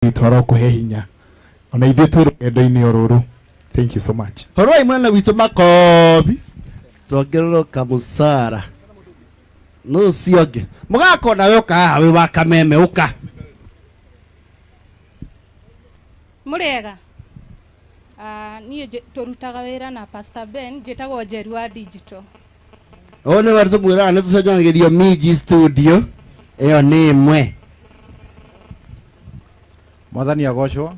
Witũ arokũhe hinya ona ithuĩ twĩ rũgendo-inĩ o rũrũ. Thank you so much. Horai mwena witũ makobi tuongererwo kamusara no ũcio ũngĩ mũgako nawe ũka haha wĩ wa kameme ũka. Mũrĩega? Ah, niĩ tũrutaga wĩra na Pastor Ben, njĩtagwo Njeru wa Digital. Ũyũ nĩwe tũmwĩraga nĩ tũcenjanagĩrio miji studio ĩyo nĩ ĩmwe. Mwathani agocwo.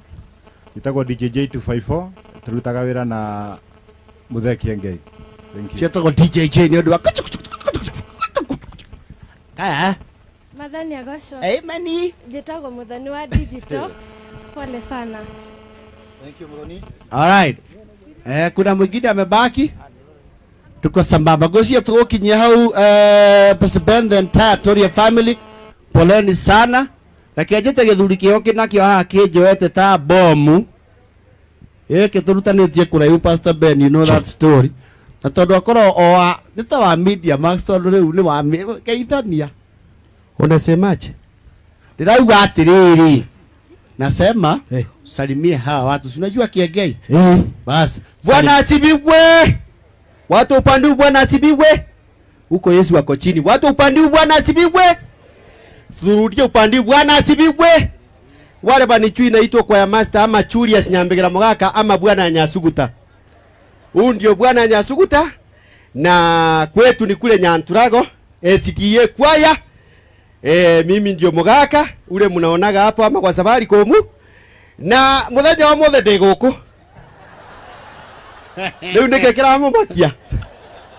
Njĩtagwo DJ J254, tũrutaga wĩra na Mũthee Kĩengei. Thank you. Ciĩtagwo DJJ nĩ ũndũ wa kaya. Mwathani agocwo. Amen. Njĩtagwo Mũthoni wa Digital. Pole sana. Thank you, Muthoni. All right. Kuna mwingine amebaki? Tuko sambamba. Gosia tugukinyia hau Pastor Ben the entire Toria family. Poleni sana. Reke njĩte gĩthuri kĩo kĩnakĩo haha kĩnjoete ta bomu. Gĩkĩ tũrutanĩtie kũraihu Pastor Ben, you know that story. Na tondũ akorwo o wa nĩ ta wa Media Max tondũ rĩu nĩ wa geithania. Unasemaje? Ndĩrauga atĩrĩrĩ. Nasema salimie hawa watu. Si unajua Kiengei? Basi. Bwana asifiwe. Watu upande huu Bwana asifiwe. Huko Yesu ako chini. Watu upande huu Bwana asifiwe. Surudie upande huu Bwana asifiwe. Wale banichui inaitwa kwa ya master ama Julius Nyambegera Mogaka ama Bwana Nyasuguta. Huu ndio Bwana Nyasuguta na kwetu ni kule Nyanturago SDA kwaya. Mimi ndio Mogaka ule mnaonaga hapo ama kwa safari komu. Na muthenya wa mothe ndi guku. Riu nike kiramumakia.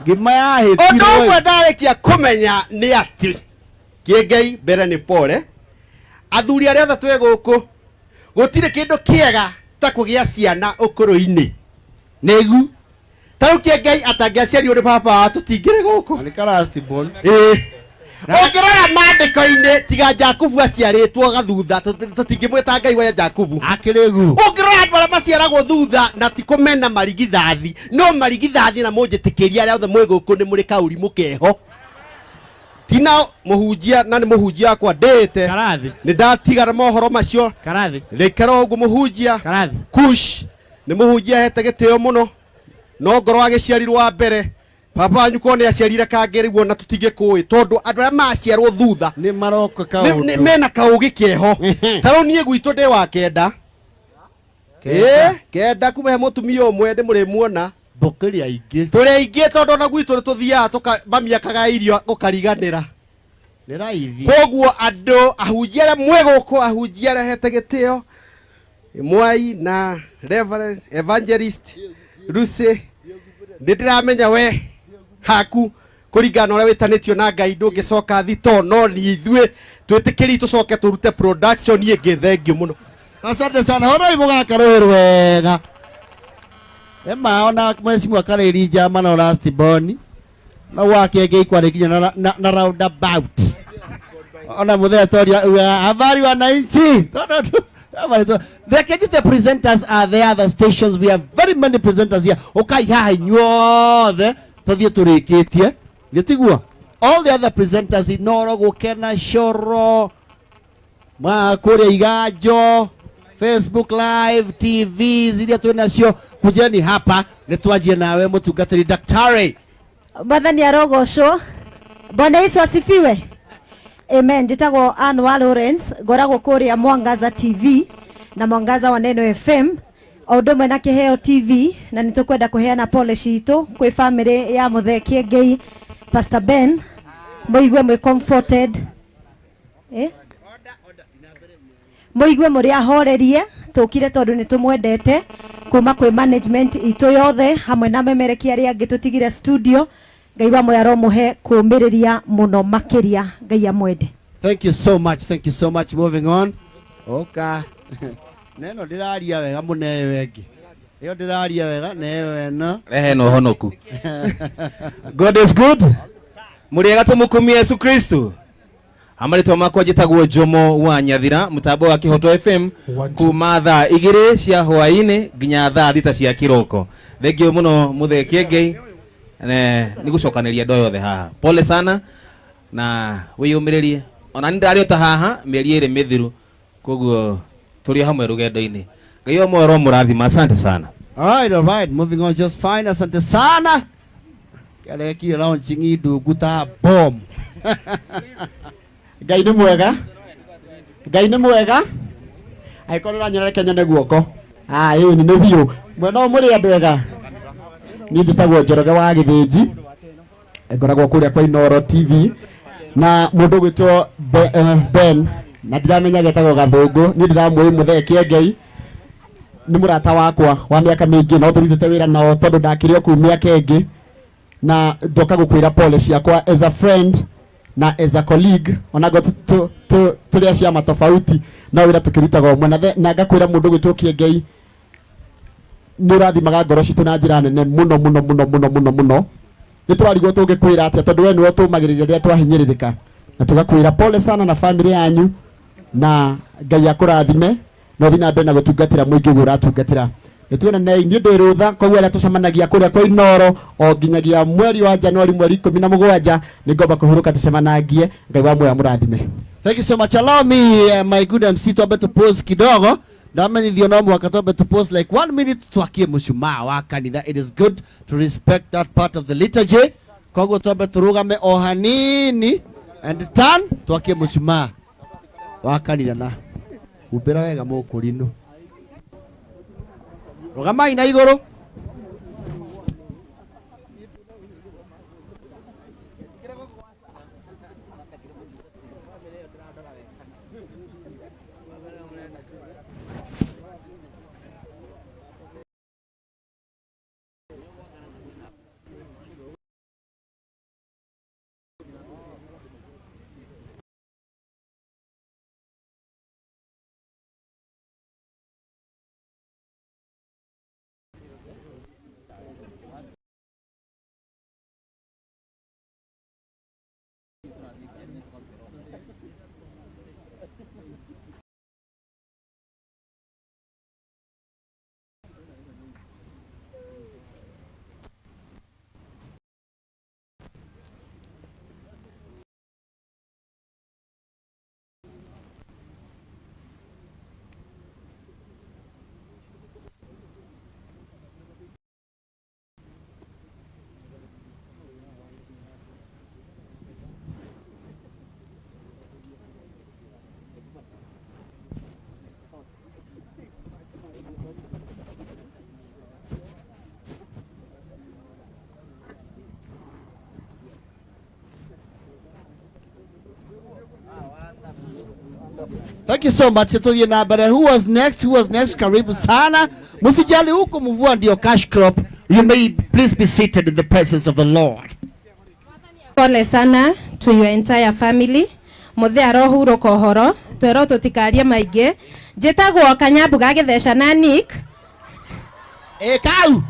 Ngima ya Undu umwe ndarikia kumenya ni ati Kiengei mbere ni pole. Athuri aria othe twi guku gutire kindu kiega ta kugia ciana ukuru-ini. Nigu. Ta riu Kiengei atangiaciarirwo ni baba wao tutingire guku. Ni karasti bon. Ũngĩrora maandĩko-inĩ tiga Jakubu aciarĩtwo gathutha, tũtingĩmwĩta Ngai wa Jakubu. Akĩrĩgu. Ũngĩrora andũ arĩa maciaragwo thutha na ti kũmena marigithathi, no marigithathi na mũnjĩtĩkĩrie arĩa othe mwĩ gũkũ nĩ mũrĩ kaũrimũ keho. Tina mũhunjia na nĩ mũhunjia wakwa ndĩĩte. Karathi. Nĩ ndatigana mohoro macio. Karathi. Rĩkara ũguo mũhunjia. Karathi. Kush nĩ mũhunjia ahete gĩtĩo mũno. No ngorwo agĩciarirwo wa mbere. Baba wanyu ko nĩ aciarire kangĩ rĩu ona tũtingĩkũĩ tondũ andũ arĩa maciarwo thutha nĩ maroka kaũndũ. Mena kaũgĩ keho. Ta rĩu niĩ gwitũ ndĩ wa kenda. Kenda. Kenda kuma he mũtumia ũmwe ndĩ mũrĩmuona. Mbũkĩria aingĩ. Tũrĩ aingĩ tondũ ona gwitũ nĩ tũthiaga mami akagaya irio gũkariganĩra. Nĩ raithi. Koguo andũ ahunjia arĩa mwĩ gũkũ, ahunjia arĩa hete gĩtĩo, Mwai na Reverend Evangelist Lucy, nĩ ndĩramenya we haku kũringana na ũrĩa wĩtanĩtio na Ngai ndũngĩcoka thito, no nĩ ithuĩ twĩtĩkĩri tũcoke tũrute production ĩngĩ. Thank you mũno. Asante sana. Horai mũgaka rũĩ rwega. Ema ona mweci akarĩri njama na last born. Na wake ngĩ nginya na roundabout. Ona mũthee toria uga habari wananchi. Tondũ tu habari tu. The KGT presenters are there, the stations. We have very many presenters here. Ukai haha inyuothe tuthiĩ tũrĩkĩtie. Githĩ tiguo? All the other presenters Inoro, Gũkena, Coro, ma kũrĩa Iganjo, Facebook Live, TV iria twĩ nacio, kujeni hapa nĩ twanjie nawe mũtungatĩri daktari. Mwathani arogocwo. Bwana Yesu asifiwe. Amen. Njĩtagwo Ann wa Lawrence, ngoragwo kũrĩa Mwangaza TV na Mwangaza wa Neno FM o ũndũ ũmwe na Kĩheo TV, na nĩ tũkwenda kũheana pole citũ kwĩ family ya Mũthee Kĩengei, Pastor Ben, mũigue mwĩ comforted. Mũigue mũrĩ ahorerie, tũkire tondũ nĩ tũmwendete kuma kwĩ management itũ yothe hamwe na memerekia arĩa angĩ tũtigire studio. Ngai wa muoyo aromũhe kũũmĩrĩria mũno makĩria. Ngai amwende. Thank you so much, thank you so much. Moving on. Oka. Neno ndĩraria wega mũno ĩyo ĩngĩ. Ĩyo ndĩraria wega na ĩyo ĩno. Rehe na ũhonoku. God is good. Mũrĩega tũmũkumie Yesu Kristo. Amarĩtwa makwa njĩtagwo Jomo wa Nyathira, mũtambo wa Kĩhoto FM, kuma thaa igĩrĩ cia hwaĩ-inĩ nginya thaa thita cia kĩroko. Thengiũ mũno Mũthee Kĩengei, nĩ gũcokanĩria andũ aya othe haha. Pole sana na wĩyũmĩrĩrie. Ona niĩ ndarĩ o ta haha mĩeri ĩrĩ mĩthiru, koguo Tũrĩ hamwe rũgendo-inĩ. Ngai wa muoyo aromũrathima. Asante sana. All right, moving on just fine. Asante sana. Karekire launching indungu ta bomb. Ngai nĩ mwega. Ngai nĩ mwega. Angĩkorwo nĩũranyona reke nyone guoko. Ah, ĩĩ nĩ biũ. Mwena ũyũ mũrĩ andũ ega. Niĩ njĩtagwo Njoroge wa Gĩthĩnji. Ngoragwo kũrĩa kwa Inoro TV na mũndũ ũgwĩtwo Ben na ndiramenya getagwo Gathũngũ. Niĩ ndĩramũĩ Mũthee Kĩengei. Nĩ mũrata wakwa wa mĩaka mĩingĩ no tũrutĩte wĩra nao tondũ ndakĩrĩ o kũu mĩaka ĩngĩ na ndoka gũkwĩra pole ciakwa as a friend na as a colleague onago tũrĩ a ciama tofauti no wĩra tũkĩrutaga ũmwe na ngakwĩra mũndũ ũgwĩtwo Kĩengei nĩ ũrathimaga ngoro citũ na njĩra nene mũno mũno mũno mũno mũno mũno. Nĩ tũrarigwo tũngĩkwĩra atĩa tondũ we nĩwe ũtũmagĩrĩria rĩrĩa twahinyĩrĩrĩka na tũgakwĩra pole sana na family yanyu na Ngai akũrathime na ũthiĩ na mbere na gũtungatĩra mũingĩ ũguo ũratungatĩra. Nĩ tuonanei, niĩ ndĩ rũtha koguo arĩa tũcemanagia kũrĩa kwa Inoro o nginyagia mweri wa Januari mweri 17 nĩ ngomba kũhurũka tũcemanangie. Ngai wa muoyo amũrathime. Thank you so much. Allow me, my good MC, twambe tu pause kidogo. Ndamenyithio no mũhaka twambe tu pause like 1 minute twakie mũcumaa wa kanitha. It is good to respect that part of the liturgy. Koguo twambe tũrũgame o hanini and turn twakie mũcumaa wa kanitha na humbĩra wega mũkũrinũ. Rũgamai na igũrũ. Thank you so much. Tuthie na mbere. Who was next? Who was next? Karibu sana. Msijali huko mvua ndio cash crop. You may please be seated in the presence of the Lord. Pole sana to your entire family. Muthe arohurũka ũhoro, twerwo tũtikarie maingĩ. Njĩtagwo Kanyambu ga Gĩtheca na Nick. Ĩ kau.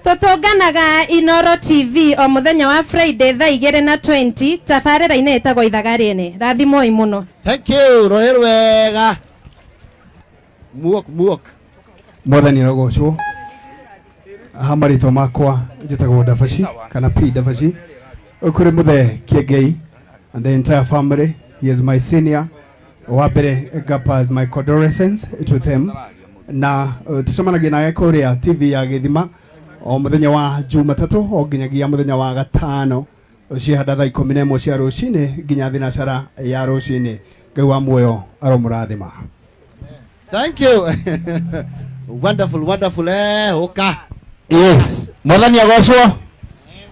Tũtũnganaga Inoro TV o mũthenya wa Friday thaa 2:20 tabarĩra-inĩ ĩtagwo Ithaga Rĩene. Rathimoi mũno. Thank you. Rohe wega. Muok muok. Mwathani arogocwo. Ha marĩtwa makwa njĩtagwo Ndabaci kana P Ndabaci. Kũrĩ Mũthee Kĩengei and the entire family. He is my senior. Wa mbere ngapass my condolences to them. Na tũcemanagia nake kũrĩa TV ya Gĩthima o mũthenya wa Jumatatũ o nginyagia mũthenya wa gatano cihanda thaa 11 cia rũcinĩ nginya thinacara ya rũcinĩ. Ngai wa muoyo aromũrathima. Thank you. Wonderful, wonderful. Ũka. Yes. Mwathani agocwo.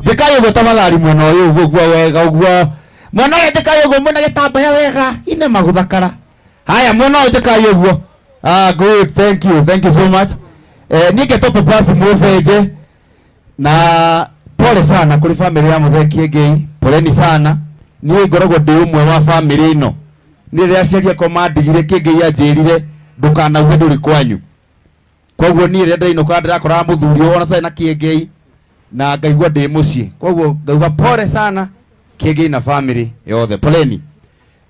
Njĩkai ũguo tafadhali mwena ũyũ ũguo ũguo wega ũguo. Mwena ũyũ njĩkai ũguo mwena gĩtambaya wega. Ine magũthakara. Haya mwena ũyũ njĩkai ũguo. Ah, good. Thank you. Thank you so much. Niĩ ngetwo Papasi Mũbenje na pole sana kũrĩ family ya Mũthee Kĩengei. Poleni sana. Niĩ ngoragwo ndĩ ũmwe wa family ĩno. Niĩ rĩrĩa aciari akwa mandigire Kĩengei anjĩrire ndũkanauge ndũrĩ kwanyu. Koguo niĩ rĩrĩa ndĩrainũka ndĩrakoraga mũthuri ũyũ ona tũtarĩ na Kĩengei na ngaigua ndĩ mũciĩ. Koguo ngauga pole sana Kĩengei na family yothe. Poleni.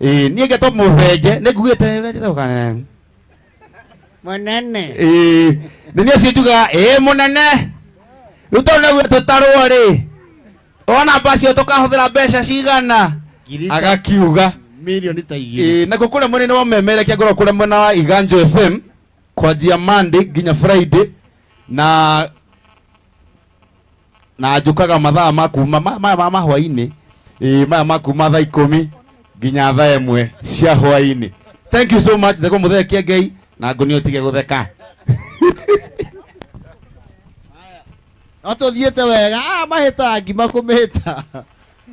Niĩ ngetwo Mũbenje, nĩ ngugĩte ũrĩa njĩtagwo kana? Mũnene. Nĩ niĩ ũcio njugaga, mũnene. Rĩu tondũ nĩguo tũtarwo rĩ, wona mbacio tũkahũthĩra mbeca cigana? Agakiuga. Milioni ta igĩrĩ. Ĩĩ, nakuo kũrĩa mwena-inĩ wa memerekia ngoragwo kũrĩa mwena wa Iganjo FM kwanjia Monday nginya Friday na na njũkaga mathaa ma kuma maya ma mahwainĩ, ĩĩ, maya ma kuma thaa 10 nginya thaa 1 cia hwainĩ. Thank you so much. Theko mũthee Kĩengei na ngũnia ũtige gũtheka. No tũthiĩte wega, mahĩtaga ngima kũmĩhĩta.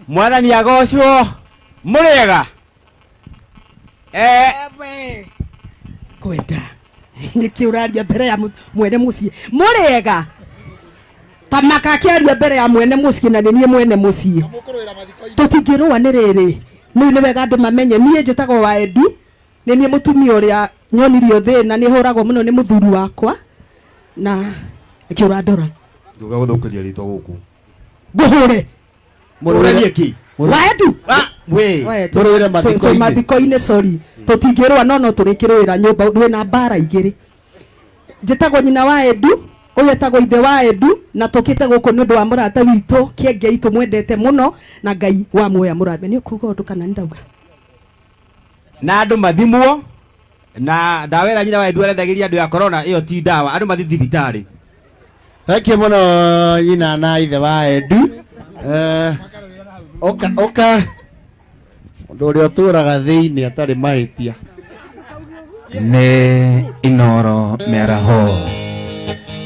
Mwathani agocwo. Mũrĩega? Kwenda nĩkĩ ũraria mbere ya mwene mũciĩ? Mũrĩega? Ta makakĩaria mbere ya mwene mũciĩ na nĩ niĩ mwene mũciĩ. Tũtingĩrũa nĩ rĩrĩ. Rĩu nĩ wega andũ mamenye niĩ njĩtagwo Waendu, nĩ niĩ mũtumia ũrĩa nyonirio thĩna, nĩ hũragwo mũno nĩ mũthuri wakwa na nĩkĩ ũrandora? Nduga gũthũkĩria rĩtwa gũkũ. Ngũhũre. Mũrũre kĩ? Waendu. We. Waendu. Tũrũĩre mathiko-inĩ. Twĩ mathiko-inĩ, sorry. Tũtingĩrũa no no tũrĩkĩrũĩra nyũmba ndwĩ mbara igĩrĩ. Njĩtagwo nyina wa Edu, ũyũ etagwo ithe wa Edu, na tũkĩte gũkũ nĩ ũndũ wa mũrata witũ Kĩengei tũmwendete mũno na Ngai wa muoya mũrathime. Nĩ ũkuga ũndũ kana nĩ ndauga? Na andũ mathimwo na ndawa ĩrĩa nyina wa Edu arendagĩria andũ ya corona ĩyo ti ndawa, andũ mathiĩ thibitarĩ. Thank you mũno nyina na ithe wa Edu. Ũka ũka mũndũ ũrĩa ũtũraga thĩinĩ atarĩ mahĩtia. Nĩ Inoro mĩaraho.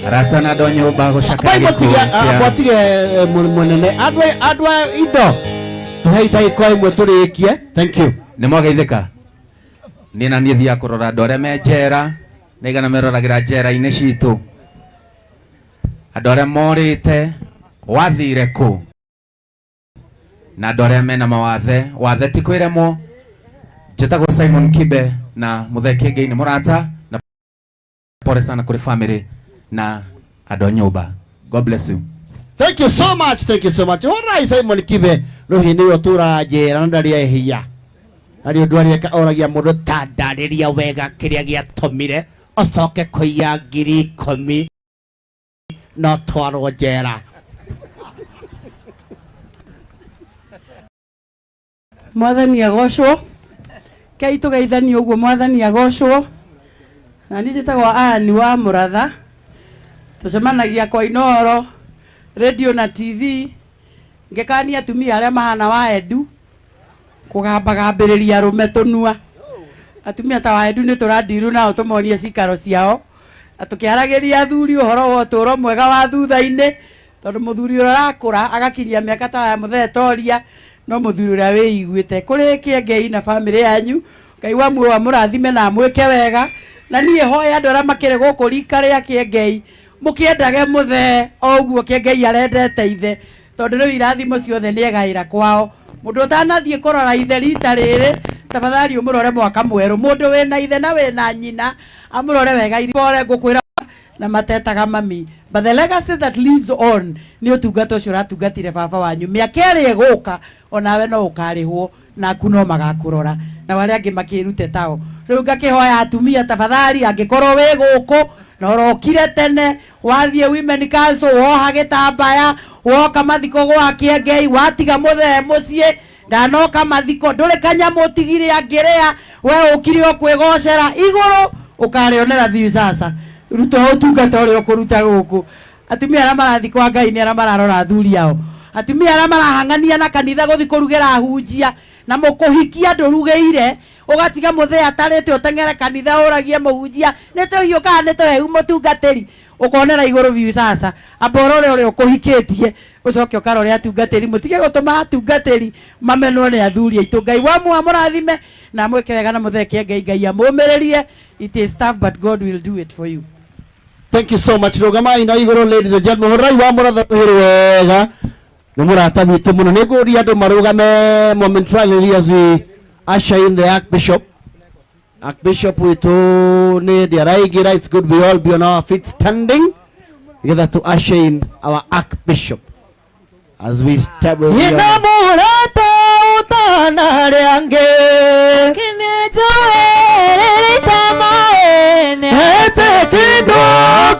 Arata na andũ a nyũmba gũcakaya gĩkuũ kĩa Mwatige mũnene andũ a indo tũhei ndagĩka ĩmwe tũrĩkie. Thank you. Nĩ mwageithĩka? Niĩ na niĩ thiaga kũrora andũ arĩa me njera, nĩ igana meroragĩra njera-inĩ citũ. Andũ arĩa morĩte wathire kũ? Na andũ arĩa mena mawathe, wathe ti kwĩremwo. Njĩtagwo Simon Kibe na Mũthee Kĩengei nĩ mũrata, na pole sana kũrĩ family na andũ a nyũmba. God bless you. Thank you so much, thank you so much. All right, Simon Kibe, rũhi nĩwe ũtũraga njera na ndarĩ ehia. Arĩ ũndũ arĩa oragia mũndũ ta ndarĩria wega kĩrĩa gĩatũmire ũcoke kũiya 10,000 no twarwo njera. Mwathani agocwo. Kei tũgeithanie ũguo, mwathani agocwo. Na niĩ njĩtagwo Ann wa Mũratha. Tũcemanagia kwa Inoro, radio na TV. Ngekania atumia arĩa mahana wa Edu kũgambagambĩrĩria arũme tũnua. Atumia ta wa Edu nĩ tũrandiru nao tũmonie cikaro ciao. Na tũkĩaragĩria athuri ũhoro wa ũtũũro mwega wa thutha-inĩ, tondũ mũthuri ũrĩa ũrakũra agakinyia mĩaka ta ya Mũthee Toria, no mũthuri ũrĩa wĩiguĩte. Kũrĩ Kĩengei na bamĩrĩ yanyu, Ngai wa muoyo amũrathime na amwĩke wega. Na niĩ hoya andũ arĩa makĩrĩ gũkũ rika rĩa Kĩengei, mũkĩendage Mũthee o ũguo Kĩengei arendete ithe, tondũ rĩu irathimo ciothe nĩegaĩra kwao. Mũndũ ũtanathiĩ kũrora ithe rita rĩrĩ, tafadhali ũmũrore mwaka mwerũ. Mũndũ wĩna ithe na wĩna nyina amũrore wega, pole ngũkwĩra na matetaga mami. But the legacy that lives on nĩ ũtungata ũcio ũratungatire baba wanyu. Mĩaka ĩrĩa ĩgũka onawe no ũkarĩhwo naku no magakũrora na arĩa angĩ makĩrute tao. Rĩu ngakĩhoya atumia tafadhali, angĩkorwo wĩ gũkũ na ũrokire tene, wathiĩ Women Council, woha gĩtambaya, woka mathiko gwa Kĩengei, watiga mũthee mũciĩ, ndanoka mathiko, ndũrĩ kanyamũ ũtigire angĩrĩa, we ũkire o kwĩgocera igũrũ, ũkarĩonera biũ sasa. Ruta ũtungata ũrĩa ũkũruta gũkũ. Atumia arĩa marathiĩ kwa Ngai nĩ arĩa mararora athuri ao. Atumia arĩa marahang'ania na kanitha gũthiĩ kũrugĩra ahunjia, na mũkũhikia ndũrugĩire, ũgatiga mũthee atarĩte ũteng'ere kanitha ũragie mũhunjia, nĩ tũhiũ kana nĩ tũhehu mũtungatĩri, ũkonera igũrũ biũ sasa. Amba ũrore ũrĩa ũkũhikĩtie, ũcoke ũkarore atungatĩri. Mũtige gũtũma atungatĩri mamenwo nĩ athuri aitũ. Ngai wa muoyo amũrathime na amwĩke wega na Mũthee Kĩengei, Ngai amũmĩrĩrie. It is tough but God will do it for you. Thank you so much. Rũgamai na igũrũ ladies and gentlemen. Hũrai wa Mũratha rũhĩ wega. Nĩ mũrata witũ mũno. Nĩ ngũria andũ marũgame momentarily as we usher in the Archbishop. Archbishop witũ nĩ hĩndĩ araingĩra. It's good we all be on our feet standing together to usher in our Archbishop as we step with Ina mũrata ũtana arĩa angĩ. Ete kĩndũ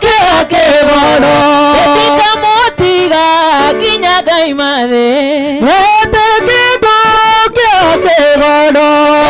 kĩa kĩgoro. Etikamũtiga kinya Ngai mathĩ. Ete kĩndũ kĩa kĩgoro.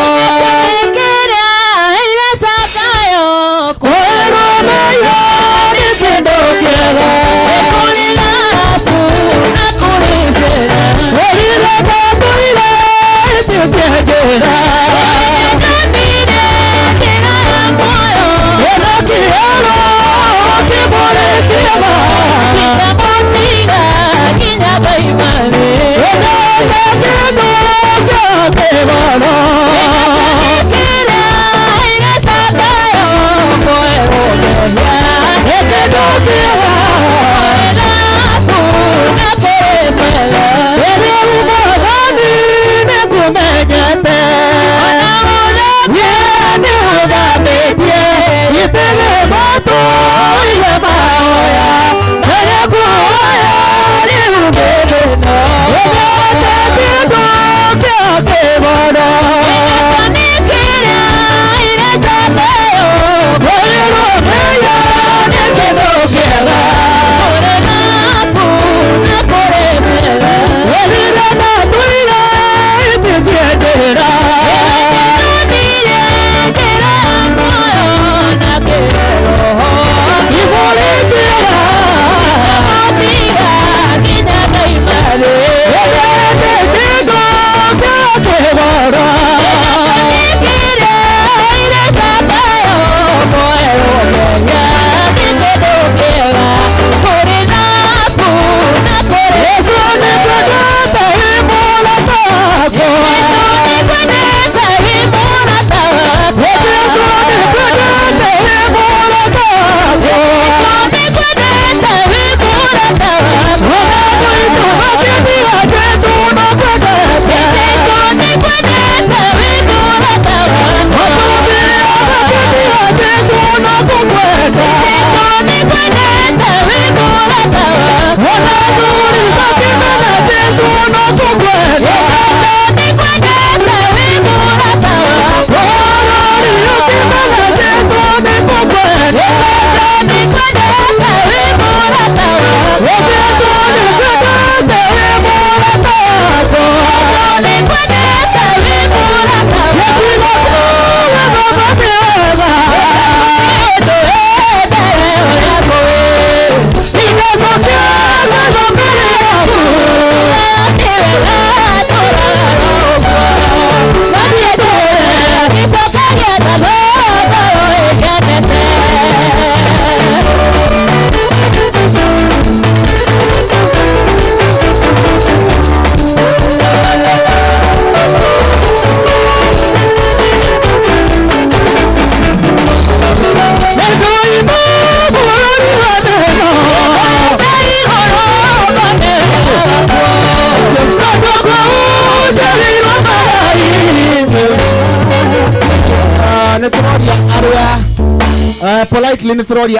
Politely nĩ tũroria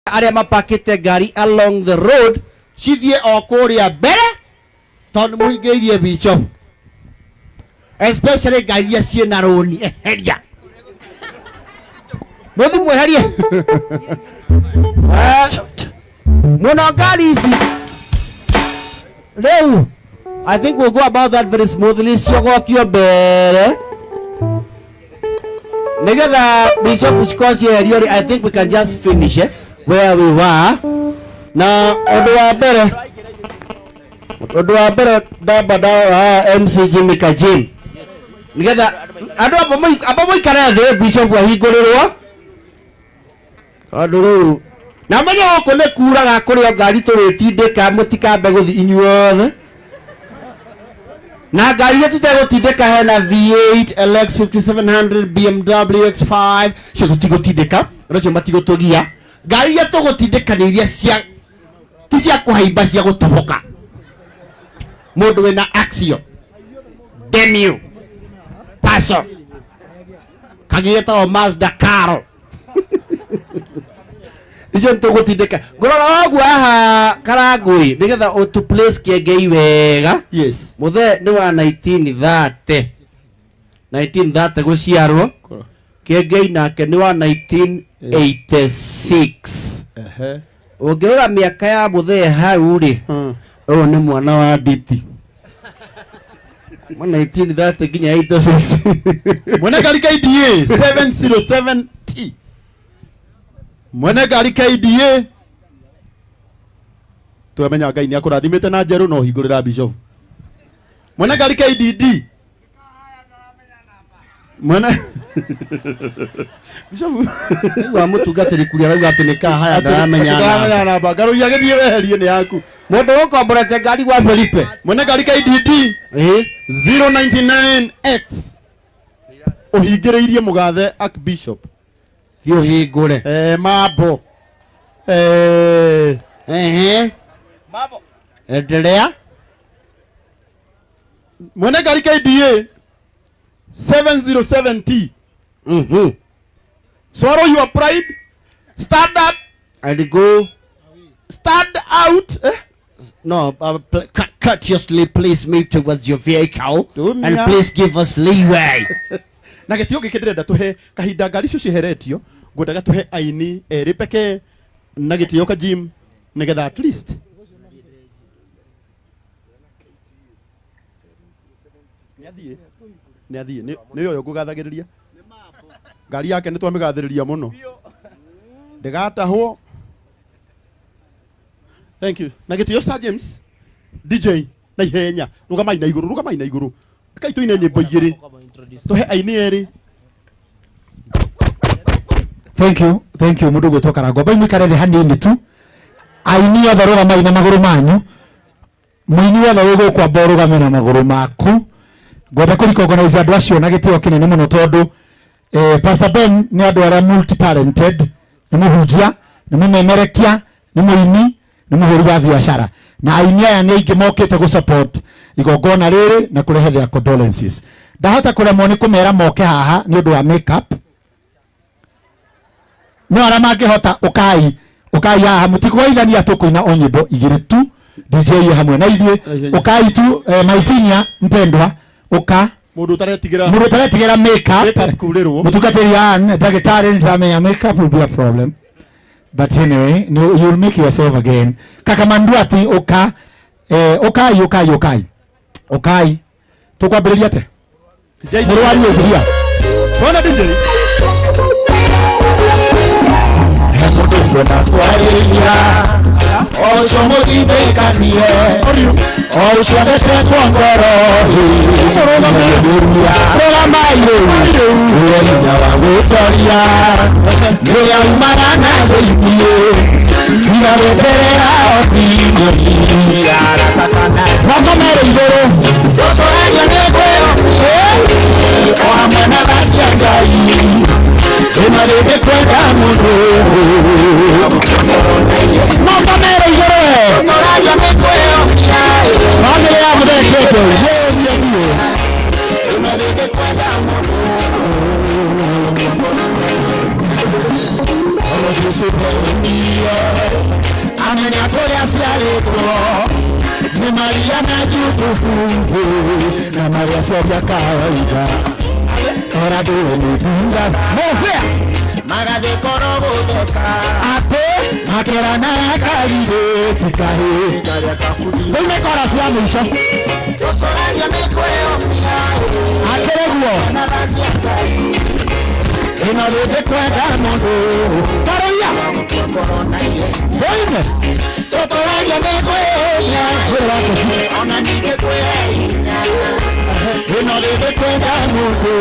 arĩa mapakĩte ngari along the road cithiĩ o kũrĩa mbere tondũ nĩ mũhingĩirie bishop, especially ngari iria ciĩna rũni. Eheria mũthi, mweherie. Mũno ngari ici rĩu. I think we'll go about that very smoothly, ciogokio mbere nigetha bishop cikorwo cieherio rĩ. I think we can just finish, where we were. Na ũndũ wa mbere ndamba ndawa MC Jimmy Kajim, nigetha andũ amba mũikare thĩ, bishop ahingũrĩrwo, tondũ rĩu na menye gũkũ nĩ kuraga kũrĩ o ngari tũrĩtindĩka. Mũtikambe gũthiĩ inyuothe na ngari iria tũtegũtindĩka. Hena V8, LX 5700, BMW X5, cio tũtigũtindĩka, nacio matigũtũgia. Ngari iria tũgũtindĩka nĩ iria cia ti cia kũhaimba, cia gũtoboka, mũndũ wĩna Axio, Demio, Paso, kangĩ getagwo Mazda Caro, icio nĩ tũgũtindĩka. Ngũrora ũguo haha Karangũi nĩgetha ũtu place Kĩengei wega. Yes. Mũthee nĩ wa 1930, 1930 gũciarwo. Kĩengei nake nĩ wa 1986. Ũngĩrora mĩaka ya mũthee hau rĩ, ũyũ nĩ mwana wa nditi mwa 1930 nginya 86. Mwene ngari KDA 707T, mwene ngari KDA, twamenya Ngai nĩ akũrathimĩte na njerũ no hingũrĩra bishop. Mwene ngari KDD, mwene bishop. Wa mũtungatĩri kuria arauga atĩ nĩ kahaya, ndaramenya. Ndaramenya namba. Ngarũiya gĩthiĩ weherie nĩ yaku. Mũndũ ũkomborete ngari gwa Felipe. Mwene ngari KDD 099X, ũhingĩrĩirie mũgathe Archbishop. Thiĩ ũhingũre. Mambo. Ehe, endelea. Mwene ngari KDA 707T. Swallow your pride, stand up and go. Stand out, eh? No, courteously please move towards your vehicle Tumia. and please give us leeway. Na gĩtĩo gĩkĩ ndĩrenda tũhe kahinda ngari icio cieheretio, ngwendaga tũhe aini erĩ peke na gĩtĩo ka Jim, nĩgetha at least nĩathiĩ, nĩathiĩ, nĩ ũyũ ngũgathagĩrĩria ngari yake, nĩ twamĩgathĩrĩria mũno, ndĩgatahwo. Thank you. Na gĩtĩo Sir James, DJ na ihenya, rũgamai na igũrũ, rũgamai na igũrũ. Rekai tũine nyĩmbo igĩrĩ, tũhe aini erĩ. Thank you, thank you. Mundu gwitwo Karangwa, bai muikare thi hanini tu. Aini othe rugamai na maguru manyu. Muini wothe wĩ gũkũ, amba ũrũgame na magũrũ maku. Ngwenda kũ recognize andũ acio na gĩtĩo kĩnene mũno, tondũ Pastor Ben nĩ andũ arĩa multi talented, nĩ mũhunjia, nĩ mũmemerekia, nĩ mũini, nĩ mũhũri wa biacara, na aini aya nĩ aingĩ mokĩte gũ support igongona rĩrĩ na kũrehe their condolences. Ndahota kũremwo nĩ kũmera moke haha nĩ ũndũ wa makeup. No arĩa mangĩhota, ũkai, ũkai haha, mũtikũgeithania, tũkũina o nyĩmbo igĩrĩ tu. DJ hamwe na ithuĩ, ũkai tu. My senior mpendwa, ũka. Mũndũ ũtaretigĩra. Mũndũ ũtaretigĩra makeup. Makeup kurĩrwo. Mũtungatĩri Ann, ndagĩtarĩ, nĩndĩramenya makeup will be a problem, but anyway, no, you'll make yourself again. Kaka Manduati, ũka. Ũkai, ũkai, ũkai, ũkai. Tũkwambĩrĩria atĩa? Mũrwaru is here. Bwana DJ. Kwenda kwarĩria o ũcio mũthindĩkanie, o ũcio ndecetwo ngoro. Rũgamai rĩu, ũrĩ hinya wa gwĩtoria rĩrĩa umana na thĩiniĩ, tiga gweterera opinioni. Moko merĩ igũrũ, tũtũragia nĩ kwĩyo o hamwe na tha cia Ngai, ĩno rĩngĩ kwenda mũndũ. Moko merĩ igũrũ, tũtũragia nĩ kwĩyo. Bamĩrĩ ya mũthekete. Ĩno rĩngĩ kwenda mũndũ. Yesu ndio amenya kũrĩa aciarĩtwo nĩ Maria na Jusufu na Maria cia kawaida ora ndũwe nĩ ndunga mũbĩa magathĩkorwo gũtheka atĩ makerana kairĩtu kahĩ rĩu nĩ chorus ya mũico akĩrĩ guo ĩno rĩngĩ kwenda mũndũ karoia oime tũtũragia mĩkwĩya wĩra wake ĩno rĩngĩ kwenda mũndũ.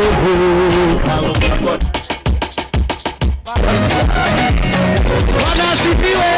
Bwana asifiwe.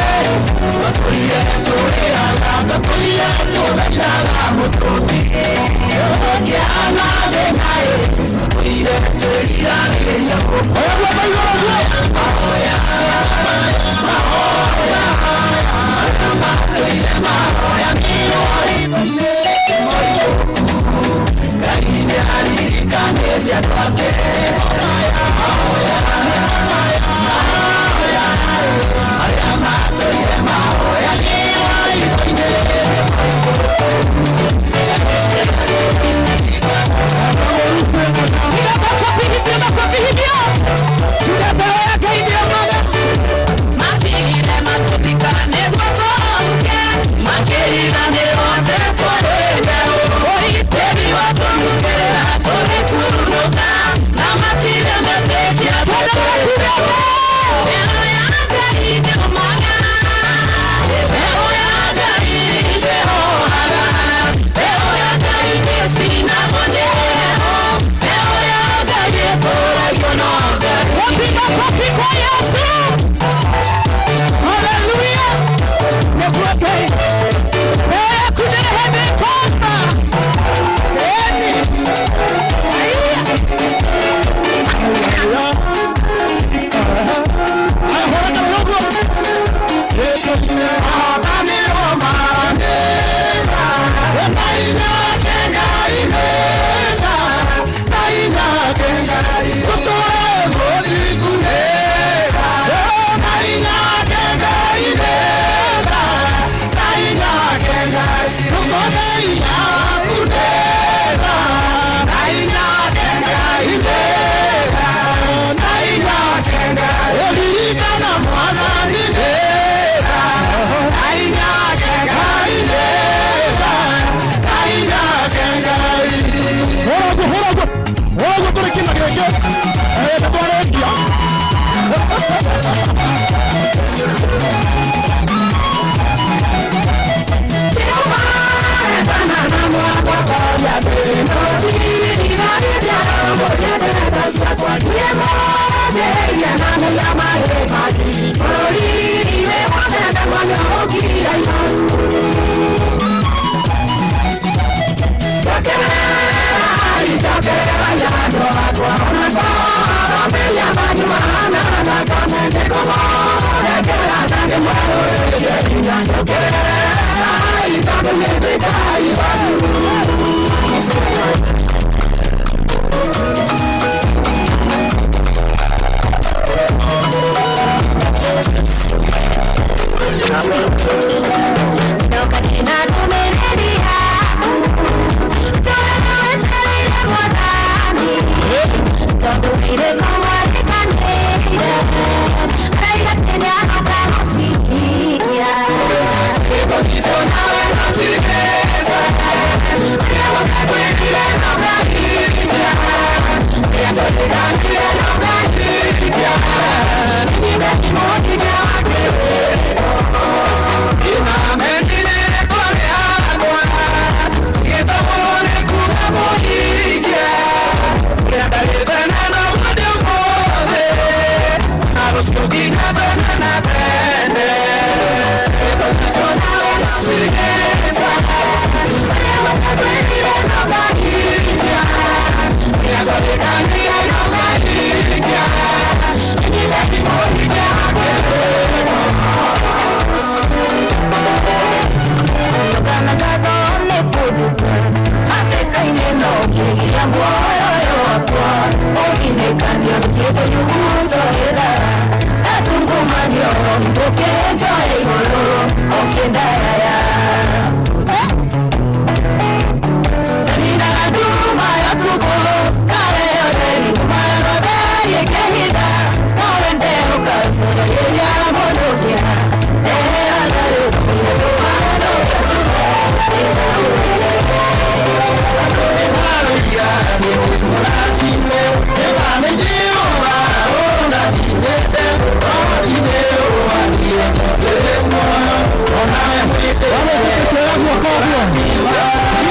Hũra guoko ũguo.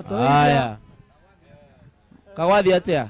Haya. Kagwathi atia?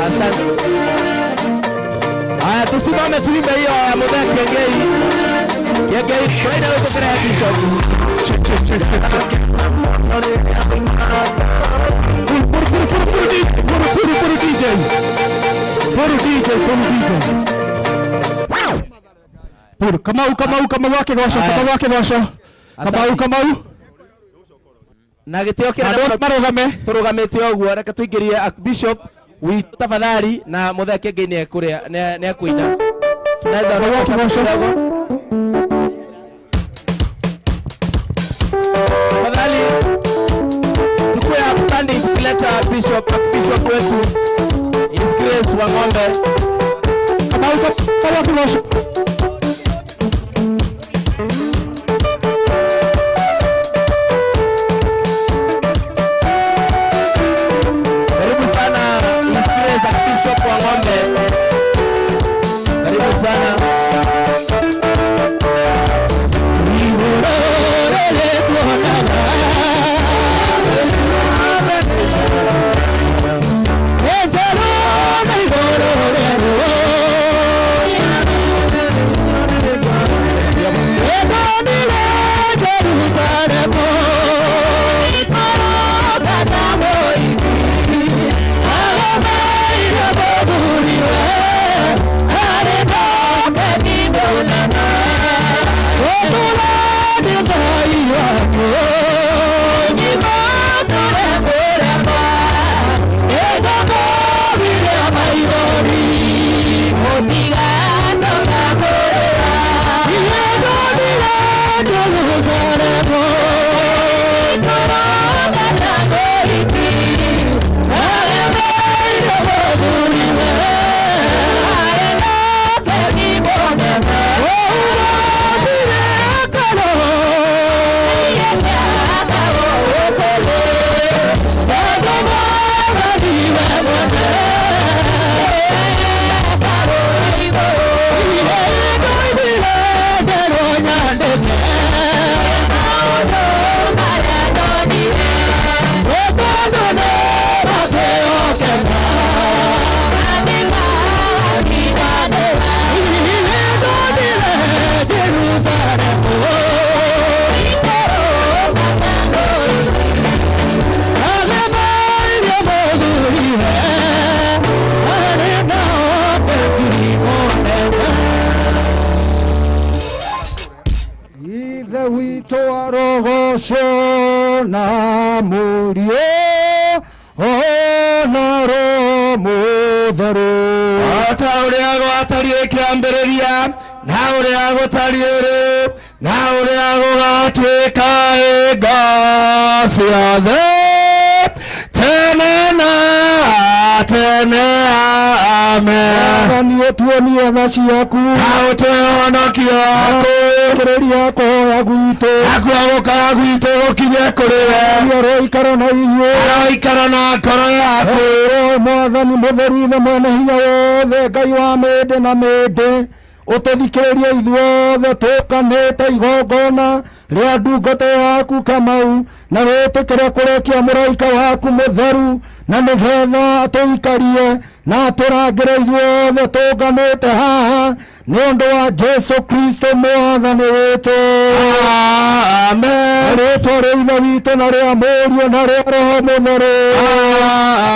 Asante. Haya, tusimame tuimbe hiyo ya Muthee Kiengei. Kiengei, twaina wĩtũ kĩrehe Bishop. Puru DJ. Puru DJ, puru DJ. Puru Kamau, Kamau, Kamau wake goco, Kamau wake goco. Kamau, Kamau. Na gĩtĩo kĩnene Andũ mũno marũgame. Tũrũgamĩte ũguo, reke tũingĩrie Bishop witũ tafadhali na Muthee Kiengei nĩ nĩekũina. Tunaweza Kamau wake goco. kidogo. Tafadhali tukue upstanding tukileta Bishop wetu His Grace Wang'ombe. Kamau, Kamau wake goco. Karibu sana His Grace Bishop Wang'ombe. Karibu sana. ona Roho Mũtheru. O ta ũrĩa gwatariĩ kĩambĩrĩria, na ũrĩa gũtariĩ rĩu, na ũrĩa gũgatuĩka hingo ciothe, tene na tene. Amen. Mwathani, ũtuonie tha ciaku na ũtũhe ũhonokio waku. Kĩrĩria kũhoya gwitũ, nakuo gũkaya gwitũ gũkinye kũrĩ we. Aroikara na inyuĩ, aroikara na ngoro yaku. Mwathani mũtheru, Ithe mwene hinya wothe, Ngai wa mĩndĩ na mĩndĩ, ũtũthikĩrĩrie ithuothe tũkanĩte igongona rĩa ndungata yaku Kamau, na wĩtĩkĩre kũrekia mũraika waku mũtheru, na nĩgetha atũikarie na atũrangĩre ithuothe tũnganĩte haha, nĩ ũndũ wa Jesu Kristo Mwathani witũ. Amen. Rĩtwa rĩa Ithe witũ na rĩa Mũriũ na rĩa Roho Mũtheru.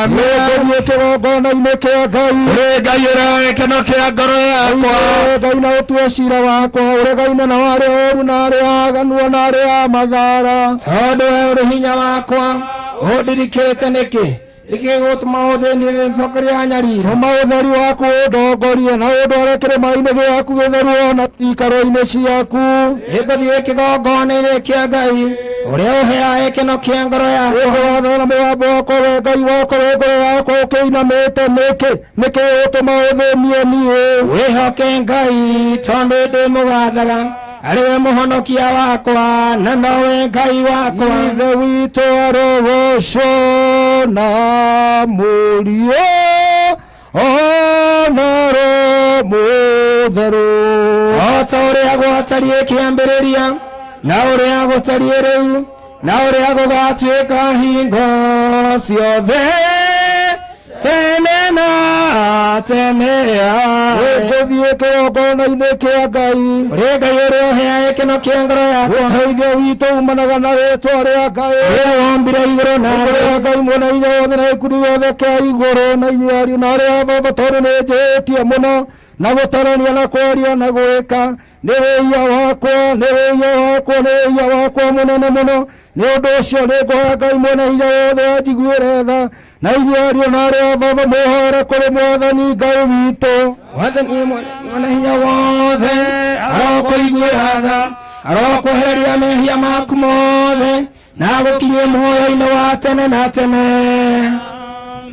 Amen. Nĩngũthiĩ kĩgongona-inĩ kĩa Ngai. Ũrĩ Ngai ũrĩa gĩkeno kĩa ngoro yakwa. Ngai, na ũtue cira wakwa ũregaine na arĩa oru na arĩa aganu ona arĩa a mathara. Tondũ we ũrĩ hinya wakwa, ũndirikĩte nĩkĩ? Nĩkĩ gĩgũtũma ũthĩnie rĩcokeria nyariro? Tũma ũtheri waku ũndongorie na ũndware kĩrĩma-inĩ gĩaku gĩtheru ona ikaro-inĩ ciaku. Nĩngũthiĩ kĩgongona-inĩ kĩa Ngai ũrĩa ũheaga gĩkeno kĩa ngoro yakwa. Nĩngũgatha na mũgambo wakwa, we Ngai wakwa, we ngoro yakwa ũkĩinamĩte nĩkĩ? Nĩkĩ gĩgũtũma ũthĩnie niĩ? Wĩhoke Ngai tondũ ndĩmũgathaga, arĩ we mũhonokia wakwa na nowe Ngai wakwa. Ithe witũ arogocwo na Mũriũ ona Roho Mũtheru. O ta ũrĩa gwatariĩ kĩambĩrĩria, na ũrĩa gũtariĩ rĩu, na ũrĩa gũgatuĩka hingo ciothe, tene na tene. Nĩngũthiĩ kĩgongona-inĩ kĩa Ngai. Ũrĩ Ngai ũrĩa ũheaga gĩkeno kĩa ngoro yakwa. Ũteithio witũ umanaga na rĩtwa rĩa Ngai. Ũrĩa wombire igũrũ na Igũrũ thĩ. rĩa Ngai mwene hinya wothe na gĩkundi gĩothe kĩa igũrũ, na inyuĩ ariũ na arĩa a baba, tondũ nĩ njĩhĩtie mũno na gũtarania na kwaria na gwĩka. Nĩ wĩhia wakwa, nĩ wĩhia wakwa, nĩ wĩhia wakwa mũnene mũno. Nĩ ũndũ ũcio nĩngũhoya Ngai mwene hinya wothe anjiguĩre tha, na inyuĩ ariũ na arĩa a baba mũhoere kũrĩ Mwathani Ngai witũ. Mwathani mwene hinya wothe arokũiguĩra tha, arokwehereria mehia maku mothe, na agũkinyie muoyo-inĩ wa tene na tene.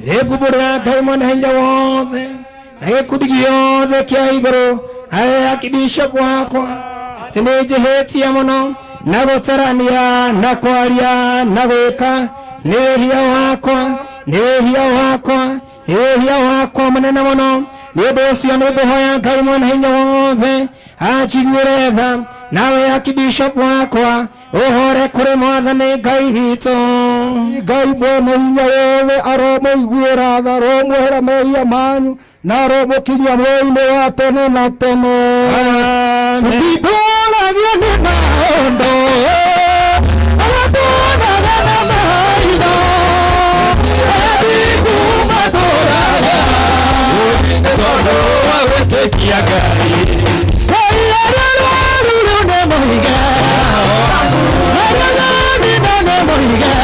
Nĩngumbũrĩra Ngai mwene hinya wothe na gĩkundi gĩothe kĩa igũrũ, arĩ akibishop wakwa, atĩ nĩnjĩhĩtie mũno na gũtarania na kwaria na gwĩka. Nĩ wĩhia wakwa, nĩ wĩhia wakwa, nĩ wĩhia wakwa mũnene mũno. Nĩ ũndũ ũcio nĩngũhoya Ngai mwene hinya wothe anjiguĩre tha, nawe akibishop wakwa ũhore kũrĩ Mwathani Ngai witũ. Ngai mwene hinya wothe aromũiguĩra tha, aromwehera mehia manyu, na aromũkinyia muoyo-inĩ wa tene na tene. Tũtitũragio nĩ maũndũ arĩa tuonaga na maitho, arĩa matũraga tondũ wa gwĩtĩkia Ngai. Ngai arĩa rũrũ nĩ mũige, arĩa rũrũ nĩ mũige,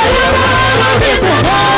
arĩa rũrũ nĩ mũige.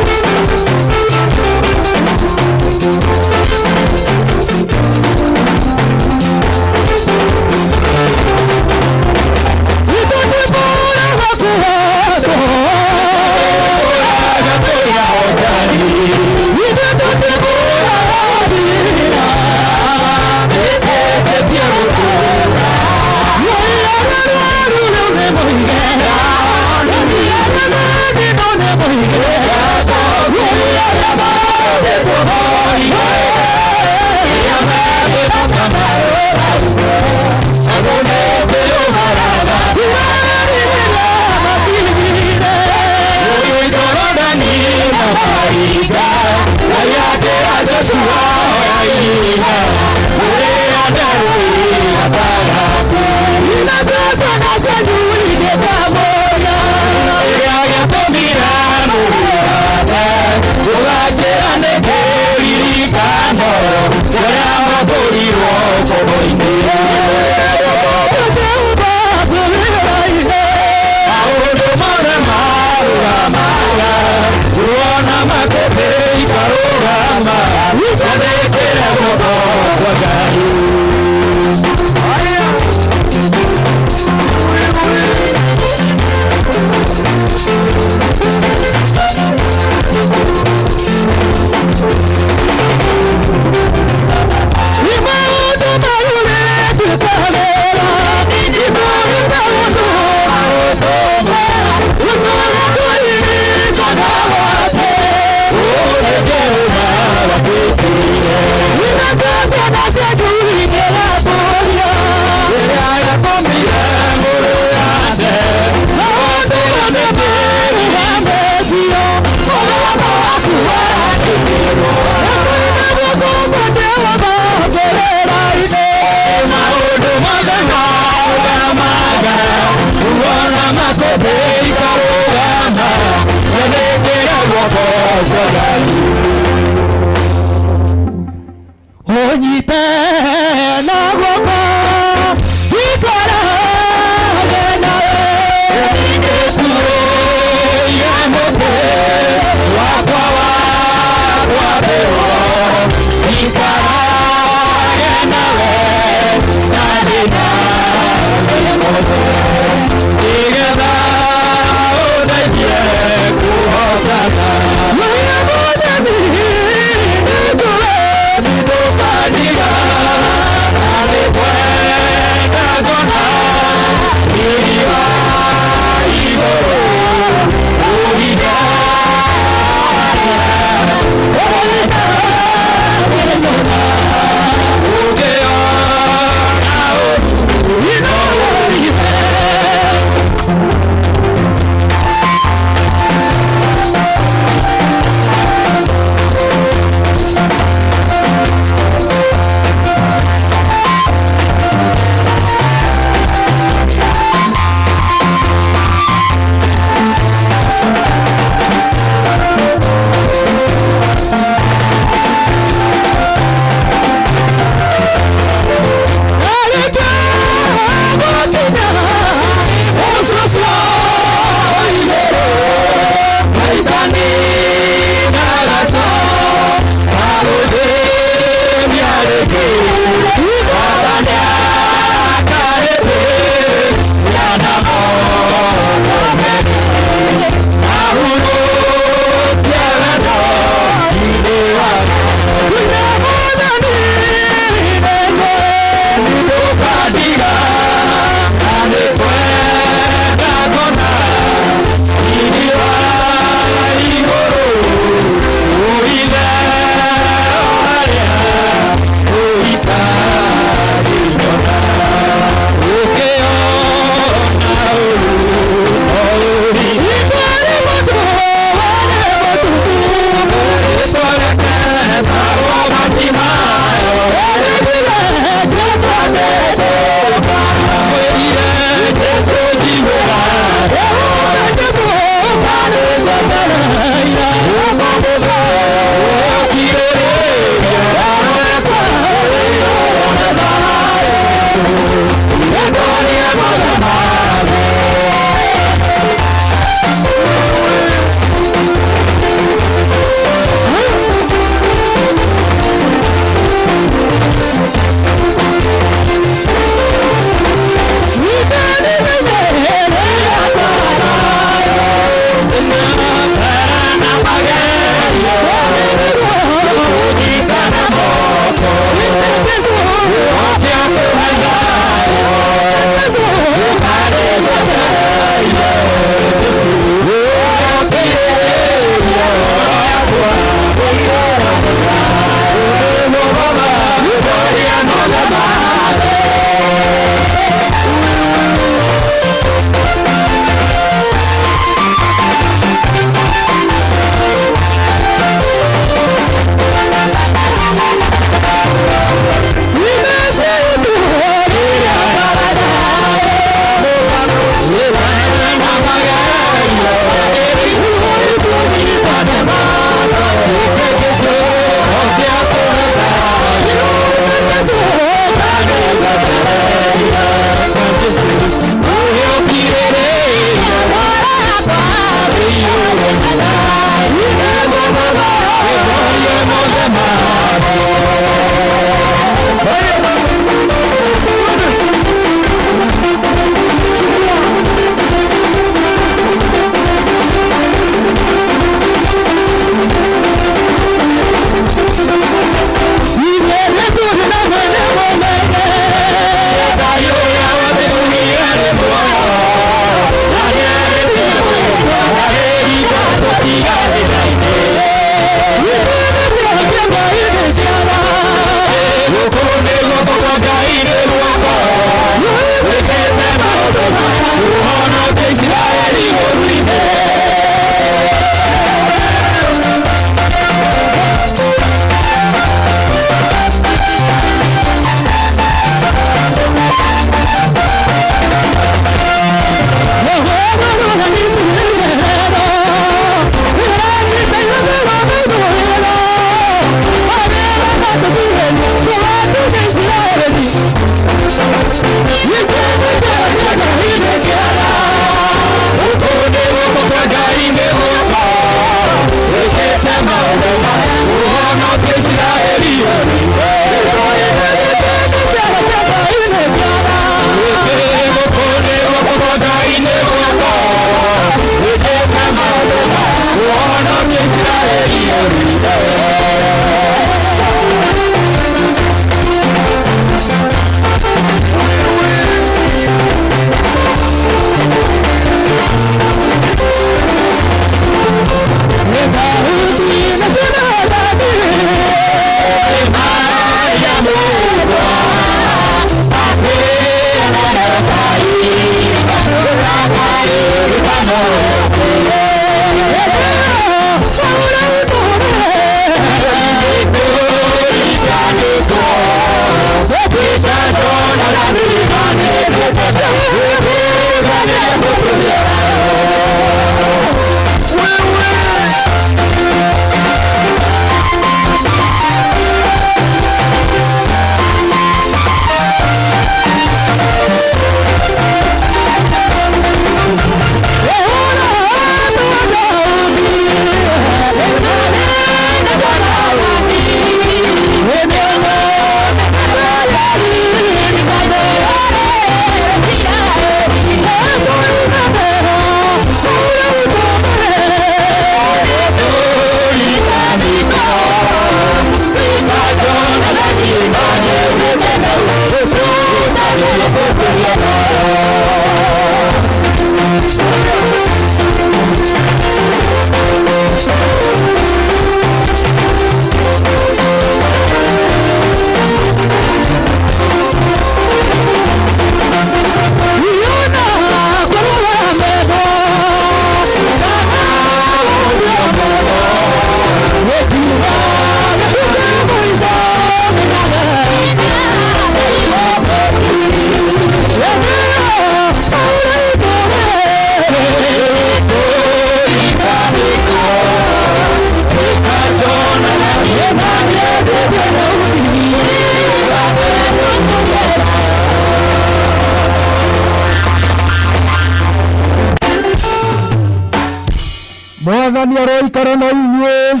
Mwathani aroikara na inyuĩ.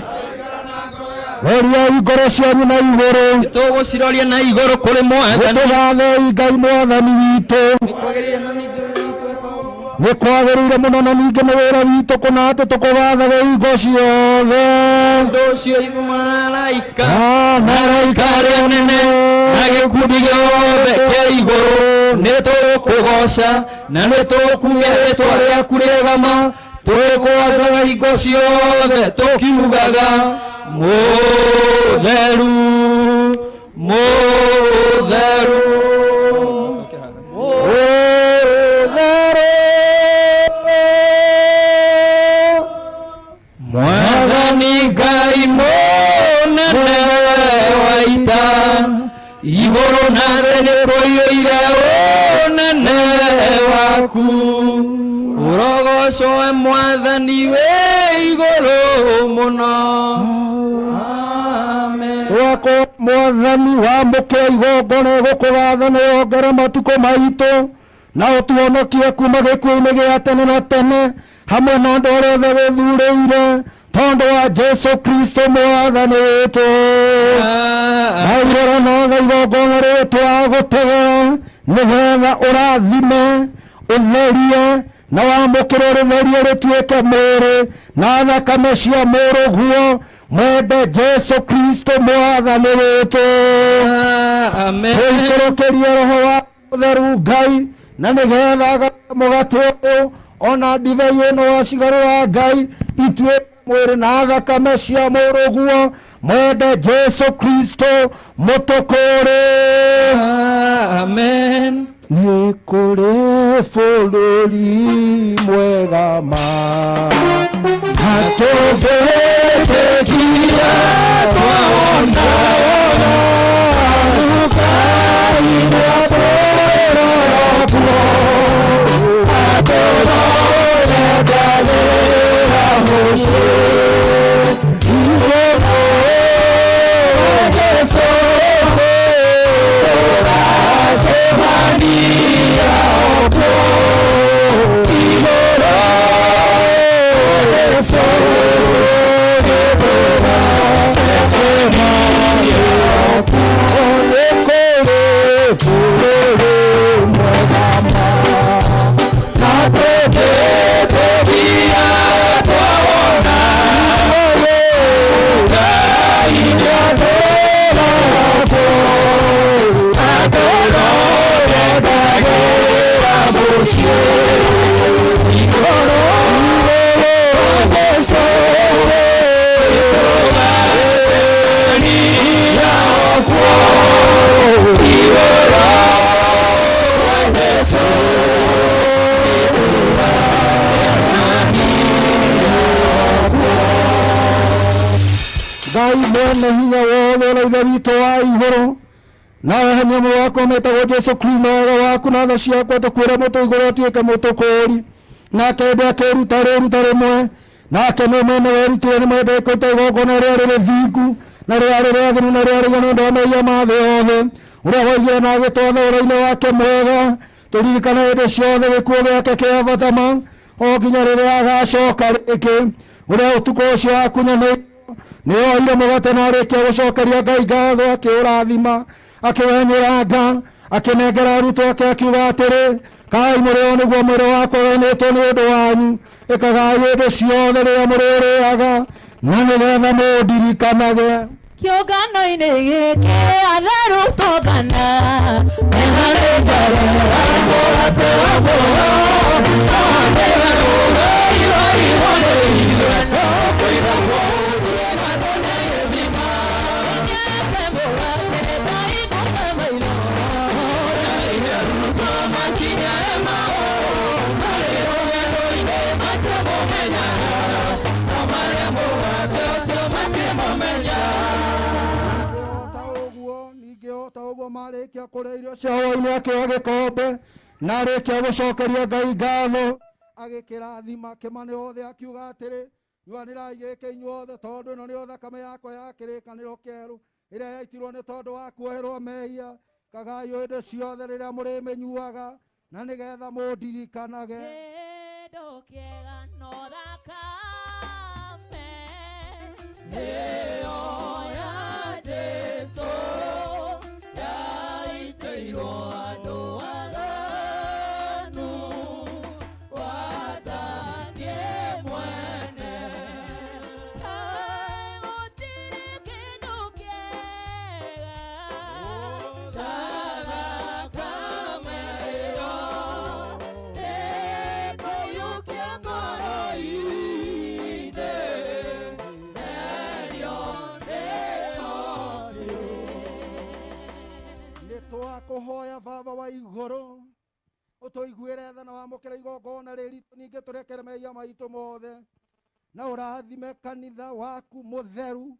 Roriai ngoro cianyu na igũrũ. Tũgũciroria na igũrũ kũrĩ Mwathani. Nĩtũgathei Ngai Mwathani witũ. Nĩ kwagĩrĩire mũno na ningĩ nĩ wĩra witũ kũna atĩ tũkũgathage hingo ciothe. Ũndũ ũcio ithuĩ maraika Na araika arĩa anene na gĩkundi gĩothe kĩa igũrũ nĩ tũgũkũgooca na nĩ tũgũkumia rĩĩtwa rĩaku rĩega ma tũgĩkũgathaga hingo ciothe tũkiugaga mũtheru mũtheru. Mwathani Ngai mũnene wa ita igũrũ na thĩ nĩ kũiyũire ũnene waku ũrogocwo we Mwathani wĩ igũrũ mũno. Amen. Twako Mwathani wamũkĩra igongona gũkũgatha nĩ wongere matukũ maitũ na ũtuhonokie kuma gĩkuũ-inĩ gĩa tene na tene hamwe na andũ arĩa othe wĩthurĩire tondũ wa Jesu Kristo Mwathani witũ. Na irora na tha igongona rĩrĩ tũragũtegera nĩgetha ũrathime ũtherie na wamũkĩre rĩtherie rĩtuĩke mwĩrĩ na thakame cia mũrũguo mwende Jesu Kristo Mwathani witũ. Amen. Tũikũrũkĩrie roho wa mũtheru Ngai na nĩgetha mũgate ũyũ ona ndibei ĩno wacigarũra Ngai ituĩke mwĩrĩ na thakame cia mũrũguo mwende Jesu Kristo mũtũkũũre. Amen. Nĩ kũrĩ bũrũri mwega ma na tũngĩtĩkia twawona Ngai mwene hinya wothe ũrĩa Ithe witũ wa igũrũ na wehenia mũrũ wakwa metagwo Jesu Kristo wega waku na tha ciaku atũkuĩre mũtĩ igũrũ atuĩke mũtũkũũri nake hĩndĩ akĩruta rĩruta rĩmwe nake nĩ mwene werutire nĩ mwende kũruta igongona rĩrĩa rĩrĩ thingu na rĩrĩa rĩagĩrĩru na rĩrĩa rĩiganu nĩ ũndũ wa mehia ma thĩ yothe ũrĩa woigire na agĩtwatha ũhoro-inĩ wake mwega tũririkane hĩndĩ ciothe gĩkuũ gĩake kĩa bata ma o nginya rĩrĩa agacoka rĩngĩ ũrĩa ũtukũ ũcio akunyanĩirio nĩ oire mũgate na arĩkia gũcokeria Ngai ngatho akĩũrathima akĩwenyũranga akĩnengera arutwo ake akiuga atĩrĩ kai mũrĩo nĩguo mwĩrĩ wakwa wenĩtwo nĩ ũndũ wanyu ĩkagai hĩndĩ ciothe rĩrĩa mũrĩũrĩaga na nĩgetha mũndirikanage. Kĩũngano-inĩ gĩkĩ atheru tũngana mena rĩnjarera mũgate wa muoyo Marĩkia kũrĩa irio cia hwaĩ-inĩ akĩoya gĩkombe na arĩkia gũcokeria Ngai ngatho agĩkĩrathima akĩmane othe akiuga atĩrĩ nyuanĩrai gĩkĩ inyuothe tondũ ĩno nĩyo thakame yakwa ya kĩrĩkanĩro kĩerũ ĩrĩa yaitirwo nĩ tondũ wa kuoherwo mehia kagai hĩndĩ ciothe rĩrĩa mũrĩmĩnyuaga na nĩgetha mũndirikanage. Kĩndũ kĩega no thakame igũrũ ũtũiguĩre tha na wamũkĩre igongona rĩrĩ ningĩ tũrekere mehia maitũ mothe na ũrathime kanitha waku mũtheru.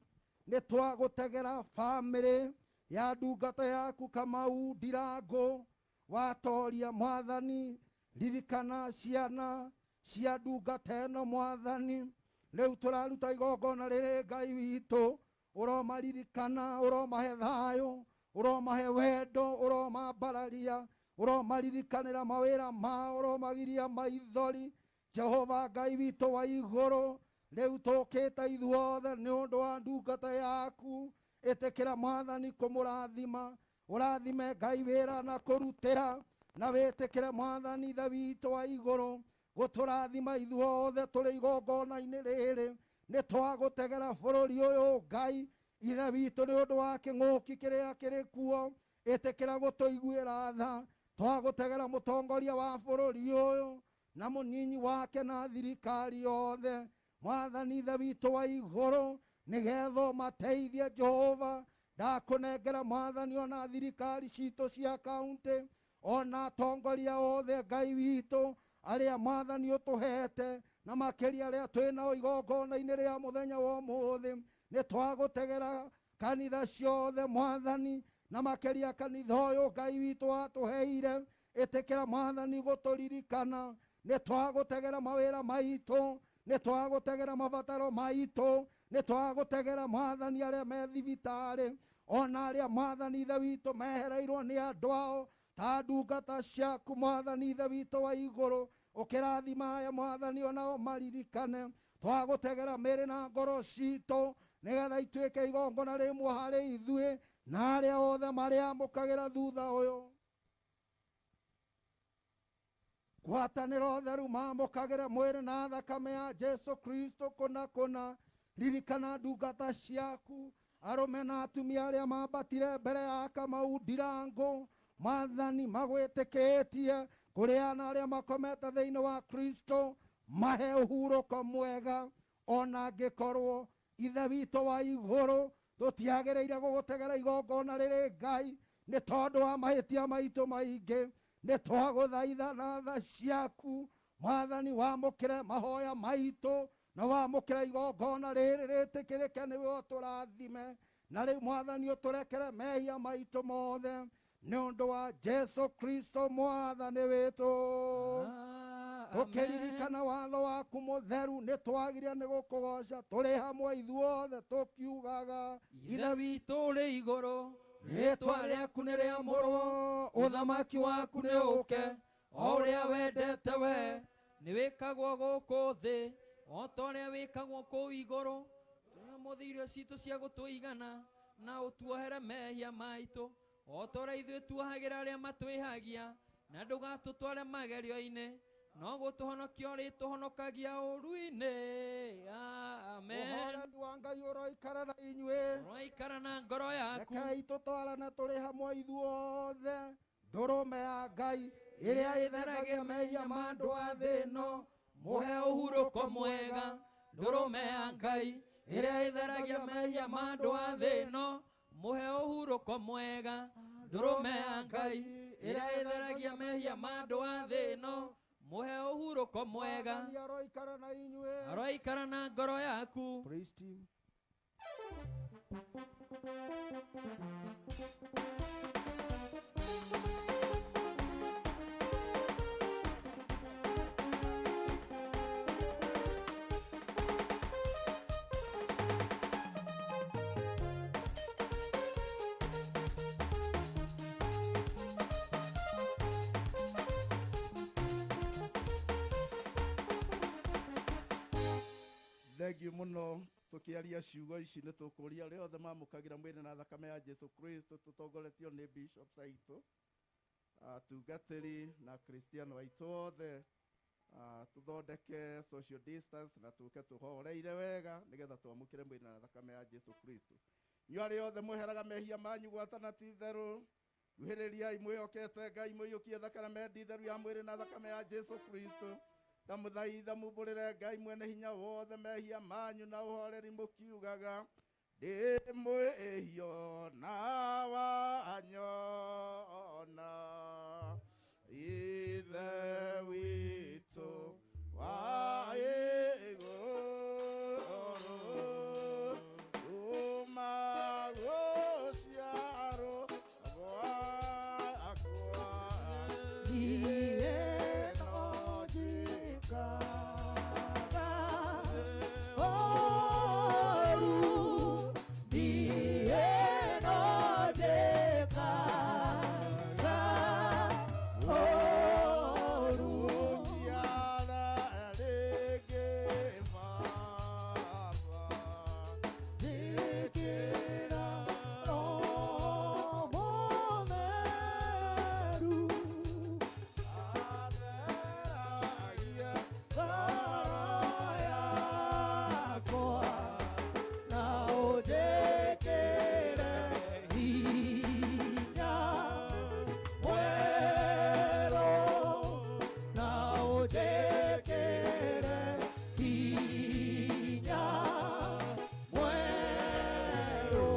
Nĩ twagũtegera bamĩrĩ ya ndungata yaku Kamau Ndirango watoria mwathani. Ririkana ciana cia ndungata ĩno mwathani. Rĩu tũraruta igongona rĩrĩ Ngai witũ, ũromaririkana, ũromahe thayũ, ũromahe wendo, ũromambararia, ũromaririkanĩra mawĩra mao, ũromagiria maithori. Jehova Ngai witũ wa igũrũ, rĩu tũkĩte ithuothe nĩ ũndũ wa ndungata yaku. Ĩtĩkĩra mwathani kũmũrathima, ũrathime Ngai wĩra na kũrutĩra, na wĩtĩkĩre mwathani Ithe witũ wa igũrũ gũtũrathima ithuothe tũrĩ igongona-inĩ rĩrĩ. Nĩ twagũtegera bũrũri ũyũ Ngai Ithe witũ nĩ ũndũ wa kĩng'ũki kĩrĩa kĩrĩ kuo. Ĩtĩkĩra gũtũiguĩra tha. Twagũtegera mũtongoria wa bũrũri ũyũ na mũnyinyi wake na thirikari yothe. Mwathani Ithe witũ wa igũrũ, nĩgetha ũmateithie Jehova. Ndakũnengera mwathani ona thirikari citũ cia kaunti ona atongoria othe Ngai witũ arĩa mwathani ũtũhete, na makĩria arĩa twĩ nao igongona-inĩ rĩa mũthenya wa ũmũthĩ. Nĩ twagũtegera kanitha ciothe mwathani, na makĩria kanitha ũyũ Ngai witũ watũheire. Ĩtĩkĩra mwathani gũtũririkana. Nĩ twagũtegera mawĩra maitũ, nĩ twagũtegera mabataro maitũ, nĩ twagũtegera mwathani arĩa me thibitarĩ, ona arĩa mwathani Ithe witũ mehereirwo nĩ andũ ao ta ndungata ciaku mwathani Ithe witũ wa igũrũ. Ũkĩrathima aya mwathani onao maririkane. Twagũtegera mĩĩrĩ na ngoro citũ nĩgetha ituĩke igongona rĩmwe harĩ ithuĩ na arĩa othe marĩamũkagĩra thutha ũyũ. Ngwatanĩro theru mamũkagĩre mwĩrĩ na thakame ya Jesu Kristo kũna kũna. Ririkana ndungata ciaku arũme na atumia arĩa mambatire mbere ya Kamau Ndirango mwathani magwĩtĩkĩtie kũrĩa na arĩa makomete thĩinĩ wa Kristo, mahe ũhurũko mwega. Ona angĩkorwo Ithe witũ wa igũrũ tũtiagĩrĩire gũgũtegera igongona rĩrĩ Ngai nĩ tondũ wa mahĩtia maitũ maingĩ, nĩ twagũthaitha na tha ciaku mwathani wamũkĩre mahoya maitũ na wamũkĩre igongona rĩrĩ rĩtĩkĩrĩke nĩwe ũtũrathime. Na rĩu mwathani ũtũrekere mehia maitũ mothe nĩ ũndũ wa Jesu Kristo mwathani witũ. Tũkĩririkana watho waku mũtheru nĩ twagire nĩ gũkũgoca tũrĩ hamwe ithuothe tũkiugaga Ithe witũ ũrĩ igũrũ, rĩĩtwa rĩaku nĩ rĩamũrwo, ũthamaki waku nĩ ũũke, o ũrĩa wendete we nĩ wĩkagwo gũkũ thĩ o ta ũrĩa wĩkagwo kũu igũrũ. Tũhe ũmũthĩ irio citũ cia gũtũigana, na ũtuohere mehia maitũ o ta ũrĩa ithuĩ tuohagĩra arĩa matwĩhagia, na ndũgatũtware magerio-inĩ, no gũtũhonokia ũrĩtũhonokagia ũũru-inĩ. Amen. Ũhoreri wa Ngai ũroikara na inyuĩ, ũroikara na ngoro yaku. Rekei tũtwarane tũrĩ hamwe ithuothe ndũrũme ya Ngai ĩrĩa ĩtheragia mehia ma andũ a thĩ ĩno, mũhe ũhurũko mwega. Ndũrũme ya Ngai ĩrĩa ĩtheragia mehia ma andũ a thĩ ĩno, mũhe ũhurũko mwega. Ndũrũme ya Ngai ĩrĩa ĩtheragia mehia ma andũ a thĩ ĩno, mũhe ũhurũko mwega. Aroikara na inyuĩ, aroikara na ngoro yaku. Praise team. Thengiũ mũno tũkĩaria ciugo ici nĩ tũkũria arĩa othe mamũkagĩra mwĩrĩ na thakame ya Jesu Kristo tũtongoretio nĩ bishops aitũ, atungatĩri na kristiano aitũ othe, tũthondeke social distance na tũke tũhoreire wega nĩgetha twamũkĩre mwĩrĩ na thakame ya Jesu Kristo. Inyuĩ arĩa othe mweheraga mehia manyu gwatana ti itherũ, kuhĩrĩriai mwĩhokete Ngai mũiyũkie thakame nditheru ya mwĩrĩ na thakame ya Jesu Kristo. Ndamũthaitha mumbũrĩre Ngai mwene hinya wothe mehia manyu na ũhoreri mũkiugaga ndĩ mwĩhio na wanyona. Ithe witũ wa igũrũ kuma gũciarwo gwakwa niĩ no njĩkaga ũũru, niĩ no njĩkaga ũũru. Njiara rĩngĩ Baba, njĩkĩra Roho Mũtheru, atheragia ngoro yakwa na ũnjĩkĩre hinya mwerũ, na ũnjĩkĩre hinya mwerũ.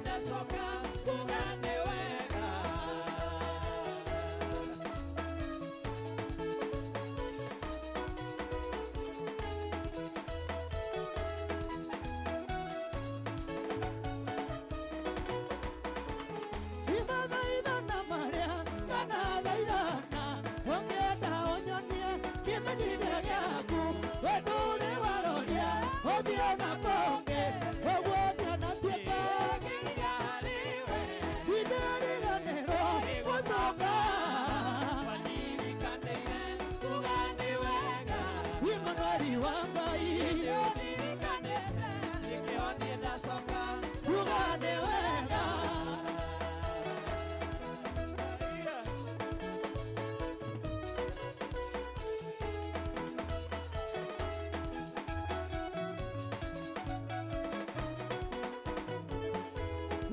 Ndacoka kuga nĩ wega. Ithathaithana marĩa kana thaithana, ũngĩenda ũnyonie kĩmenyithia gĩaku, we ndũrĩ waroria ũthiĩ na kũngĩ, ũguo ndĩanatuĩka ndingĩriganĩrwo gũcoka. Imanueli wa Ngai, kuga nĩ wega.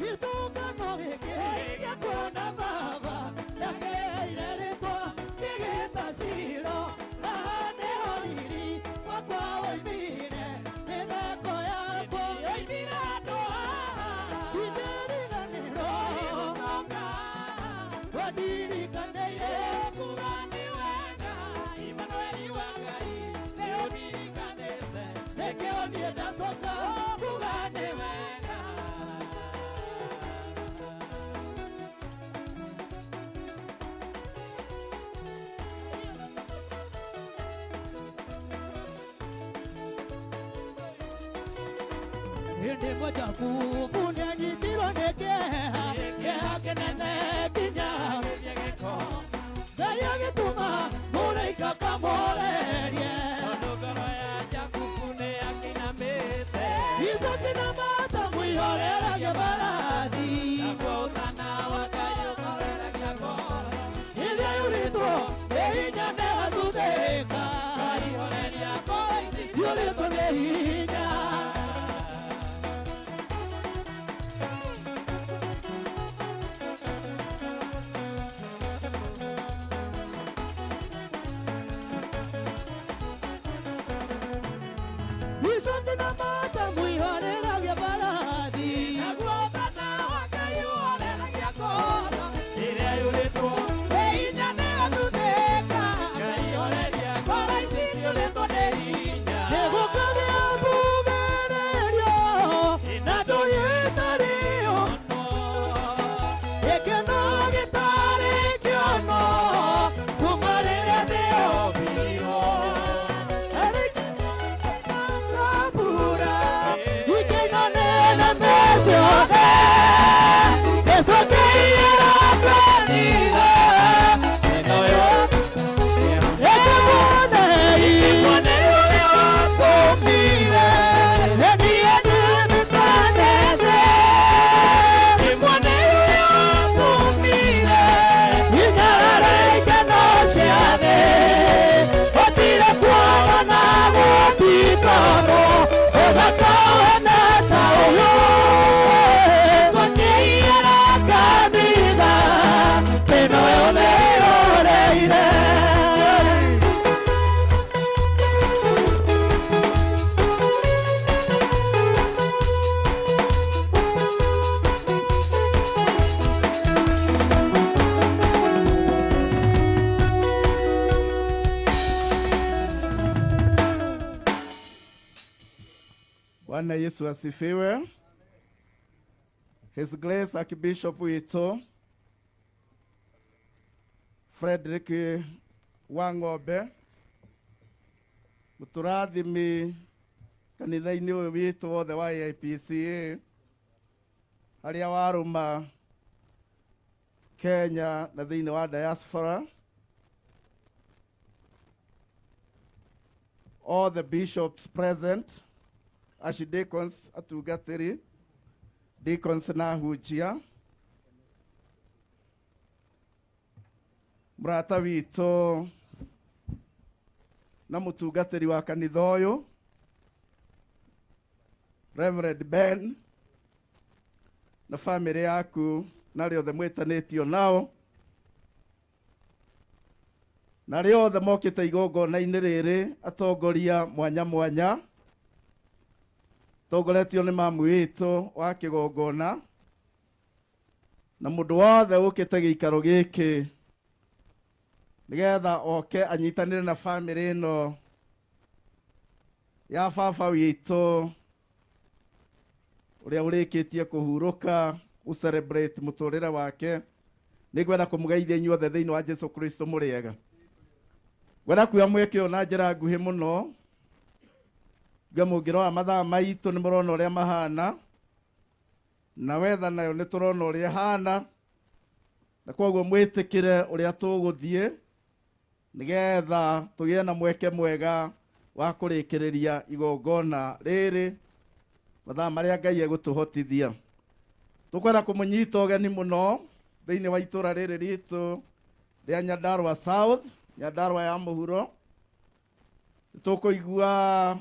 Gĩtũngano gĩkĩ gĩa kuona baba ndakeire rĩtwa kĩgĩta Shilo, haha nĩho riri wakwa woimire, mĩthako yakwa yoimire handũ haha, ndingĩriganĩrwo wandirikanĩire Kuga nĩ wega, Imanueli wa Ngai, nĩ ũndirikanĩte, nĩkĩo niĩ ndacoka kuga nĩ wega. Hĩndĩ ĩmwe Jakubu nĩanyitirwo nĩ kĩeha, kĩeha kĩnene nginya Ngai agĩtũma mũraika akamũhorerie. Tondũ ngoro ya Jakubu nĩ yakinamĩte. Icooki na mata mwĩhoreragia mbarathi, Naguo ũtana wa Ngai ũhoreragia ngoro. ĩrĩa yũrĩtwo nĩ hinya nĩgathuthĩka, Ngai horeria ngoro ici yũrĩtwo nĩ hinya. Icooki na mata mwĩhoreragia Bwana Yesu asifiwe. His Grace Archbishop witũ Frederick Wang'ombe, mũtũrathimi kanitha-inĩ ũyũ witũ wothe wa AIPCA harĩa warũma Kenya na thĩinĩ wa diaspora, all the bishops present, archdeacons, atungatĩri, deacons na ahunjia, mũrata witũ na mũtungatĩri wa kanitha ũyũ Reverend Ben na famĩlĩ yaku na arĩa othe mwĩtanĩtio nao na arĩa othe mokĩte igongona-inĩ rĩrĩ, atongoria mwanya mwanya tongoretio nĩ mamu witũ wa kĩgongona na mũndũ wothe ũkĩte gĩikaro gĩkĩ nĩgetha oke anyitanĩre na famĩlĩ ĩno ya baba witũ ũrĩa ũrĩkĩtie kũhurũka gũ celebrate mũtũrĩre wake. Nĩngwenda kũmũgeithia inyuothe thĩinĩ wa Jesu Kristo mũrĩega. Ngwenda kuoya mweke ũyũ na njĩra nguhĩ mũno, ngue mũngĩrora mathaa maitũ nĩ mũrona ũrĩa mahana, na wetha nayo nĩ tũrona ũrĩa ĩhana, na koguo mwĩtĩkĩre ũrĩa tũgũthiĩ nĩgetha tũgĩe na mweke mwega wa kũrĩkĩrĩria igongona rĩrĩ mathaa marĩa Ngai egũtũhotithia. Tũkwenda kũmũnyita ũgeni mũno thĩinĩ wa itũra rĩrĩ ritũ rĩa Nyandarua South, Nyandarua ya mũhuro. Tũkũigua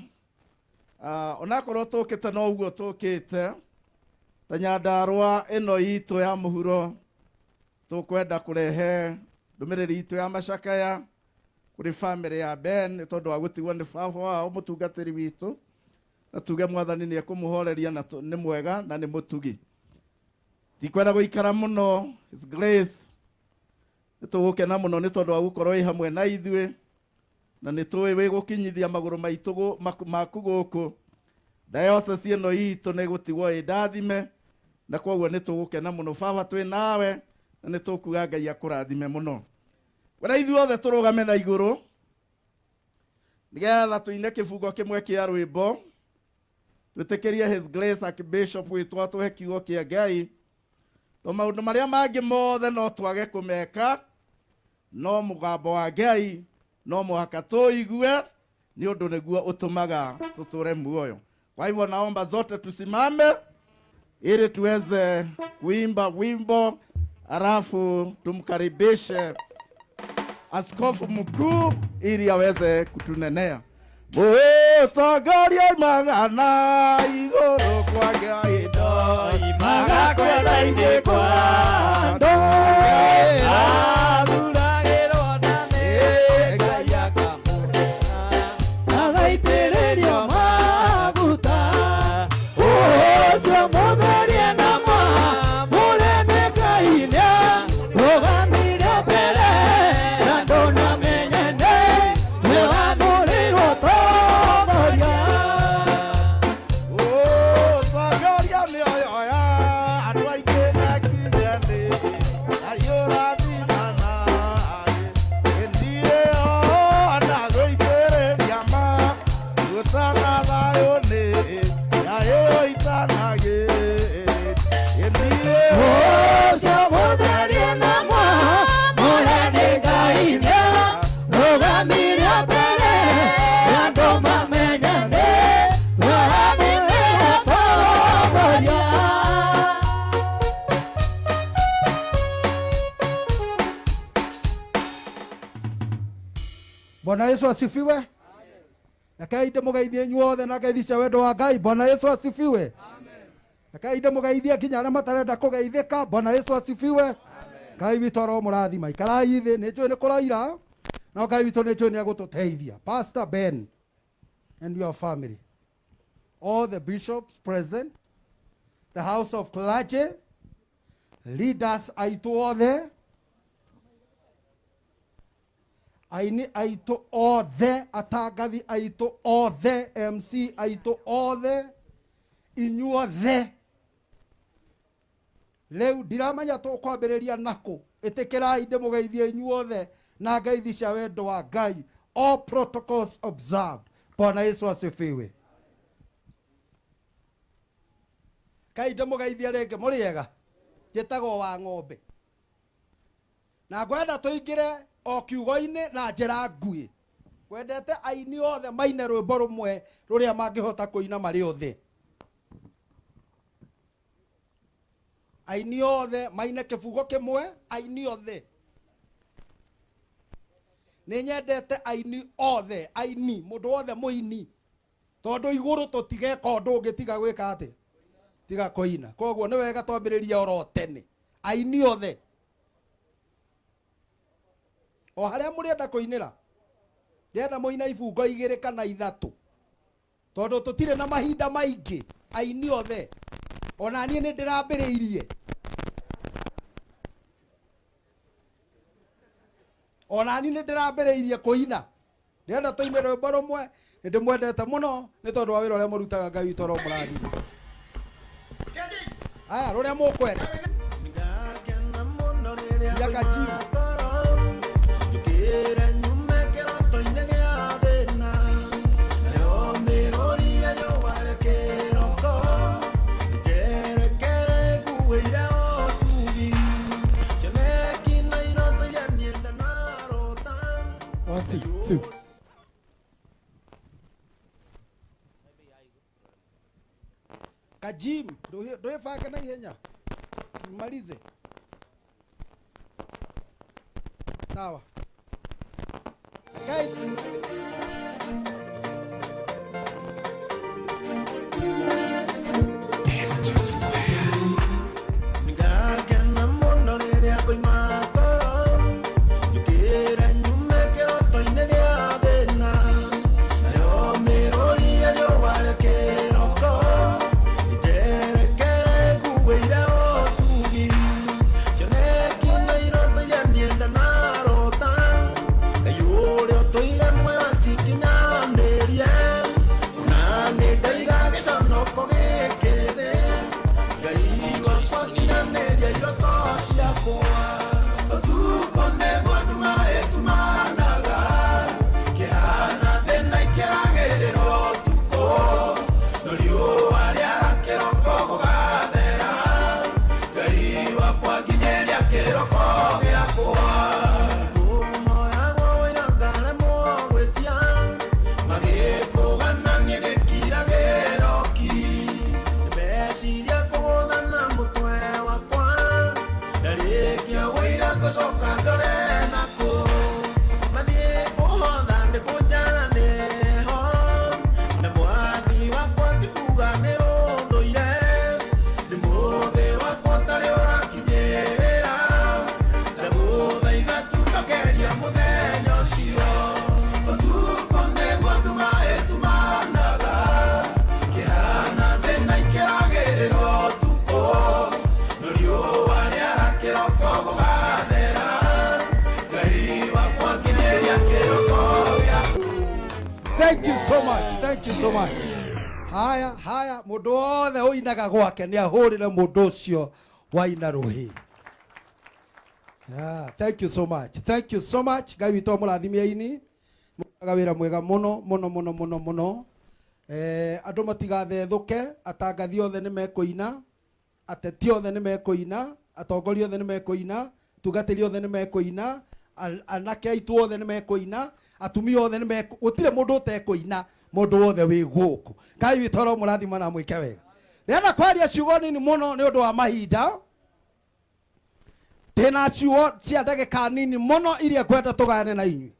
onakorwo tũkĩte no ũguo tũkĩte ta Nyandarua ĩno itũ ya mũhuro, tũkwenda kũrehe ndũmĩrĩri itũ ya macakaya kũrĩ famĩlĩ ya Ben nĩ tondũ wa gũtigwo nĩ baba wao mũtungatĩri witũ, na tuge mwathani nĩ ekũmũhoreria na nĩ mwega na nĩ mũtugi. Tikwenda gũikara mũno, His Grace nĩ tũgũkena mũno nĩ tondũ wa gũkorwo wĩ hamwe na ithuĩ, na nĩ tũĩ wĩ gũkinyithia magũrũ maitũ maku gũkũ. Diocese ĩno itũ nĩ gũtigwo ĩ ndathime, na koguo nĩ tũgũkena mũno baba twĩ nawe, na nĩ tũkuga Ngai akũrathime mũno. Wena ithuothe tũrũgame na igũrũ nĩgetha tũine kĩbungo kĩmwe kĩa rwĩmbo, twĩtĩkĩrie His Grace Archbishop witũ atũhe kiugo kĩa Ngai, to maũndũ marĩa mangĩ mothe no twage kũmeka, no mũgambo wa Ngai no mũhaka tũigue, nĩ ũndũ nĩguo ũtũmaga tũtũre muoyo. Kwa hivyo naomba zote tusimame ili tuweze kuimba wimbo, halafu tumkaribishe askofu mkuu ili aweze kutunenea. Mũtongoria magana igũrũ kwa Ngai ndoimaga kwenda ingĩ kwa athuragĩrwo na nĩ Ngai akamũrema agaitĩrĩrio maguta ũcio mũtherie na mwamũre nĩ Ngai nĩarũgamire mbere ya andũ na menye nĩ wamũrĩirwo tongoria. Ũtongoria mĩoyo ya andũ aingĩ na kinya nĩ Ngai ũrathimana ĩndiĩ ona gũitĩrĩria maguta na thayũ nĩ Ngai ũitanagĩ ĩndiĩ ũcio mũtherie na mwamũre nĩ Ngai nĩarũgamire mbere ya andũ mamenye nĩ wamũrĩirwo tongoria. Bwana Yesu asifiwe. Rekei ndĩmũgeithie inyuothe na ngeithi cia wendo wa Ngai. Bwana Yesu asifiwe. Rekei ndĩmũgeithie nginya arĩa matarenda kũgeithĩka. Bwana Yesu asifiwe. Ngai witũ aromũrathima. Ikarai thĩ, nĩ njũĩ nĩ kũraira, no Ngai witũ nĩ njũĩ nĩ egũtũteithia. Pastor Ben and your family, all the bishops present, the house of clergy, leaders aitũ othe, aini aitũ othe, atangathi aitũ othe, MC aitũ othe, Inyuothe rĩu ndiramenya tũkwambĩrĩria nakũ. Ĩtĩkĩrai ndĩmũgeithie inyuothe na ngeithi cia wendo wa Ngai. All protocols observed. Bwana Yesu asifiwe. Kai ndĩmũgeithie rĩngĩ mũrĩega. Njĩtagwo wa ng'ombe. Na ngwenda tũingĩre o kiugo-inĩ na njĩra nguĩ. Ngwendete aini othe maine rwĩmbo rũmwe rũrĩa mangĩhota kũina marĩ othe. Aini othe maine kĩbugo kĩmwe, aini othe. Nĩ nyendete aini othe, aini, mũndũ wothe mũini. Tondũ igũrũ tũtigeka ũndũ ũngĩ tiga gwĩka atĩa? Tiga kũina. Koguo nĩ wega twambĩrĩrie oro tene. Aini othe. O harĩa mũrĩenda kũinĩra. Ndĩrenda mũine ibungo igĩrĩ kana ithatũ. Tondũ tũtirĩ na mahinda maingĩ. Aini othe. Ona niĩ nĩ ndĩrambĩrĩirie. Ona niĩ nĩ ndĩrambĩrĩirie kũina. Ndĩrenda tũine rwĩmbo rũmwe. Nĩ ndĩmwendete mũno nĩ tondũ wa wĩra ũrĩa mũrutaga. Ngai witũ aromũrathima. Aya rũrĩa mũkwenda. Ia kachimu. One, two, two. Kajim, ndoefaka na ihenya. Malize. Sawa. Okay. Thank you so much. Thank you so much. Haya, haya, mundu wothe uinaga gwake ni ahurire mundu ucio waina ruhi. Yeah, thank you so much. Thank you so much. Ngai witũ amũrathime aini. Mũrutaga wĩra mwega mũno mũno mũno mũno mũno. Andũ matigathethũke, atangathi othe nĩ mekũina, ateti othe nĩ mekũina, atongoria othe nĩ mekũina, tungatĩri othe nĩ mekũina, anake aitũ othe nĩ mekũina, atumia othe nĩ mekũ, gũtirĩ mũndũ ũtekũina, mũndũ wothe wĩ gũkũ. Ngai witũ aromũrathima na mwĩke wega. Ndĩrenda kwaria ciugo nini mũno nĩ ũndũ wa mahinda. Ndĩna ciugo cia ndagĩka nini mũno iria ngwenda tũgayane na inyuĩ.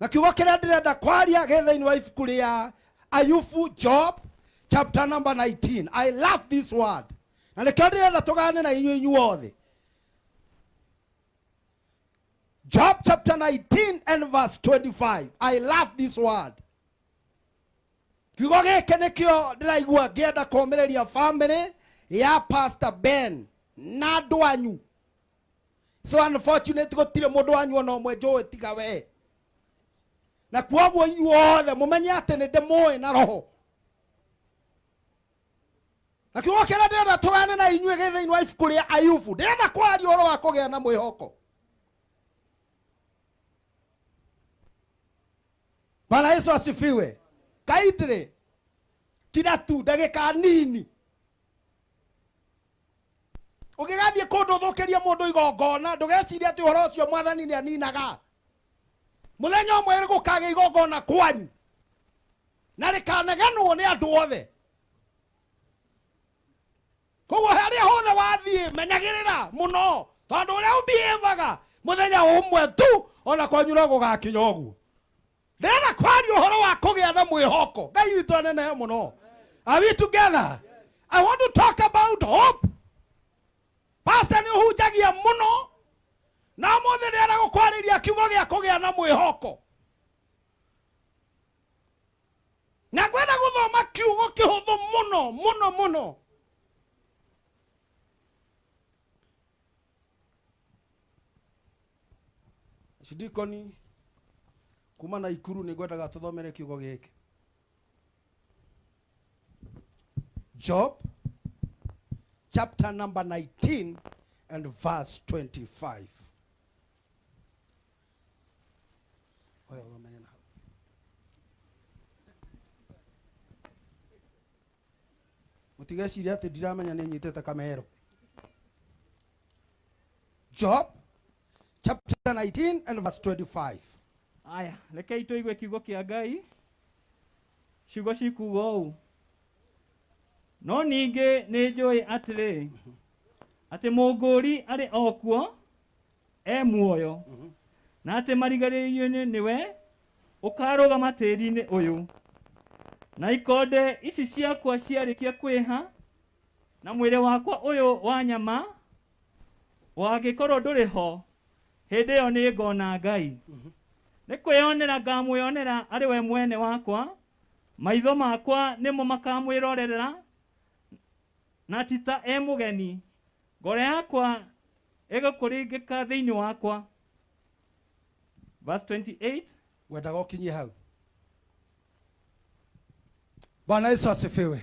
Na kiugo kĩrĩa ndĩrenda kwaria gĩ thĩinĩ wa ibuku rĩa Ayubu, Job chapter number 19. I love this word. Na nĩkĩo ndĩrenda tũgayane na inyuĩ inyuothe. Job chapter 19 and verse 25. I love this word. Kiugo gĩkĩ nĩkĩo ndĩraigua ngĩenda kũũmĩrĩria family ya Pastor Ben na andũ anyu. So unfortunate gũtirĩ mũndũ wanyu ona ũmwe njũĩ tiga we. Na kwoguo inyuothe mũmenye atĩ nĩ ndĩmũĩ na roho. Na kiugo kĩrĩa ndĩrenda tũgane na inyuĩ gĩ thĩinĩ wa ibuku rĩa Ayubu, ndĩrenda kwaria ũhoro wa kũgĩa na mwĩhoko. Bwana Yesu asifiwe. Kaindire kira tu ndagĩka nini. Ũngĩgathiĩ kũndũ ũthũkĩrie mũndũ igongona, ndũgecirie atĩ ũhoro ũcio mwathani nĩ aninaga. Mũthenya ũmwe gũkagĩa igongona kwanyu na rĩkanegenwo nĩ andũ othe. Koguo harĩa hothe wathiĩ menyagĩrĩra mũno, tondũ ũrĩa ũbievaga mũthenya ũmwe tu ona kwanyu no gũgakinya ũguo. Ndĩrenda kwaria ũhoro wa kũgĩa na mwĩhoko. Ngai witũ anenehe mũno. Are we together? I want to talk about hope. Pastor nĩ ũhunjagia mũno, na ũmũthĩ ndĩrenda gũkwarĩria kiugo gĩa kũgĩa na mwĩhoko. Na ngwenda gũthoma kiugo kĩhũthũ mũno mũno mũno. Cidikoni kuma na Ikuru nĩ ngwendaga tũthomere kiugo gĩkĩ. Job chapter number 19 and verse 25. Oya ũthomere na hau. Mũtigecirie atĩ ndiramenya nĩ nyitĩte kamero. Job chapter 19 and verse 25. Aya, rekei tũigue kiugo kĩa Ngai. Ciugo cikuuga ũũ: no ningĩ nĩ njũĩ atĩrĩ, atĩ mũngũri arĩ o kuo e muoyo, na atĩ marigĩrĩrio-inĩ nĩwe ũkarũgama tĩĩri-inĩ ũyũ. Na ikonde ici ciakwa ciarĩkia kwĩha, na mwĩrĩ wakwa ũyũ wa nyama wangĩkorwo ndũrĩ ho, hĩndĩ ĩyo nĩ ngona Ngai. Nĩ kwĩyonera ngamwĩonera arĩ we mwene wakwa, maitho makwa nĩmo makamwĩrorera, na ti ta e mũgeni. Ngoro yakwa ĩgũkũringĩka thĩinĩ wakwa. Verse 28. Ngwendaga ũkinyie hau. Bwana Yesu asifiwe.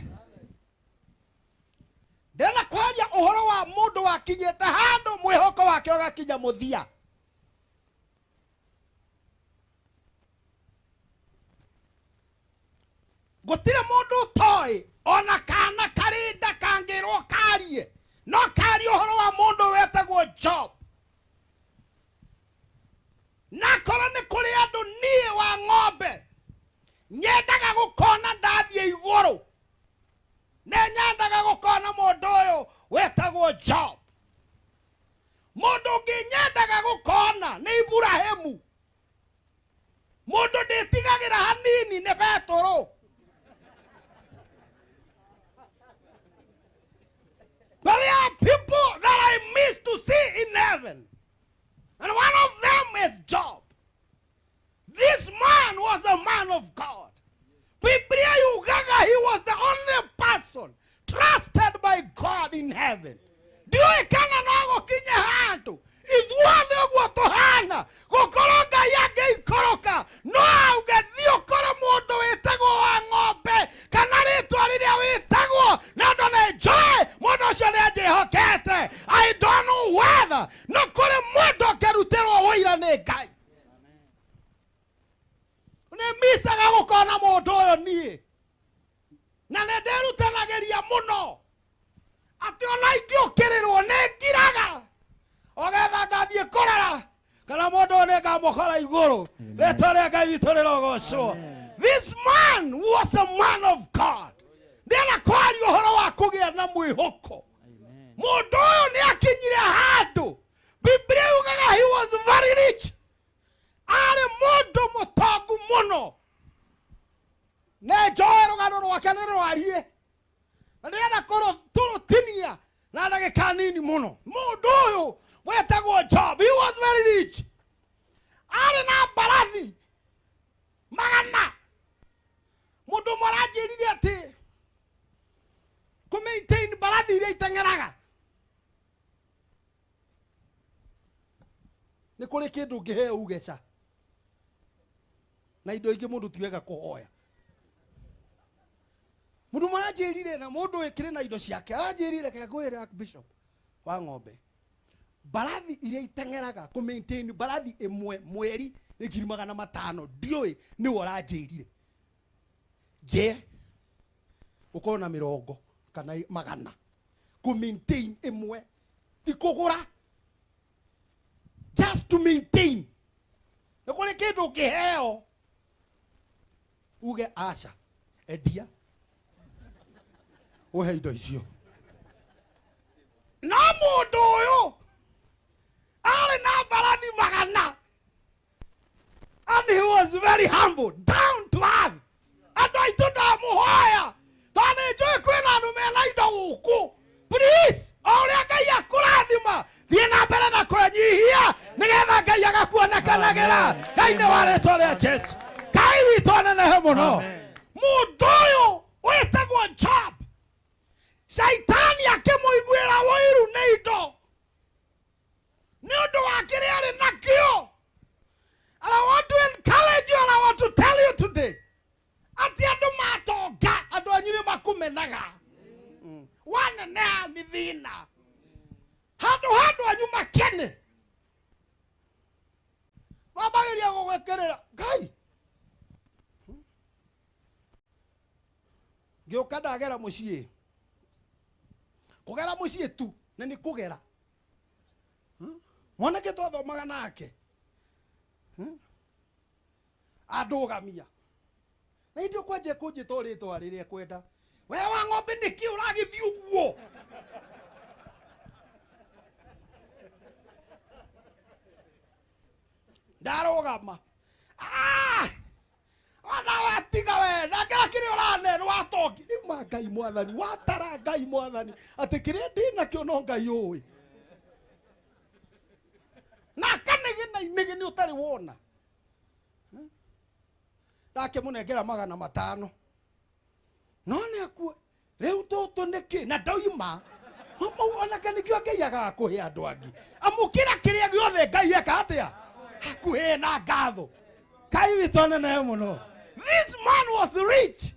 Ndĩrenda kwaria ũhoro wa mũndũ wakinyĩte handũ mwĩhoko wake ũgakinya mũthia. Gũtirĩ mũndũ ũtoĩ ona kana karĩ nda kangĩrwo karie, no karie ũhoro wa mũndũ wetagwo Job. Na korwo nĩ kũrĩ andũ niĩ wa ng'ombe nyendaga gũkona ndathiĩ igũrũ, nĩ nyendaga gũkona mũndũ ũyũ wetagwo Job. Mũndũ ũngĩ nyendaga gũkona nĩ Iburahĩmu. Mũndũ ndĩtigagĩra hanini nĩ Petũrũ. But there are people that I miss to see in heaven. And one of them is Job. This man was a man of God. Biblia yugaga he was the only person trusted by God in heaven. Ndiũĩ kana no gũkinye handũ ithuothe ũguo tũhana gũkorwo Ngai angĩikũrũka no auge thiĩ ũkore mũndũ wĩtagwo wa ng'ombe kana rĩtwa rĩrĩa wĩtagwo na andũ nĩ njũĩ mũndũ ũcio nĩ anjĩhokete. I don't know whether no kũrĩ mũndũ ũngĩrutĩrwo ũira nĩ Ngai. Nĩ micaga gũkona mũndũ ũyũ niĩ, na nĩ ndĩrutanagĩria mũno atĩ ona ingĩũkĩrĩrwo nĩ ngiraga ogetha ngathiĩ kũrora kana mũndũ ũyũ nĩ ngamũkora igũrũ. Rĩtwa rĩa Ngai witũ rĩrogocwo. This man was a man of God. Ndĩrenda kwaria ũhoro wa kũgĩa na mwĩhoko. Mũndũ ũyũ nĩ akinyire handũ Biblia yugaga he was very rich. Arĩ mũndũ mũtongu mũno. Nĩ njũĩ rũgano rwake nĩ rwarie, na ndĩrenda tũrũtinia na ndagĩka nini mũno. Mũndũ ũyũ wetagwo Job, he was very rich. Arĩ na mbarathi magana. Mũndũ ũmwe aranjĩrire atĩ kũ maintain mbarathi iria iteng'eraga nĩ kũrĩ kĩndũ ũngĩheo ugeca na indo ingĩ mũndũ ti wega kũhoya. Mundu maranjirire na mundu wikire na indo ciake aranjirire ke ngwire bishop wa ng'ombe mbarathi iria iteng'eraga ku maintain mbarathi imwe mweri ni 500,000 ndiũĩ nĩwe ũranjĩrire je ukorwo na 20 kana 100 ku maintain imwe ti kũgũra just to maintain nĩ kũrĩ kĩndũ ũngĩheo uge aca endia uhe indo icio no mũndũ ũyũ arĩ na mbarathi 100 and he was very humble down to earth andũ aitũ ndamũhoya tondũ nĩ njũĩ kwĩna andũ mena indo gũkũ please o ũrĩa Ngai akũrathima thiĩ na mbere na kwenyihia nĩgetha Ngai agakuonekanagĩra thĩinĩ wa rĩtwa rĩa Jesu Ngai witũ anenehe mũno mũndũ ũyũ wĩtagwo Job Shaitani akĩmũiguĩra ũiru nĩ indo nĩ ũndũ wa kĩrĩa arĩ nakĩo. And I want to encourage you and I want to tell you today atĩ andũ matonga andũ anyu nĩ makũmenaga waneneha nĩ thĩna handũ ha andũ anyu makene mambagĩria gũgwĩkĩrĩra Ngai ngĩũka ndagera mũciĩ kũgera mũciĩ tu na nĩ kũgera mwanake twathomaga nake andũgamia na ithuĩ kwanjia kũnjĩta rĩtwa rĩrĩa kwenda we wa ng'ombe nĩkĩ ũragĩthiĩ ũguo ndarũgama ona watiga we nakĩra kĩrĩa ũrane nĩ watongi rĩu ma Ngai mwathani watara Ngai mwathani atĩ kĩrĩa ndĩnakĩo no Ngai ũĩ na akanegena inegene ũtarĩ wona ndakĩmũnengera 500 no nĩ akue rĩu tũtũ nĩkĩ na ndoima onake nĩkĩo Ngai agaga kũhe andũ angĩ amũkĩra kĩrĩa gĩothe Ngai eka atĩa hakuhĩ na ngatho Ngai witũ anenehe mũno. This man was rich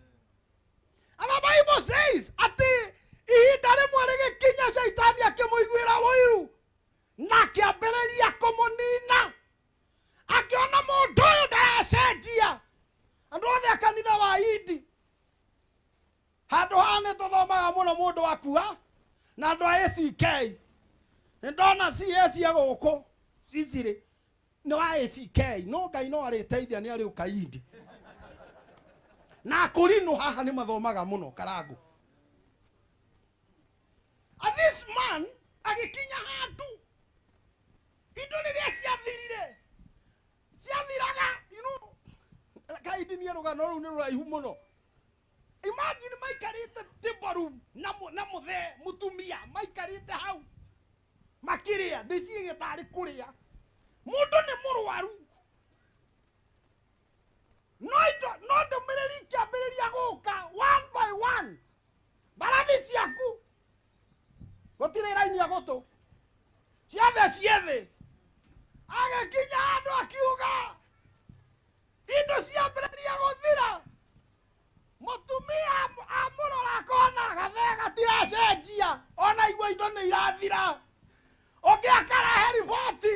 and the Bible says atĩ ihinda rĩmwe rĩgĩkinya Shaitani akĩmũiguĩra ũiru na akĩambĩrĩria kũmũnina akĩona mũndũ ũyũ ndaracenjia andũ othe a kanitha wa Indi handũ haha nĩ tũthomaga mũno mũndũ akua na andũ a ACK nĩ ndona CS ya gũkũ Sicily nĩ wa ACK no Ngai no arĩteithia nĩ arĩũka Indi na akũrinũ haha nĩ mathomaga mũno Karango. And this man agĩkinya handũ indo rĩrĩa ciathirire ciathiraga you know Ngai ndinie rũgano rũu nĩ rũraihu mũno. Imagine maikarĩte table room na mũthee mũtumia maikarĩte hau makĩrĩa ndĩcirie tarĩ kũrĩa mũndũ nĩ mũrwaru no ndũmĩrĩri ikĩambĩrĩria gũka one by one mbarathi ciaku gũtirĩ raini ya gũtũ ciothe ciĩ agĩkinya handũ akiuga indo ciambĩrĩria gũthira mũtumia amũrora akona gathee gatiracenjia ona igua indo nĩ irathira ũngĩ akarehe riboti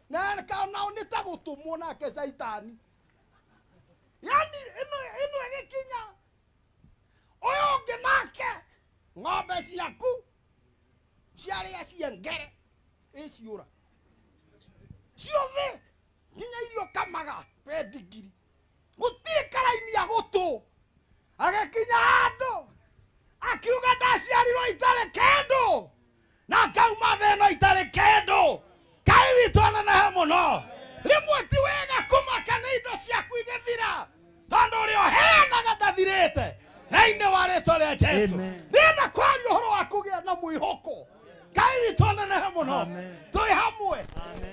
na nao nĩ ta gũtũmwo nake Shaitani yani ĩno ĩgĩkinya ũyũ ũngĩ nake ng'ombe ciaku ciarĩa ciengere ĩciũra ciothe nginya irio kamaga pendigiri gũtirĩ karaini ya gũtũ agĩkinya handũ akiuga ndaciarirwo itarĩ kĩndũ na ngauma thĩ ĩno itarĩ kĩndũ Ngai witũ anenehe mũno rĩmwe ti wega kũmaka nĩ indo ciaku igĩthira tondũ ũrĩa ũheanaga ndathirĩte thĩinĩ wa rĩtwa rĩa Jesu ndĩrenda kwaria ũhoro wa kũgĩa na mwĩhoko Ngai witũ anenehe mũno twĩ hamwe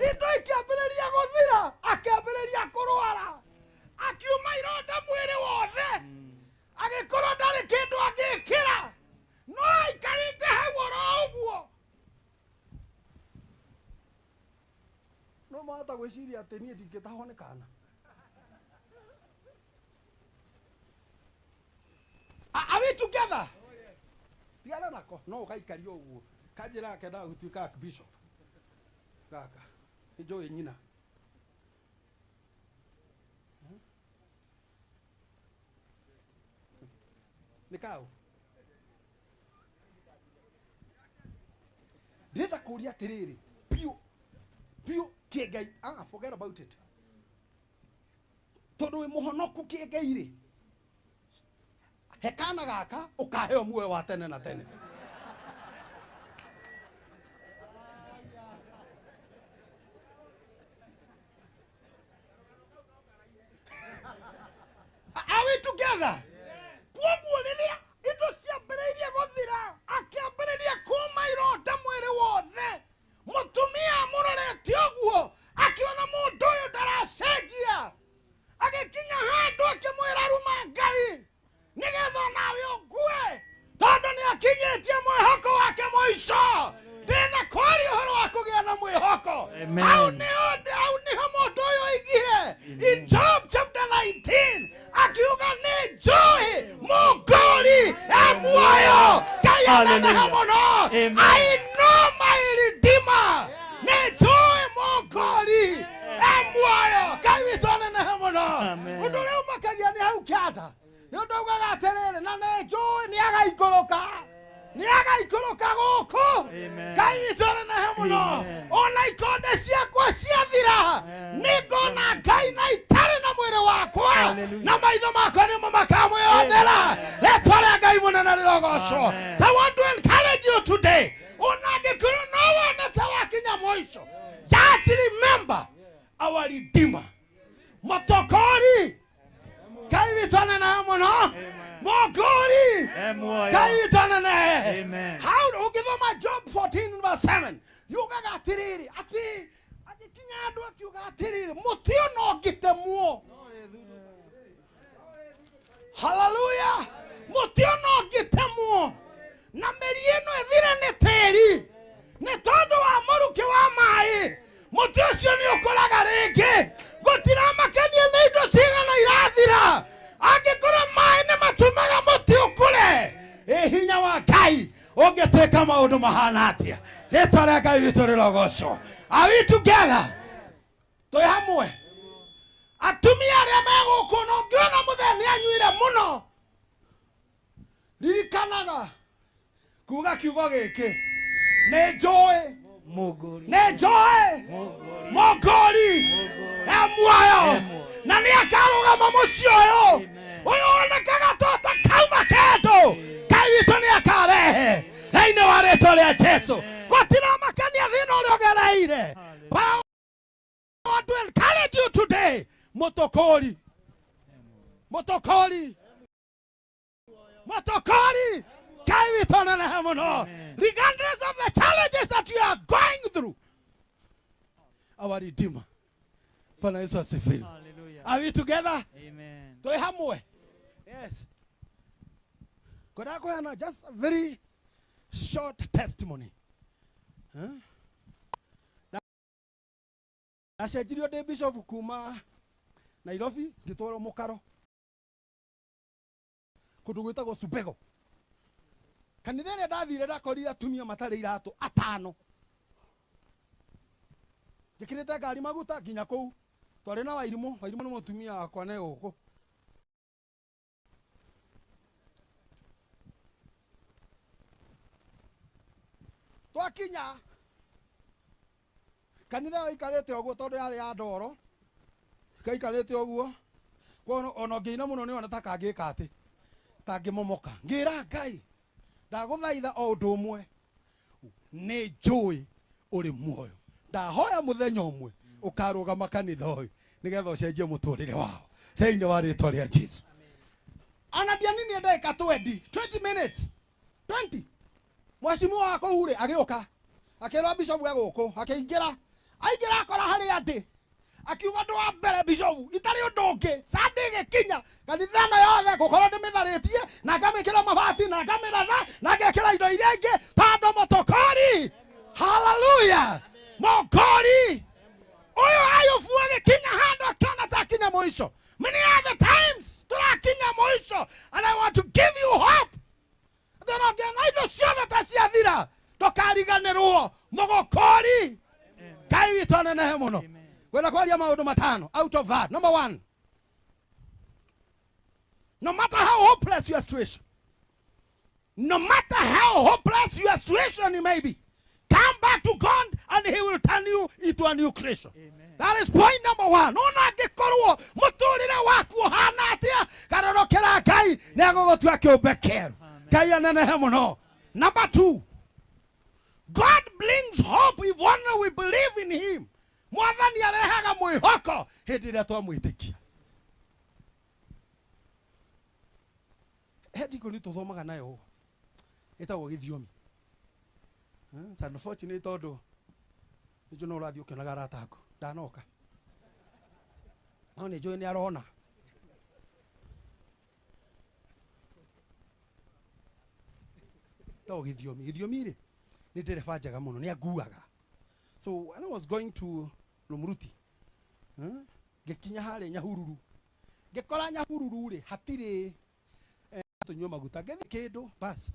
indo ikĩambĩrĩria gũthira akĩambĩrĩria kũrwara akiuma ironda mwĩrĩ wothe agĩkorwo ndarĩ kĩndũ angĩkĩra no aikarĩte hau oro ũguo no mahota gwĩciria atĩ niĩ ndingĩtahwo nĩ kana. Are we together? Tigana nako no ugaikaria uguo kanjira kendaga gutuika archbishop gaka nĩ njũĩ nyina. Nĩ kaũ ndĩrenda kũria atĩrĩrĩ piũ piũ kĩngai, forget about it, tondũ wĩ mũhonoku kĩngai rĩ, he kana gaka ũkaheo muoyo wa tene na tene. Are we together? Kwoguo rĩrĩa indo ciambĩrĩirie gũthira, akĩambĩrĩria kuma ironda mwĩrĩ wothe, mũtumia amũrorete ũguo akĩona mũndũ ũyũ ndaracenjia, agĩkinya handũ akĩmwĩra ruma Ngai nĩgetha onawe ũkue, tondũ nĩakinyĩtie mwĩhoko wake mũico. Ndĩna kwaria ũhoro wa kũgĩa na mwĩhoko. Hau nĩho mũndũ ũyũ oigire in Job chapter 19 akiuga nĩ njũĩ mũngũri e muoyo. Ngai anenehe mũno. I know my Redeemer. Nĩ njũĩ mũngũri e muoyo. Ngai witũ anenehe mũno. Ũndũ ũrĩa ũmakagia nĩ hau kĩanda, nĩ ũndũ augaga atĩrĩrĩ, na nĩ njũĩ nĩ agaikũrũka, nĩ agaikũrũka gũkũ. Ngai witũ anenehe mũno. Ona ikonde ciakwa ciathira, nĩ ngona Ngai na itarĩ na mwĩrĩ wakwa, na maitho makwa nĩmo makamwĩonera. Rĩtwa rĩa Ngai mũnene rĩrogocwo. I want to encourage you today, ona angĩkorwo no wone ta wakinya mũico, just remember our Redeemer. Motokori Ngai witũ anenehe mũno. Mũngũri Ngai witũ anenehe. Hau ũngĩthoma Job 14 verse 7 yugaga atĩrĩrĩ, atĩ agĩkinya andũ akiuga atĩrĩrĩ, mũtĩ ona ũngĩtemwo, haleluya, mũtĩ ona ũngĩtemwo na mĩri ĩno ĩthire nĩ tĩri nĩ tondũ wa mũrukĩ wa maĩ, mũtĩ ũcio nĩ ũkũraga rĩngĩ. Gũtiramakania nĩ indo cigana irathira, angĩkorwo maĩ nĩ matũmaga mũtĩ ũkũre, ĩ hinya wa Ngai ũngĩtuĩka maũndũ mahana atĩa. Rĩtwa rĩa Ngai witũ rĩrogocwo. Are we together? Twĩ hamwe. Atumia arĩa me gũkũ, na ũngĩona mũthee nĩ anyuire mũno, ririkanaga kuga kiugo gĩkĩ, nĩ njũĩ, nĩ njũĩ mũngũri e muoyo, na nĩ akarũgama mũciĩ ũyũ ũyũ wonekaga to ta kauma kĩndũ. Ngai witũ nĩ akarehe thĩinĩ wa rĩtwa rĩa Jesũ. Gũtiramakania thĩna ũrĩa ũgereire. But I want to encourage you today, mũtũkũri, mũtũkũri, mũtũkũri. Ngai witũ anenehe mũno. Regardless of the challenges that you are going through, our Redeemer. Bwana Yesu asifiwe. Are we together? Amen. Twĩ hamwe. Yes. Kwenda kũheana just a very short testimony. Ndacenjirio ndĩ bishop kuma Nairobi ngĩtwarwo mũkaro kũndũ gwĩtagwo Subego. Kanitha ĩrĩa ndathire ndakorire atumia matarĩ iratũ atano. Njĩkĩrĩte ngari maguta nginya kũu. Twarĩ na Wairimũ, Wairimũ nĩ mũtumia wakwa ne gũkũ. Twakinya kanitha ĩyo ĩikarĩte ũguo tondũ yarĩ ya ndoro, gaikarĩte ũguo, koguo ona ũngĩina mũno nĩwona ta kangĩka atĩ kangĩmomoka. Ngĩra Ngai, ndagũthaitha o ũndũ ũmwe, nĩ njũĩ ũrĩ muoyo. Ndahoya mũthenya ũmwe ũkarũgama kanitha ũyũ nĩgetha ũcenjie mũtũrĩre wao thĩinĩ wa rĩtwa rĩa Jesũ. Ona ndianinie ndagĩka 20 minutes, 20. Mheshimiwa wa kũu rĩ agĩũka akĩrwo bishop e gũkũ, akĩingĩra, aingĩra akora harĩa ndĩ, akiuga ũndũ wa mbere bishop itarĩ ũndũ ũngĩ, Sunday ĩgĩkinya kanitha ĩno yothe ngũkorwo ndĩmĩtharĩtie na ngamĩkĩra mabati na ngamĩratha na ngekĩra indo iria ingĩ tondũ mũtũkori, haleluya, mũngũri ũyũ Ayubu agĩkinya handũ akĩona ta akinya mũico. Many other times tũrakinya mũico, and I want to give you hope. Ndũkariganĩrwo mũgũkũri. Ngai witũ anenehe mũno. Ngwenda kwaria maũndũ matano out of that. Number one, no matter how hopeless your situation, no matter how hopeless your situation may be, come back to God and he will turn you into a new creation. Amen. That is point number one. Ona angĩkorwo mũtũrĩre waku ũhana atĩa, garũrũkĩra Ngai nĩegũgũtua kĩũmbe kĩerũ. Ngai anenehe mũno. Number two, God brings hope if only we believe in him. Mwathani arehaga mwĩhoko hĩndĩ ĩrĩa twamwĩtĩkia. He ndiko tũthomaga nayo ĩtagwo gĩthiomi. It's unfortunate tondũ nĩnjũĩ no ũrathiĩ ũkĩonaga arata aku ndanoka, no nĩnjũĩ nĩ arona. Ĩtagwo gĩthiomi. Gĩthiomi rĩ nĩ ndereba njega mũno, nĩ anguaga. So when I was going to Rumuruti, ngĩkinya harĩa Nyahururu, ngĩkora Nyahururu rĩ hatirĩ tũnyue maguta, ngĩthiĩ kĩndũ bas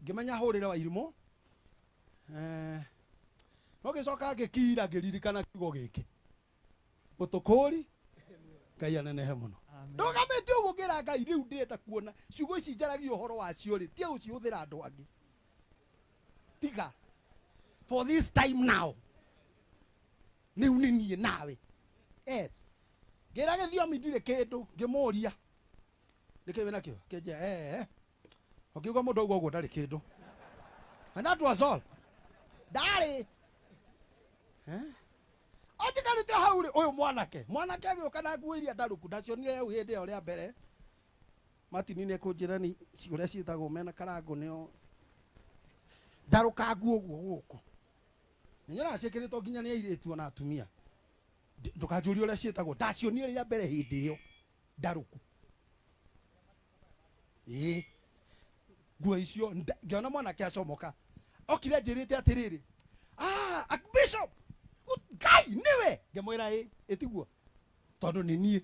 ngĩmenya hũrĩre wa irimũ. No ngĩcoka ngĩkira ngĩririkana kiugo gĩkĩ, mũtũkũri Ngai anenehe mũno. Ndũgamĩte ũguo ngĩra Ngai rĩu ndĩrenda kuona ciugo ici njaragia ũhoro wacio rĩ, tie gũcihũthĩra andũ angĩ, tiga for this time now rĩu nĩ niĩ nawe. Yes, ngĩra gĩthiomi ndirĩ kĩndũ, ngĩmũria nĩkĩ wĩna kĩo, kĩnjĩra ũkiuga mũndũ auga ũguo ndarĩ kĩndũ. And that was all. Ndarĩ anjikarĩte hau rĩ, ũyũ mwanake agĩũka na nguo iria ndarũku ndacionire hau hĩndĩ ĩyo rĩa mbere. Martin nĩ ekũnjĩra nĩ ũrĩa ciĩtagwo mena karangũ nĩo ndarũka nguo ũguo gũkũ. Nĩnyonaga ciĩkĩrĩtwo nginya nĩ airĩtu ona atumia. Ndũkanjũrie ũrĩa ciĩtagwo, ndacionire rĩa mbere hĩndĩ ĩyo ndarũku. Ĩĩ nguo icio ngĩona mwanake acomoka, okire anjĩrĩte atĩrĩrĩ, Bishop Ngai nĩwe. Ngĩmwĩra ĩ ĩtiguo tondũ nĩ niĩ.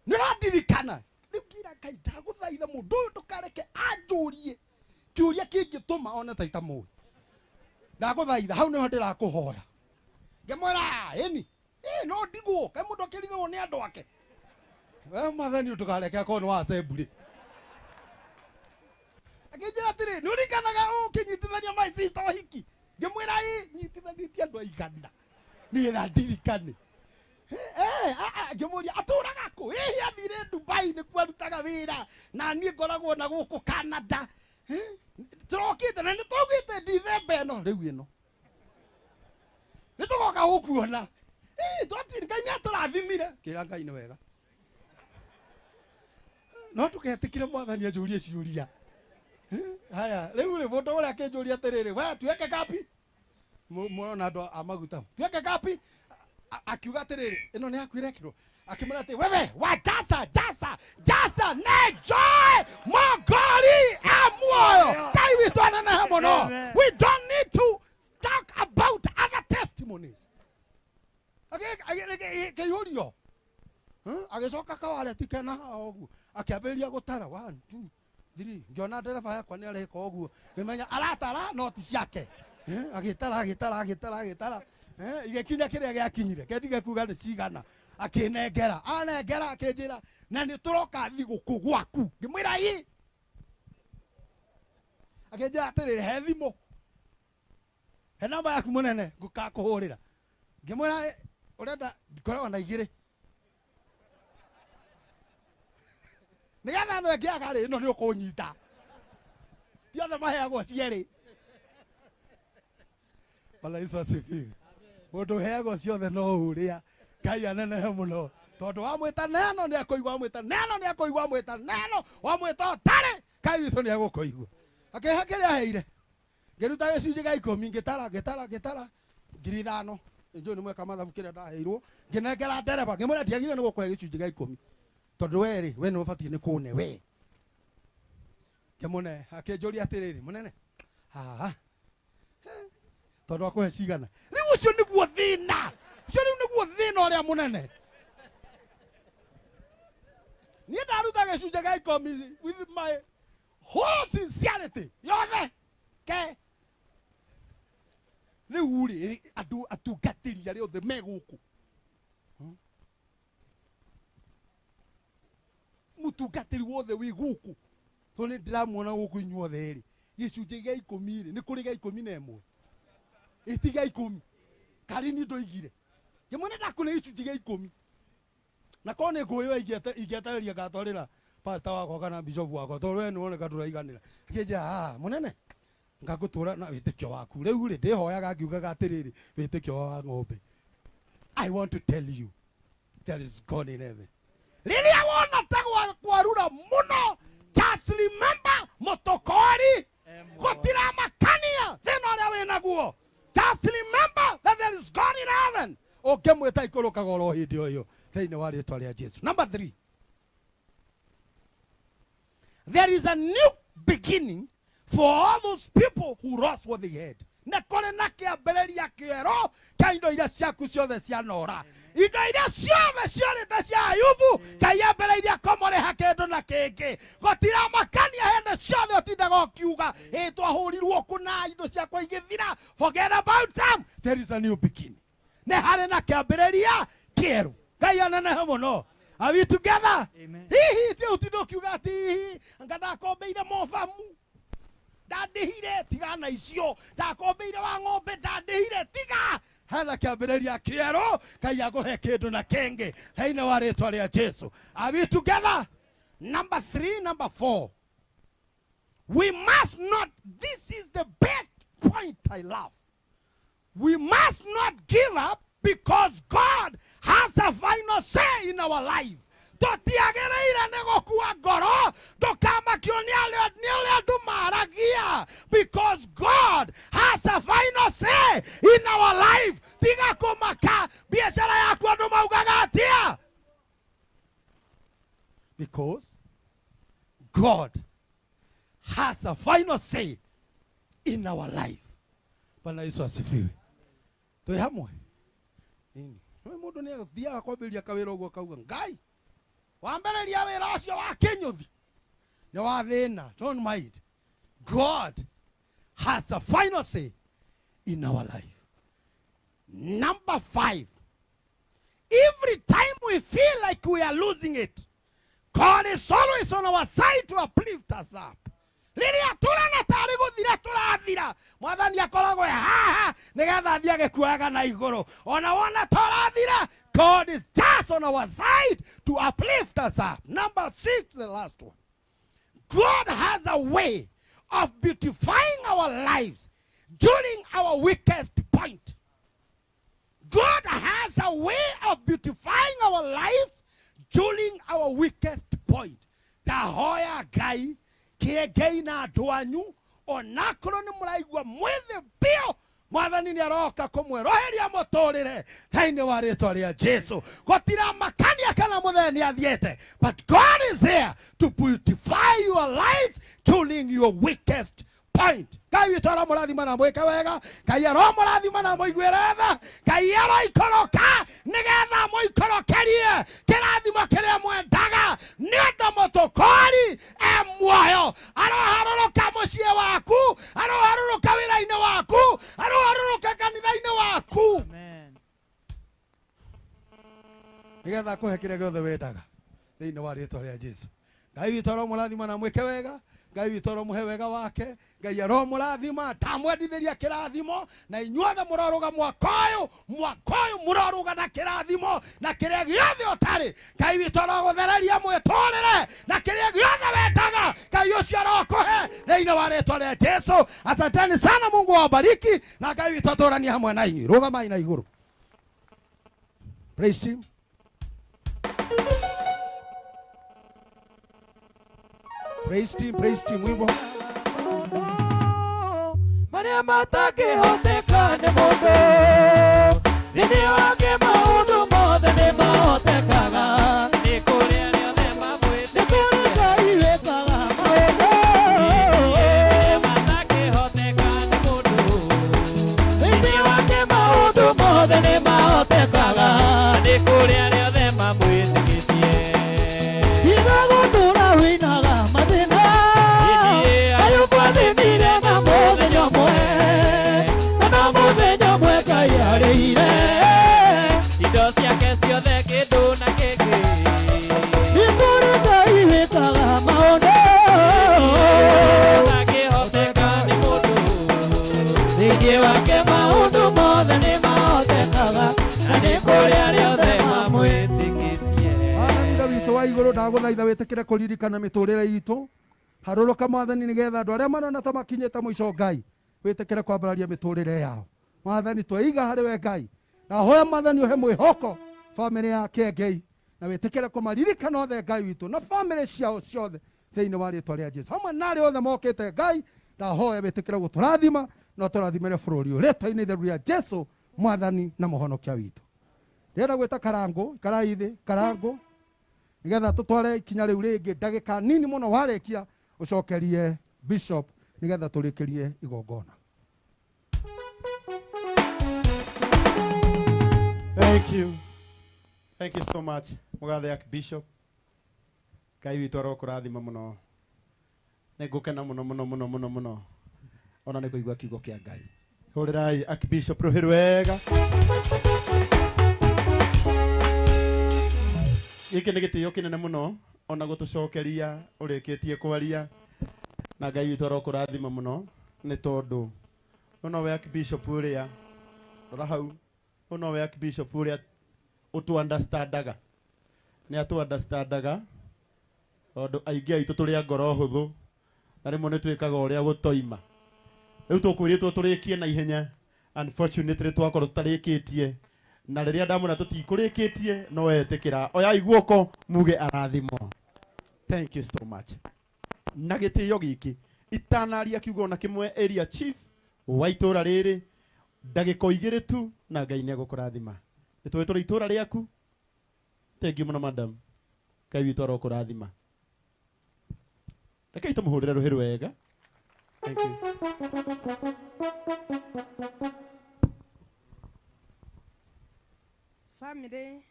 Nĩũrandirikana rĩu ngĩra Ngai ndagũthaitha mũndũ ũyũ ndũkareke anjũrie kĩũria kĩngĩtũma one ta itamũĩ. Ndagũthaitha hau nĩho ndĩrakũhoya. Ngĩmwĩra ĩni no ndigwo, kaĩ mũndũ akĩrigagwo nĩ andũ ake. We mwathani ndũkareke akorwo nĩ wa assembly. Akĩnjĩra atĩrĩ, nĩũririkanaga ũkĩnyitithania my sister ũhiki? Ngĩmwĩra ĩ nyitithanĩtie andũ aigana nĩgetha ndirikane. Ngĩmũria atũraga kũ? Ĩhĩ athire Dubai nĩkuo arutaga wĩra na niĩ ngoragwo na gũkũ Canada. Tũrokĩte na nĩtwaugĩte Dithemba ĩno rĩu ĩno nĩtũgoka gũkuona. Ngai nĩatũrathimire. Kĩra Ngai nĩ wega. No ndũgetĩkĩre mwathani anjũrie ciũria. Haya rĩu rĩ mũndũ ũrĩa akĩnjũria atĩrĩrĩ, we tuweke kapi, mũrona andũ a maguta, tuweke kapi. Akiuga atĩrĩrĩ, ĩno nĩ yaku ĩrekĩrwo. Akĩmwĩra atĩ wewe wa jasa jasa jasa nĩ joy mũngori e muoyo. Ngai witũ anenehe mũno. We don't need to talk about other testimonies. Akĩihũrio agĩcoka kawareti kena haha ũguo akĩambĩrĩria gũtara 1 2 3. Ngĩona ndereba yakwa nĩ areka ũguo ngĩmenya aratara noti ciake. Agĩtara agĩtara agĩtara agĩtara, igĩkinya kĩrĩa gĩakinyire kendige kuga nĩ cigana. Akĩnengera anengera akĩnjĩra na nĩ tũroka thigũkũ gwaku. Ngĩmwĩra ĩ. Akĩnjĩra atĩrĩrĩ, he thimũ, he namba yaku mũnene ngũkakũhũrĩra. Ngĩmwĩra ũrenda ngoragwo na igĩrĩ nĩgetha ĩno ĩngĩaga rĩ, ĩno nĩ ũkũnyita. Ti othe maheagwo cierĩ. Bwana Yesu asifiwe. Mũndũ ũheagwo ciothe no ũrĩa. Ngai anenehe mũno. Tondũ wamwĩta neno nĩ akũigua, wamwĩta neno nĩ akũigua, wamwĩta neno, wamwĩta ũtarĩ, Ngai witũ nĩ egũkũigua. Akĩhe kĩrĩa aheire. Ngĩruta gĩcunjĩ gĩa ikũmi, ngĩtara ngĩtara ngĩtara 5,000. Njũĩ nĩ mweka mathabu kĩrĩa ndaheirwo. Ngĩnengera ndereba, ngĩmwĩra ndiagĩrĩire nĩ gũkũhe gĩcunjĩ gĩa ikũmi. Tondũ we rĩ, we nĩ ũbatiĩ nĩ kũne we. Ngĩmũne, akĩnjũria atĩrĩrĩ, mũnene, haha tondũ akũhe cigana. Rĩu ũcio nĩguo thĩna. Ũcio rĩu nĩguo thĩna ũrĩa mũnene. Niĩ ndaruta gĩcunjĩ gĩa ikũmi with my Whole sincerity yothe ke rĩu rĩ andũ atungatĩri arĩa othe me gũkũ mũtungatĩri wothe wĩ gũkũ tondũ nĩ ndĩramuona gũkũ inyuothe rĩ gĩcunjĩ gĩa ikũmi rĩ nĩ kũrĩ gĩa 11 ĩti gĩa 10 karĩ ni ndoigire ngĩmwona ndakũne gĩcunjĩ gĩa 10 na korwo nĩ ngũyũ ingĩetereria ngatwarĩra pastor wakwa kana bishop wakwa tondũ we nĩwoneka ndũraiganĩra akĩnjĩra ah mũnene ngagũtũra na wĩtĩkio waku rĩu rĩ ndĩhoyaga ngiugaga atĩrĩrĩ wĩtĩkio wa ng'ombe. I want to tell you there is God in heaven. Rĩrĩa wona ta kwarura mũno, just remember mũtokori gũtiramakania thĩna ũrĩa wĩnaguo. Just remember that there is God in heaven. Ũngĩmwĩta ikũrũkaga oro hĩndĩ o ĩyo thĩinĩ wa rĩtwa rĩa Jesu. Number 3, there is a new beginning for all those people who lost what they had. Nĩ kũrĩ na kĩambĩrĩria kĩerũ kĩa indo iria ciaku ciothe cianora. Indo iria ciothe ciorĩte cia Ayubu, Ngai ambĩrĩirie kũmũrĩha kĩndũ na kĩngĩ. Gũtiramakania hĩndĩ ciothe ũtindaga ũkiuga ĩ twahũrirwo kũna indo ciakwa igĩthira. Forget about them. There is a new beginning. Nĩ harĩ na kĩambĩrĩria kĩerũ. Ngai anenehe mũno. Are we together? Hihi ti ũtinda ũkiuga atĩ hihi anga ndakombeire mobamu ndandĩhire tigana icio ndakombeire wa ng'ombe ndandĩhire tiga hena kĩambĩrĩria kĩerũ Ngai akũhe kĩndũ na kĩngĩ thĩinĩ wa rĩtwa rĩa Jesu. Are we together? Number 3, number 4, we must not, this is the best point I love, we must not give up because God has a final say in our life. Tũtiagĩrĩire nĩ gũkua ngoro ndũkamakio nĩ ũrĩa andũ maragia because God has a final say in our life. Tiga kũmaka biacara yaku andũ maugaga atĩa, because God has a final say in our life. Bwana Yesu asifiwe. Twĩ hamwe. Mũndũ nĩ athiaga kwambĩrĩria kawĩra ũguo akauga Ngai wambĩrĩria wĩra ũcio wa kĩnyũthi nĩ wa thĩna. Don't mind. God has a final say in our life. Number 5, every time we feel like we are losing it, God is always on our side to uplift us up. Rĩrĩa tũrona tarĩ gũthira tũrathira, Mwathani akoragwo e haha nĩgetha athiĩ agĩkuaga na igũrũ. Ona wona tũrathira, God is just on our side to uplift us up. Number 6, the last one. God has a way of beautifying our lives during our weakest point. God has a way of beautifying our lives during our weakest point. Ndahoya Ngai kĩengei na andũ anyu onakorwo nĩ mũraigua mwĩthĩ biũ Mwathani nĩ aroka kũmweroheria mũtũrĩre thĩinĩ wa rĩtwa rĩa Jesu. Gũtiramakania kana mũthee nĩ athiĩte, but God is there to beautify your lives during your weakest point. Ngai witũ aromũrathima na mwĩke wega. Ngai aromũrathima na mũiguĩre tha. Ngai aroikũrũka nĩgetha mũikũrũkĩrie kĩrathimo kĩrĩa mwendaga nĩ ũndũ mũtũkori e muoyo. Aroharũrũka mũciĩ waku, aroharũrũka wĩra-inĩ waku, aroharũrũka kanitha-inĩ waku nĩgetha akũhe kĩrĩa gĩothe wendaga thĩinĩ wa rĩtwa rĩa Jesu. Ngai witũ aromũrathima na mwĩke wega. Ngai witũ aromũhe wega wake. Ngai aromũrathima ndamwendithĩria kĩrathimo na inyuothe mũrorũga mwaka ũyũ mũrorũga na kĩrathimo na kĩrĩa gĩothe ũtarĩ. Ngai witũ arogũthereria mwĩtũrĩre na kĩrĩa gĩothe wendaga Ngai ũcio arokũhe thĩinĩ wa rĩtwa rĩa Jesu. Asanteni sana, Mungu awabariki na Ngai witũ atũranie hamwe na inyuĩ. Rũgamai na igũrũ. Praise him. Praise team, praise team, wimbo. Maria matangĩhoteka nĩ mũndũ, thĩinĩ wake maũndũ mothe nĩ mahotekaga. Nĩ kũrĩ arĩa othe mamwĩtĩkĩtie, nĩ kũrĩ Ngai wĩkaga maũndũ. Matangĩhoteka nĩ mũndũ, thĩinĩ wake maũndũ mothe nĩ mahotekaga. Nĩ kũrĩ arĩa othe mamwĩtĩkĩtie. Tiga gũtũũra wĩinaga mathĩna. Ndagũthaitha wĩtĩkĩre kũririkana mĩtũrĩre itũ. Harũrũka Mwathani nĩgetha andũ arĩa marona ta makinyĩte mũico Ngai wĩtĩkĩre kwambararia mĩtũrĩre yao. Mwathani tweiga harĩ we Ngai. Na hoya Mwathani ũhe mwĩhoko bamĩrĩ ya Kĩengei na wĩtĩkĩre kũmaririkana othe Ngai witũ na bamĩrĩ ciao ciothe thĩinĩ wa rĩtwa rĩa Jesu. Hamwe na arĩa othe mokĩte Ngai, ndahoya wĩtĩkĩre gũtũrathima na ũtũrathimĩre bũrũri ũyũ rĩtwa-inĩ itheru rĩa Jesu Mwathani na mũhonokia witũ. Ndĩrenda gwĩta Karangũ, ikarai thĩ, Karangũ, nĩgetha tũtware ikinya rĩu rĩngĩ ndagĩka nini mũno warĩkia ũcokerie Bishop nĩgetha tũrĩkĩrie igongona. Thank you. Thank you so much, Mugathe Archbishop. Ngai witũ arokũrathima mũno. Nĩngũkena mũno mũno mũno mũno mũno ona nĩ kũigua kiugo kĩa Ngai. Hũrĩrai Archbishop rũhĩ rwega. Gĩkĩ nĩ gĩtĩo kĩnene mũno ona gũtũcokeria ũrĩkĩtie kwaria na Ngai witũ arokũrathima mũno nĩ tondũ ũyũ nowe Archbishop ũrĩa rora hau, ũyũ nowe Archbishop ũrĩa ũtũ understandaga. Nĩ atũ understandaga tondũ aingĩ aitũ tũrĩ a ngoro hũthũ na rĩmwe nĩ twĩkaga ũrĩa gũtoima. Rĩu tũkwĩrĩtwo tũrĩkie na ihenya, unfortunately twakorwo tũtarĩkĩtie na rĩrĩa ndamwĩra tũtikũrĩkĩtie no etĩkĩra. Oyai guoko muge arathimwo. Thank you so much. Na gĩtĩo gĩkĩ itanaria kiugo ona kĩmwe area chief wa itũra rĩrĩ ndagĩka igĩrĩ tu na Ngai nĩ egũkũrathima. Nĩ tũĩ tũrĩ itũra rĩaku. Thank you mũno madam. Ngai witũ arokũrathima. Rekei tũmũhũrĩre rũhĩ rwega. Thank you. Family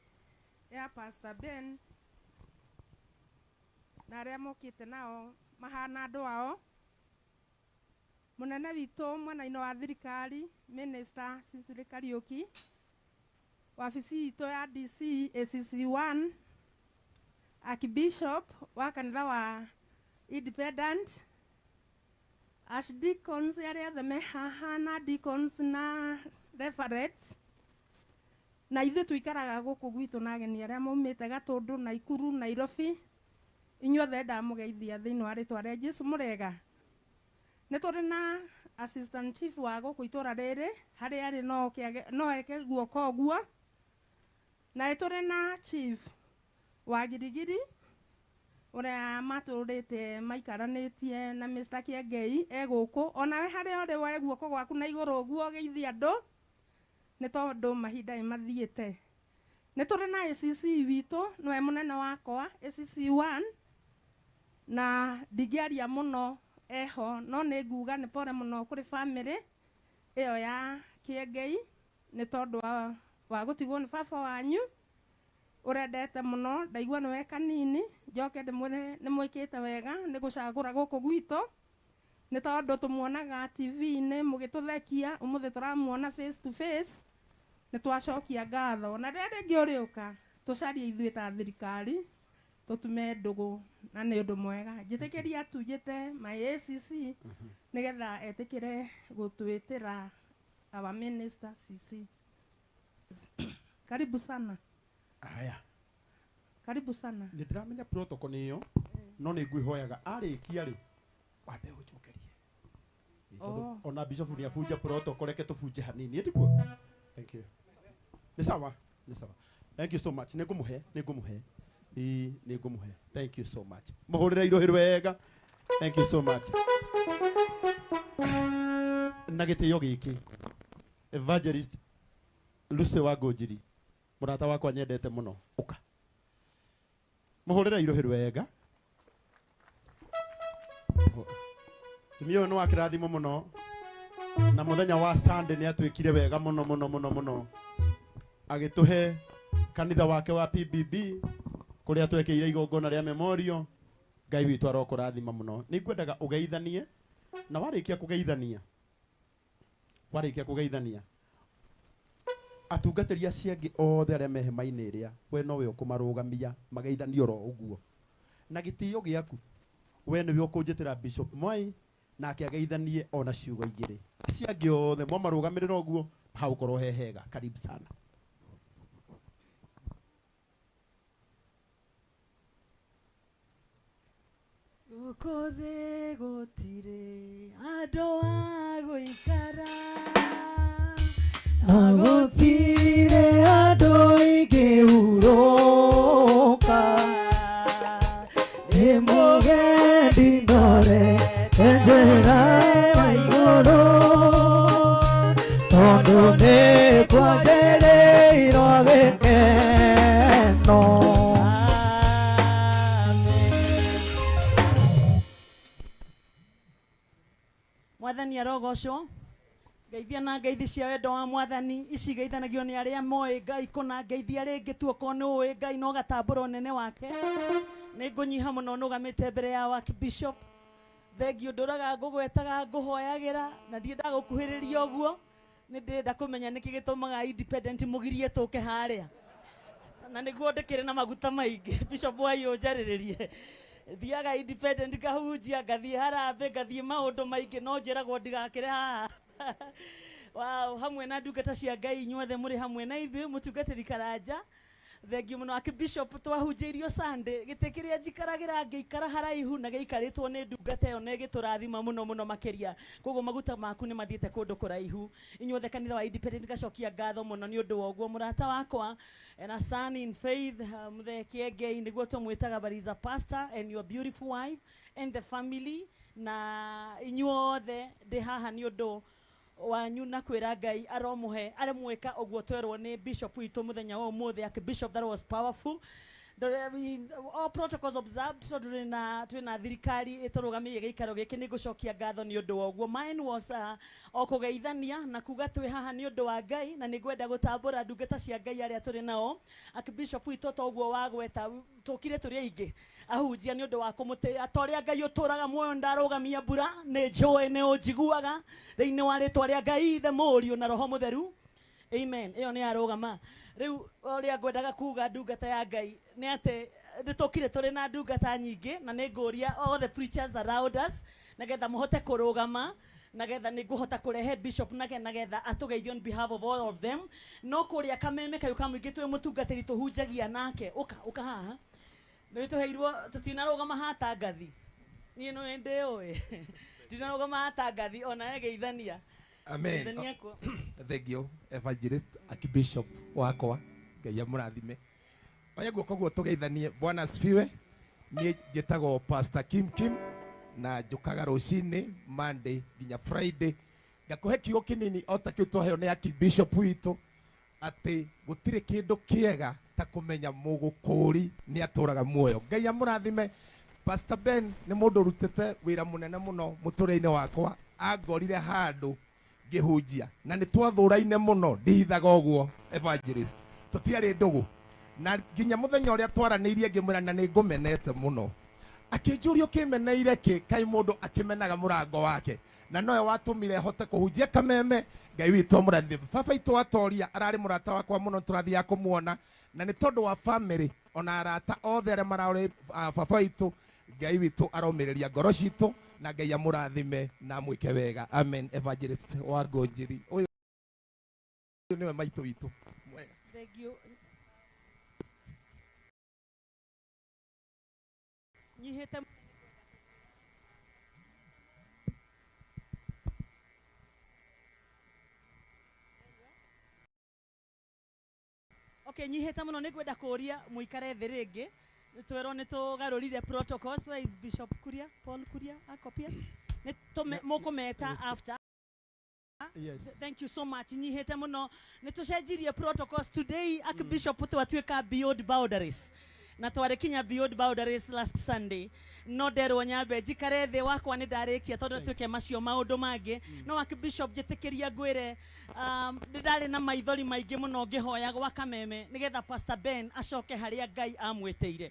ya Pastor Ben na arĩa mokĩte nao mahana andũ ao. Mũnene witũ mwena-inĩ wa thirikari Minister Cecily Kariuki, wabici itũ ya DC ACC1, Archbishop wa kanitha wa Independent, Archdeacons arĩa othe me haha na deacons na reverends, na ithuĩ tũikaraga gũkũ gwitũ na ageni arĩa maumĩte Gatũndũ, Naikuru, Nairobi. Inyuothe ndamũgeithia thĩinĩ wa rĩtwa rĩa Jesu. Mũrega. Nĩ tũrĩ na assistant chief wa gũkũ itũra rĩrĩ harĩa arĩ no eke guoko ũguo, na nĩ tũrĩ na chief wa Girigiri ũrĩa matũrĩte maikaranĩtie na Mr. Kĩengei e gũkũ. Onawe harĩa ũrĩ woe guoko gwaku na igũrũ ũguo ũgeithie andũ nĩ tondũ mahinda nĩ mathiĩte. Nĩ tũrĩ na ACC witũ nĩwe mũnene wakwa ACC1, na ndingĩaria mũno eho no nĩ nguga nĩ pore mũno kũrĩ family ĩyo ya Kĩengei nĩ tondũ wa gũtigwo nĩ baba wanyu ũrendete mũno. Ndaigua nĩwe kanini njoke ndĩmwĩre nĩ mwĩkĩte wega nĩ gũcagũra gũkũ gwitũ nĩ tondũ tũmuonaga TV-inĩ mũgĩtũthekia, ũmũthĩ tũramuona face to face. Nĩ twacokia ngatho na rĩrĩa rĩngĩ ũrĩũka tũcarie ithuĩ ta thirikari tũtume ndũgũ na nĩ ũndũ mwega. Njĩtĩkĩria tu njĩte my ACC nĩgetha etĩkĩre gũtwĩtĩra our minister CC. Karibu sana. Haya. Karibu sana. Nĩ ndĩramenya protocol nĩ ĩyo no nĩ ngwĩhoyaga arĩkia rĩ wambe ũnjokerie. Tondũ ona bishop nĩ abunja protocol, reke tũbunje hanini ĩtiguo. Thank you. Nĩ sawa, nĩ sawa. Thank you so much. Nĩ ngũmũhe, nĩ ngũmũhe. Ĩĩ nĩ ngũmũhe. Thank you so much. Mũhũrĩre irũhĩ rwega. Thank you so much. Na gĩtĩo gĩkĩ Evangelist Lucy wa Ngũnjiri, mũrata wakwa nyendete mũno, ũka. Mũhũrĩre irũhĩ rwega. Tumia ũyũ nĩ wa kĩrathimo mũno na mũthenya wa Sunday nĩ atwĩkire wega mũno mũno mũno mũno, agĩtũhe kanitha wake wa PBB kũrĩa twekĩire igongona rĩa memorial. Ngai witũ arokũrathima mũno. Nĩ ngwendaga ũgeithanie na warĩkia kũgeithania, warĩkia kũgeithania atungatĩri acio angĩ othe arĩa me hema-inĩ ĩrĩa we nowe ũkũmarũgamia mageithanio oro ũguo na gĩtĩo gĩaku we nĩwe ũkũnjĩtĩra Bishop Mwai nake ageithanie ona ciugo igĩrĩ. Acio angĩ othe mwamarũgamĩrĩra ũguo hagũkorwo he hega. Karibu sana. Gũkũ thĩ gũtirĩ andũ a gũikara, na gũtirĩ andũ ingĩhurũka. Nĩ mũgendi ndorete njĩra ya igũrũ, tondũ nĩ kwagĩrĩirwo gĩkeno. Mwathani arogocwo. Ngeithia na ngeithi cia wendo wa mwathani ici geithanagio nĩ arĩa moĩ Ngai kũna ngeithia rĩngĩ tu okorwo nĩ ũĩ Ngai no gatambũra ũnene wake. Nĩ ngũnyiha mũno nũgamĩte mbere ya Archbishop. Thengio ndũraga ngũgwetaga ngũhoyagĩra na ndirĩ ndagũkuhĩrĩria ũguo. Nĩ ndĩrenda kũmenya nĩkĩ gĩtũmaga independent mũgirie tũke harĩa, na nĩguo ndĩkĩrĩ na maguta maingĩ. Bishop Waiyũ njarĩrĩrie, thiaga independent ngahunjia, ngathiĩ harambĩ, ngathiĩ maũndũ maingĩ, no njĩragwo ndigakĩre haha. Wow, hamwe na ndungata cia Ngai inyuothe mũrĩ hamwe na ithuĩ, mũtungatĩri Karanja, thengio mũno. Archbishop, twahunjĩirio Sunday, gĩtĩ kĩrĩa njikaragĩra ngĩikara haraihu na gĩikarĩtwo nĩ ndungata ĩyo na ĩgĩtũrathima mũno mũno makĩria. Koguo maguta maku nĩ mathiĩte kũndũ kũraihu. Inyuothe kanitha wa Independent ngacokia ngatho mũno nĩ ũndũ wa ũguo. Mũrata wakwa and a son in faith, Mũthee Kĩengei nĩguo tũmwĩtaga, but is a pastor, and your beautiful wife and the family, na inyuothe ndĩ haha nĩ ũndũ wanyu na kwĩra Ngai aromũhe aremwĩka ũguo twerwo nĩ bishop witũ mũthenya wa ũmũthĩ. Archbishop, that was powerful. All protocols observed, tondũ twĩna thirikari ĩtũrũgamĩire gĩikaro gĩkĩ. Nĩ ngũcokia ngatho nĩ ũndũ wa ũguo. Mine was o kũgeithania na kuga twĩ haha nĩ ũndũ wa Ngai, na nĩ ngwenda gũtambũra ndungata cia Ngai arĩa tũrĩ nao. Archbishop witũ, toguo wagweta, tũkire tũrĩ aingĩ ahunjia nĩ ũndũ wa kũmũtĩĩa ta ũrĩa Ngai ũtũraga muoyo. Ndarũgamia mbura nĩ njũĩ nĩ ũnjiguaga thĩinĩ wa rĩtwa rĩa Ngai Ithe, Mũriũ na Roho Mũtheru, amen. Ĩyo nĩ yarũgama. Rĩu ũrĩa ngwendaga kuga, ndungata ya Ngai, nĩ atĩ nĩ tũkire tũrĩ na ndungata nyingĩ, na nĩ ngũria all the preachers around us nĩgetha mũhote kũrũgama, nagetha nĩ ngũhota kũrehe bishop nake nagetha atũgeithie on behalf of all of them. No kũrĩa kameme kayũ ka mũingĩ twĩ mũtungatĩri tũhunjagia nake, ũka ũka haha nĩ tũheirwo tũtinarũgama hata ngathi. Niĩ nĩ ndĩũĩ ndinarũgama hata ngathi ona egeithania. Amen. Geithania kuo. Thank you evangelist Archbishop wakwa, Ngai amũrathime. Oya guoko guo tũgeithanie. Bwana asifiwe. Niĩ njĩtagwo Pastor Kim Kim na njũkaga rũcinĩ Monday nginya Friday. Ngakũhe kiugo kĩnini o ta kĩu twaheo nĩ Archbishop witũ, atĩ gũtirĩ kĩndũ kĩega ta kũmenya mũgũkũri nĩ atũraga muoyo. Ngai amũrathime. Pastor Ben nĩ mũndũ ũrutĩte wĩra mũnene mũno mũtũrĩre-inĩ wakwa. Angorire handũ ngĩhunjia na nĩ twathũraine mũno, ndihithaga ũguo evangelist, tũtiarĩ ndũgũ, na nginya mũthenya ũrĩa twaranĩirie ngĩmwĩra na nĩ ngũmenete mũno, akĩnjũria ũkĩmeneire kĩ? Kaĩ mũndũ akĩmenaga mũrango wake? Na nowe watũmire hote kũhunjia kameme. Ngai witũ amũrathime. Baba itũ atoria ararĩ mũrata wakwa mũno, tũrathiaga kũmuona, na nĩ tondũ wa family ona arata othe arĩa mararĩ baba witũ, Ngai witũ aromĩrĩria ngoro citũ na Ngai amũrathime na amwĩke wega. Amen. Evangelist wa Ngũnjiri, ũyũ nĩwe maitũ witũ mwega. Thank you. Nyihĩte. Okay, nyihĩte mũno. Nĩ ngwenda kũũria mũikare thĩ rĩngĩ. Twerwo nĩ tũgarũrire protocols. Where is Bishop Kuria? Paul Kuria akopia nĩ mũkũmeta after. Yes. Thank you so much. Nyihĩte mũno. Nĩ tũcenjirie protocols today. Archbishop, twatuĩka beyond boundaries, na twarĩ kinya beyond boundaries last Sunday, no nderwo nyambe njikare thĩ wakwa nĩ ndarĩkia tondũ tuĩke macio maũndũ mangĩ. No Archbishop, njĩtĩkĩria ngwĩre, nĩ ndarĩ na maithori maingĩ mũno ngĩhoya gwa kameme nĩgetha Pastor Ben acoke harĩa Ngai amwĩtĩire.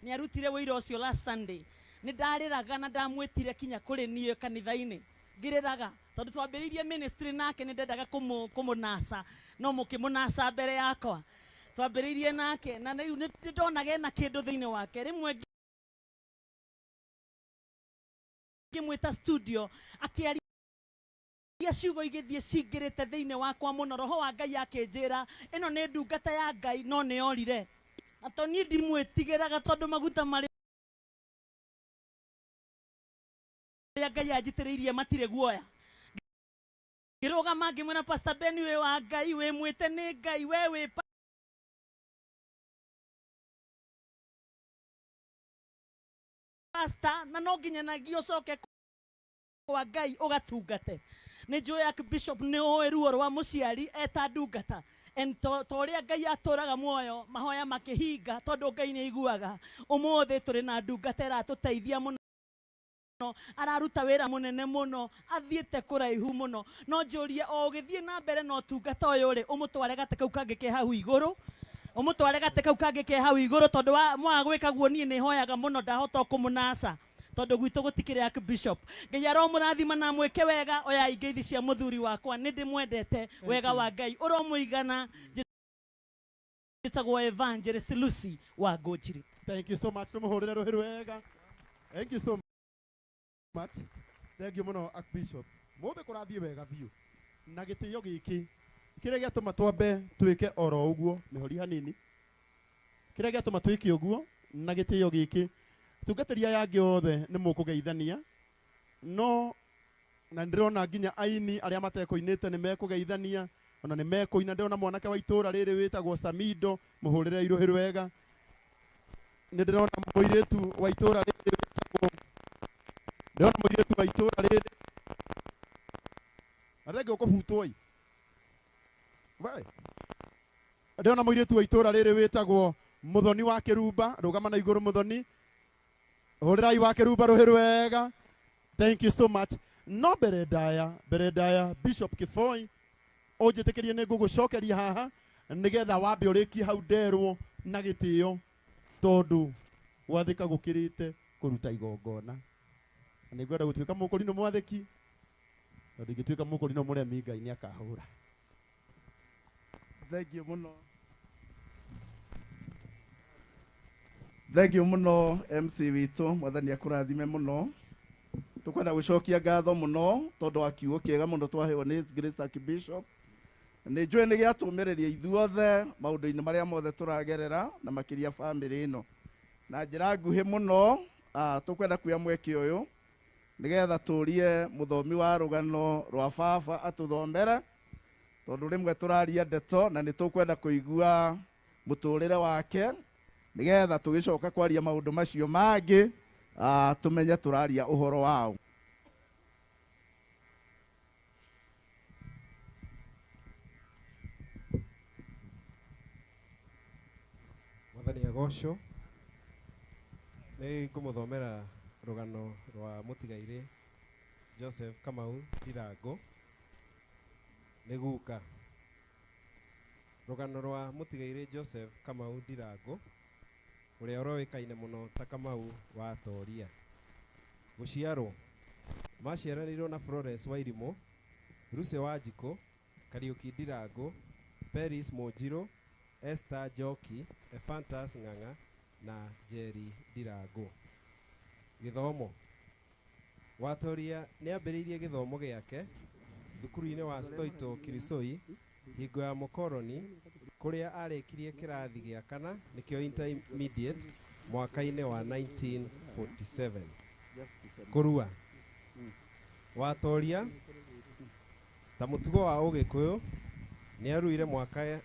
Nĩ arutire wĩira ũcio last Sunday. Nĩ ndarĩraga na ndamwĩtire kinya kũrĩ niĩ kanitha-inĩ ngĩrĩraga tondũ twambĩrĩirie ministry nake. Nĩ ndendaga kũmũnaca no mũkĩmũnaca mbere yakwa. Twambĩrĩirie nake na rĩu nĩ ndonaga ena kĩndũ thĩinĩ wake. Rĩmwe ngĩmwĩta studio akĩaria ciugo igĩthiĩ cingĩrĩte thĩinĩ wakwa mũno. Roho wa Ngai akĩnjĩra ĩno nĩ ndungata ya Ngai, no nĩ orire na to niĩ ndimwĩtigĩraga tondũ maguta marĩ Arĩa Ngai anjitĩrĩirie matirĩ guoya. Ngĩrũgama ngĩmwĩra Pastor Ben, wĩ wa Ngai, wĩ mwĩte nĩ Ngai, we wĩ pastor na no nginyanagia ũcoke kwa Ngai ũgatungate. Nĩ njũĩ Archbishop nĩ ũĩ ruo rwa mũciari eta ndungata. And to ũrĩa Ngai atũraga muoyo mahoya makĩhinga tondũ Ngai nĩ aiguaga. Ũmũthĩ tũrĩ na ndungata ĩratũteithia mũno, araruta wĩra mũnene mũno, athiĩte kũraihu mũno. No njũrie o ũgĩthiĩ na mbere na ũtungata ũyũ rĩ, ũmũtware gatĩ kau kangĩ ke hau igũrũ, ũmũtware gatĩ kau kangĩ ke hau igũrũ, tondũ mwaga gwĩka guo niĩ nĩ hoyaga mũno ndahota kũmũnaca, tondũ gwitũ gũtikĩrĩ Archbishop. Ngai aromũrathima na mwĩke wega. Oyai ngeithi cia mũthuri wakwa, nĩ ndĩmwendete. Wega wa Ngai ũromũigana. Njĩtagwo Evangelist Lucy wa Ngũnjiri. Thank you so much. Tumuhurire ruhi rwega. Thank you so much. Thank you muno Archbishop. Mothe kũrathiĩ wega biũ. Na gĩtĩo gĩkĩ kĩrĩa gĩatũma twambe twĩke oro ũguo, mĩhori hanini. Kĩrĩa gĩatũma twĩke ũguo na gĩtĩo gĩkĩ, tungatĩri aya angĩ othe nĩ mũkũgeithania, no na ndĩrona nginya aini arĩa matekũinĩte nĩ mekũgeithania, ona nĩ mekũina. Ndĩrona mwanake wa itũra rĩrĩ wĩtagwo Samido, mũhũrĩre irũhĩ rwega. Nĩ ndĩrona mũirĩtu wa itũra rĩrĩ wĩtagwo, ndĩrona mũirĩtu wa itũra rĩrĩ athenge ũkũbutwo ĩ. We. Ndĩrona mũirĩtu wa itũra rĩrĩ wĩtagwo Muthoni wa Kĩrumba, rũgama na igũrũ Muthoni. Hũrĩrai wa Kĩrumba rũhĩ rwega. Thank you so much. No mbere ndaya Bishop Kiboi, ũnjĩtĩkĩrie nĩ ngũgũcokeria haha nĩgetha wambe ũrĩkie hau nderwo na gĩtĩo, tondũ gwathĩka gũkĩrĩte kũruta igongona. Na nĩngwenda gũtuĩka mũkũrinũ mwathĩki, tondũ ingĩtuĩka mũkũrinũ mũremi Ngai nĩakahũra. Thank you mũno. Thank you mũno MC witũ, Mwathani akũrathime mũno. Tũkwenda gũcokia ngatho mũno tondũ wa kiugo kĩega mũno twaheo nĩ His Grace Archbishop. Nĩ njũĩ nĩ gĩatũmĩrĩria ithuothe maũndũ-inĩ marĩa mothe tũragerera na makĩria bamĩrĩ ĩno. Na njĩra nguhĩ mũno, tũkwenda kuoya mweke ũyũ nĩgetha tũrie mũthomi wa rũgano rwa baba atũthomere, tondũ rĩmwe tũraria ndeto na nĩ tũkwenda kũigua mũtũrĩre wake nĩgetha tũgĩcoka kwaria maũndũ macio mangĩ, tũmenye tũraria ũhoro wao. Mwathani agocwo. Nĩ ngũmũthomera rũgano rwa mũtigairĩ Joseph Kamau Ndirango nĩ guka. Rũgano rwa mũtigairĩ Joseph Kamau Ndirango ũrĩa ũroĩkaine mũno ta Kamau wa Toria. Gũciarwo maciaranĩirwo na Florence Wairimũ, Lucy Wanjikũ, Kariũki Ndirango, Peris Mũnjirũ, Esther Njoki, Ephantus Ng'ang'a na Jerry Ndirango. Gĩthomo. Watoria nĩambĩrĩirie gĩthomo gĩake thukuru-inĩ wa Stoito Kirisoi hingo ya mũkoroni, kũrĩa arĩkirie kĩrathi gĩa kana nĩkĩo intermediate mwaka-inĩ wa 1947. Kũrua. Watoria ta mũtugo wa Ũgĩkũyũ nĩaruire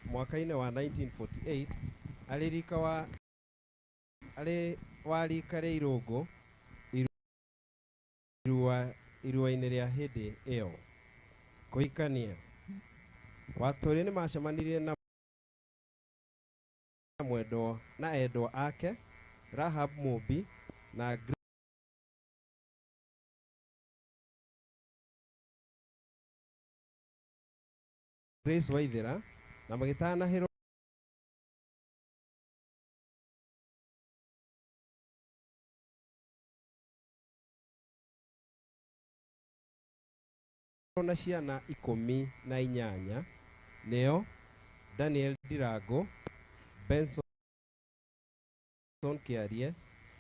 mwaka-inĩ wa 1948 arĩ rika wa arĩ wa rika rĩa Irũngũ irua-inĩ rĩa hĩndĩ ĩyo. Kũhikania. Watoria nĩ macemanirie na mwendwa na endwa ake Rahab Mũmbi na Grace Waithera na magĩtanahĩrwo na ciana 18 nĩo Daniel Ndirango, Benson Kĩarie,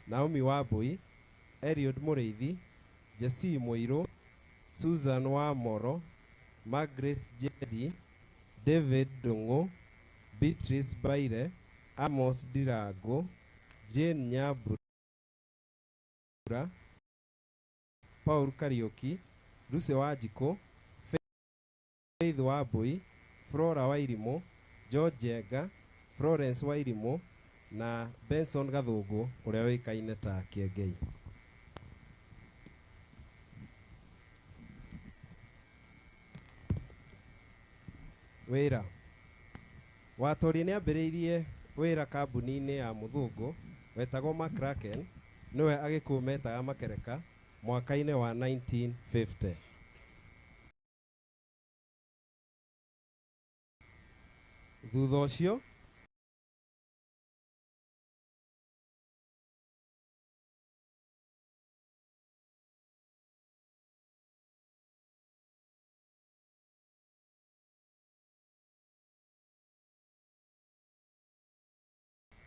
Naomi Wambui, Eliud Mũrĩithi, Jesse Mũirũ, Susan Wamoro, Margaret Njeri, David Ndung'u, Beatrice Baire, Amos Ndirango, Jane Nyambura, Paul Kariuki, Lucy Wanjikũ, Faith Wambui, Flora Wairimũ, George Njenga, Florence Wairimũ na Benson Gathũngũ ũrĩa ũĩkaine ta Kĩengei. Wĩra. Watoria nĩ ambĩrĩirie wĩra kambuni-inĩ ya mũthũngũ wetagwo McCracken, nĩwe agĩkũyũ metaga Makereka, mwaka-inĩ wa 1950. Thutha ũcio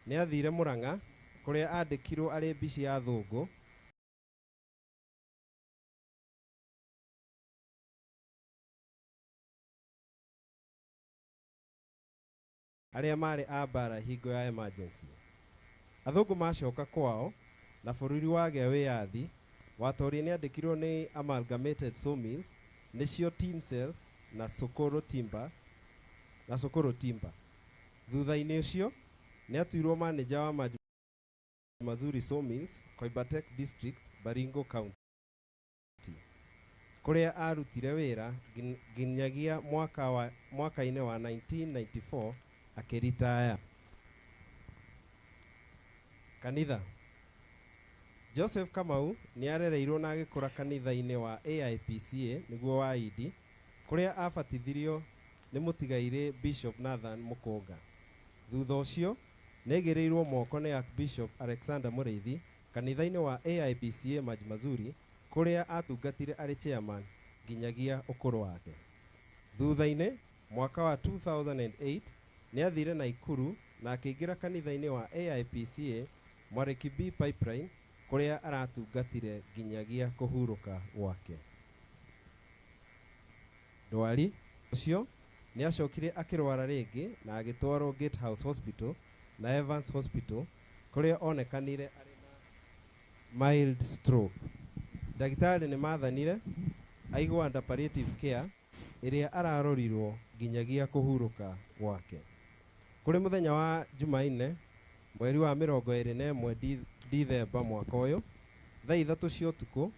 nĩ athire Murang'a kũrĩa andĩkirwo arĩ mbici ya athũngũ arĩa marĩ a mbara hingo ya emergency. Athũngũ macoka kwao na bũrũri wagĩa wĩyathi, Watoria nĩ andĩkirwo nĩ Amalgamated Sawmills nĩcio Timsells na Sokoro Timber na Sokoro Timber. Thutha-inĩ ũcio nĩ atuirwo manĩja wa Maji Mazuri Sawmills, Koibatek District, Baringo County, kũrĩa arutire wĩra nginyagia mwaka wa mwaka-inĩ wa 1994 akĩritaya. Kanitha. Joseph Kamau nĩ arereirwo na agĩkũra kanitha-inĩ wa AIPCA nĩguo wa Idi, kũrĩa abatithirio nĩ mũtigairĩ Bishop Nathan Mũkũnga. Thutha ũcio nĩaigĩrĩirwo moko nĩ Archbishop Alexander Mũrĩithi kanitha-inĩ wa AIPCA Maji Mazuri kũrĩa atungatire arĩ chairman nginyagia ũkũrũ wake. Thutha-inĩ mwaka wa 2008 nĩathire Naikuru na akĩingĩra kanitha-inĩ wa AIPCA Mwarĩki B Pipeline kũrĩa aratungatire nginyagia kũhurũka gwake. Ndwari. Ũcio nĩacokire akĩrwara rĩngĩ na agĩtwarwo Gatehouse Hospital na Evans Hospital kũrĩa onekanire arĩ na mild stroke. Ndagĩtarĩ nĩmathanire aigwo under palliative care ĩrĩa ararorirwo nginyagia kũhurũka gwake. Kũrĩ mũthenya wa Jumaine mweri wa 21 Dithemba mwaka ũyũ, thaa ithatũ cia ũtukũ,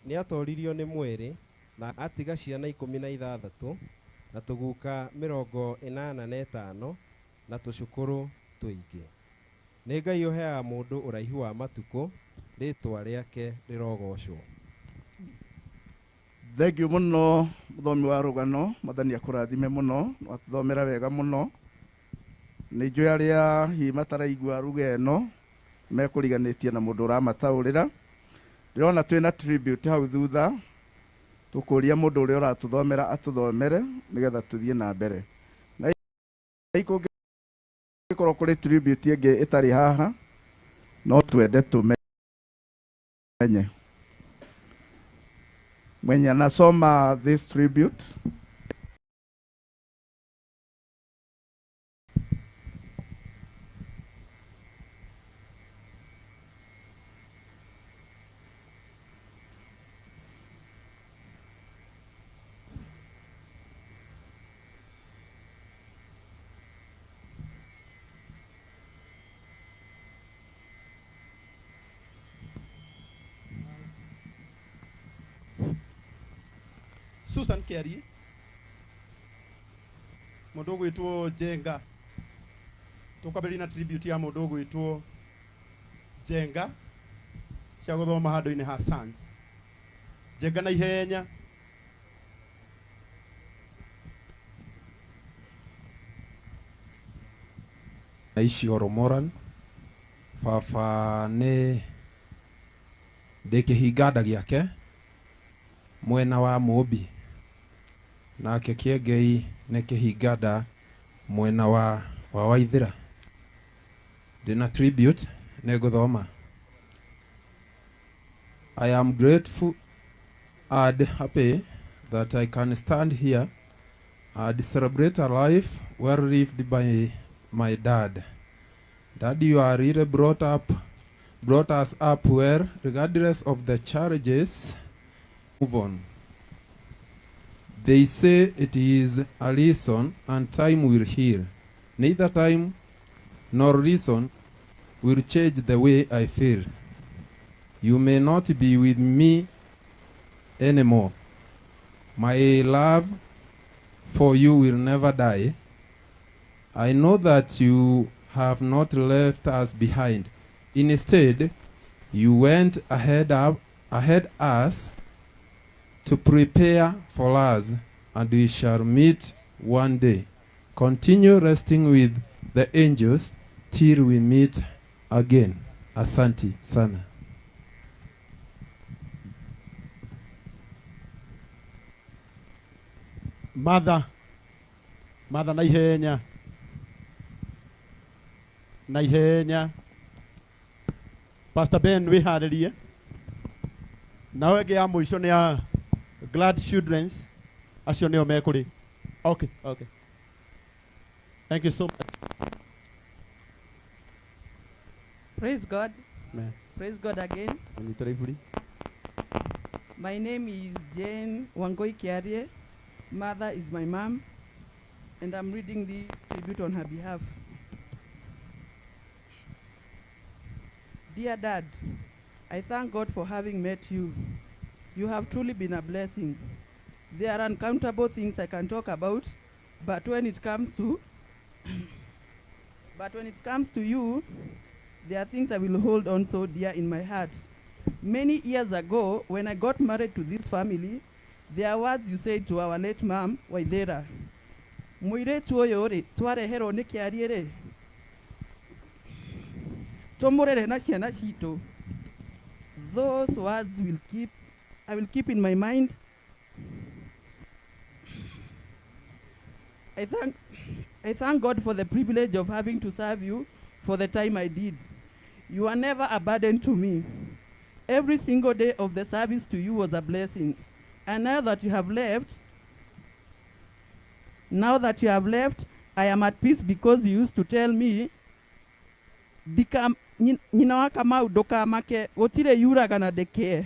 nĩatoririo nĩ mwĩrĩ na atiga ciana 16 na tũguka 85 na tũcũkũrũ tũingĩ. Nĩ Ngai ũheaga mũndũ ũraihu wa matukũ, rĩtwa rĩake rĩrogocwo. Thank you muno muthomi wa rugano, Mwathani akũrathime mũno, watũthomera wega mũno. Nĩ njũĩ arĩa hihi mataraigua ruga ĩno mekũriganĩtie na mũndũ ũramataũrĩra. Ndĩrona twĩna tribute hau thutha, tũkũria mũndũ ũrĩa ũratũthomera atũthomere nĩgetha tũthiĩ na mbere. Na kũngĩkorwo kũrĩ tribute ĩngĩ ĩtarĩ haha, no twende tũmenye. Mwenye anasoma this tribute. Susan Kiarie mundu ugwitwo Njenga, tukwambĩrĩria na tribute ya mundu ugwitwo Njenga cia guthoma handu-inĩ ha Sans. Njenga na ihenya. Naishi Oromoran. Baba nĩ ndĩ kĩhinga gĩake mwena wa Mũmbi, nake Kĩengei nĩ kĩhinga mwena wa Waithĩra. Ndĩna tribute nĩ ngũthoma. I am grateful and happy that I can stand here and celebrate a life well lived by my dad. Dad, you are really brought up brought us up well, regardless of the challenges. Move on. They say it is a reason and time will heal. Neither time nor reason will change the way I feel. You may not be with me anymore. My love for you will never die. I know that you have not left us behind. Instead, you went ahead us to prepare for us, and we shall meet one day. Continue resting with the angels till we meet again. Asante sana. Mother, mother na ihenya. Na ihenya. Pastor Ben wiharirie. Nawe ĩngĩ ya mũico nĩ ya Glad Children's acio nĩo mekũrĩ. Okay, okay. Thank you so much. Praise God. Amen. Praise God again. Nyitĩra iburi. My name is Jane Wangoi Kiarie. Mother is my mom, and I'm reading this tribute on her behalf. Dear Dad, I thank God for having met you. You have truly been a blessing. There are uncountable things I can talk about, but when it comes to you, there are things I will hold on so dear in my heart. Many years ago, when I got married to this family, there are words you said to our late mom, Waithera. Mũirĩtu ũyũ rĩ, twareherwo nĩ kĩarie rĩ, tũmũrere na ciana citũ. Those words I will keep in my mind. I thank God for the privilege of having to serve you for the time I did. You are never a burden to me. Every single day of the service to you was a blessing. And now that you have left, I am at peace because you used to tell me, nyina wa Kamau ndukamake, gutire yuraga na ndeke.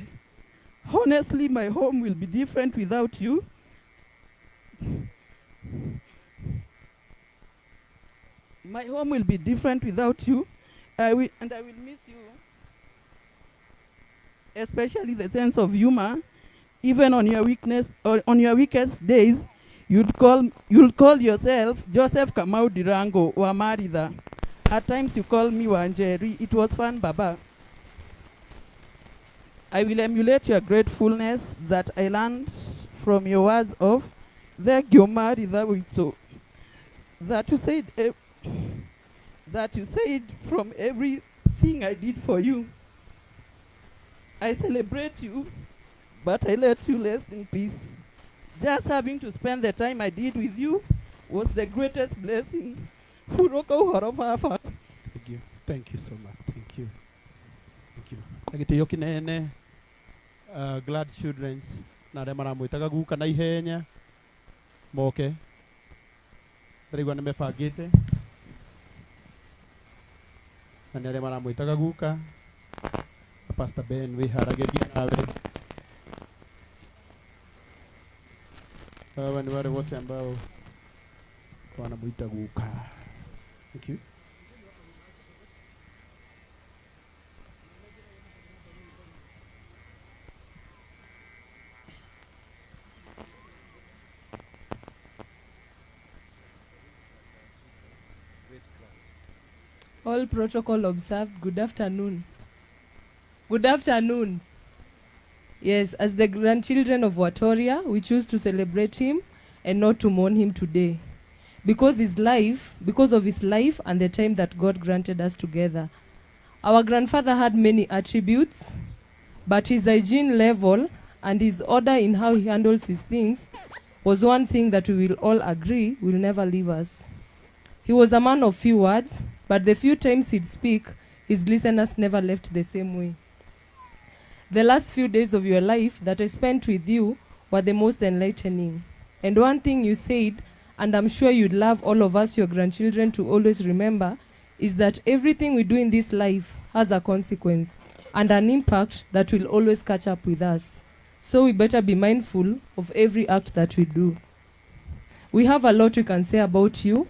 Honestly, my home will be different without you. My home will be different without you. And I will miss you, especially the sense of humor. Even on your weakness or on your weakest days, you'll call yourself Joseph Kamau Dirango wa Maritha. At times you call me Wanjeri. It was fun, Baba. I will emulate your gratefulness that I learned from your words of thank you, Maritha Witso, that you said from everything I did for you. I celebrate you, but I let you rest in peace. Just having to spend the time I did with you was the greatest blessing. Thank you. Thank you so much. Thank you. Thank you. Agitio kinene Glad Children's na aria maramwitaga guka na ihenya moke ndiraigua nĩ mebangĩte na nĩ aria maramwitaga guka. Pastor Ben wĩharagĩria nawe. Hawa ni wale wote ambao wanamuita guka. Thank you. All protocol observed. Good afternoon. Good afternoon. Yes, as the grandchildren of Watoria, we choose to celebrate him and not to mourn him today. Because of his life and the time that God granted us together. Our grandfather had many attributes, but his hygiene level and his order in how he handles his things was one thing that we will all agree will never leave us. He was a man of few words, but the few times he'd speak, his listeners never left the same way. The last few days of your life that I spent with you were the most enlightening. And one thing you said, and I'm sure you'd love all of us, your grandchildren, to always remember, is that everything we do in this life has a consequence and an impact that will always catch up with us. So we better be mindful of every act that we do. We have a lot we can say about you,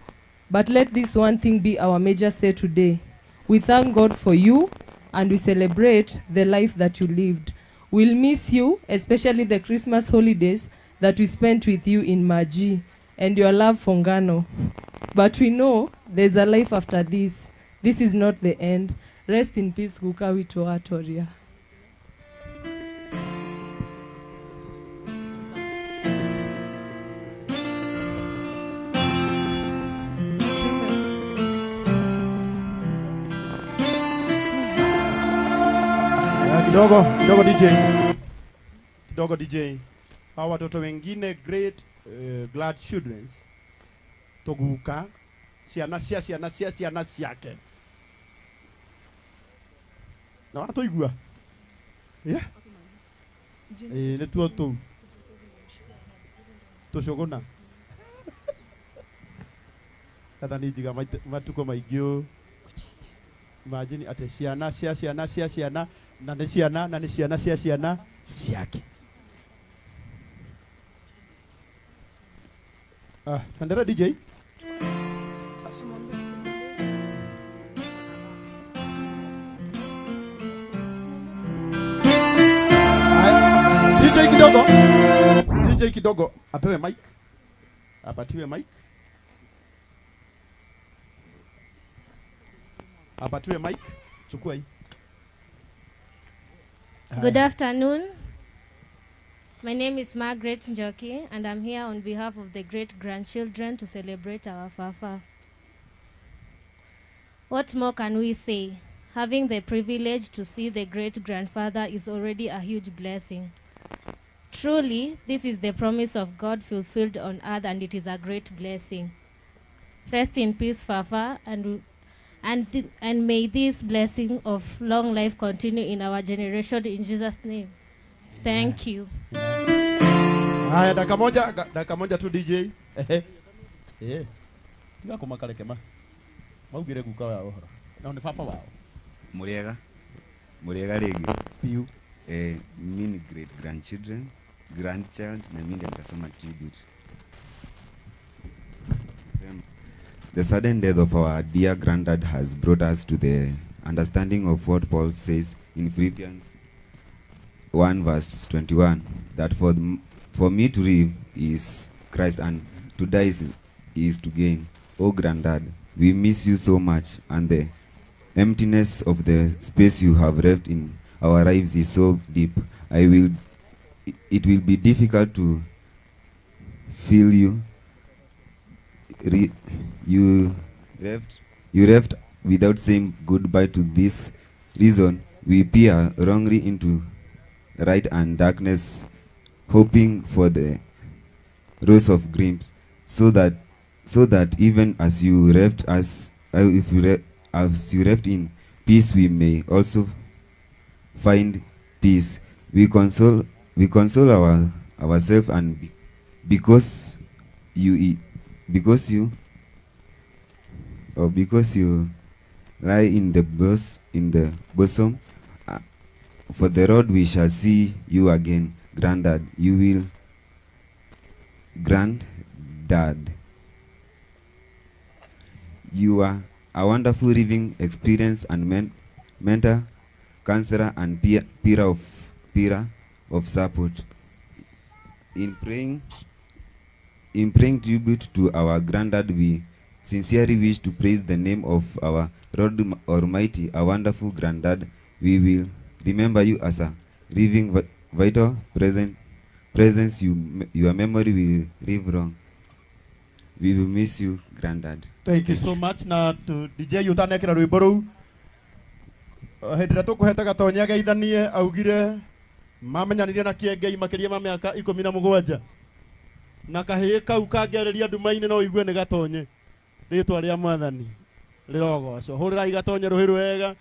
but let this one thing be our major say today. We thank God for you and we celebrate the life that you lived. We'll miss you, especially the Christmas holidays that we spent with you in Maji and your love for Ngano. But we know there's a life after this. This is not the end. Rest in peace, Guka Wito Atoria. Kidogo, kidogo DJ. Kidogo DJ. Hawa watoto wengine great glad children toguka ciana cia ciana cia ciana ciake. Na watoigua. Yeah. Nĩ tuo tũu. Tũcũgũna. Athani njiga matukũ maingĩ ũũ. Imagine atĩ ciana cia ciana cia ciana na nĩ ciana na nĩ ciana cia ciana ciake. Ah, tuendelee DJ. DJ kidogo. DJ kidogo apewe mic. Apatiwe mic. Apatiwe mic. Chukua hii. Good afternoon. My name is Margaret Njoki, and I'm here on behalf of the great-grandchildren to celebrate our Fafa. What more can we say? Having the privilege to see the great-grandfather is already a huge blessing. Truly, this is the promise of God fulfilled on earth, and it is a great blessing. Rest in peace, Fafa, and may this blessing of long life continue in our generation in Jesus' name. Thank you. Haya, dakika moja tu DJ. Ehe. Eh. Tiga kumakareke ma. Maugire guka wao horo. Na ni papa wao. Muriega. Muriega rigi. Piu. Mimi ni great grandchildren, grandchild na mimi ndiye nitasoma tribute. The sudden death of our dear granddad has brought us to the understanding of what Paul says in Philippians 1 verse 21, that for me to live is Christ and to die is to gain. Oh granddad, we miss you so much, and the emptiness of the space you have left in our lives is so deep. It will be difficult to feel you. You left without saying goodbye. To this reason, we peer wrongly into light and darkness, hoping for the rose of dreams, so that even as you left us, as you left in peace, we may also find peace. We console ourselves, and because you lie in the bosom for the road, we shall see you again, granddad. You will, granddad. You are a wonderful living experience and mentor, counselor, and peer of support. In praying tribute to our granddad, we sincerely wish to praise the name of our Lord Almighty, a wonderful granddad. We will remember you as a living, vital presence. Your memory will live long. We will miss you, granddad. Thank you so much. Na to DJ utanekera rwimbo rou hindi ria tukuheta Gatonya geithanie augire mamenyanire na Kiengei makiria ma miaka 17 na kahii kau kangĩarĩria nduma-inĩ no igue nĩ Gatonye. Rĩtwa rĩa Mwathani rĩrogocwo. Hũrĩrai Gatonye rũhĩ rwega.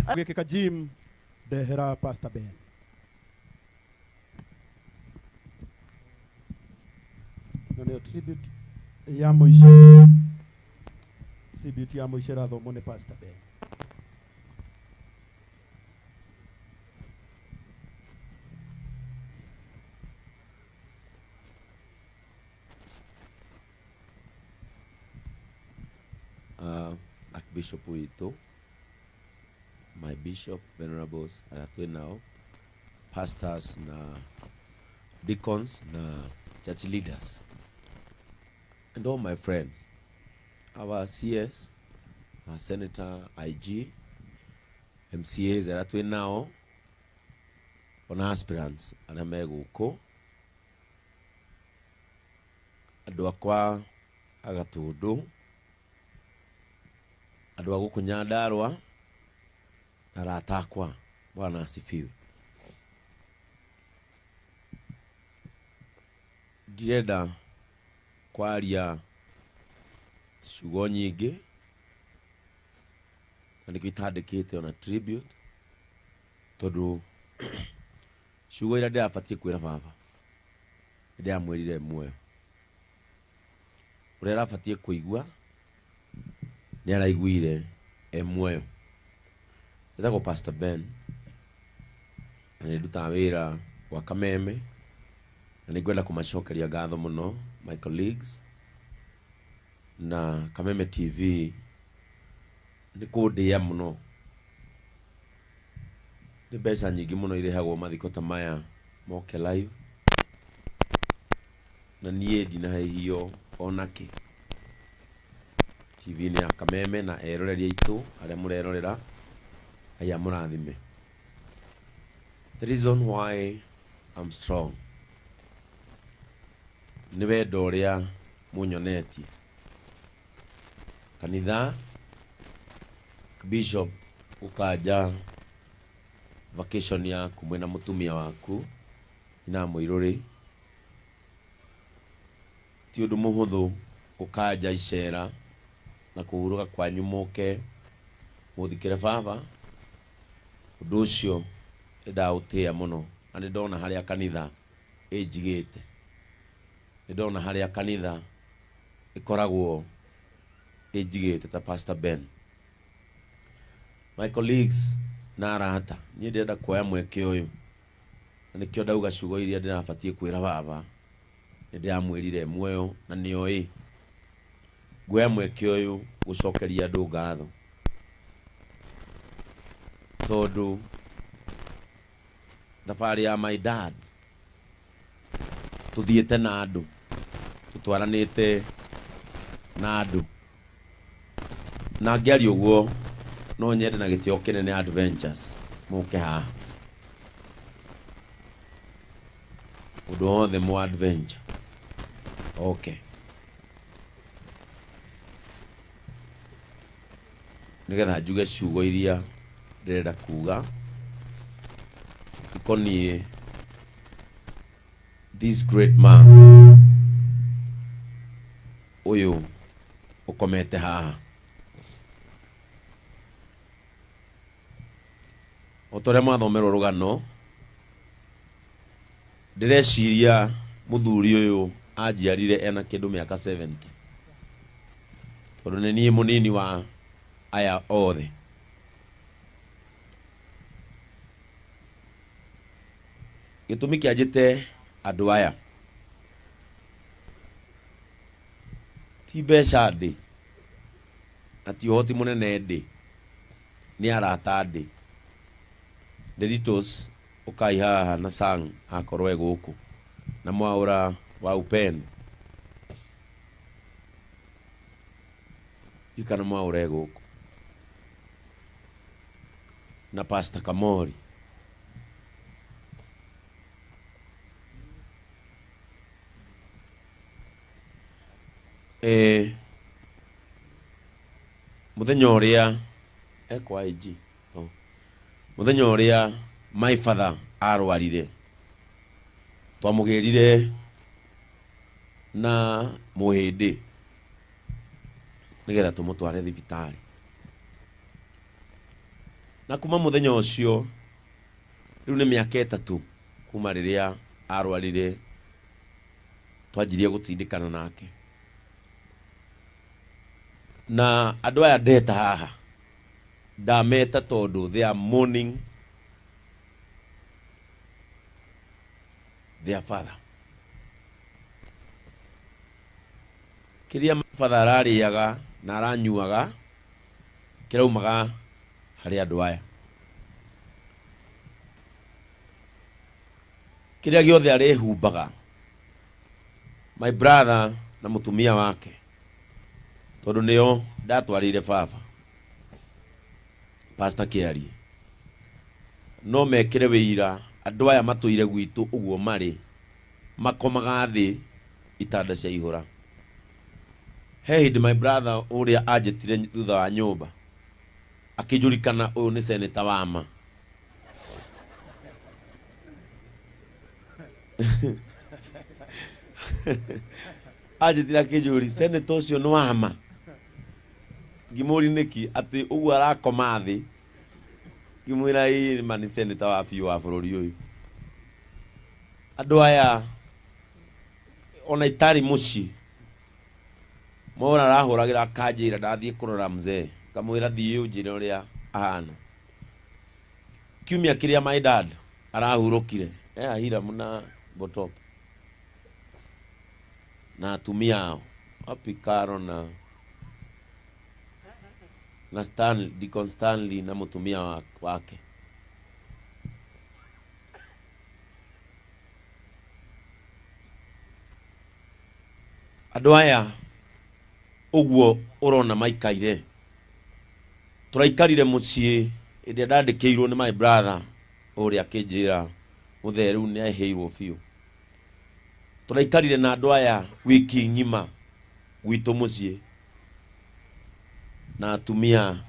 Gĩkĩka Jim ndehera Pastor Ben. Na nĩyo tribute ya mũico. Tribute ya mũico ĩrathomwo nĩ Pastor Ben. Archbishop witũ, my bishop, venerables arĩa twĩ nao, pastors na deacons na church leaders, and all my friends, our CS, our senator, IG, MCAs arĩa twĩ nao, ona aspirants arĩa me gũkũ, andũ akwa a Gatũndũ, andũ a gũkũ Nyandarũa na arata akwa, Bwana asifiwe. Ndirenda kwaria ciugo nyingĩ na nĩkĩo itandĩkĩte ona tribute, tondũ ciugo iria ndĩrabatiĩ kwĩra baba nĩndĩramwĩrire muoyo. Ũrĩa arabatiĩ kũigua nĩ araiguire e muoyo. Njĩtagwo Pastor Ben na nĩ ndutaga wĩra gwa Kameme, na nĩ ngwenda kũmacokeria ngatho mũno my colleagues na Kameme TV nĩ kũndĩa mũno. Nĩ mbeca nyingĩ mũno irĩhagwo mathiko ta maya moke live, na niĩ ndinahĩhio onakĩ. TV nĩ ya Kameme na eroreri aitũ arĩa mũrerorera, Ngai amũrathime. The reason why I'm strong nĩ wendo ũrĩa mũnyonetie. Kanitha, Bishop ũkanja vacation yaku mwĩna mũtumia waku na mũirũrĩ, ti ũndũ mũhũthũ ũkanja icera na kũhurũka kwanyu mũke mũthikĩre baba. Ũndũ ũcio nĩndaũtĩĩa mũno, na nĩndona harĩa kanitha ĩnjigĩte, nĩndona harĩa kanitha ĩkoragwo ĩnjigĩte ta Pastor Ben. My colleagues na arata, niĩ ndĩrenda kuoya mweke ũyũ na nĩkĩo ndauga ciugo iria ndĩrabatiĩ kwĩra baba nĩndĩramwĩrire muoyo na nĩoĩ. Nguoya mweke ũyũ gũcokeria andũ ngatho, tondũ thabarĩ ya my dad tũthiĩte na andũ, tũtwaranĩte na andũ, na ngĩaria ũguo no nyende na gĩtĩo kĩnene adventures mũke haha, ũndũ wothe mũ adventure. Okay, nĩgetha njuge ciugo iria ndĩrenda kuga ikoniĩ this great man ũyũ ũkomete haha. O ta ũrĩa mwathomerwo rũgano, ndĩreciria mũthuri ũyũ anjiarire ena kĩndũ mĩaka 70, tondũ nĩ niĩ mũnini wa aya othe. Gĩtũmi kĩa njĩte andũ aya ti mbeca ndĩ na ti ũhoti mũnene ndĩ, nĩ arata ndĩ. Deritos ũkai haha na Sang akorwo e gũkũ na Mwaũra wa Upendo ikana Mwaũra e gũkũ na Pastor Kamori. Mũthenya ũrĩa ekwa IG, mũthenya ũrĩa my father arwarire, twamũgĩrire na mũhĩndĩ nĩgetha tũmũtware thibitarĩ. Na kuma mũthenya ũcio rĩu nĩ mĩaka 3 kuma rĩrĩa arwarire, twanjirie gũtindĩkana nake. Na andũ aya ndeta haha ndameta tondũ they are mourning their father. Kĩrĩa father ararĩaga na aranyuaga kĩraumaga harĩ andũ aya. Kĩrĩa gĩothe arehumbaga my brother na mũtumia wake, tondũ nĩo ndatwarĩire baba Pastor Kĩarie, no mekĩre wĩira andũ aya matũire gwitũ ũguo marĩ makomaga thĩ itanda cia ihũra. He hĩndĩ my brother ũrĩa anjĩtire thutha wa nyũmba akĩnjũrikana ũyũ nĩ seneta wa ma. Anjĩtire akĩnjũri seneta ũcio nĩ wa ma. Ngĩmũri nĩkĩ atĩ ũguo arakoma thĩ. Ngĩmwĩra ĩĩ ma nĩ seneta wa biũ wa bũrũri ũyũ. Andũ aya ona itarĩ mũciĩ mora arahũragĩra akanjĩra ndathiĩ kũrora mzee, ngamwĩra thiĩ ũnjĩre ũrĩa ahana. Kiumia kĩrĩa my dad arahurũkire Hiram na Botop na atumia ao wapi Karo na Stanley, Deacon Stanley na mũtumia wake. Andũ aya ũguo ũrona maikaire, tũraikarire mũciĩ ĩrĩa ndandĩkĩirwo nĩ my brother ũrĩa akĩnjĩra mũthee rĩu nĩ aheirwo biũ. Tũraikarire na andũ aya wiki ng'ima gwitũ mũciĩ na atumia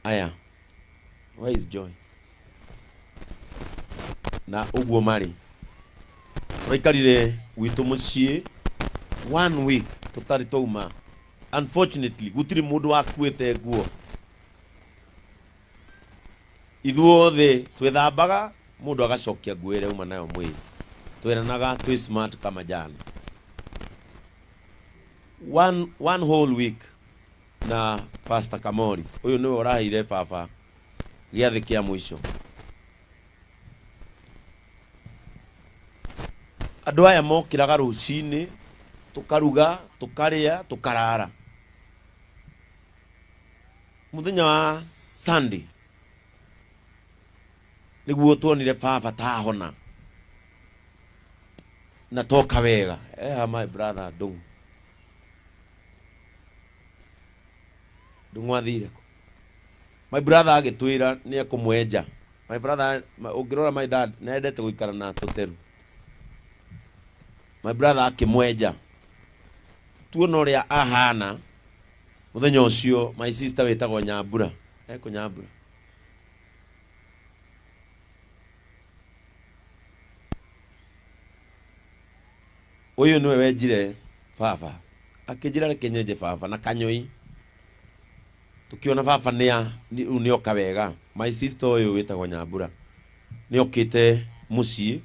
aya. Where is Joy? Na ũguo marĩ tũraikarire gwitũ mũciĩ 1 week tũtarĩ twauma. Unfortunately gũtirĩ mũndũ wakuĩte nguo, ithuothe twethambaga mũndũ agacokia nguo ĩrĩa auma nayo mwĩrĩ. Tweranaga twĩ smart kama jana. One whole week na Pastor Kamori ũyũ nĩwe ũraheire baba gĩathĩ kĩa mũico. Andũ aya mokĩraga rũcinĩ tũkaruga tũkarĩa tũkarara. Mũthenya wa Sunday nĩguo tuonire baba tahona na toka wega. My brother Ndung'u. Ndung'u athire kũ? My brother agĩtwĩra nĩ ekũmwenja. My brother, ũngĩrora my dad nĩ endete gũikara na tũteru. My brother akĩmwenja. Tuona ũrĩa ahana mũthenya ũcio my sister wĩtagwo Nyambura. Ekũ Nyambura? Ũyũ nĩwe wenjire baba. Akĩnjĩra reke nyenje baba na kanyoi. Tukiona baba rĩu nĩoka wega. My sister ũyũ wĩtagwo Nyambura nĩokĩte mũciĩ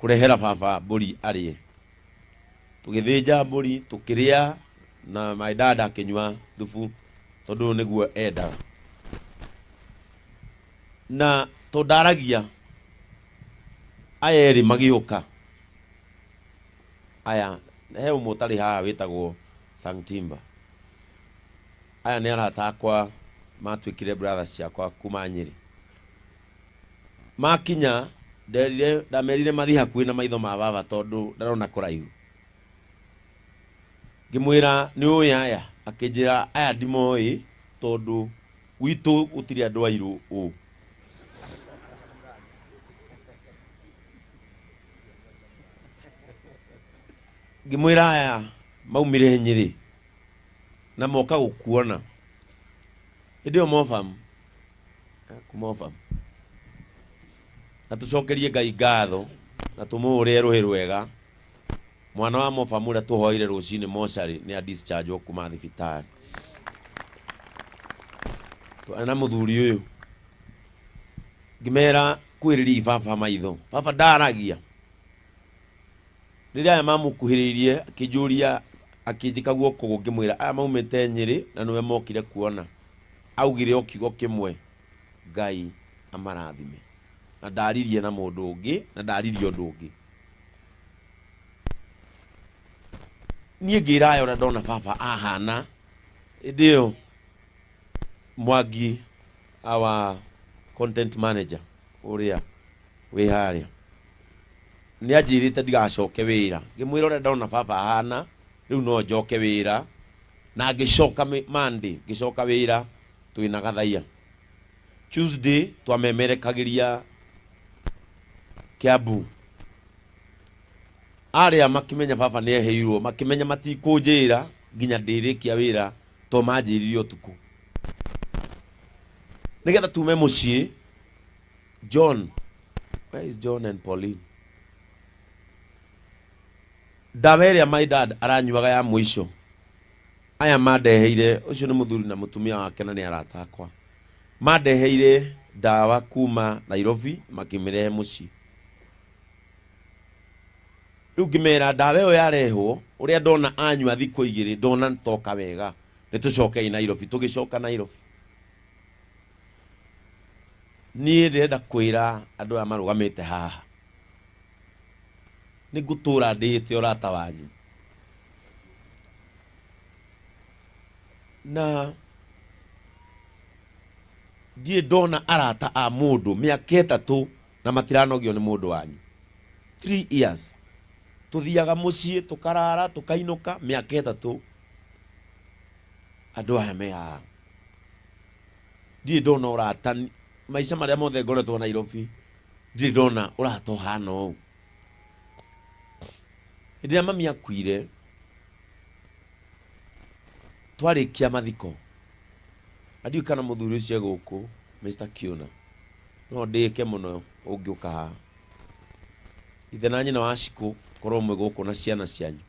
kũrehera baba mbũri arĩe. Tũgĩthĩnja mbũri tũkĩrĩa na my dad akĩnyua thubu tondũ nĩguo endaga. Na tondaragia aya erĩ magĩũka. Aya he ũmwe ũtarĩ haha wĩtagwo Sangtimba. Aya nĩ arata akwa matuĩkire brothers ciakwa kuma Nyĩrĩ. Makinya ndamerire mathiĩ hakuhĩ na maitho ma baba tondũ ndarona kũraihu. Ngĩmwĩra nĩ ũĩ aya, akĩnjĩra aya ndimoĩ tondũ gwitũ gũtirĩ andũ airũ ũũ. Ngĩmwĩra aya maumire Nyĩrĩ na moka gũkuona. Hĩndĩ ĩyo Mofam, Mofam. Na tũcokerie Ngai ngatho na tũmũhũrĩre rũhĩ rwega. Mwana wa Mofam ũrĩa tũhoire rũcinĩ mocarĩ nĩ a discharge kuma thibitarĩ. Twarĩ na mũthuri ũyũ. Ngĩmera kwĩrĩria baba maitho. Baba ndaragia. Rĩrĩa aya mamũkuhĩrĩirie akĩnjũria Akĩnjĩka guoko ngĩmwĩra aya maumĩte Nyĩrĩ na nĩwe mokire kuona. Augire o kiugo kĩmwe, Ngai amarathime. Na ndaririe na mũndũ ũngĩ, na ndaririe ũndũ ũngĩ. Niĩ ngĩraya ũrĩa ndona baba ahana hĩndĩ ĩyo Mwangi, our content manager ũrĩa wĩ harĩa, nĩ anjĩrĩte ndigacoke wĩra. Ngĩmwĩra ũrĩa ndona baba ahana, rĩu no njoke wĩra. Na ngĩcoka Monday, ngĩcoka wĩra twĩna Gathaia. Tuesday twamemerekagĩria Kiambu. Arĩa makĩmenya baba nĩ eheirwo, makĩmenya matikũnjĩra nginya ndĩrĩkia wĩra to manjĩrire ũtukũ. Nĩgetha tume mũciĩ, John, where is John and Pauline? Ndawa ĩrĩa my dad aranyuaga ya mũico, aya mandeheire, ũcio nĩ mũthuri na mũtumia wake na nĩ arata akwa. Mandeheire ndawa kuma Nairobi makĩmĩrehe mũciĩ. Rĩu ngĩmera ndawa ĩyo yarehwo, ũrĩa ndona anyua thikũ igĩrĩ, ndona nĩtoka wega, nĩtũcokei Nairobi. Tũgĩcoka Nairobi. Niĩ ndĩrenda kwĩra andũ aya marũgamĩte haha, nĩ ngũtũra ndĩĩte ũrata wanyu. Na ndirĩ ndona arata a mũndũ mĩaka 3 na matiranogio nĩ mũndũ wanyu. 3 years tũthiaga mũciĩ tũkarara tũkainũka mĩaka 3 andũ aya me haha. Ndirĩ ndona ũrata maica marĩa mothe ngoretwo Nairobi, ndirĩ ndona ũrata ũhana ũũ. Hĩndĩ ĩrĩa mami akuire, twarĩkia mathiko, na ndiũĩ kana mũthuri ũcio e gũkũ, Mr. Kiuna, no ndĩke mũno ũngĩũka haha. Ithe na nyina wa Shiko korwo mwĩ gũkũ na ciana cianyu,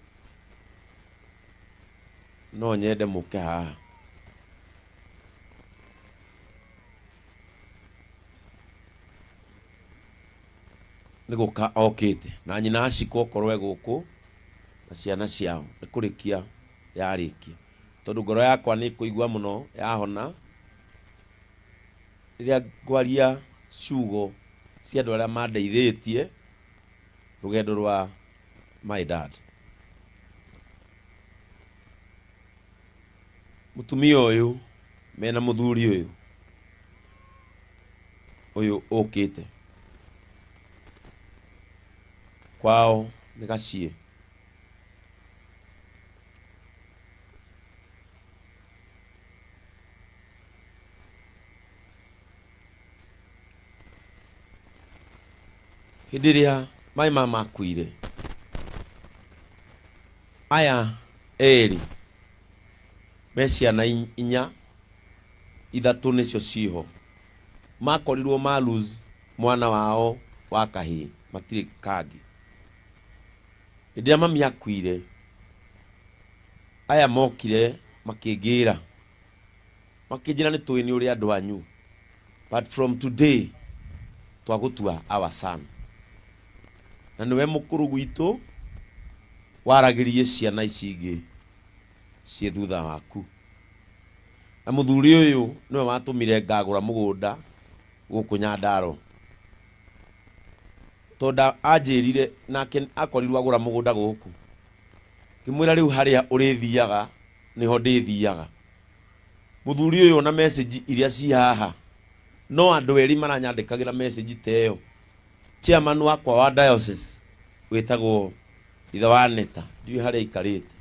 no nyende mũke haha. Nĩ gũka okĩte na nyina wa Shiko okorwo e gũkũ na ciana ciao, nĩ kũrĩkia yarĩkia. Tondũ ngoro yakwa nĩ ĩkũigua mũno yahona rĩrĩa ngwaria ciugo cia andũ arĩa mandeithĩtie rũgendo rwa my dad. Mũtumia ũyũ mena mũthuri ũyũ ũyũ ũkĩte kwao nĩ gaciĩ. Hĩndĩ ĩrĩa my mama akuire, aya erĩ me ciana inya, ithatũ nĩcio ciho, makorirwo ma lose mwana wao wa kahĩĩ, matirĩ kangĩ. Hĩndĩ ĩrĩa mami akuire, aya mokire makĩngĩra, makĩnjĩra nĩ tũĩ nĩ ũrĩ andũ anyu, but from today twagũtua our son. Na nĩwe mũkũrũ gwitũ waragĩrie ciana ici ingĩ ciĩ thutha waku. Na mũthuri ũyũ nĩwe watũmire ngagũra mũgũnda gũkũ Nyandarua, tondũ anjĩrire nake akorirwo agũra mũgũnda gũkũ. Ngĩmwĩra rĩu harĩa ũrĩthiaga nĩho ndĩthiaga. Mũthuri ũyũ ona message iria ci haha, no andũ erĩ maranyandĩkagĩra message ta ĩyo. Chairman wakwa wa diocese wĩtagwo ithe wa Neta, ndiũĩ harĩa aikarĩte.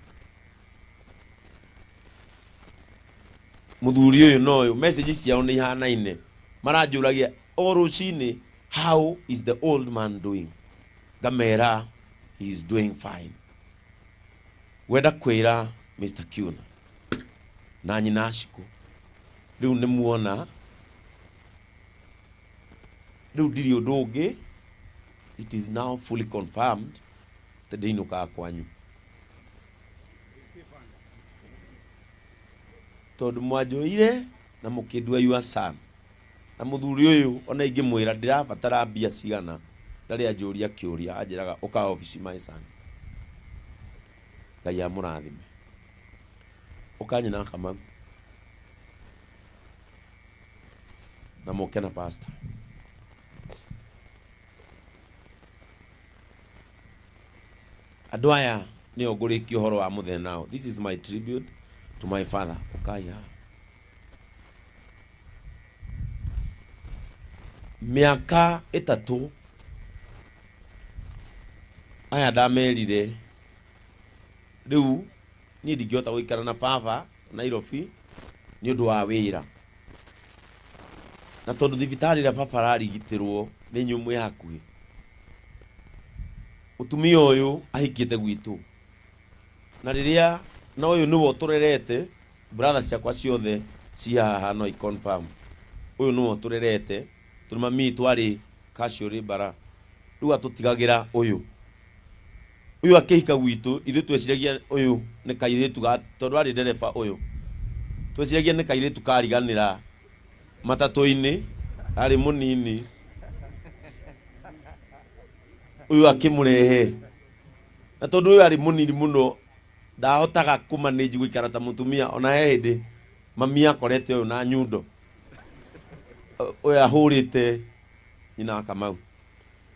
Mũthuri ũyũ na ũyũ message ciao nĩ ihanaine, maranjũragia o rũcinĩ, how is the old man doing? Ngamera he is doing fine. Wenda kwĩra Mr. Kiuna na nyina Shiko, rĩu nĩ muona, rĩu ndirĩ ũndũ ũngĩ. It is now fully confirmed that ndinũkaga kwanyu, tondũ mwanjoire na mũkĩndua your son. Na mũthuri ũyũ ona ingĩmwĩra ndĩrabatara mbia cigana, ndarĩ anjũria kĩũria, anjĩraga ũka obici my son. Ngai amũrathime. Ũkanyina Kamau na mũke na pastor. Andũ aya nĩo ngũrĩkia ũhoro wa mũthenya nao. This is my tribute to my father. Ũkai haha. Mĩaka 3 aya ndamerire rĩu niĩ ndingĩhota gũikara na baba Nairobi nĩ ũndũ wa wĩra, na tondũ thibitarĩ ĩrĩa baba ararigitĩrwo nĩ inyuĩ mwĩ hakuhĩ. Mũtumia ũyũ ahikĩte gwitũ, na rĩrĩa na ũyũ nĩwe ũtũrerete, brother ciakwa ciothe ci haha no i confirm ũyũ nĩwe ũtũrerete, tondũ mami witũ arĩ casual bara, rĩu atũtigagĩra ũyũ. Ũyũ akĩhika gwitũ ithuĩ tweciragia ũyũ nĩ kairĩtu ga, tondũ arĩ ndereba ũyũ, tweciragia nĩ kairĩtu kariganĩra matatũ-inĩ, arĩ mũnini. Ũyũ akĩmũrehe, na tondũ ũyũ arĩ mũnini mũno ndahotaga kũmanage gũikara ta mũtumia. Ona he hĩndĩ mami akorete ũyũ na nyundo, ũyũ ahũrĩte nyina wa Kamau.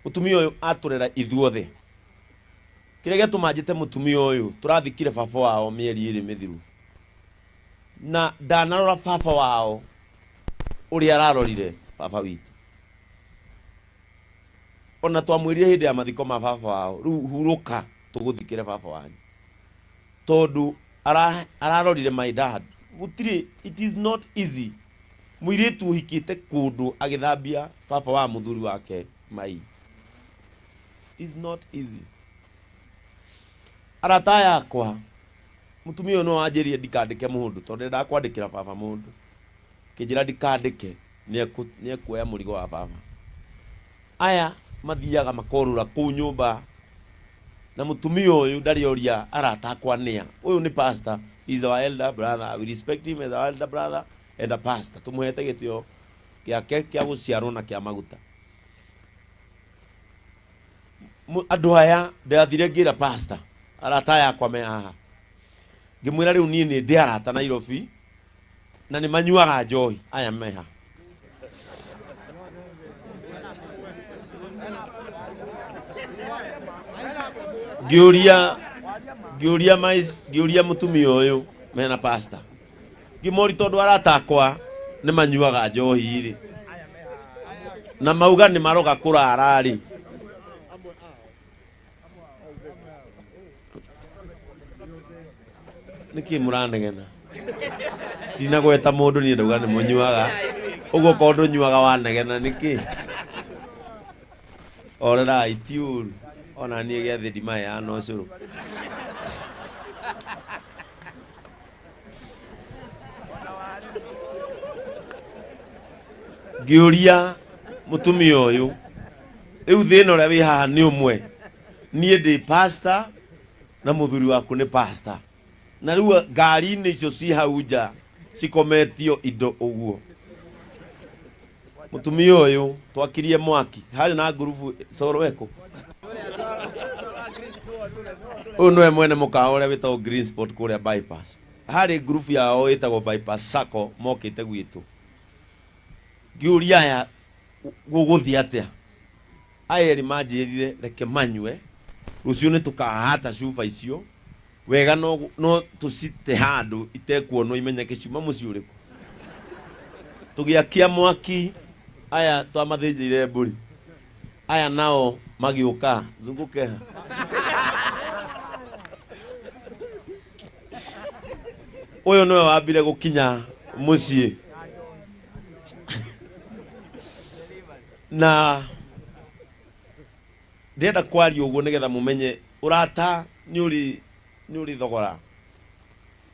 Mũtumia ũyũ atũrera ithuothe. Kĩrĩa gĩatũma njĩte mũtumia ũyũ, tũrathikire baba wao mĩeri 2 mĩthiru, na ndanarora baba wao ũrĩa ararorire baba witũ. Ona twamwĩrire hĩndĩ ya mathiko ma baba wao, rĩu hurũka tũgũthikĩre baba wanyu, tondũ ararorire my dad. Gũtirĩ, it is not easy mũirĩtu ũhikĩte kũndũ agĩthambia baba wa mũthuri wake mai. It is not easy. Arata yakwa, mũtumia ũyũ no wanjĩrire ndikandĩke mũndũ, tondũ ndendaga kwandĩkĩra baba mũndũ. Kĩnjĩra ndikandĩke, nĩekuoya mũrigo wa baba. Aya mathiaga makorũra kũu nyũmba, na mũtumia ũyũ ndarĩ oria arata akwa nĩa. Ũyũ nĩ pastor, he is our elder brother, we respect him as our elder brother and a pastor. Tũmũhete gĩtĩo gĩake kĩa gũciarwo na kĩa maguta. Andũ aya ndathire ngĩra pastor, arata yakwa me haha, ngĩmwĩra rĩu niĩ nĩ ndĩ arata Nairobi na nĩ manyuaga njohi, aya me haha. Ngĩũria mũtumia ũyũ mena pastor, ngĩmori tondũ arata akwa nĩ manyuaga njohi rĩ, na mauga nĩ maroga kũrara rĩ, nĩkĩ mũranegena? Ndinagweta mũndũ niĩ ndauga nĩ mũnyuaga, ũguo korwo ndũnyuaga wanegena nĩkĩ? Orerai ti ũru, ona niĩ gĩathĩ ndimaheana ũcũrũ. Ngĩũria mũtumia ũyũ, rĩu thĩna ũrĩa wĩ haha nĩ ũmwe, niĩ ndĩ pastor na mũthuri waku nĩ pastor, na rĩu ngari-inĩ icio ci hau nja cikometio indo ũguo. Mũtumia ũyũ twakirie mwaki, harĩ na ngurubu coro eko. Ũyũ nĩwe mwene mũkawa ũrĩa wĩtagwo Green Spot kũrĩa bypass. Harĩ ngurubu yao ĩtagwo Bypass Sacco mokĩte gwitũ. Ngĩũria aya gũgũthiĩ atĩa? Aya erĩ manjĩrire reke manyue, rũciũ nĩ tũkahata cuba icio wega, no tũcite handũ itekuonwo imenyeke ciuma mũciĩ ũrĩkũ. Tũgĩakia mwaki, aya twamathĩnjĩire mbũri, aya nao magĩũka zunguke ha. Ũyũ nĩwe wambire gũkinya mũciĩ, na ndĩrenda kwaria ũguo nĩgetha mũmenye ũrata nĩ ũrĩ thogora.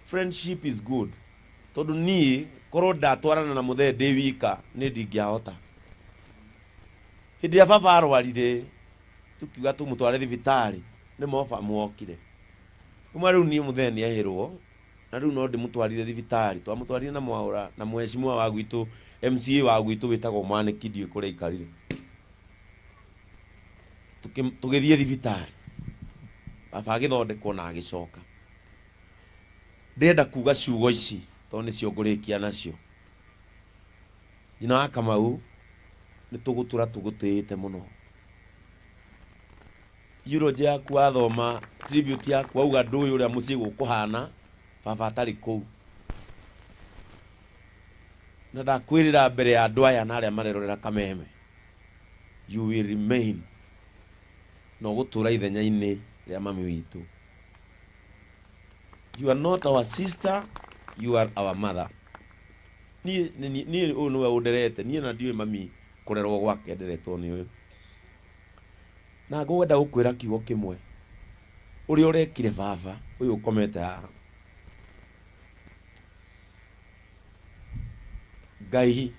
Friendship is good, tondũ niĩ korwo ndatwarana na mũthee ndĩ wika nĩ ndingĩahota. Hĩndĩ ĩrĩa baba arwarire tukiuga tũmũtware thibitarĩ, nĩ moba muokire. Kuma rĩu niĩ mũthee nĩ ehĩrwo, na rĩu no ndĩmũtwarire thibitarĩ. Twamũtwarire na Mwaũra na mheshimiwa wa gwitũ, MCA wa gwitũ wĩtagwo Mwanĩki, ndiũĩ kũrĩa aikarire. Tũgĩthiĩ thibitarĩ, baba agĩthondekwo na agĩcoka. Ndĩrenda kuga ciugo ici tondũ nĩcio ngũrĩkia nacio. Nyina wa Kamau, nĩ tũgũtũra tũgũtĩĩte mũno. Eulogy yaku wathoma, tribute yaku wauga ndũĩ ũrĩa mũciĩ gũkũhana baba atarĩ kũu. Na ndakwĩrĩra mbere ya andũ aya na arĩa marerorera Kameme, you will remain na ũgũtũra ithenya-inĩ rĩa mami witũ. You are not our sister, you are our mother. Niĩ niĩ ũyũ nĩwe ũnderete, niĩ na ndiũĩ mami kũrerwo gwake nderetwo nĩ ũyũ. Na ngwenda gũkwĩra kiugo kĩmwe, ũrĩa ũrekire baba ũyũ ũkomete haha, Ngai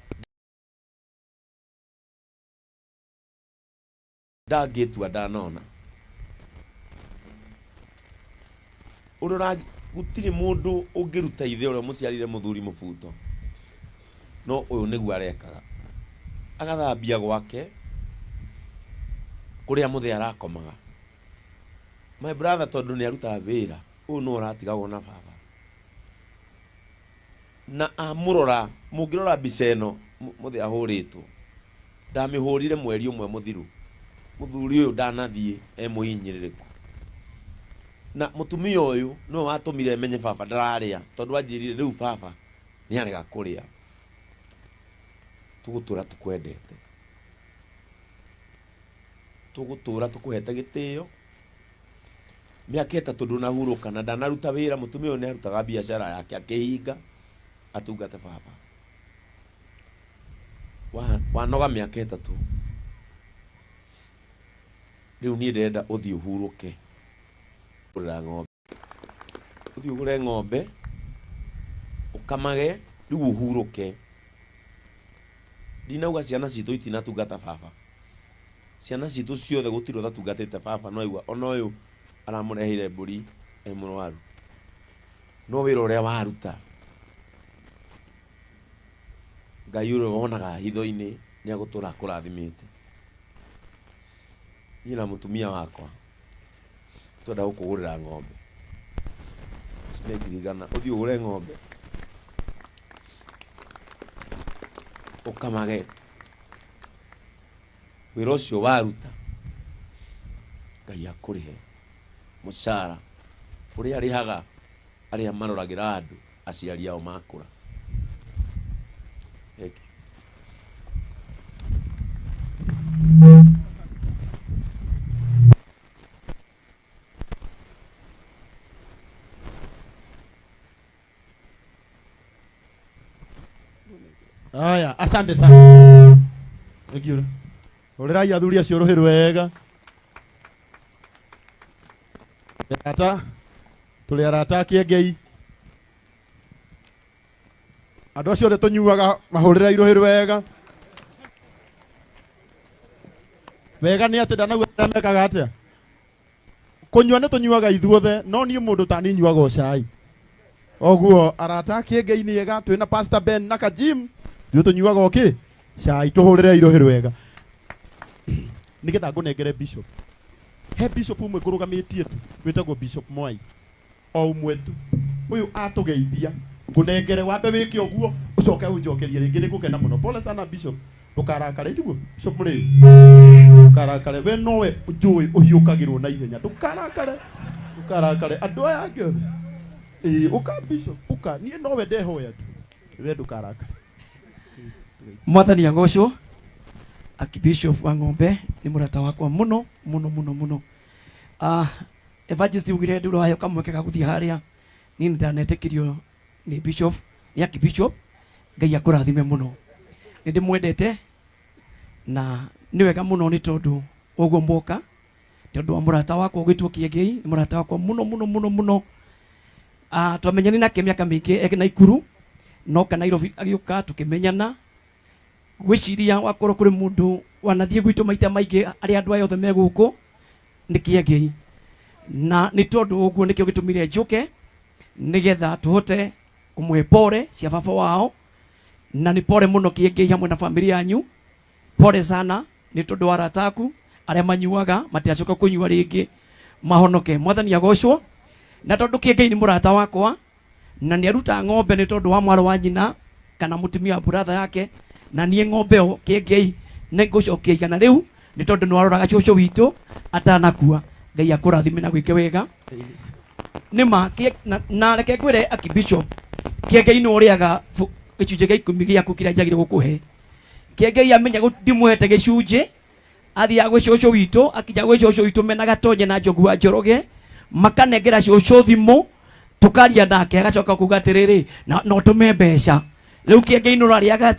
ndangĩtua ndanona. Ũrĩa ũra gũtirĩ mũndũ ũngĩruta ithe ũrĩa mũciarire mũthuri mũbuto, no ũyũ nĩguo arekaga. Agathambia gwake kũrĩa mũthee arakomaga. My brother tondũ nĩ arutaga wĩra, ũyũ nĩwe ũratigagwo na baba. Na amũrora, mũngĩrora mbica ĩno mũthee ahũrĩtwo, ndamĩhũrire mweri ũmwe mũthiru. Mũthuri ũyũ ndanathiĩ e mũhinyĩrĩrĩku. Na mũtumia ũyũ nĩwe watũmire menye baba ndararĩa, tondũ anjĩrire rĩu baba nĩ arega kũrĩa. Tũgũtũra tũkwendete, tũgũtũra tũkũhete gĩtĩo. Mĩaka ĩtatũ ndũnahurũka na ndanaruta wĩra. Mũtumia ũyũ nĩ arutaga biacara yake akĩhinga atungate baba. Wanoga mĩaka ĩtatũ, rĩu niĩ ndĩrenda ũthiĩ ũhurũke. Gũrĩra ng'ombe, ũthiĩ ũgũre ng'ombe ũkamage, rĩu ũhurũke. Ndinauga ciana citũ itinatungata baba, ciana citũ ciothe gũtirĩ ũtatungatĩte baba. No aigua ona ũyũ aramũreheire mbũri e mũrwaru, no wĩra ũrĩa waruta, Ngai ũrĩa wonaga hitho-inĩ nĩ agũtũra akũrathimĩte. Niĩ na mũtumia wakwa twenda gũkũgũrĩra ng'ombe cine 100,000, ũthiĩ ũgũre ng'ombe ũkamage. Wĩra ũcio waruta, Ngai akũrĩhe mũcara ũrĩa arĩhaga arĩa maroragĩra andũ aciari ao makũra. Thank you. Haya, asante sana. Thank you. Hũrĩrai athuri acio rũhĩ rwega. Arata, tũrĩ arata a Kĩengei. Andũ acio othe tũnyuaga mahũrĩrai rũhĩ rwega. Wega nĩ atĩ ndanauga arĩa mekaga atĩa. Kũnyua nĩ tũnyuaga ithuothe, no niĩ mũndũ ta niĩ nyuaga o cai. Oguo arata a Kĩengei nĩ ega, twĩna Pastor Ben na Kajim, ithuĩ tũnyuaga o kĩ? Cai. Tũhũrĩrei rũhĩ rwega. Nĩgetha ngũnengere bishop. He bishop ũmwe ngũrũgamĩtie tu, wĩtagwo Bishop Mwai. O ũmwe tu. Ũyũ atũgeithia, ngũnengere wambe wĩke ũguo, ũcoke ũnjokerie rĩngĩ, nĩ ngũkena mũno. Pole sana Bishop, ndũkarakare, tiguo Bishop Mũrĩu? Ndũkarakare, we nowe njũĩ ũhiũkagĩrwo na ihenya. Ndũkarakare, ndũkarakare. Andũ aya angĩ othe. Ĩĩ, ũka Bishop, ũka. Niĩ nowe ndehoya tu. We ndũkarakare. Mwathani agocwo. Archbishop wa Ng'ombe nĩ mũrata wakwa mũno mũno mũno mũno. Evangelist ugire ndũrĩ waheo kamweke ga gũthiĩ harĩa, niĩ nĩ ndanetĩkirio nĩ bishop, nĩ archbishop. Ngai akũrathime mũno, nĩ ndĩmwendete na nĩ wega mũno nĩ tondũ ũguo mwoka, tondũ wa mũrata wakwa ũgwĩtwo Kĩengei, nĩ mũrata wakwa mũno mũno mũno mũno. Twamenyanire nake mĩaka mĩingĩ e Naikuru, noka Nairobi agĩũka tũkĩmenyana. Gwĩciria wakorwo kũrĩ mũndũ wanathiĩ gwitũ maita maingĩ arĩa andũ aya othe me gũkũ nĩ Kĩengei, na nĩ tondũ ũguo nĩkĩo gĩtũmire njũke nĩgetha tũhote kũmũhe pole cia baba wao, na nĩ pole mũno Kĩengei hamwe na famĩlĩ yanyu, pole sana nĩ tondũ wa arata aku arĩa manyuaga matiacoka kũnyua rĩngĩ, mahonoke. Mwathani agocwo. Na tondũ Kĩengei nĩ mũrata wakwa Na nĩ aruta ng'ombe nĩ tondũ wa mwarĩ wa nyina kana mũtumia wa brother yake, na niĩ ng'ombe ĩyo Kĩengei nĩ ngũcokia igana rĩu nĩ tondũ nĩ waroraga cũcũ witũ atanakua. Ngai akũrathime na gwĩke wega. Nĩ ma na reke ngwĩre Archbishop, Kĩengei nĩ ũrĩaga gĩcunjĩ gĩa 10 gĩaku kĩrĩa njagĩrĩirwo gũkũhe. Kĩengei amenya ndimũhete gĩcunjĩ, athiaga gwĩ cũcũ witũ, akinya gwĩ cũcũ witũ mena Gatonye na Njogu wa Njoroge, makanengera cũcũ thimũ, tukaria nake agacoka kuga atĩrĩrĩ, na no tũme mbeca. Rĩu Kĩengei nĩ ũrarĩaga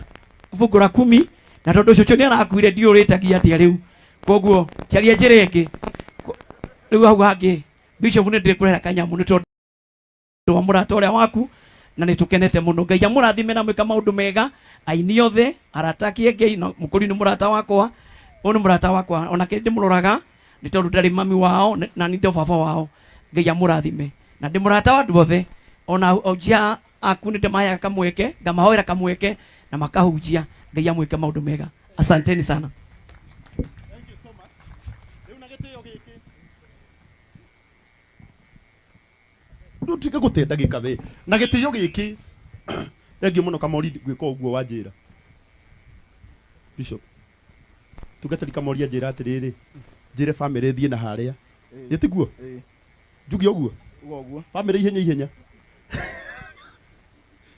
fungu la 10, na tondũ cũcũ nĩ arakuire ndiũrĩtagia atĩa rĩu. Koguo caria njĩra ĩngĩ. Rĩu hau hangĩ Bishop nĩ ndĩkũrehera kanyamũ nĩ tondũ wa mũrata ũrĩa waku, na nĩ tũkenete mũno. Ngai amũrathime na mwĩka maũndũ mega, aini othe, arata Kĩengei, na mũkũri nĩ mũrata wakwa, ũyũ nĩ mũrata wakwa, onake ndĩmũroraga nĩ tondũ ndarĩ mami wao na nĩ baba wao. Ngai amũrathime. Na ndĩ mũrata wa andũ othe, ona ahunjia aku nĩ ndĩmaheaga kamweke, ngamahoera kamweke na makahunjia. Ngai amwĩke maũndũ mega. Asanteni sana. Ndutuike gũte ndagĩka we na gĩtĩo gĩkĩ. Thengiũ mũno Kamori gwĩka ũguo wanjĩra. Bishop tungatĩri Kamori anjĩra atĩrĩrĩ, njĩre family thiĩ na harĩa ĩ tiguo njuge ũguo? Uga ũguo. Family ihenya ihenya.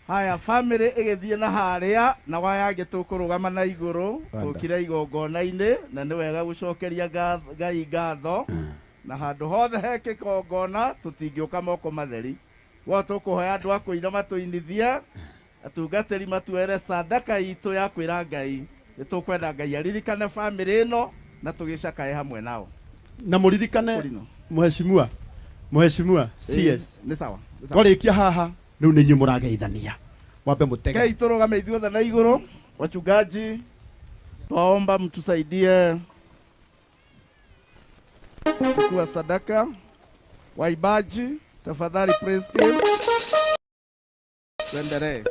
Haya, family ĩgĩthiĩ na harĩa na waya angĩ tũkũrũgama na igũrũ tũkire igongona-inĩ, na nĩ wega gũcokeria Ngai ngatho na handũ hothe he kĩgongona tũtingĩũka moko matheri. Gwo tũkũhoya andũ a kũina matũinithie, atungatĩri matuere sadaka itũ ya kwĩra Ngai nĩ tũkwenda Ngai aririkane family ĩno na tũgĩcakae hamwe nao. Na mũririkane mheshimiwa, mheshimiwa CS. Nĩ sawa, nĩ sawa. Twarĩkia haha rĩu nĩ inyuĩ mũrageithania, mwambe mũtege. Kei tũrũgame ithuothe na igũrũ. Wachungaji, twaomba mtusaidie kuchukua sadaka. Waibaji, tafadhali praise team, tuendelee.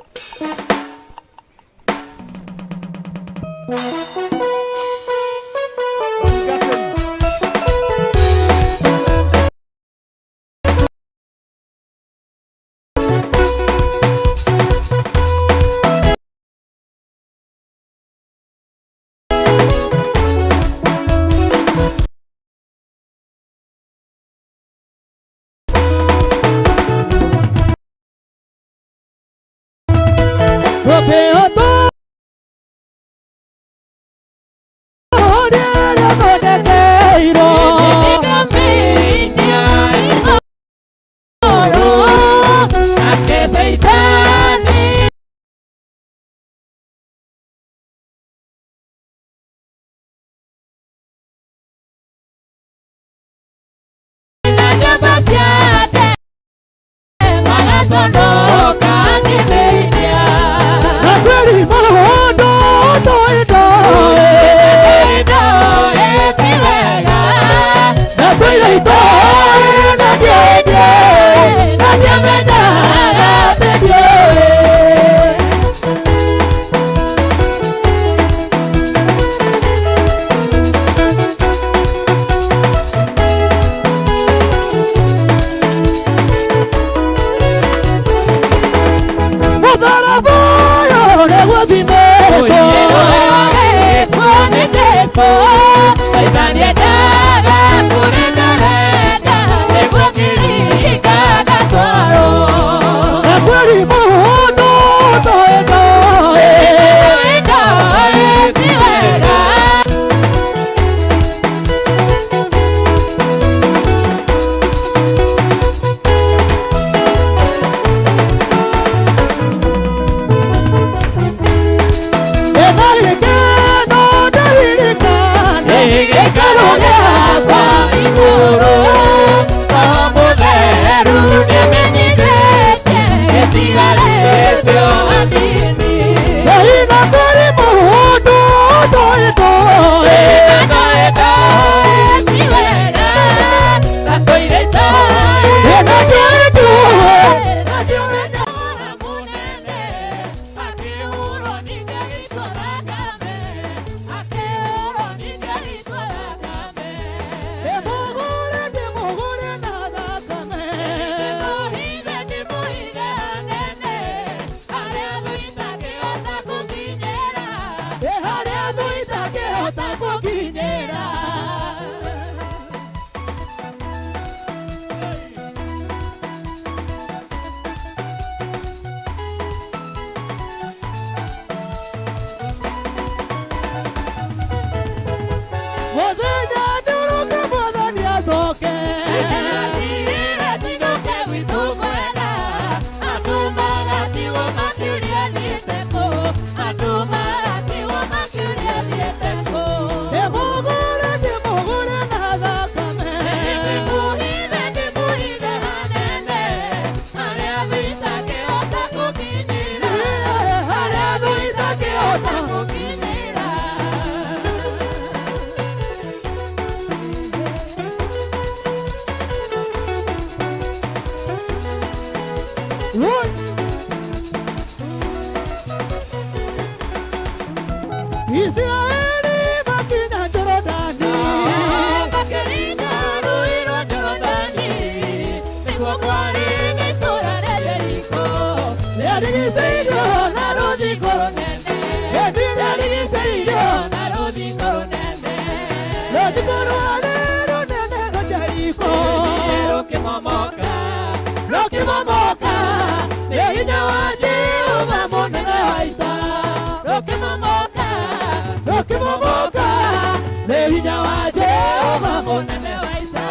Rũkĩmomoka nĩ hinya wa Jehova mũnene wa ita.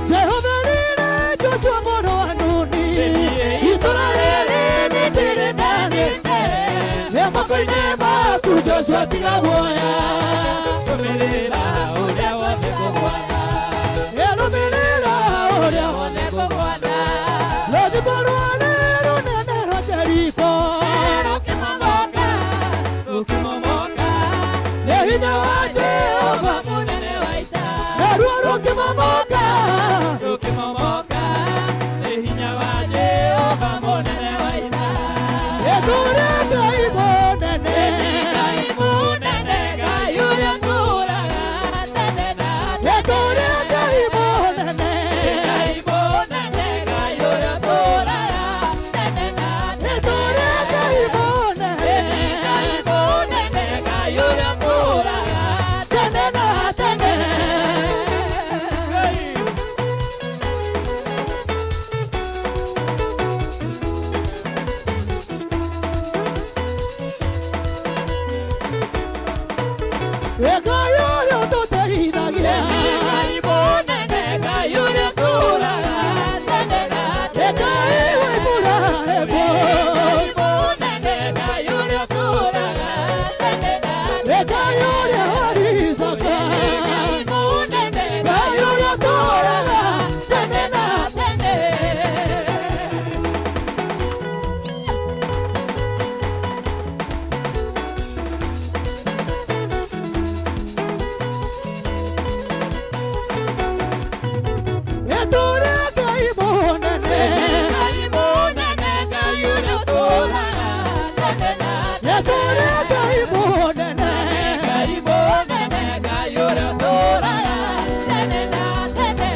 Jehova rĩrĩ Joshua mũrũ wa Nuni, itũũra rĩrĩ nĩndĩrĩneanĩte moko-inĩ maku Joshua tiga guoya. Rũmĩrĩra ũrĩa wothe ngũgwatha, rũmĩrĩra ũrĩa wothe ngũgwatha. Rũthingo rwarĩ rũnene rwa Jeriko rũkĩmomoka, rũkĩmomoka nĩ hinya wa Jehova mũnene wa ita. Naruo rũkĩmomoka, rũkĩmomoka nĩ hinya wa Jehova mũnene wa ita. Ĩtũũra Ngai mũnene, Ngai mũnene, Ngai ũrĩa ũtũũraga tene na tene. Ĩtũũra Ngai mũnene, Ngai mũnene, Ngai ũrĩa ũtũũraga tene na tene. Ĩtũũra Ngai mũnene, Ngai mũnene, Ngai ũrĩa ũtũũraga tene na tene. Ngai ũrĩa ũtũteithagia, Ngai mũnene, Ngai ũrĩa ũtũũraga tene na tene. Ngai wa Iburahĩmu, Ngai mũnene, Ngai ũrĩa ũtũũraga tene na tene. Ngai ũrĩa wa Isaaka, Ngai mũnene, Ngai ũrĩa ũtũũraga tene na tene. Ĩtũũra Ngai mũnene, Ngai mũnene, Ngai ũrĩa ũtũũraga tene na tene. Ĩtũũra Ngai mũnene, Ngai mũnene, Ngai ũrĩa ũtũũraga tene na tene.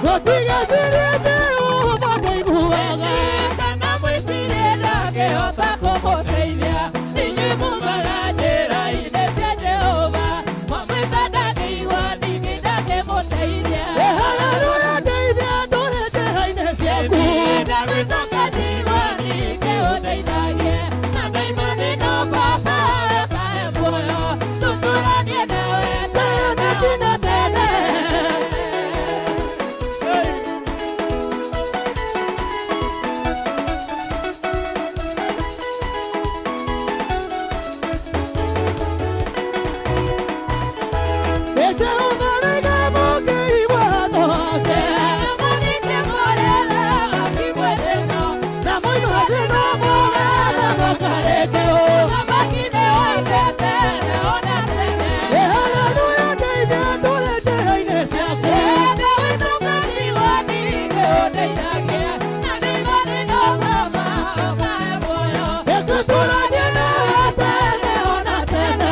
Gũtigaciria Jehova ndaiguaga, kana mwĩcirie ndangĩhota kũmũteithia. Inyuĩ mumaga njĩra-inĩ cia Jehova, mwamwĩta ndangĩigua, ningĩ ndangĩmũteithia. Haleluya, ndeithia ndũre njĩra-inĩ ciaku. Ndagwĩtũka njigua, ningĩ ũndeithagie. Na ndaima thĩna Baba, ũkae muoyo, tũtũranie nawe tene nginya tene. Jehova rĩga mũkĩigua watho wake, na mũinũka thĩna mũgatha mũkareke Haleluya, ndeithia ndũre njĩra-inĩ ciaku. Ĩtũtũranie nawe tene ona tene.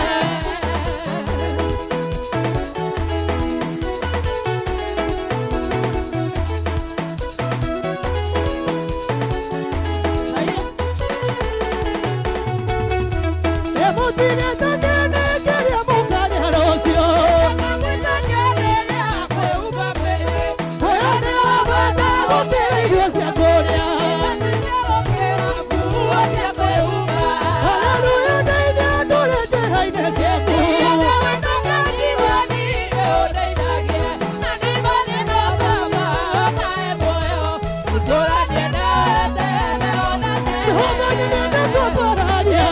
Mũtigetakene kĩrĩa mũkarĩa rũciũ. Ũyũ nĩ wa bata gũkĩra irio cia kũrĩa. Haleluya, ndeithia ndũre njĩra-inĩ ciaku. Jehova nĩnyende kũmũraria.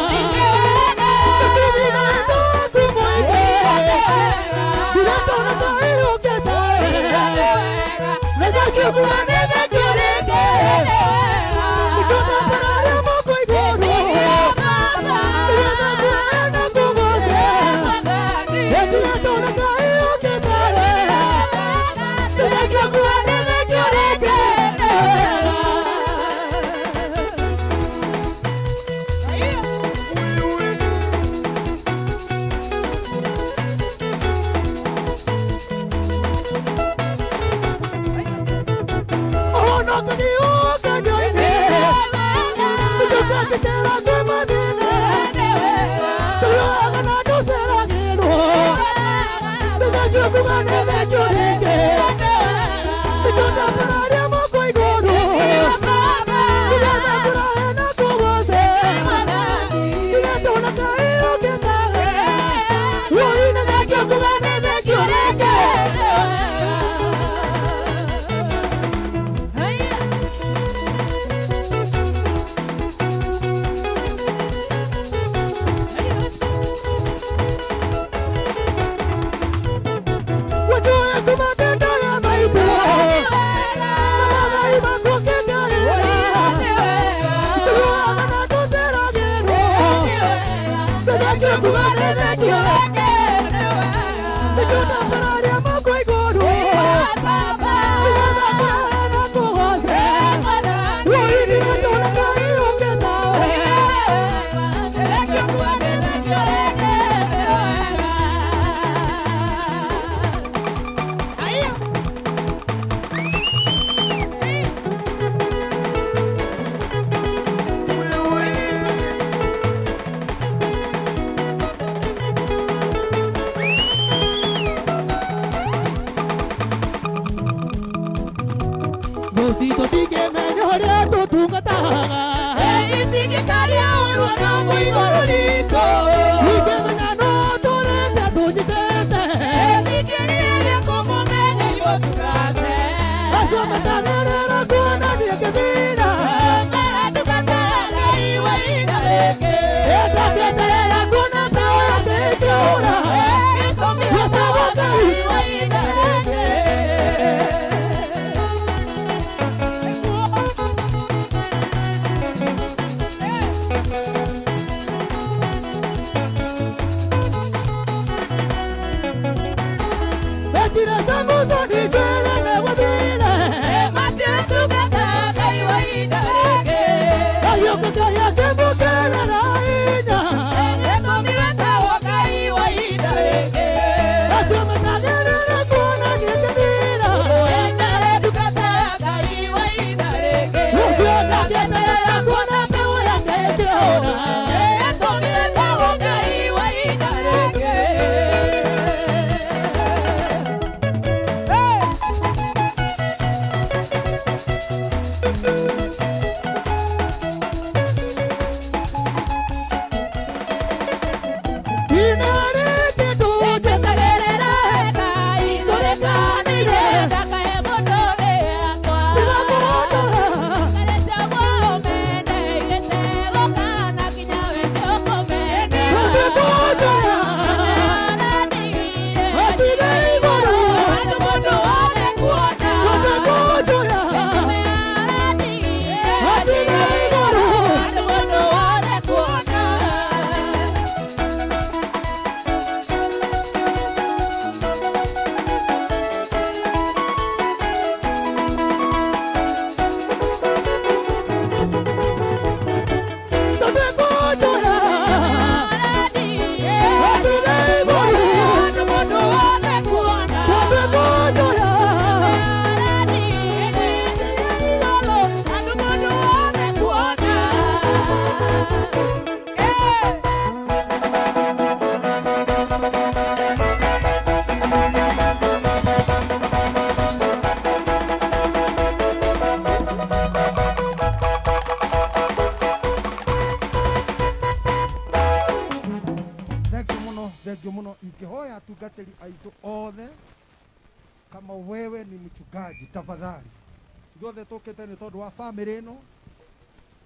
Family ĩno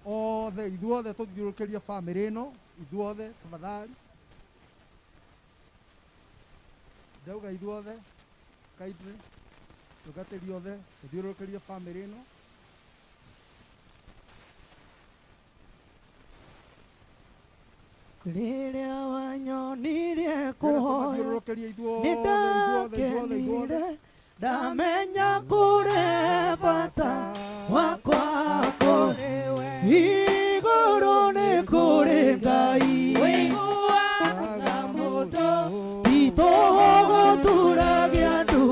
othe ithuothe tũthiũrũrũkĩrie family ĩno ithuothe tafadhali ndauga ithuothe kindly tungatĩri othe tũthiũrũrũkĩrie family ĩno. Rĩrĩa wanyonirie kũhoya nĩndakenire ndamenya kũrĩ bata wakwa kũrĩ we igũrũ nĩ kũrĩ Ngai ũiguaga mũndũ ti tũhũ gũturagia andũ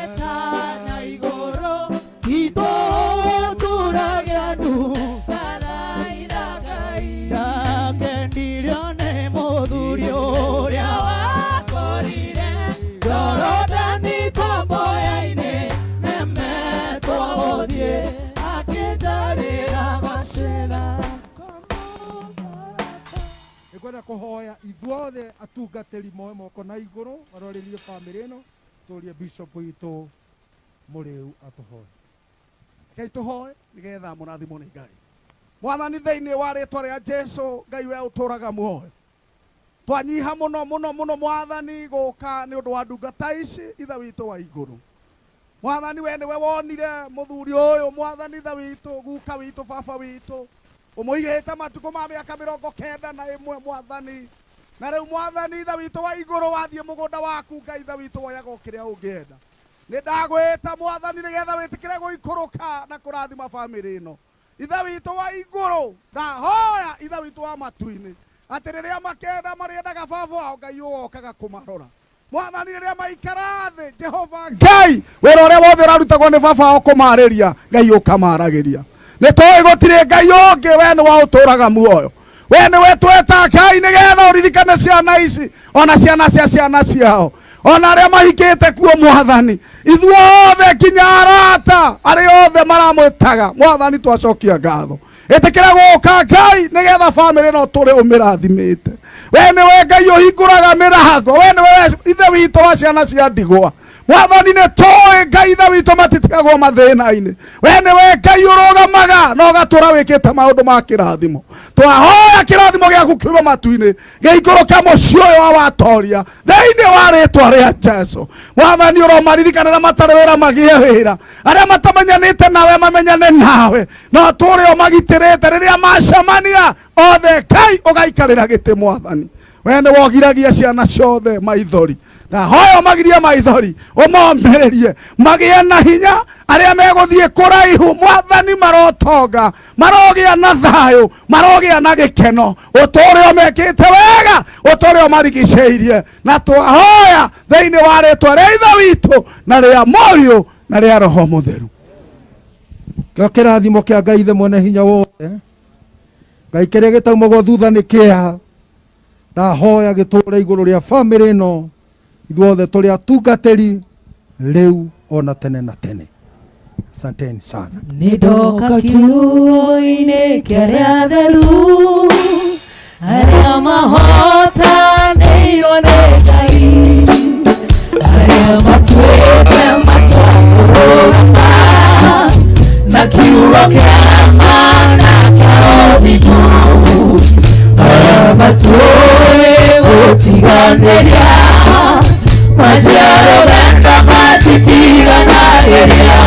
etana igũrũ ti tũhũ gũturagia andũ thaitha Ngai ndakenirio nĩ mũthuri ũrĩa wakorire ngoro. Ndĩrenda kũhoya ithuothe atungatĩri moe moko na igũrũ marorĩrie bamĩrĩ ĩno, tũrie bishop witũ Mũrĩu atũhoe. Rekei tũhoe nĩgetha mũrathimwo nĩ Ngai. Mwathani, thĩinĩ wa rĩtwa rĩa Jesu, Ngai we ũtũraga muoyo, twanyiha mũno mũno mũno Mwathani gũka nĩ ũndũ wa ndungata ici, Ithe witũ wa igũrũ. Mwathani, we nĩwe wonire mũthuri ũyũ, Mwathani Ithe witũ, guka witũ, baba witũ, ũmũigĩte matukũ ma mĩaka 91, Mwathani. Na rĩu Mwathani Ithe witũ wa igũrũ, wathiĩ mũgũnda waku, Ngai Ithe witũ, woyaga o kĩrĩa ũngĩenda. Nĩ ndagwĩta Mwathani nĩgetha wĩtĩkĩre gũikũrũka na kũrathima bamĩrĩ ĩno. Ithe witũ wa igũrũ, ndahoya Ithe witũ wa matu-inĩ atĩ rĩrĩa makenda marĩendaga baba wao, Ngai ũgokaga kũmarora. Mwathani, rĩrĩa maikara thĩ, Jehova Ngai, wĩra ũrĩa wothe ũrarutagwo nĩ baba wao kũmarĩria, Ngai ũkamaragĩria. Nĩ tũĩ gũtirĩ Ngai ũngĩ, we nĩ wa ũtũraga muoyo. We nĩwe tweta Ngai nĩgetha ũririkane ciana ici ona ciana cia ciana ciao, ona arĩa mahikĩte kuo Mwathani, ithuothe nginya arata arĩa othe maramwĩtaga Mwathani, twacokia ngatho. Ĩtĩkĩra gũka Ngai nĩgetha bamĩrĩ no tũrĩ ũmĩrathimĩte. We nĩwe Ngai ũhingũraga mĩrango, we nĩwe Ithe witũ wa ciana cia ndigwa. Mwathani, nĩ tũĩ Ngai Ithe witũ matitigagwo mathĩna-inĩ. We nĩwe Ngai ũrũgamaga na ũgatũra wĩkĩte maũndũ ma kĩrathimo. Twahoya kĩrathimo gĩaku kiume matu-inĩ gĩikũrũke mũciĩ ũyũ wa Watoria thĩinĩ wa rĩtwa rĩa Jesu. Mwathani, ũromaririkana arĩa matarĩ wĩra magĩe wĩra, arĩa matamenyanĩte nawe mamenyane nawe, na tũrĩ o magitĩrĩte rĩrĩa macemania othe, Ngai ũgaikarĩra gĩtĩ. Mwathani, we nĩ wogiragia ciana ciothe maithori, na hoya ũmagirie maithori, ũmomĩrĩrie magĩe na hinya. Arĩa megũthiĩ kũraihu, Mwathani, marotonga, marogĩa na thayũ, marogĩa na gĩkeno, ũtũũre ũmekĩte wega, ũtũũre ũmarigicĩirie. Na twahoya thĩinĩ wa rĩtwa rĩa Ithe witũ na rĩa Mũriũ na rĩa Roho Mũtheru. Kĩo kĩrathimo kĩa Ngai Ithe mwene hinya wothe, Ngai kĩrĩa gĩtaumagwo thutha nĩ kĩeha, ndahoya gĩtũũre igũrũ rĩa bamĩrĩ ĩno, ithuothe tũrĩ atungatĩri rĩu ona tene na tene. Asanteni sana. Nĩndoka kiugo-inĩ kĩa arĩa atheru, arĩa mahotanĩirwo nĩ Ngai, arĩa matuĩte matua kũrũgama na kiugo kĩa ma na kĩa ũthingu, arĩa matũĩ gũtiganĩria maciaro genda matitiganagĩria,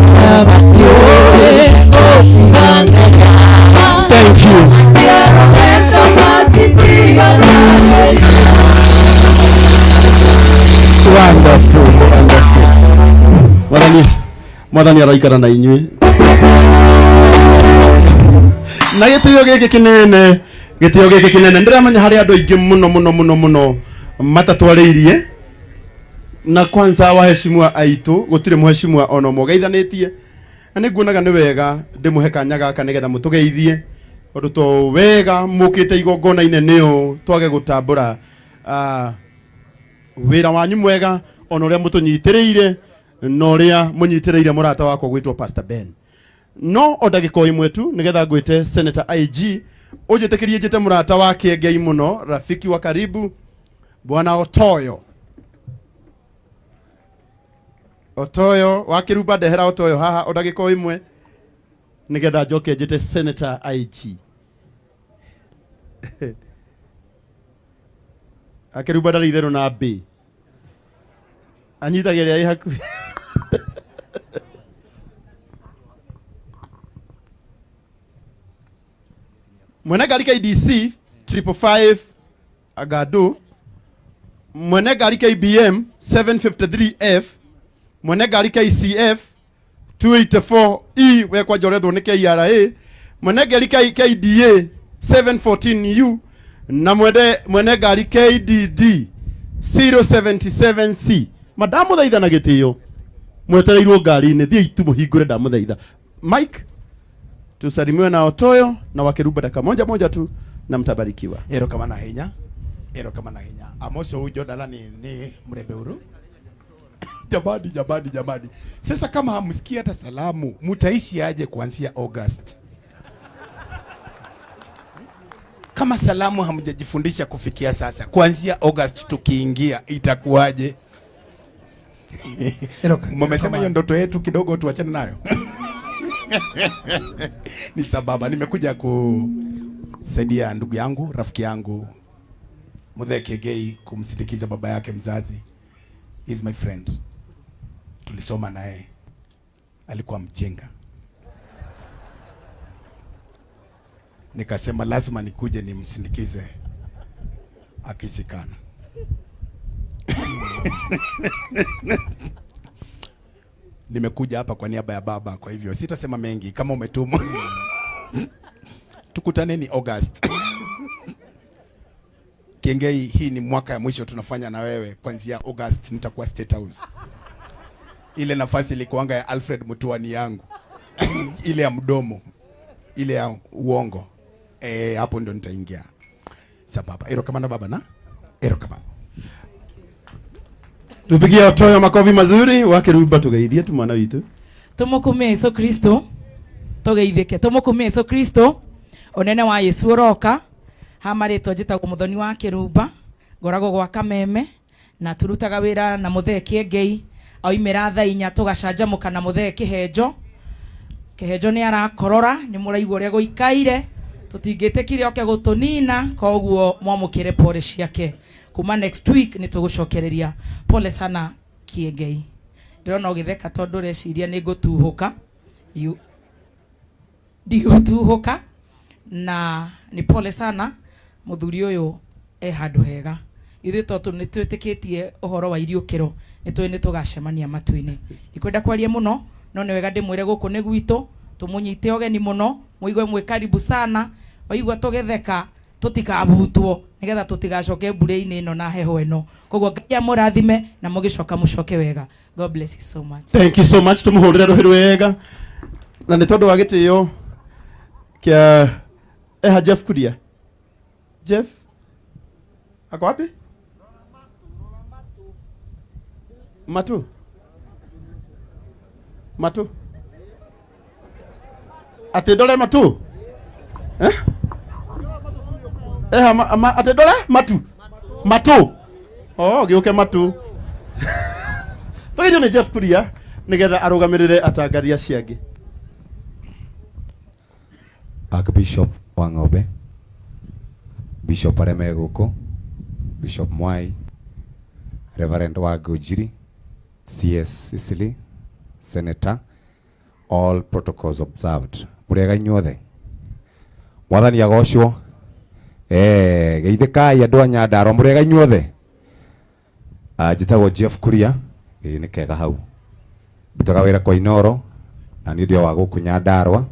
arĩa matũĩ gũtiganĩria. Thank you. Maciaro genda matitiganagĩria. Wonderful, wonderful. Mwathani, Mwathani araikara na inyuĩ na gĩtĩo gĩkĩ kĩnene, gĩtĩo gĩkĩ kĩnene. Ndĩramenya harĩ andũ aingĩ mũno mũno mũno mũno matatwarĩirie, na kwanza waheshimiwa aitũ gũtirĩ mũheshimiwa ona ũmwe ũgeithanĩtie, na nĩ nguonaga nĩ wega ndĩmũhe kanya gaka nĩgetha mũtũgeithie, tondũ to wega mũkĩte igongona-inĩ nĩũ twage gũtambũra wĩra wanyu mwega, ona ũrĩa mũtũnyitĩrĩire na ũrĩa mũnyitĩrĩire mũrata wakwa gwĩtwo Pastor Ben. No o ndagĩka o ĩmwe tu nĩgetha ngwĩte Senator IG, ũnjĩtĩkĩrie njĩte mũrata wa Kĩengei mũno, rafiki wa karibu, Bwana Otoyo. Otoyo wa Kĩrumba, ndehera Otoyo haha o ndagĩka o ĩmwe nĩgetha njoke njĩte Senator IG. Akĩrumba ndarĩ itherũ na mbĩ, anyitaga ĩrĩa ĩ hakuhĩ. Mwene ngari KDC 555 Agado, mwene ngari KBM 753F, mwene ngari KCF 284E we kwanja ũrethwo nĩ KRA, mwene ngari KDA 714U na mwene ngari KDD 077C. Madamũthaitha na gĩtĩo, mwetereirwo ngari-inĩ, thiĩi tu mũhingũre, ndamũthaitha. Mike, tusalimiwe na Otoyo na Wakeruba dakika moja moja tu na mtabarikiwa. Erokamana hinya, erokamana hinya. Amoso huyo dala ni mrembe uru. Jamani, jamani, jamani. Sasa kama hamsikii hata salamu, mutaishi aje kuanzia August? Kama salamu hamjajifundisha kufikia sasa, kuanzia August tukiingia itakuwaje? Mmesema hiyo ndoto yetu kidogo tuachane nayo. Ni sababa nimekuja kusaidia ndugu yangu, rafiki yangu Muthee Kiengei kumsindikiza baba yake mzazi. He is my friend. Tulisoma naye. Alikuwa mjinga. Nikasema lazima nikuje nimsindikize akizikana. Nimekuja hapa kwa niaba ya baba, kwa hivyo sitasema mengi kama umetumwa. Tukutaneni August. Kiengei, hii ni mwaka ya mwisho tunafanya na wewe. Kuanzia August nitakuwa State House. Ile nafasi ilikuanga ya Alfred Mutua ni yangu. Ile ya mdomo, ile ya uongo. Hapo ndo nitaingia. Sababa. Ero kama na baba na? Ero kama. Tupigie Otoyo makofi mazuri wakiruba tugeithie tu mwana witu. Tumukumie Yesu Kristo. Tugeithike. Tumukumie Yesu Kristo. Onene wa Yesu uroka. Hama ritwa njitagwo Muthoni wa Kirumba, ngoragwo gwa Kameme na turutaga wira na Muthee Kiengei. Oimira thaa inya tugacanjamuka na Muthee Kihenjo. Kihenjo ni arakorora, ni muraigua uria guikaire. Tutingĩtĩkire oke gũtũnina, koguo mwamũkĩre pole ciake. Kuma next week nĩ tũgũcokereria. Pole sana Kiengei. Ndĩrona ũgĩtheka tondũ ũreciria nĩ ngũtuhũka. Ndigũtuhũka na nĩ pole sana mũthuri ũyũ e handũ hega. Ithuĩ tondũ nĩ twĩtĩkĩtie ũhoro wa iriũkĩro, nĩ tũĩ nĩ tũgacemania matu-inĩ. Ndikwenda kwaria mũno, no nĩ wega ndĩmwĩre gũkũ nĩ gwitũ, tũmũnyite ũgeni mũno, mũigue mwĩ karibu sana, waigua tũgĩtheka tũtikabutwo nĩgetha tũtigacoke mbura-inĩ ĩno na heho ĩno. Koguo Ngai amũrathime na mũgĩcoka mũcoke wega. God bless you so much. Thank you so much. Tũmũhũrĩre rũhĩ rwega. Na nĩ tondũ wa gĩtĩo kĩa eha Jeff Kuria. Jeff ako wapi? Matu. Matu. Ati dole matu? Eh? Eh, ati dole matu. Matu. Oh, gĩũke matu. Tũgeithio nĩ Jeff Kuria nĩgetha arũgamĩrĩre atangathi acio angĩ. Archbishop Wang'ombe, Bishop arĩa me gũkũ, Bishop Mwai, Reverend Wangũnjiri, CS Sicily, Senator, all protocols observed. Mũrĩega inyuothe. Mwathani agocwo. Geithĩkai andũ a Nyandarua, mũrĩega inyuothe. Njĩtagwo Jeff Kuria, nĩ kega hau. Ndutaga wĩra kwa Inoro, na niĩ ndĩ o wa gũkũ Nyandarua.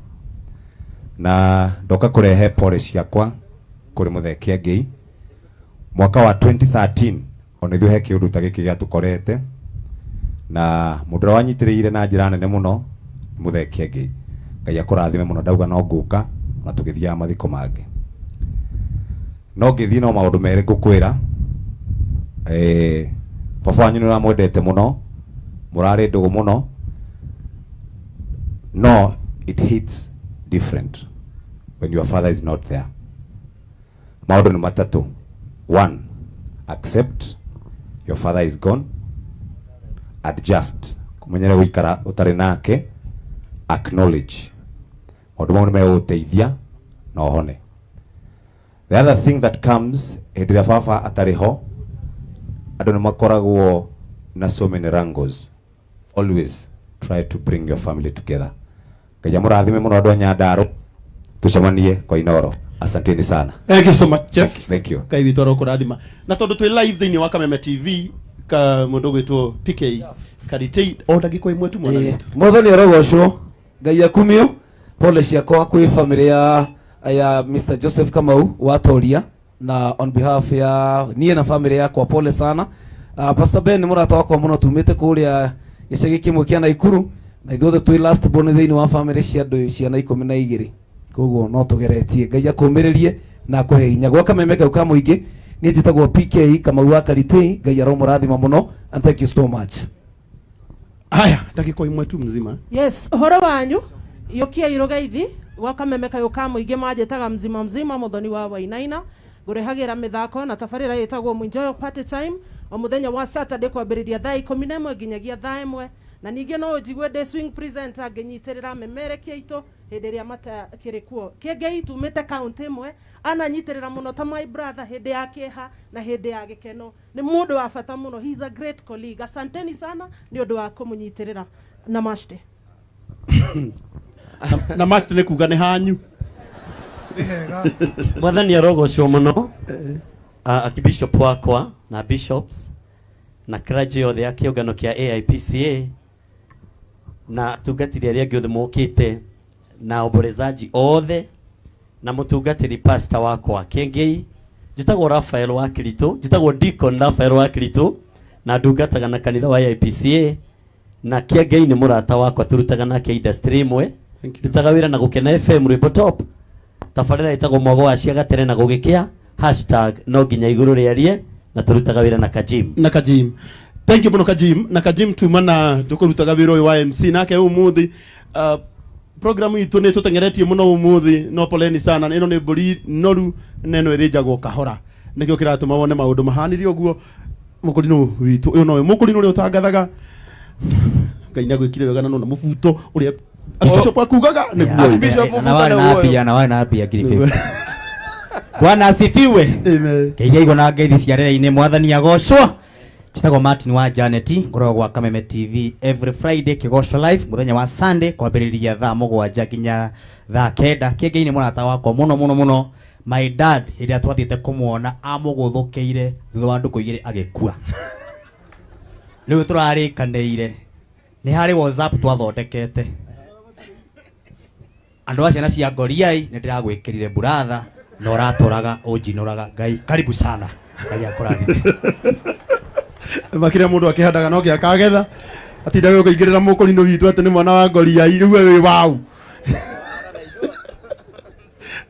Na ndoka kũrehe pole ciakwa kũrĩ Muthee Kiengei. Mwaka wa 2013 ona ithuĩ he kĩũndũ ta gĩkĩ gĩatũkorete, na mũndũ ũrĩa wanyitĩrĩire na njĩra nene mũno nĩ Muthee Kiengei. Ngai akũrathime mũno, ndauga no ngũka na tũgĩthiaga mathiko mangĩ. No ngĩthiĩ no maũndũ merĩ ngũkwĩra. Baba wanyu nĩ ũramwendete mũno, mũrarĩ ndũgũ mũno, no it hits different when your father is not there. Maũndũ nĩ matatũ. One, accept your father is gone. Adjust, kũmenyera gũikara ũtarĩ nake. Acknowledge. Maũndũ mau nĩ megũgũteithia na ũhone. The other thing that comes hĩndĩ ĩrĩa baba atarĩ ho, andũ nĩ makoragwo na so many wrangles. Always try to bring your family together. Ngai amũrathime mũno andũ a Nyandarua, tucemanie kwa Inoro. Asanteni sana. Thank you so much, Jeff. Thank you. Ngai witũ arokũrathima. Na tondũ twĩ live thĩinĩ wa Kameme TV, ka mũndũ ũgwĩtwo PK Karitei, o ndagĩka ĩmwe tu mwana witũ. Mwathani arogocwo, Ngai akumio. Pole ciakwa kwĩ family ya Mr. Joseph Kamau wa Toria, na on behalf ya niĩ na family yakwa pole sana. Pastor Ben nĩ mũrata wakwa mũno, tumĩte kũrĩa gĩcagi kĩmwe kĩa Naikuru, na ithuothe twĩ last born thĩinĩ wa family cia andũ ciana 12. Koguo no tũgeretie. Ngai akũmĩrĩrie na akũhe hinya. Gwa Kameme kau ka mũingĩ, niĩ njĩtagwo PK Kamau wa Karitei. Ngai aromũrathima mũno, and thank you so much. Haya, ndagĩka ĩmwe tu mzima. Yes, ũhoro wanyu. Yũkia irũgeithi gwa kameme kayũ ka mũingĩ manjĩtaga mzima mzima mũthoni wa wainaina ngũrehagira mĩthako na tabarĩra ĩtagwo Mwinjoyo Party Time o mũthenya wa Saturday kwambĩrĩria thaa 11 nginyagia thaa 1 na ningĩ no ũnjigue ndĩ swing presenter ngĩnyitĩrĩra memerekia itũ hĩndĩ ĩrĩa matakĩrĩ kuo. Kĩengei tumĩte kaunti ĩmwe ananyitĩrĩra mũno ta my brother hĩndĩ ya kĩeha na hĩndĩ ya gĩkeno. Nĩ mũndũ wa bata mũno, he is a great colleague. Asanteni sana nĩ ũndũ wa kũmũnyitĩrĩra. Namaste. Na maste nĩ kuga nĩ hanyu. Mwathani arogocwo mũno. Archbishop wakwa na bishops na clergy yothe ya kĩũngano kĩa AIPCA na atungatĩri arĩa angĩ othe mokĩte na omborezaji othe na mũtungatĩri pastor wakwa Kĩengei. Njĩtagwo Raphael wa Kiritũ, njĩtagwo Deacon Raphael wa Kiritũ na ndungataga na kanitha wa AIPCA na Kĩengei nĩ mũrata wakwa turutaga nake industry ĩmwe, ndutaga wĩra na Gũkena FM Rwĩmbo Top, tabarĩra ĩtagwo Mwago wa Ciagatene na Gũgĩkĩa hashtag no nginya igũrũ rĩarie na turutaga wĩra na Kajim. Na Kajim. Thank you mũno Kajim. Na Kajim tuma na tũkũrutaga wĩra ũyũ wa MC nake ũmũthĩ. Program itũ nĩ tũteng'eretie mũno ũmũthĩ, no poleni sana. Ĩno nĩ mbũri noru na ĩno ĩthĩnjagwo kahora, nĩkĩo kĩratũma wone maũndũ mahanire ũguo. Mũkũrinũ witũ ũyũ nowe mũkũrinũ ũrĩa ũtangathaga Ngai nĩagwĩkire wega na nona mũbuto ũrĩa Archbishop akugaga nĩguo ũyũ. Archbishop mũbuto nĩguo ũyũ. Na warĩ na mbia 50,000. Bwana asifiwe. Amen. Ngeithia igũ na ngeithi cia rĩera-inĩ, mwathani agocwo. Njĩtagwo Martin wa Janet, ngoragwo gwa Kameme TV every Friday kĩgoco live, mũthenya wa Sunday kwambĩrĩria thaa 7 nginya thaa 9. Kĩengei nĩ mũrata wakwa mũno mũno mũno. My dad hĩndĩ ĩrĩa twathiĩte kũmuona amũgũthũkĩire thutha wa ndukũ 2 agĩkua. Rĩu tũrarĩkanĩire nĩ harĩ WhatsApp twathondekete. Andũ a ciana cia Ngoriai nĩ ndĩragwĩkĩrire buratha na ũratũraga ũnjinũraga. Ngai karibu sana, Ngai akũrathime. Makĩria mũndũ akĩhandaga no kĩakagetha atindaga ũkĩingĩrĩra mũkũrinũ witũ atĩ nĩ mwana wa Ngoriai rĩu we wĩ wau.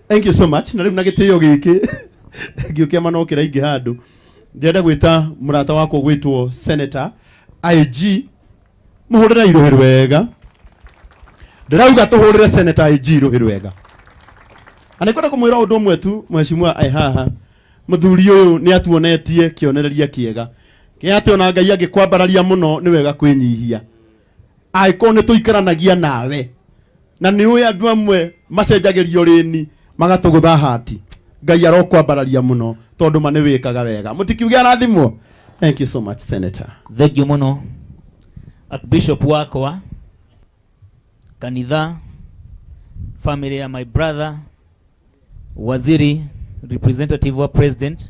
Thank you so much. Na rĩu na gĩtĩo gĩkĩ ngĩũkia mana ũkĩra ingĩ handũ ndĩrenda gwĩta mũrata wakwa gwĩtwo Senator IG mũhũrĩre irũhĩ rwega. Ndĩrauga tũhũrĩre Senator IG rũhĩ rwega. Na nĩngwenda kũmwĩra ũndũ ũmwe tu mheshimiwa ai haha. Mũthuri ũyũ nĩ atuonetie kĩonereria kĩega kĩa atĩ ona Ngai angĩkwambararia mũno nĩ wega kwĩnyihia. Angĩkorwo nĩ tũikaranagia nawe na nĩ ũĩ andũ amwe macenjagĩrio rĩni magatũgũtha hati, Ngai arokwambararia mũno tondũ ma nĩ wĩkaga wega. Mũtikiuge arathimwo. Thank you so much Senator. Thank you mũno Archbishop wakwa, kanitha, family ya my brother, waziri, representative wa president,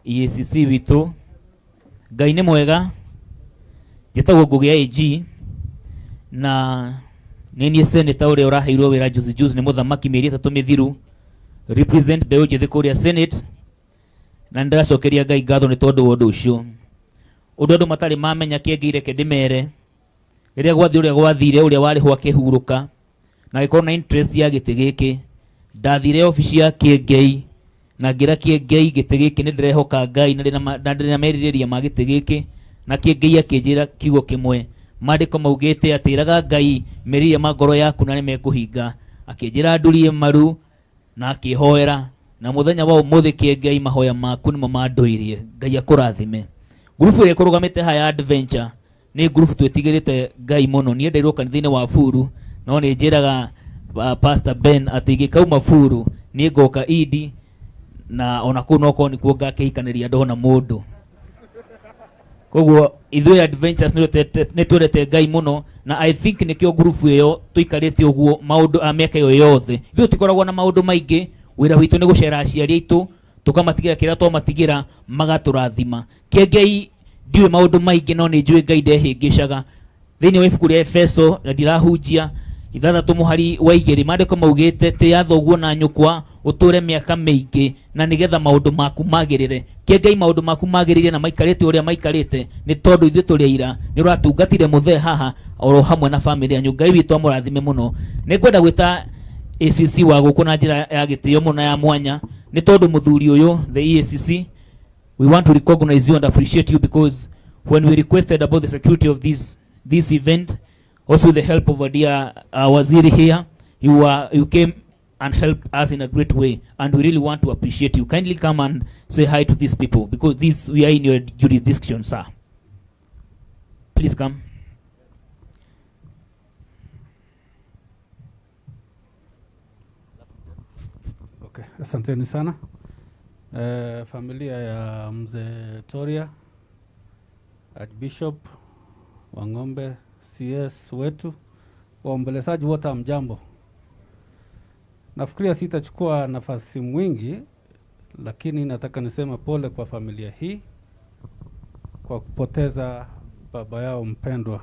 EACC witũ. Ngai nĩ mwega. Njĩtagwo Ngũgĩ AG na nĩ niĩ senator ũrĩa ũraheirwo wĩra juzi juzi nĩ mũthamaki mĩeri 3 mĩthiru, represent mbeũ njĩthĩ kũrĩa Senate, na nĩndĩracokeria Ngai ngatho nĩ tondũ wa ũndũ ũcio. Ũndũ andũ matarĩ mamenya kĩengei reke ndĩmere, rĩrĩa gwathiĩ ũrĩa gwathire, ũrĩa warĩhwo akĩhurũka na agĩkorwo na interest ya gĩtĩ gĩkĩ, ndathire obici ya Kĩengei na ngĩra Kĩengei gĩtĩ gĩkĩ nĩ ndĩrehoka Ngai na ndĩna merirĩria ma gĩtĩ gĩkĩ, na Kĩengei akĩnjĩra kiugo kĩmwe, maandĩko maugĩte atĩ ĩraga Ngai merirĩria ma ngoro yaku na nĩmekũhinga. Akĩnjĩra ndurie maru na akĩhoera, na mũthenya wa ũmũthĩ Kĩengei mahoya maku nĩmo mandũirie. Ngai akũrathime. Ngurubu ĩrĩa ĩkũrũgamĩte haha ya adventure nĩ ngurubu twĩtigĩrĩte Ngai mũno. Niĩ ndeirwo kanitha-inĩ wa Buru, no nĩ njĩraga Pastor Ben atĩ ingĩkauma Buru niĩ ngoka Idi, na ona kũu no korwo nĩkuo ngakĩhikanĩria ndona mũndũ. Koguo ithuĩ adventures nĩ twendete Ngai mũno, na I think nĩkĩo ngurubu ĩyo tũikarĩte ũguo maũndũ a mĩaka ĩyo yothe. Ithuĩ tũtikoragwo na maũndũ maingĩ, wĩra witũ nĩ gũcera aciari aitũ, tũkamatigĩra kĩrĩa twamatigĩra, magatũrathima. Kĩengei ndiũĩ maũndũ maingĩ, no nĩ njũĩ Ngai ndehĩngĩcaga. Thĩinĩ wa ibuku rĩa Efeso, na ndirahunjia, 6 mũhari wa 2, maandĩko maugĩte tĩya thoguo na nyũkwa ũtũre mĩaka mĩingĩ na nĩgetha maũndũ maku magĩrĩre. Kĩengei maũndũ maku magĩrĩire na maikarĩte ũrĩa maikarĩte nĩ tondũ ithuĩ tũrĩ aira nĩ ũratungatire mũthee haha oro hamwe na famĩlĩ yanyu. Ngai witũ amũrathime mũno. Nĩ ngwenda gwĩta ACC wa gũkũ na njĩra ya gĩtĩo mũno ya mwanya nĩ tondũ mũthuri ũyũ, the EACC, we want to recognize you and appreciate you because when we requested about the security of this event, Also with the help of our dear Waziri here, you came and helped us in a great way, and we really want to appreciate you. Kindly come and say hi to these people, because this we are in your jurisdiction, sir. Please come. Okay, asanteni sana. Familia ya Mzee Toria, Archbishop Wang'ombe, CS wetu, waombelezaji wote, hamjambo. Nafikiria sitachukua nafasi mwingi, lakini nataka niseme pole kwa familia hii kwa kupoteza baba yao mpendwa.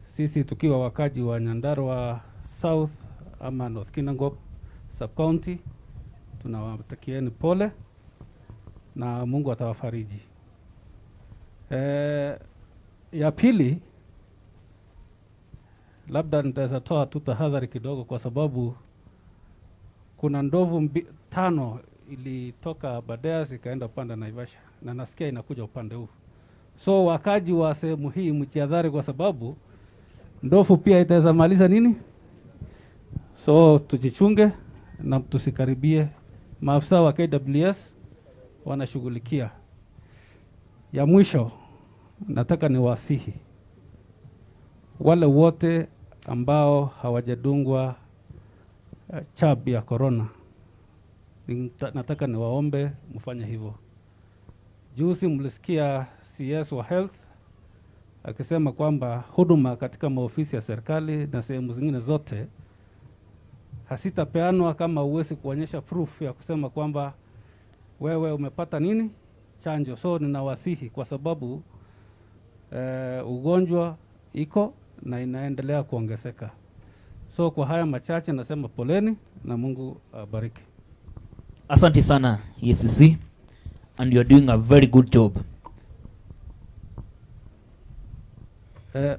Sisi tukiwa wakaji wa Nyandarua South ama North Kinangop Sub-County, tunawatakieni pole na Mungu atawafariji. Ya pili, labda nitaweza toa tu tahadhari kidogo, kwa sababu kuna ndovu 5 ilitoka Aberdares ikaenda upande Naivasha, na nasikia inakuja upande huu. So wakaji wa sehemu hii mjihadhari, kwa sababu ndovu pia itaweza maliza nini. So tujichunge na tusikaribie. Maafisa wa KWS wanashughulikia. Ya mwisho, nataka niwasihi wale wote ambao hawajadungwa chab ya corona, nataka niwaombe mfanye hivyo. Juzi mlisikia CS wa Health akisema kwamba huduma katika maofisi ya serikali na sehemu zingine zote hasitapeanwa kama huwezi kuonyesha proof ya kusema kwamba wewe umepata nini chanjo. So ninawasihi, kwa sababu ugonjwa iko na inaendelea kuongezeka. So kwa haya machache nasema poleni na Mungu abariki. Asante sana EACC, and you are doing a very good job.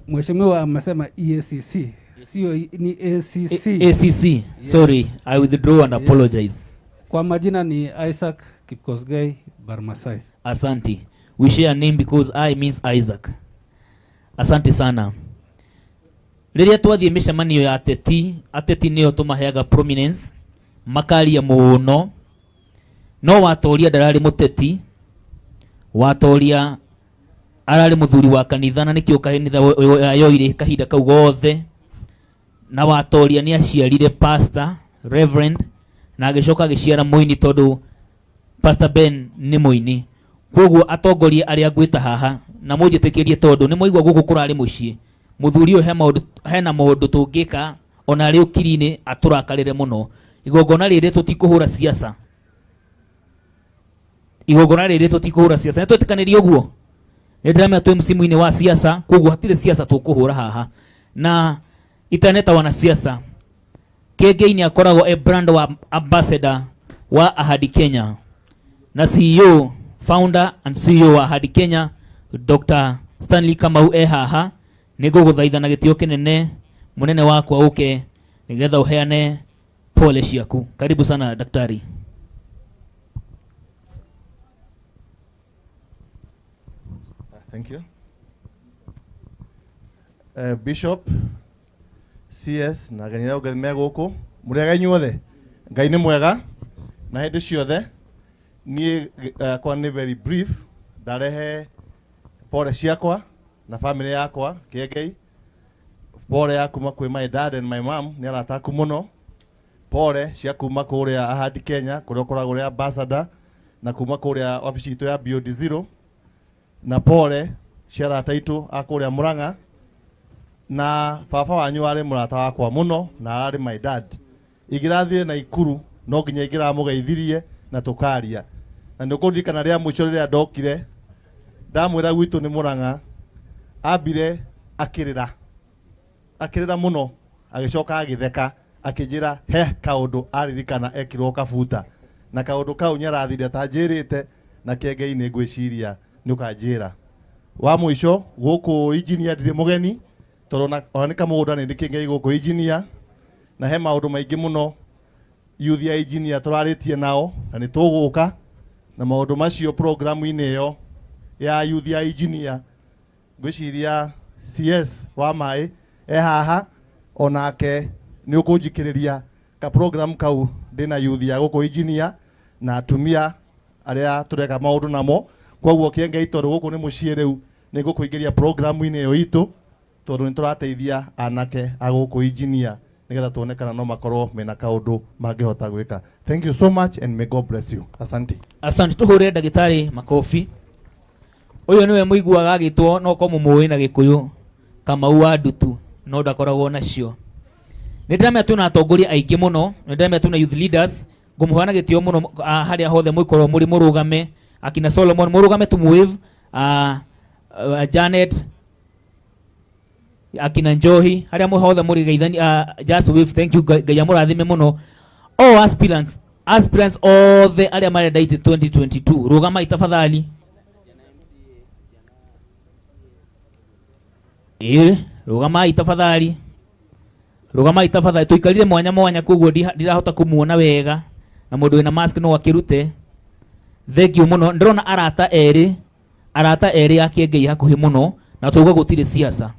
Mheshimiwa amesema EACC, sio ni ACC. ACC. Yes. Sorry, I withdraw and apologize. Kwa majina ni Isaac Kipkosgei Barmasai. Asante. We share a name because I means Isaac. Asante sana. Rĩrĩa twathiĩ mĩcemanio ya ateti, ateti nĩo tũmaheaga prominence, makaria mũno. No Watoria ndararĩ mũteti, Watoria ararĩ mũthuri wa kanitha, na nĩkĩo kanitha yoire kahinda kau gothe. Na Watoria nĩ aciarire pastor, reverend, na agĩcoka agĩciara mũini, tondũ Pastor Ben nĩ mũini. Koguo atongoria arĩa ngwĩta haha na mũnjĩtĩkĩrie, tondũ nĩ mwaigua gũkũ kũrarĩ mũciĩ. Mũthuri ũyũ hena maũndũ tũngĩka ona arĩ ũkiri-inĩ atũrakarĩre mũno. Igongona rĩrĩ tũtikũhũra siasa. Igongona rĩrĩ tũtikũhũra siasa. Nĩ twetĩkanĩria ũguo? Nĩ ndĩramenya twĩ msimu-inĩ wa siasa, koguo hatirĩ siasa tũkũhũra haha. Na itaneta wanasiasa, Kĩengei nĩ akoragwo e brand wa ambassador wa Ahadi Kenya na CEO, founder and CEO wa Ahadi Kenya Dr. Stanley Kamau e haha. Nĩ ngũgũthaitha na gĩtĩo kĩnene mũnene wakwa ũke nĩgetha ũheane pole ciaku. Karibu sana daktari. Thank you. Bishop, CS na ageni arĩa othe me gũkũ, mũrĩega inyuothe. Ngai nĩ mwega na hĩndĩ ciothe. Niĩ kwa nĩ very brief, ndarehe pole ciakwa na family yakwa Kĩengei. Pole ya kuma kwĩ my dad and my mom, nĩ arata aku mũno. Pole cia kuma kũrĩa Ahadi Kenya, kũrĩa ũkoragwo ũrĩ ambassador, na kuma kũrĩa ofici itũ ya Beyond Zero, na pole cia arata aitũ a kũrĩa Murang'a. Na baba wanyu arĩ mũrata wakwa mũno na ararĩ my dad. Ingĩrathiĩ Naikuru no nginya ingĩramũgeithirie na tũkaria. Na nĩ ũkũririkana rĩa mũico rĩrĩa ndokire ndamwĩra gwitũ nĩ Murang'a, ambire akĩrĩra, akĩrĩra mũno, agĩcoka agĩtheka, akĩnjĩra he kaũndũ aririkana ekirwo kabuta, na kaũndũ kau nĩarathire atanjĩrĩte, na Kĩengei nĩ ngwĩciria nĩ ũkanjĩra. Wa mũico gũkũ engineer ndirĩ mũgeni, tondũ ona nĩ kamũgũnda nĩ ndĩ Kĩengei gũkũ engineer, na he maũndũ maingĩ mũno youth ya engineer tũrarĩtie nao, na nĩ tũgũka na maũndũ macio programu-inĩ ĩyo ya youth ya engineer. Ngwĩciria CS wa maĩ E haha onake nĩ ũkũnjikĩrĩria ka program kau ndĩna youth ya gũkũ engineer na atumia arĩa tũreka maũndũ namo. Koguo Kiengei tondũ gũkũ nĩ mũciĩ rĩu nĩ ngũkũingĩria programu-inĩ ĩyo itũ tondũ nĩ tũrateithia anake a gũkũ engineer nĩgetha tuone kana no makorwo mena kaũndũ mangĩhota gwĩka. Thank you so much and may God bless you. Asante. Asante, tuhũrĩre ndagĩtarĩ makobi. Ũyũ nĩwe mũiguaga agĩtwo no ko mũmũĩ na Gĩkũyũ Kamau wa Ndutu, no ndakoragwo nacio. Nĩ ndĩramenya twĩna atongoria aingĩ mũno, nĩ ndĩramenya twĩna youth leaders, ngũmũhoya na gĩtĩo mũno harĩa hothe mũikorwo mũrĩ mũrũgame, akina Solomon mũrũgame tũmũwave, Janet, akina Njohi, harĩa hothe mũrĩ geithani, just wave, thank you, Ngai amũrathime mũno. All aspirants, aspirants othe arĩa marenda itĩ 2022, rũgamai tafadhali. Ĩĩ, rũgamai tafadhali. Rũgamai tafadhali, tũikarire mwanya mwanya koguo ndirahota kũmuona wega na mũndũ wĩna mask no akĩrute. Thank you mũno. Ndĩrona arata erĩ, arata erĩ a Kiengei hakuhĩ mũno na twauga gũtirĩ siasa.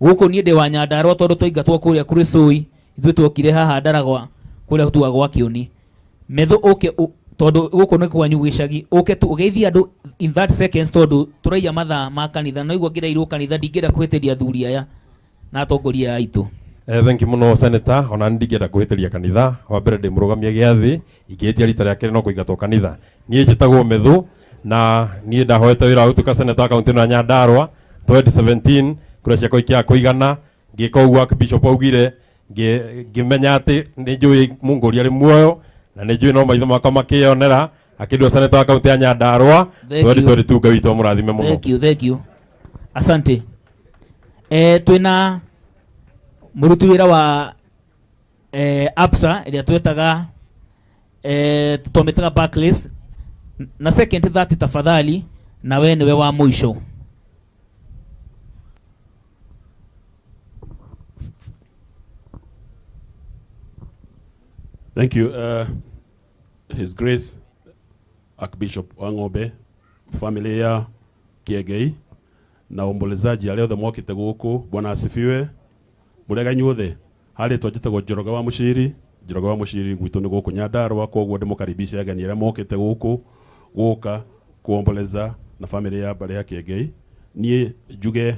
Gũkũ niĩ ndĩ wa Nyandarua tondũ twaingatwo kũrĩa Kuresoi, ithuĩ twokire haha Ndaragwa kũrĩa tuaga gwa Kĩoni. Metho ũke tondũ gũkũ nĩ kwanyu gĩcagi, ũke tu ũgeithie andũ in that seconds tondũ tũraiya mathaa ma kanitha. No igua ngĩrairwo kanitha ndingĩenda kũhĩtĩria athuri aya na atongoria aya aitũ. Thank you mũno senator, ona nĩ ndingĩenda kũhĩtĩria kanitha. Wa mbere ndĩ mũrũgamia gĩathĩ, ingĩhĩtia rita rĩa kerĩ no kũingatwo kanitha. Niĩ njĩtagwo Methu na niĩ ndahoete wĩra wa gũtuĩka senator wa kaunti ĩno ya Nyandarua 2017, kura ciakwa ikĩaga kũigana, ngĩka ũguo Archbishop augire, ngĩmenya atĩ nĩ njũĩ Mũngũri arĩ muoyo na nĩ njũĩ no maitho makwa makĩyonera, akĩndua senator wa kaunti ya Nyandarua Thank you. 2022. Ngai witũ amũrathime mũno. Thank you, thank you. Asante. Twĩna mũruti wĩra wa APSA ĩrĩa twetaga twamĩtaga Barclays na second 30 tafadhali, na we nĩwe wa mũico. Thank you, His Grace Archbishop Wang'ombe, family ya Kiengei na ombolezaji arĩa othe mokĩte gũkũ. Bwana asifiwe. Mũrega inyuothe. Harĩ twanjĩtagwo Njoroge wa Mũciri, Njoroge wa Mũciri gwitũ nĩ gũkũ Nyandarua, koguo ndĩmũkaribishe ageni arĩa mokĩte gũkũ gũka kuomboleza na family ya mbarĩ ya Kiengei. Niĩ njuge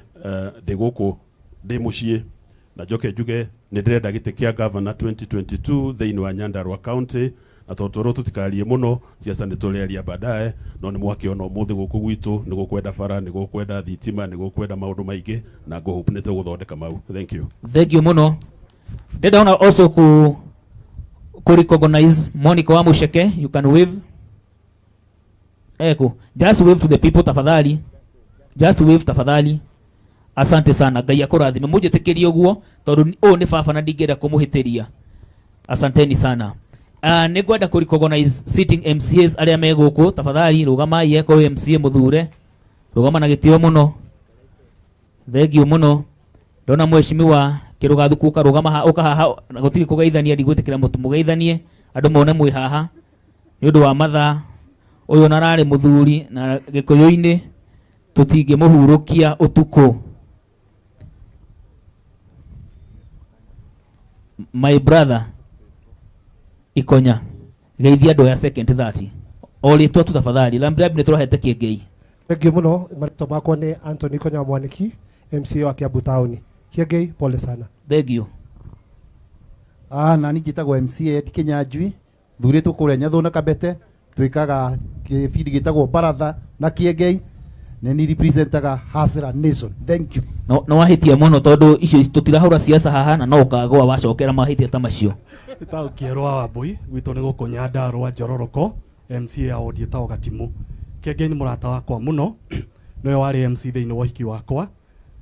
ndĩ gũkũ ndĩ mũciĩ na njoke njuge nĩ ndĩrenda gĩtĩ kĩa governor 2022 thĩinĩ wa Nyandarua County, na tondũ twerwo tũtikarie mũno siasa nĩ tũrĩaria baadaye, no nĩ mwakĩona ũmũthĩ gũkũ gwitũ nĩ gũkwenda bara, nĩ gũkwenda thitima, nĩ gũkwenda maũndũ maingĩ, na ngũhope nĩ tũgũthondeka mau. Thank you. Thank you mũno. Ndĩrenda ona also ku recognize Monica wa Musheke, you can wave. Eko, just wave to the people tafadhali. Just wave tafadhali. Asante sana, Ngai akũrathime. Mũnjĩtĩkĩrie ũguo tondũ ũyũ nĩ baba na ndingĩenda kũmũhĩtĩria. Asanteni sana. Nĩ ngwenda kũ recognize sitting MCAs arĩa me gũkũ. Tafadhali rũgamai, eko MCA mũthure, rũgama na gĩtĩo mũno. Thank you mũno. Ndona mheshimiwa Kĩrũgathuku ũka rũgama ha, ũka haha, na gũtirĩ kũgeithania, ndigwĩtĩkĩra mũtu mũgeithanie, andũ mone mwĩ haha nĩ ũndũ wa mathaa. Ũyũ ona ararĩ mũthuri na Gĩkũyũ-inĩ tũtingĩmũhurũkia ũtukũ. My brother Ikonya, geithia andũ aya second 30. O rĩtwa tu tafadhali, Lamb nĩ tũrahete Kiengei. Thank you mũno. Marĩtwa makwa nĩ Anthony Ikonya wa Mwaniki, MCA wa Kiambu Town. Kiengei, pole sana. Thank you. Na niĩ njĩtagwo MCA Ed Kinyanjui, thurĩtwo kũrĩa Nyathũ na Kabete, twĩkaga kĩbindi gĩtagwo Baratha na Kiengei, nĩ niĩ representaga Hustler Nation. Thank you. No, no wahĩtia mũno tondũ icio tũtirahũra siasa haha na no ũkagũa wacokera mahĩtia ta macio. Njĩtagwo Kĩerwa wa Mbui, gwitũ nĩ gũkũ Nyandarua Njororoko, MCA ya ward ĩtagwo Gatimu. Kiengei nĩ mũrata wakwa mũno, nĩwe warĩ MC thĩinĩ wa ũhiki wakwa,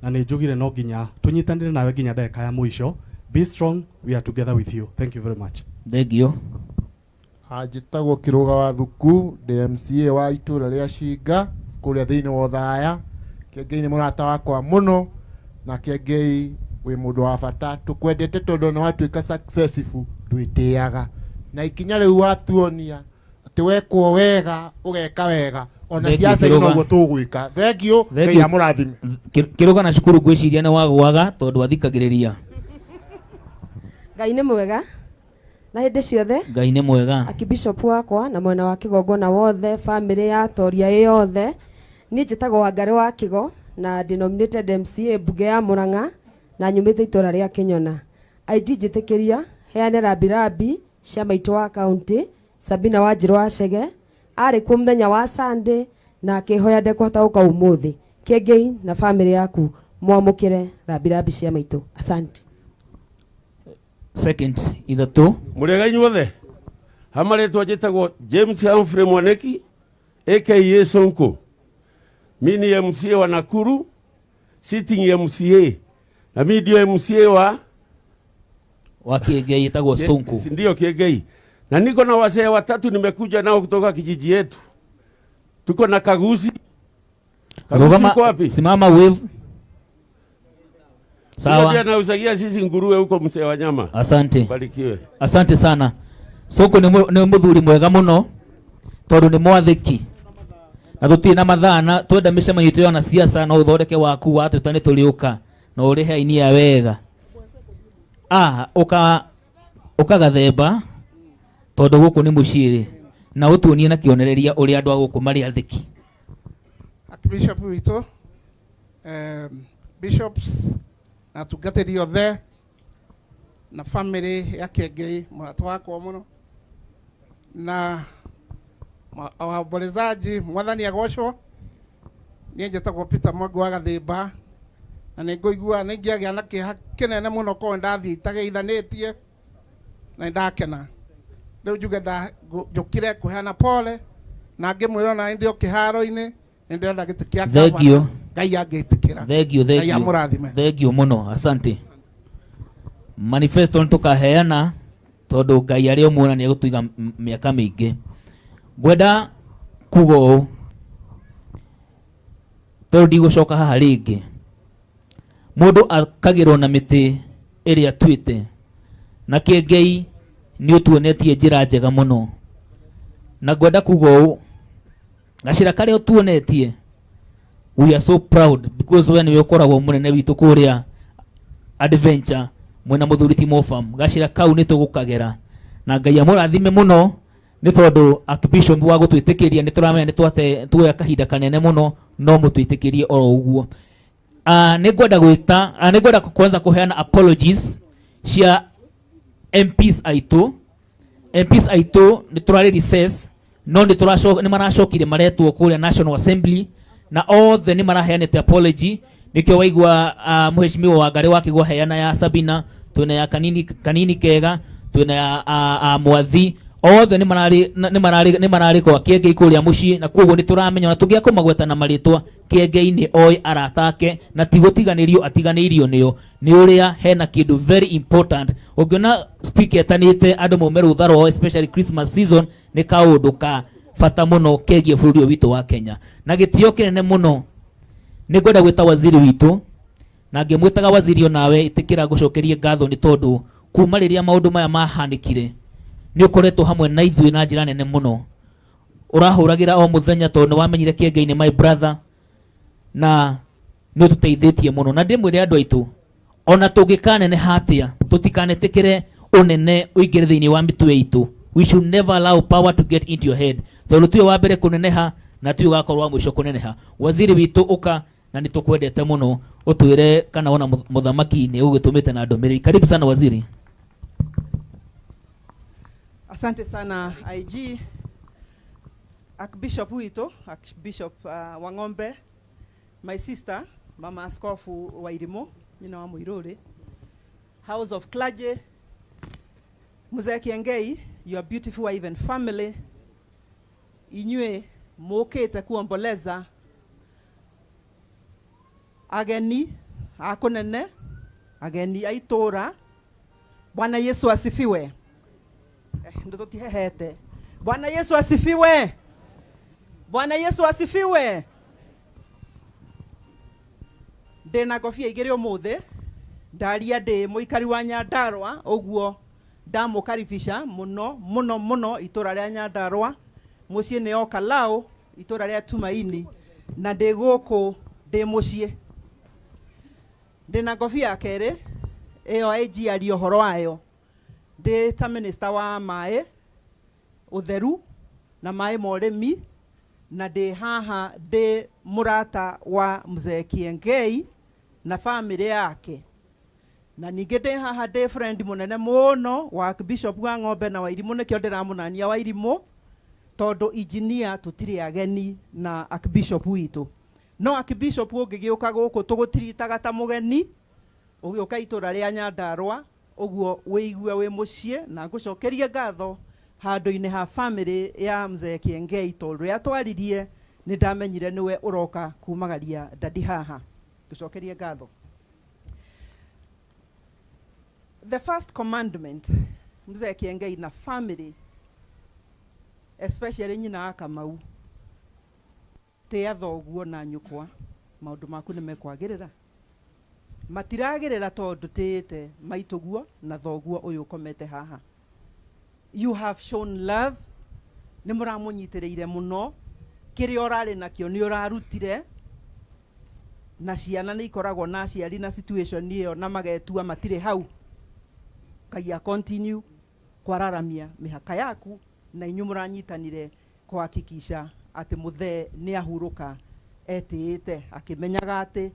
na nĩ njugire no nginya tũnyitanĩre nawe nginya ndagĩka ya mũico. Be strong, we are together with you. Thank you very much. Thank you. Njĩtagwo Kĩrũga wa Thuku, ndĩ MCA wa itũũra rĩa Cinga kũrĩa thĩinĩ wa Othaya. Kiengei nĩ mũrata wakwa mũno, na Kiengei wĩ mũndũ wa bata, tũkwendete tondũ nĩ watuĩka successful, ndwĩtĩaga. Na ikinya rĩu watuonia Atĩ wekwo wega ũgeka wega ona Thank you, siasa-inĩ Kĩrũga. noguo tũgwĩka. Thank you. Thank Ngai you. amũrathime. Kĩrũga na cukuru ngwĩciria nĩ wagwaga tondũ athikagĩrĩria. Ngai nĩ mwega na hĩndĩ ciothe. Ngai nĩ mwega. Akibishop wakwa na mwena wa kĩgongona wothe, family ya Toria ĩ yothe, niĩ njĩtagwo Wangarĩ wa Kĩgo na ndĩ nominated MCA mbunge ya Murang'a na nyumĩte itũra rĩa Kĩnyona. IG njĩtĩkĩria heane rambirambi cia maitũ wa kaunti Sabina Wanjirũ wa Chege, arĩ kuo mũthenya wa Sunday na akĩhoya ndekũhota gũka ũmũthĩ. Kĩengei na family yaku mwamũkĩre rambirambi cia maitũ. Asante. Second ithatũ. Mũrĩega inyuothe. Hama rĩtwa njĩtagwo James Humphrey Mwaneki aka Sonko. Mi ni MCA wa Nakuru, sitting MCA, na mi ndio MCA wa wa Kĩengei ĩtagwo Sonko. Ndio Kĩengei, na niko na wazee watatu nimekuja nao kutoka kijiji yetu. Tuko na Kagusi. Kagusi Rugama, uko wapi? Simama wave. Sawa. Sawa. Anauzagia sisi nguruwe huko mzee wa nyama. Asante. Barikiwe. Asante sana. Sonko nĩ mũthuri mwega mũno tondũ nĩ mwathĩki na tũtirĩ na mathaa na twenda mĩcemanio itũ ya wanasiasa no ũthondeke waku watwĩta nĩ tũrĩũka na ũrĩhe aini ya wega. Ũka ũkagathemba tondũ gũkũ nĩ mũciĩ na ũtuonie na kĩonereria ũrĩa andũ a gũkũ marĩ athĩki. Archbishop witũ, bishops na atungatĩri othe na family ya Kĩengei, mũrata wakwa mũno, na waombolezaji, mwathani agocwo. Niĩ njĩtagwo Peter Mwangi wa Gathimba na nĩ ngũigua nĩ ingĩagĩa na kĩeha kĩnene mũno korwo ndathiĩ itageithanĩtie na nĩndakena. Rĩu njuge njũkire kũheana pole na ngĩmwĩra ona ndĩ o kĩharo-inĩ nĩ ndĩrenda gĩtĩ kĩa Thank you. gavana. Ngai angĩtĩkĩra. Thank you, thank Ngai you. amũrathime. Thank you mũno, asante. Manifesto nĩ tũkaheana tondũ Ngai arĩ o muona nĩ egũtũiga mĩaka mĩingĩ. Ngwenda kuga ũũ tondũ ndigũcoka haha rĩngĩ. Mũndũ akagĩrwo na mĩtĩ ĩrĩa atuĩte na Kĩengei nĩ ũtuonetie njĩra njega mũno, na ngwenda kuga ũũ, gacĩra karĩa ũtuonetie, we are so proud because we nĩwe ũkoragwo mũnene witũ kũrĩa adventure mwena mũthuri ti Mofam. Gacĩra kau nĩ tũgũkagera na Ngai amũrathime mũno nĩ tondũ Archbishop wa gũtwĩtĩkĩria nĩ tũramenya nĩ twate tuoya kahinda kanene mũno no mũtwĩtĩkĩrie oro ũguo. Nĩ ngwenda gwĩta, nĩ ngwenda kwanza kũheana apologies cia MPs aitũ. MPs aitũ nĩ tũrarĩ recess no nĩ maracokire maretwo kũrĩa National Assembly na othe nĩ maraheanĩte apology. Nĩkĩo waigua mheshimiwa Wangarĩ wa Kĩgwa heana ya Sabina, twĩna ya Kanini Kega, twĩna ya Mwathi, othe nĩ mararĩ kwa Kĩengei kũrĩa mũciĩ, na koguo nĩ tũramenya na tũngĩaga kũmagweta na marĩtwa, Kĩengei nĩ oĩ arata ake na ti gũtiganĩrio atiganĩirio nĩo, nĩ ũrĩa hena kĩndũ very important. Ũngĩona speaker etanĩte andũ maume rũtha rwao especially Christmas season, nĩ kaũndũ ka bata mũno kegiĩ bũrũri ũyũ witũ wa Kenya. Na gĩtĩo kĩnene mũno nĩ ngwenda gwĩta waziri witũ, na ngĩmwĩtaga waziri onawe ĩtĩkĩra gũcokeria ngatho nĩ tondũ kuma rĩrĩa maũndũ maya mahanĩkire nĩ ũkoretwo hamwe na ithuĩ na njĩra nene mũno. Ũrahũragĩra o mũthenya tondũ nĩ wamenyire Kĩengei nĩ my brother na nĩ ũtũteithĩtie mũno. Na ndĩmwĩre andũ aitũ, ona tũngĩkaneneha atĩa tũtikanetĩkĩre ũnene ũingĩre thĩinĩ wa mĩtwe itũ. We should never allow power to get into your head, tondũ tiwe wa mbere kũneneha na tiwe ũgakorwo wa mũico kũneneha. Waziri witũ ũka na nĩ tũkwendete mũno, ũtwĩre kana wona mũthamaki nĩ ũgĩtũmĩte na ndũmĩrĩri. Karibu sana waziri. Asante sana IG. Archbishop witũ, Archbishop Wang'ombe, my sister, Mama Askofu wa Irimo, nyina wa Muiruri, House of Clergy, Mzee Kiengei, your beautiful wife and family, inyue mukite kuomboleza ageni akunene, ageni aitura. Bwana Yesu asifiwe. Ndo tutihehete. Bwana Yesu asifiwe. Bwana Yesu asifiwe. Ndina kofia igiri umuthi ndaria ndi muikari wa Nyandarua uguo ndamukaribisha muno muno muno itura ria Nyandarua. Mũciĩ nĩ o Kalau itũra rĩa Tumaini, na ndĩ gũkũ ndĩ mũciĩ. Ndĩna ngobia ya kerĩ ĩyo AG aria ũhoro wayo, ndĩ ta minister wa maĩ, ũtheru na maĩ ma ũrĩmi, na ndĩ haha ndĩ mũrata wa Mzee Kiengei na family yake, na ningĩ ndĩ haha ndĩ friend mũnene mũno wa Bishop wa Ng'ombe na Wairimũ, nĩkĩo ndĩramũnania Wairimũ tondũ engineer tũtirĩ ageni na Archbishop witũ. No Archbishop ũngĩgĩũka gũkũ tũgũtiritaga ta mũgeni ũgĩũka itũra rĩa Nyandarũa, ũguo wĩigue wĩ mũciĩ, na ngũcokerie ngatho handũ-inĩ ha family ya Mzee Kiengei tondũ rĩrĩa twaririe nĩ ndamenyire nĩwe ũroka kumagaria dadi haha. Ngũcokerie ngatho. The first commandment Mzee Kiengei na family, especially nyina wa Kamau, tĩa thoguo na nyũkwa, maũndũ maku nĩ mekwagĩrĩra. Matiragĩrĩra tondũ tĩĩte maitũguo na thoguo ũyũ ũkomete haha. You have shown love, nĩ mũramũnyitĩrĩire mũno, kĩrĩa ũrarĩ nakĩo nĩ ũrarutire, na ciana nĩ ikoragwo na aciari na situation ĩyo na magetua matirĩ hau. Ngai a continue kwararamia mĩhaka yaku, na inyuĩ mũranyitanire kuhakikisha atĩ mũthee nĩ ahurũka etĩĩte akĩmenyaga atĩ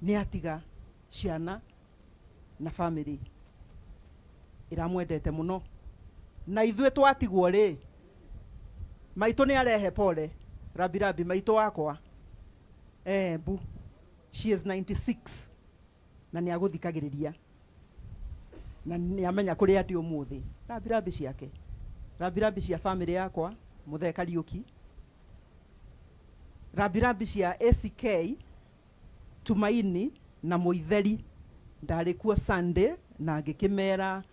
nĩ atiga ciana na family iramwendete mũno. Na ithuĩ twatigwo rĩ, maitũ nĩ arehe pole rabirabi, maitũ wakwa bu, she is 96 na nĩ agũthikagĩrĩria na nĩ amenya kũrĩa ndĩ ũmũthĩ. Rabirabi ciake, rabirabi cia family yakwa Mũthee Kariũki, rabirabi cia ACK Tumaini na Mũitheri, ndarĩ kuo Sunday na ngĩkĩmera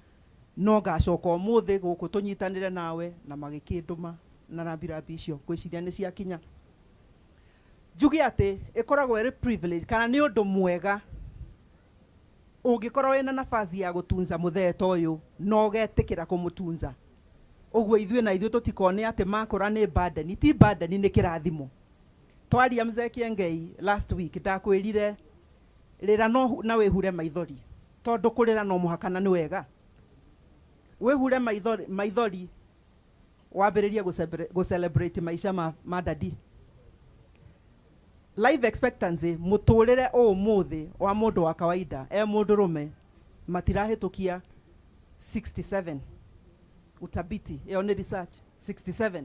no ngacoka ũmũthĩ gũkũ tũnyitanĩre nawe, na magĩkĩndũma na rabirabi icio ngwĩciria nĩ ciakinya. Njuge atĩ ĩkoragwo ĩrĩ privilege kana nĩ ũndũ mwega ũngĩkorwo wĩna nafasi ya gũtunza mũthee ta ũyũ na ũgetĩkĩra kũmũtunza. Ũguo ithuĩ na ithuĩ tũtikone atĩ makũra nĩ burden, ti burden, nĩ kĩrathimo. Twaria Mzee Kiengei last week, ndakwĩrire rĩra no na wĩhure maithori, tondũ kũrĩra no mũhaka na nĩ wega. Wĩhure maithori wambĩrĩrie gũ celebrate maica ma dadi. Life expectancy mũtũrĩre ũmũthĩ wa mũndũ wa kawaida e mũndũrũme matirahĩtũkia 67. Utabiti ĩyo nĩ research 67.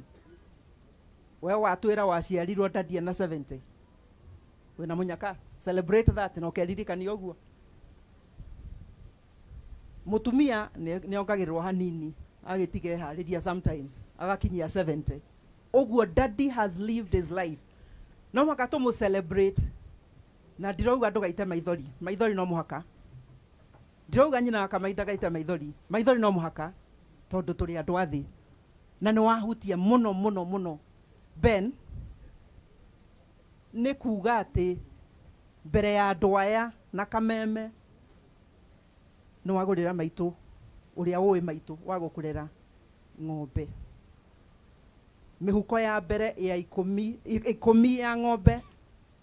We watwĩra waciarirwo dadi na 70, wĩna mũnyaka, celebrate that na ũkeririkania ũguo. Mũtumia nĩ ongagĩrĩrwo hanini agĩtiga eharĩria sometimes agakinyia 70. Ũguo daddy has lived his life, no mũhaka tũmũ celebrate, na ndirauga ndũgaite maithori, maithori no mũhaka. Ndirauga nyina wa Kamau ndagaite maithori, maithori no mũhaka tondũ tũrĩ andũ a thĩ, na nĩ wahutia mũno mũno mũno. Ben, nĩ kuga atĩ mbere ya andũ aya na kameme nĩ wagũrĩra maitũ ũrĩa ũĩ maitũ wa gũkũrera ng'ombe, mĩhuko ya mbere ya ikũmi ya ng'ombe,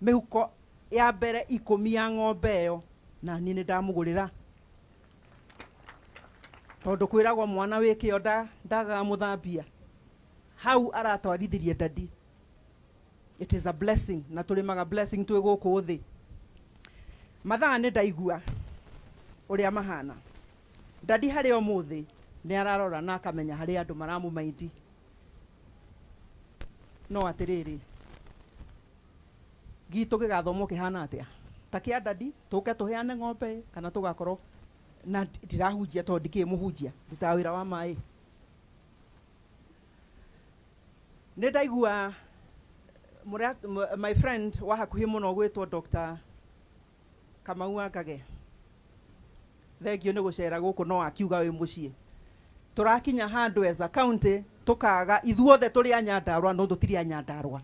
mĩhuko ya mbere 10 ya ng'ombe ĩyo, na niĩ nĩ ndamũgũrĩra tondũ kwĩragwo mwana wĩ kĩo ndagaga mũthambia. Hau aratwarithirie dadi. It is a blessing, na tũrĩmaga blessing twĩ gũkũ thĩ. Mathaa nĩ ndaigua ũrĩa mahana. Dadi harĩ ũmũthĩ nĩ ararora na akamenya harĩ andũ maramũmaindi. No atĩrĩrĩ, gitũ gĩgathomwo kĩhana atĩa? Ta kĩa dadi tũke tũheane ng'ombe kana tũgakorwo na ndirahunjia tondũ ndikĩrĩ mũhunjia, ndutaga wĩra wa maĩ. Nĩ ndaigua my friend wa hakuhĩ mũno gwĩtwo Dr. Kamau wa Ngage, thengio nĩ gũcera gũkũ no akiuga wĩ mũciĩ. Tũrakinya handũ as a county tũkaga ithuothe tũrĩ a Nyandarũa no tũtirĩ a Nyandarũa.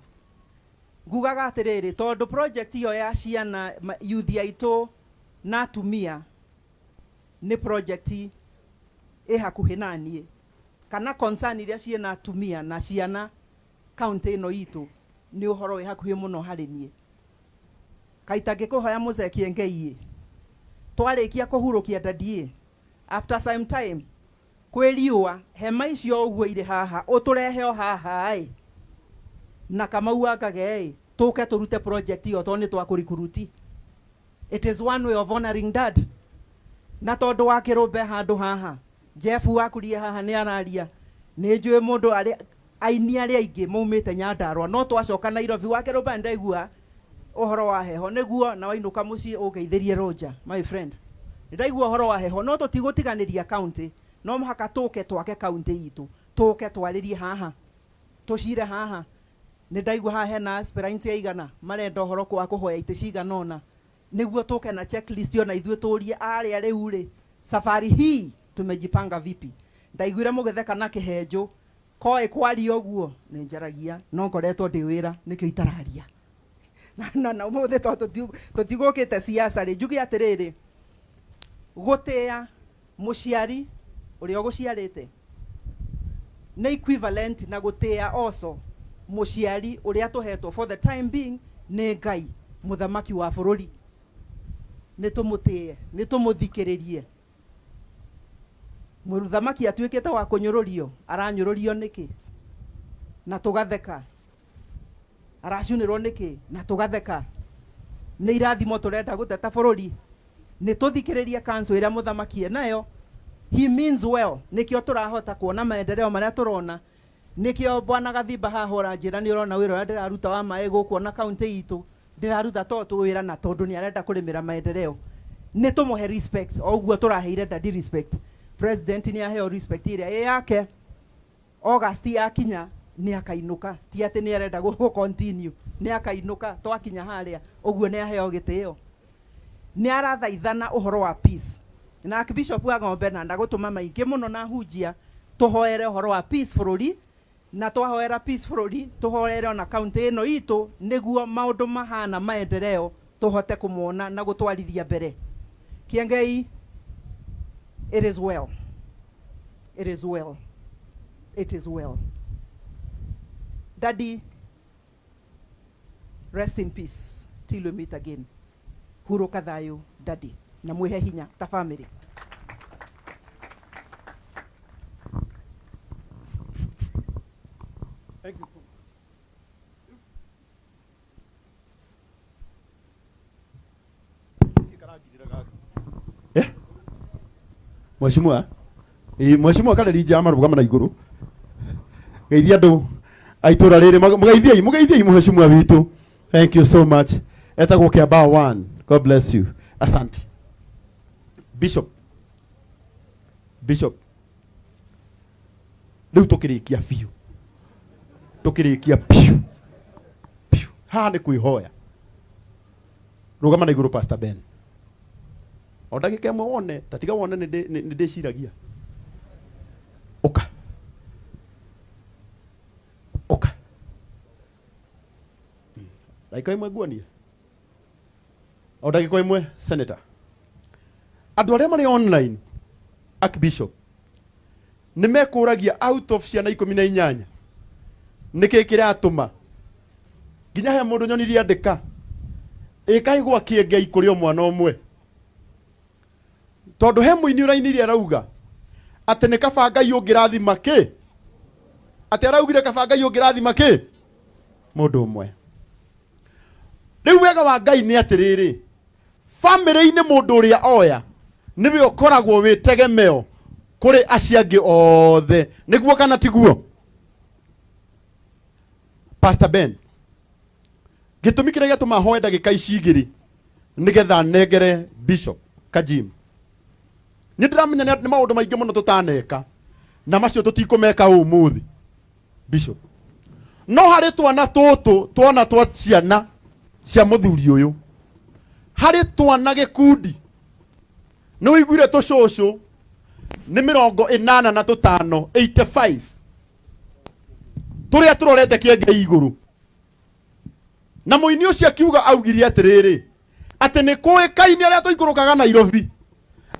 Ngugaga atĩrĩrĩ, tondũ project ĩyo ya ciana youth aitũ na atumia nĩ project ĩ hakuhĩ na niĩ, kana concern iria ciĩna atumia na ciana kaunti ĩno itũ nĩ ũhoro wĩ hakuhĩ mũno harĩ niĩ. Kaita ngĩkũhoya mũzee Kĩengei, twarĩkia kũhurũkia daddy, after some time kwĩ riũa, hema icio ũguo irĩ haha ũtũrehe o haha ĩ na Kamau wa Ngage ĩ, tũke tũrute project ĩyo tondũ nĩ twakũrikuruti. It is one way of honoring dad. Na tondũ wa kĩrũmbe handũ haha, Jeff wakurie haha nĩ araria, nĩ njũĩ mũndũ arĩa aini arĩa aingĩ maumĩte Nyandarua, no twacoka Nairobi wa kĩrũmbe ndaigua ũhoro wa heho nĩguo, na wainũka mũciĩ ũngeithĩrie Roger my friend. Nĩ ndaigua ũhoro wa heho, no tũtigũtiganĩria county, no mũhaka tũke twake county itũ, tũke twarĩrie haha, tũcire haha. Nĩ ndaigua haha hena aspirants aigana marenda ũhoro wa kũhoya itĩ cigana ũna, nĩguo tũke na checklist ona ithuĩ tũrie arĩa rĩu rĩ, safari hii tumejipanga vipi. Ndaiguire mũgĩtheka na kĩhenjũ koĩ kwaria ũguo nĩ njaragia, no ngoretwo ndĩ wĩra nĩkĩo itararia. Na ũmũthĩ tondũ tũtigũkĩte siasa rĩ, njuge atĩrĩrĩ, gũtĩa mũciari ũrĩa ũgũciarĩte nĩ equivalent na gũtĩa also mũciari ũrĩa tũhetwo for the time being nĩ Ngai mũthamaki wa bũrũri. Nĩ tũmũtĩe, nĩ tũmũthikĩrĩrie. Mũthamaki atuĩkĩte wa kũnyũrũrio, aranyũrũrio nĩkĩ na tũgatheka, aracunĩrwo nĩkĩ na tũgatheka. Nĩ irathimo tũrenda gũteta bũrũri. Nĩ tũthikĩrĩrie council ĩrĩa mũthamaki enayo. He means well, nĩkĩo tũrahota kuona maendeleo marĩa tũrona. Nĩkĩo bwana Gathimba haha ũranjĩra nĩ ũrona wĩra ũrĩa ndĩraruta wa maĩ gũkũ ona kaunti itũ, ndĩraruta to wĩra na tondũ nĩ arenda kũrĩmĩra maendeleo. Nĩ tũmũhe respect o ũguo tũraheire daddy respect. President nĩ aheo respect ĩrĩa ĩ yake. August yakinya nĩ akainũka, ti atĩ nĩ arenda gũ continue, nĩ akainũka twakinya harĩa ũguo nĩ aheo gĩtĩo. Nĩ arathaithana ũhoro wa peace na Archbishop wa Ng'ombe, na ndagũtũma maingĩ mũno na hunjia tũhoere ũhoro wa peace bũrũri, na twahoera peace bũrũri tũhoere ona kaunti ĩno itũ, nĩguo maũndũ mahana maendeleo tũhote kũmona na gũtwarithia mbere. Kĩengei, it is well, it is well, it is well. Daddy, rest in peace till we meet again. Hurũka thayũ daddy, na mwĩhe hinya ta family. Thank you. Mheshimiwa, mheshimiwa Kareri Njama rũgama na igũrũ, geithia andũ a itũra rĩrĩ, mũgeithiei, mũgeithiei mheshimiwa witũ. Thank you so much. Etagwo Kĩambao 1. God bless you. Asante. Bishop, Bishop, rĩu tũkĩrĩkia biũ, tũkĩrĩkia biũ biũ, haha nĩ kwĩhoya. Rũgama na igũrũ Pastor Ben, o ndagĩka ĩmwe wone, ta tiga wone nĩ ndĩciragia. Ũka, ũka, ndagĩka ĩmwe nguonie, o ndagĩka ĩmwe senator. Andũ arĩa marĩ online, Archbishop, nĩ mekũragia out of ciana 18 nĩkĩ kĩratũma nginya he mũndũ nyonirie andĩka ĩkaĩ gwa Kĩengei kũrĩ o mwana ũmwe, tondũ he mũini ũrainirie arauga atĩ nĩ kaba Ngai ũngĩrathima kĩ, atĩ araugire kaba Ngai ũngĩrathima kĩ mũndũ ũmwe. Rĩu wega wa Ngai nĩ atĩrĩrĩ, bamĩrĩ-inĩ mũndũ ũrĩa oya nĩwe ũkoragwo wĩ tegemeo kũrĩ acio angĩ othe, nĩguo kana tiguo? Pastor Ben, gĩtũmi kĩrĩa gĩatũma hoe ndagĩka ici igĩrĩ nĩgetha nengere Bishop Kajim, nĩ ndĩramenya nĩ maũndũ maingĩ mũno tũtaneka na macio tũtikũmeka ũmũthĩ Bishop, no harĩ twana tũtũ, twana twa ciana cia mũthuri ũyũ, harĩ twana gĩkundi nĩ ũiguire tũcũcũ nĩ 85, 85 tũrĩa tũrorete Kĩengei igũrũ, na mũini ũcio akiuga augire atĩrĩrĩ, atĩ nĩ kũĩkaine arĩa tũikũrũkaga Nairobi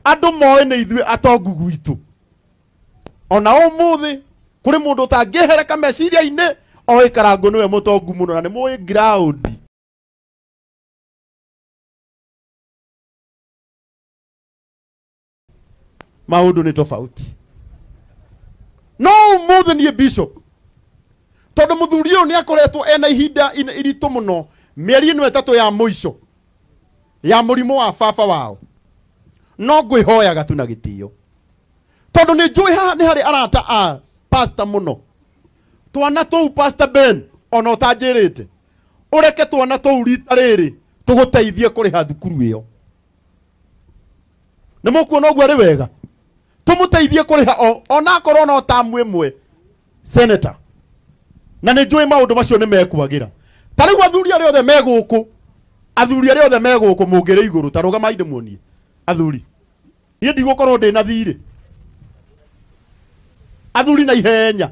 andũ moĩ nĩ ithuĩ atongu gwitũ. Ona ũmũthĩ kũrĩ mũndũ ũtangĩhereka meciria-inĩ Oĩ Karangũ nĩwe mũtongu mũno na nĩ mũĩ ground. Maũndũ nĩ tofauti. No ũmũthĩ niĩ bishop, tondũ mũthuri ũyũ nĩ akoretwo ena ihinda iritũ mũno mĩeri ĩno 3 ya mũico ya mũrimũ wa baba wao, no ngwĩhoyaga tu na gĩtĩo, tondũ nĩ njũĩ haha nĩ harĩ arata a pastor mũno. Twana tũu Pastor Ben ona ũtanjĩrĩte, ũreke twana tũu rita rĩrĩ tũgũteithie kũrĩha thukuru ĩyo. Nĩ mũkuona ũguo arĩ wega, tũmũteithie kũrĩha onakorwo no tamu ĩmwe senator, na nĩ njũĩ maũndũ macio nĩ mekwagĩra. Ta rĩu athuri arĩa othe me gũkũ, athuri arĩa othe me gũkũ mũngĩrĩ igũrũ, ta rũgamai ndĩmuonie athuri, niĩ ndigũkorwo ndĩ na thirĩ. Athuri na ihenya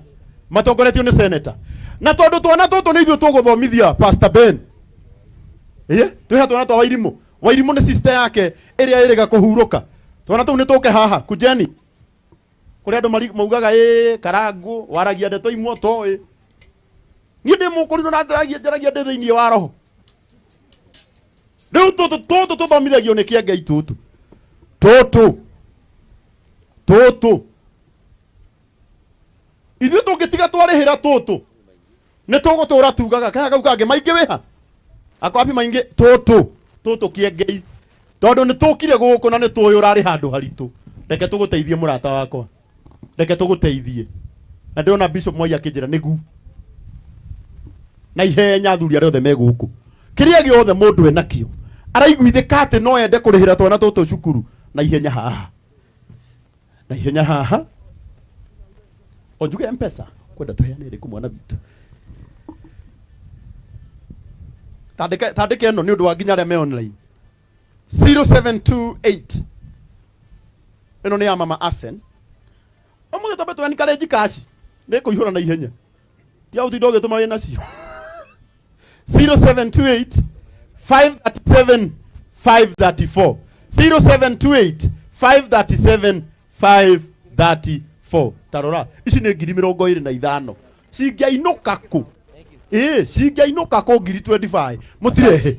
matongoretio nĩ senator, na tondũ twana tũtũ nĩ ithuĩ tũgũthomithia Pastor Ben, ĩĩ twĩha twana twa Wairimũ. Wairimũ nĩ sister yake ĩrĩa ĩrĩga kũhurũka. Twana tũu nĩ tũke haha kujeni, kũrĩa andũ maugaga ĩ Karangũ waragia ndeto imwe ũtoĩ. Niĩ ndĩ mũkũrinũ na njaragia ndĩ thĩinĩ wa roho. Rĩu tũtũ tũtũ tũthomithagio nĩ Kĩengei tũtũ tũtũ tũtũ ithuĩ tũngĩtiga twarĩhĩra tũtũ nĩ tũgũtũra tugaga kaya kau kangĩ maingĩ wĩha akwapi maingĩ tũtũ tũtũ Kĩengei, tondũ nĩ tũkire gũkũ na nĩ tũĩ ũrarĩ handũ haritũ. Reke tũgũteithie mũrata wakwa, reke tũgũteithie. Na ndĩrona Bishop Mwai akĩnjĩra nĩgu na ihenya athuri arĩa othe me gũkũ, kĩrĩa gĩothe mũndũ enakĩo araiguithĩka atĩ no ende kũrĩhĩra twana tũtũ cukuru, na ihenya haha, na ihenya haha. O njuge M-Pesa kwenda tũheane ĩrĩkũ mwana witũ? Tandĩke ĩno nĩ ũndũ wa nginya arĩa me online. 0728 ĩno nĩ ya mama Asen. Ũmũthĩ twambe tũ encourage cash nĩ kũihũra na ihenya, ti ũtinda ũgĩtũma wĩ nacio. 0728 537 534, 0728 537 534. Tarora ici nĩ ngiri 25 cingĩainũka kũ? Ĩĩ, cingĩainũka kũ ngiri 25? Mũtirehe,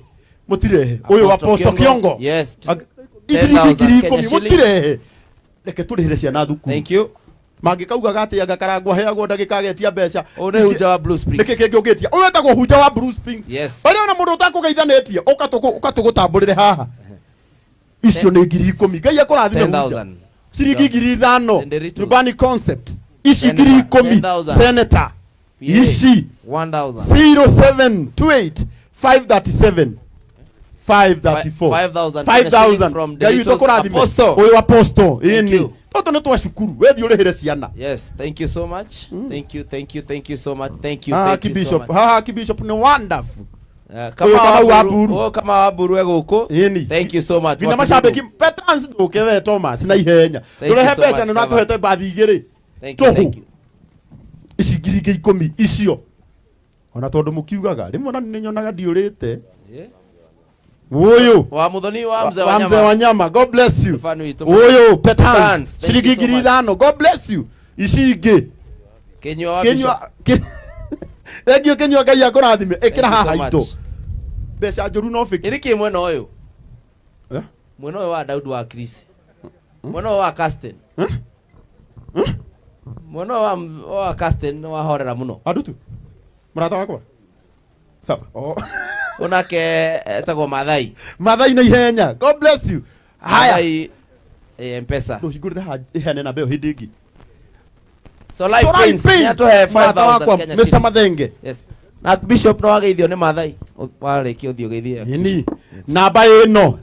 mũtirehe. Ũyũ Apostle Kiongo, Yes, ici nĩ ngiri 10,000 10 Kenya shillings. mũtirehe. Reke tũrĩhĩre ciana thukuru. Thank you. Mangĩkaugaga atĩ anga Karangũ aheagwo ndagĩka agetia mbeca. Ũyũ nĩ Hunja wa Blue Springs. Nĩkĩ kĩngĩ ũngĩtia? Ũyũ wetagwo Hunja wa Blue Springs. Yes. Barĩa ona mũndũ ũtakũgeithanĩtie, ũka tũgũtambũrĩre haha. Icio nĩ ngiri 10. Ngai akũrathime Hunja. 10,000. Ciringi ngiri 5. Nderitu. Nyumbani concept. Ici ngiri 10. 10,000. Senator. Ici. 1,000. 0728 537 534. 5,000 5,000. from Ngai witũ Deritos. akũrathime. Apostle. Ũyũ Apostle. Thank Ĩni. you. Tũtũ nĩ twa cukuru. Wethiĩ ũrĩhĩre ciana. Yes, thank you so much. Thank you, thank you, thank you so much. Thank you, Haha thank you so Bishop. much. Haha Bishop nĩ wonderful. Kama Ũyũ Kamau wa Waburu, Buru. ũyũ kama Waburu e gũkũ. Ĩni. Thank you so much. Nginya Waburu. macambĩki Petrans ndũke we Thomas na ihenya. Thank you Ndũrehe so mbeca much, nĩ Kama. ũratũhete mbathi igĩrĩ. Thank you, Tũhũ. thank you. Ici ngiri ingĩ 10 icio. Ona tondũ mũkiugaga rĩmwe ona nĩ nyonaga ndiũrĩte. Yeah. Ũyũ. Wa Muthoni wa Mzee Wa Wanyama. Mzee Wanyama. God bless you. Mfano witũ. Ũyũ Petrans. Petrans, thank Ciringi you so ngiri much. 5. God bless you. Ici ingĩ. Kinyua wa Kinyua. Bishop. Thank you Kinyua, Ngai akũrathime. Ĩkĩra Thank you haha so much. itũ. Mbeca njũru no bĩki. Ĩrĩ kĩ mwena ũyũ? Eh? Mwena ũyũ wa Daudi wa Chris. Mwena ũyũ wa Castin. Mwena ũyũ wa Castin nĩ wahorera mũno. Andutu. Mũrata wakwa. Sawa. Oh. Onake etagwo Mathai. Mathai na ihenya. God bless you. Haya. Mathai M-Pesa. Ndũhingũrĩre haha ĩheane namba ĩyo hĩndĩ ĩngĩ. So Life Solai Prince Prince, nĩatũhe mũrata 5,000 wakwa, Kenya Mr. shillings. Mathenge. Yes. Na Bishop no ageithio nĩ Mathai. Warĩkia ũthiĩ ũgeithie. Ĩni. Namba ĩno.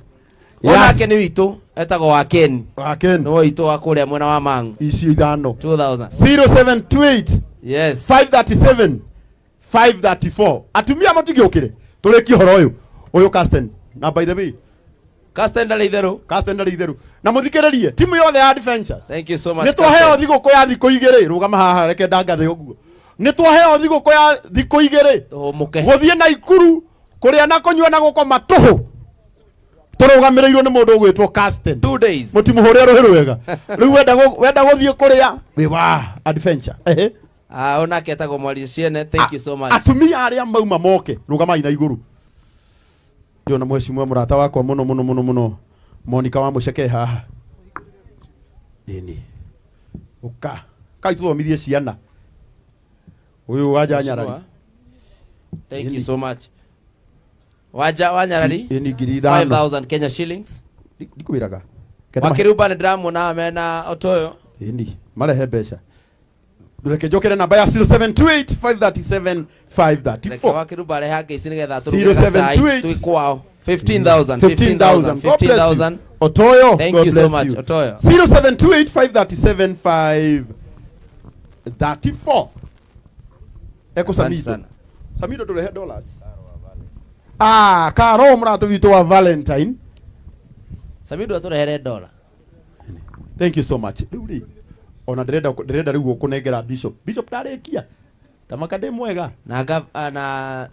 Onake nĩ witũ etagwo wa Ken. Wa Ken. Nĩ witũ wa kũrĩa mwena wa Mangu. Ici 5. 2000. 0728 Yes. 537 534. Atumia matigĩũkĩre. Tũrĩkie ũhoro ũyũ. Ũyũ Casten. Na by the way, Casten ndarĩ itherũ. Casten ndarĩ itherũ. Na mũthikĩrĩrie timu yothe ya Adventures. Thank you so much. Nĩ twaheo thigũkũ ya thikũ igĩrĩ. Rũgama haha reke ndangathe ũguo. Nĩ twaheo thigũkũ ya thikũ igĩrĩ. Tũhũmũke. Gũthiĩ Naikuru kũrĩa na kũnyua na gũkoma tũhũ. Tũrũgamĩrĩirwo nĩ mũndũ ũgwĩtwo Casten. 2 days. Mũtimũhũre rũhĩ rwega. Rĩu wenda gũthiĩ kũrĩa wĩ wa adventure. Ehe. Ah, onake etagwo Mwaria Ciene, thank you so much. Atumia arĩa mauma moke rũgamai na igũrũ. Ndĩrona mheshimiwa mũrata wakwa mũno mũno mũno mũno Monica wa Mũceke haha. Ĩni. Ũka. Kai tũthomithie ciana. Ũyũ Wanja Nyarari. Thank you so much. Wanja wa Nyarari. Ĩni 5,000 5000 Kenya shillings. Ndikwĩraga. Wakiruba nĩ ndĩramuona mena Otoyo. Ĩni marehe mbeca. Reke njokere namba ya 0728 537 Reke 534. Wakiruba arehange ici nĩgetha tũruge gacai 0728 twĩ kwao. 15,000 15,000. 15,000 God bless you. 15,000. Otoyo, Thank God you so bless much you. Otoyo. 0728 537 534. Eko Asante Samido. sana. Samido turehe dollars. Ah, karo mrato witũ wa Valentine. Samido atũrehere dola. Thank you so much. Rĩu rĩ, ona ndĩrenda rĩu gũkũnengera Bishop. Bishop ndarĩkia. Tamaka ndĩ mwega. Na na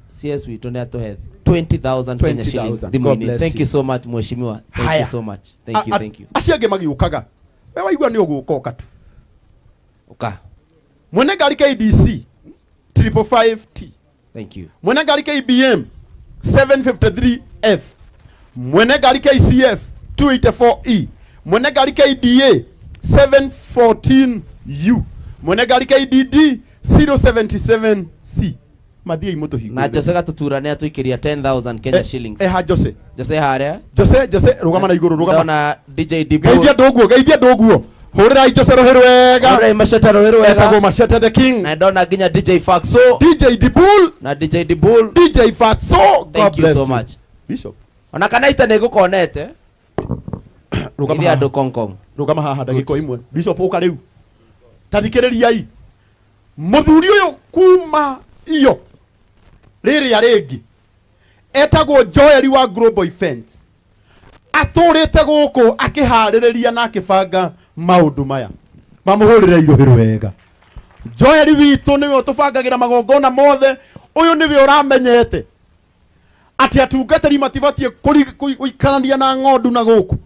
CS witũ nĩ atũhe 20,000 Kenya shillings 20,000. God thimũ-inĩ. bless Thank you. you so much mheshimiwa. Thank Haya. you so much. Thank you, thank you. Acio angĩ magiũkaga. We waigua nĩ ũgũka ũka tu. Ũka. Mwene ngari KDC 555T. Thank you. Mwene ngari KBM 753F. Mwene ngari KCF 284E. Mwene ngari KDA 714U. Mwene ngari KDD 077C. Mathiĩ imũtũhingũre. Na Jose Gatutura nĩ atũikĩria 10,000 Kenya shillings. Eha Jose. Jose harĩa. Jose, Jose, rũgama na igũrũ, rũgama. Ndona DJ Dibu. Geithia ndũguo, geithia ndũguo. Hũrĩrai Jose rũhĩ rwega. Hũrĩrai Machete rũhĩ rwega. Etagwo Machete the King. Na ndona nginya DJ Faxo. DJ Dibul. Na DJ Dibul. DJ Faxo. God Thank you bless so you. much. Bishop. Ona kana ita nĩ ngũkonete. Rũgama Geithia haha. andũ Kong Kong. Rũgama haha ndagĩka ĩmwe. Bishop ũka rĩu. Ta thikĩrĩriai. Mũthuri ũyũ kuma iyo rĩrĩa rĩngĩ etagwo Joel wa Global Events. Atũrĩte gũkũ akĩharĩrĩria na akĩbanga maũndũ maya. Mamũhũrĩre irũhĩ rwega. Joel witũ nĩwe ũtũbangagĩra magongona mothe. Ũyũ nĩwe ũramenyete atĩ atungatĩri matibatiĩ gũikarania na ng'ondu na gũkũ.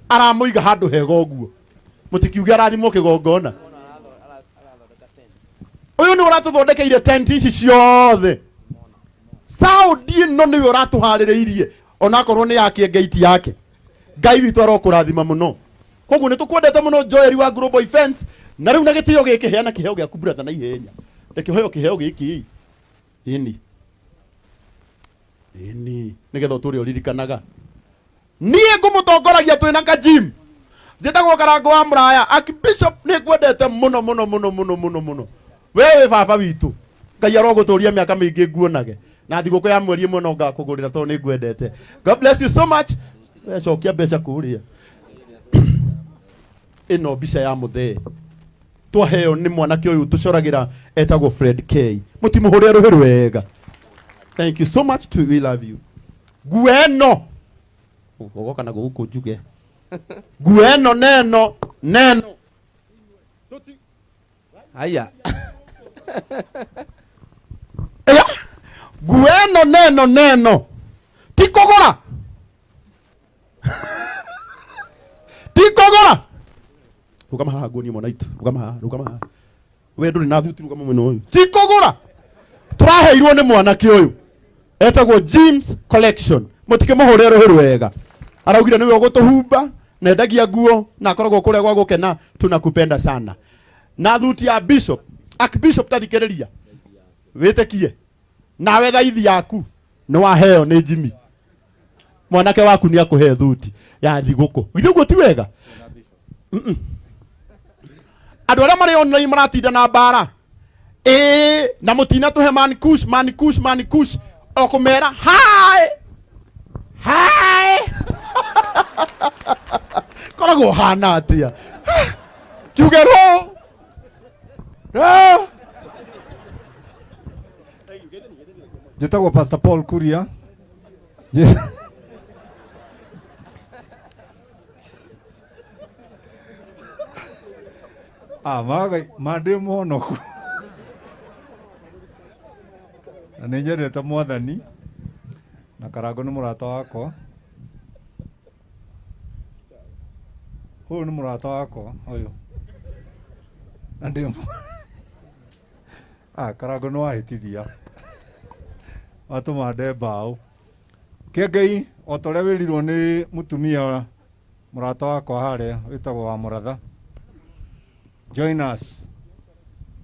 Aramũiga handũ hega ũguo. Mũtikiuge arathimwo kĩgongona. Ũyũ nĩwe ũratũthondekeire tent ici ciothe. Saudi ĩno nĩwe ũratũharĩrĩirie onakorwo nĩ ya kĩengeiti yake. Ngai witũ arokũrathima mũno. Koguo nĩ tũkwendete mũno Joel wa Global Events. Na rĩu na gĩtĩo gĩkĩ heana kĩheo gĩaku brother na ihenya. Reke ũheo kĩheo gĩkĩ. Ĩni. Ĩni. Nĩgetha ũtũre ũririkanaga. Niĩ ngũmũtongoragia twĩna kajim. Njĩtagwo Karango wa Mũraya. Archbishop nĩ ngwendete mũno mũno mũno mũno mũno mũno. We wĩ baba witũ. Ngai arogũtũria mĩaka mĩingĩ nguonage. Na thigũkũ ya mweri ĩmwe no ngakũgũrĩra tondũ nĩ ngwendete. God bless you so much. We cokia mbeca kũrĩa. Ĩno mbica ya mũthee. Twaheo nĩ mwanake ũyũ tũcoragĩra etagwo Fred K. Mũtimũhũrĩre rũhĩ rwega. Thank you so much to we love you. Nguo ĩno. Ũgoka na gũkũ njuge. Nguo ĩno neno neno. Haya. Nguo ĩno neno neno. Ti kũgũra. Ti kũgũra. Rũgama haha nguonie mwana itu. Rũgama haha, rũgama haha. We ndũrĩ na thuti rũgama mwena ũyũ. Ti kũgũra. Tũraheirwo nĩ mwanake ũyũ. Etagwo James Collection. Mũtikĩmũhũrĩre rũhĩ rwega. Araugire nĩwe ũgũtũhumba na endagia nguo na akoragwo kũrĩa gwa gũkena tunakupenda sana. Na thuti ya Bishop, Archbishop tathikĩrĩria. Wĩtĩkie. Nawe thaithi yaku nĩ waheo nĩ Jimmy. Mwanake waku nĩ akũhe thuti ya thigũkũ. Githĩ ũguo ti wega? Andũ arĩa marĩ online maratinda na mbara. Ĩĩ, na mũtina tũhe man kush, man kush, man kush. O kũmera hi. Hi. Koragwo hana atĩa? Kiuge ro. Ro. Njĩtagwo Pastor Paul Kuria. Ah, maga ma ndĩ mũhonoku. Na nĩ nyendete Mwathani na Karango nĩ mũrata wakwa. Ũyũ nĩ mũrata wakwa ũyũ. Na ndĩ Karango nĩ wahĩtithia watũma nde mbaũ. Kĩengei o ta ũrĩa wĩrirwo nĩ mũtumia mũrata wakwa harĩa wĩtagwo wa Mũratha, join us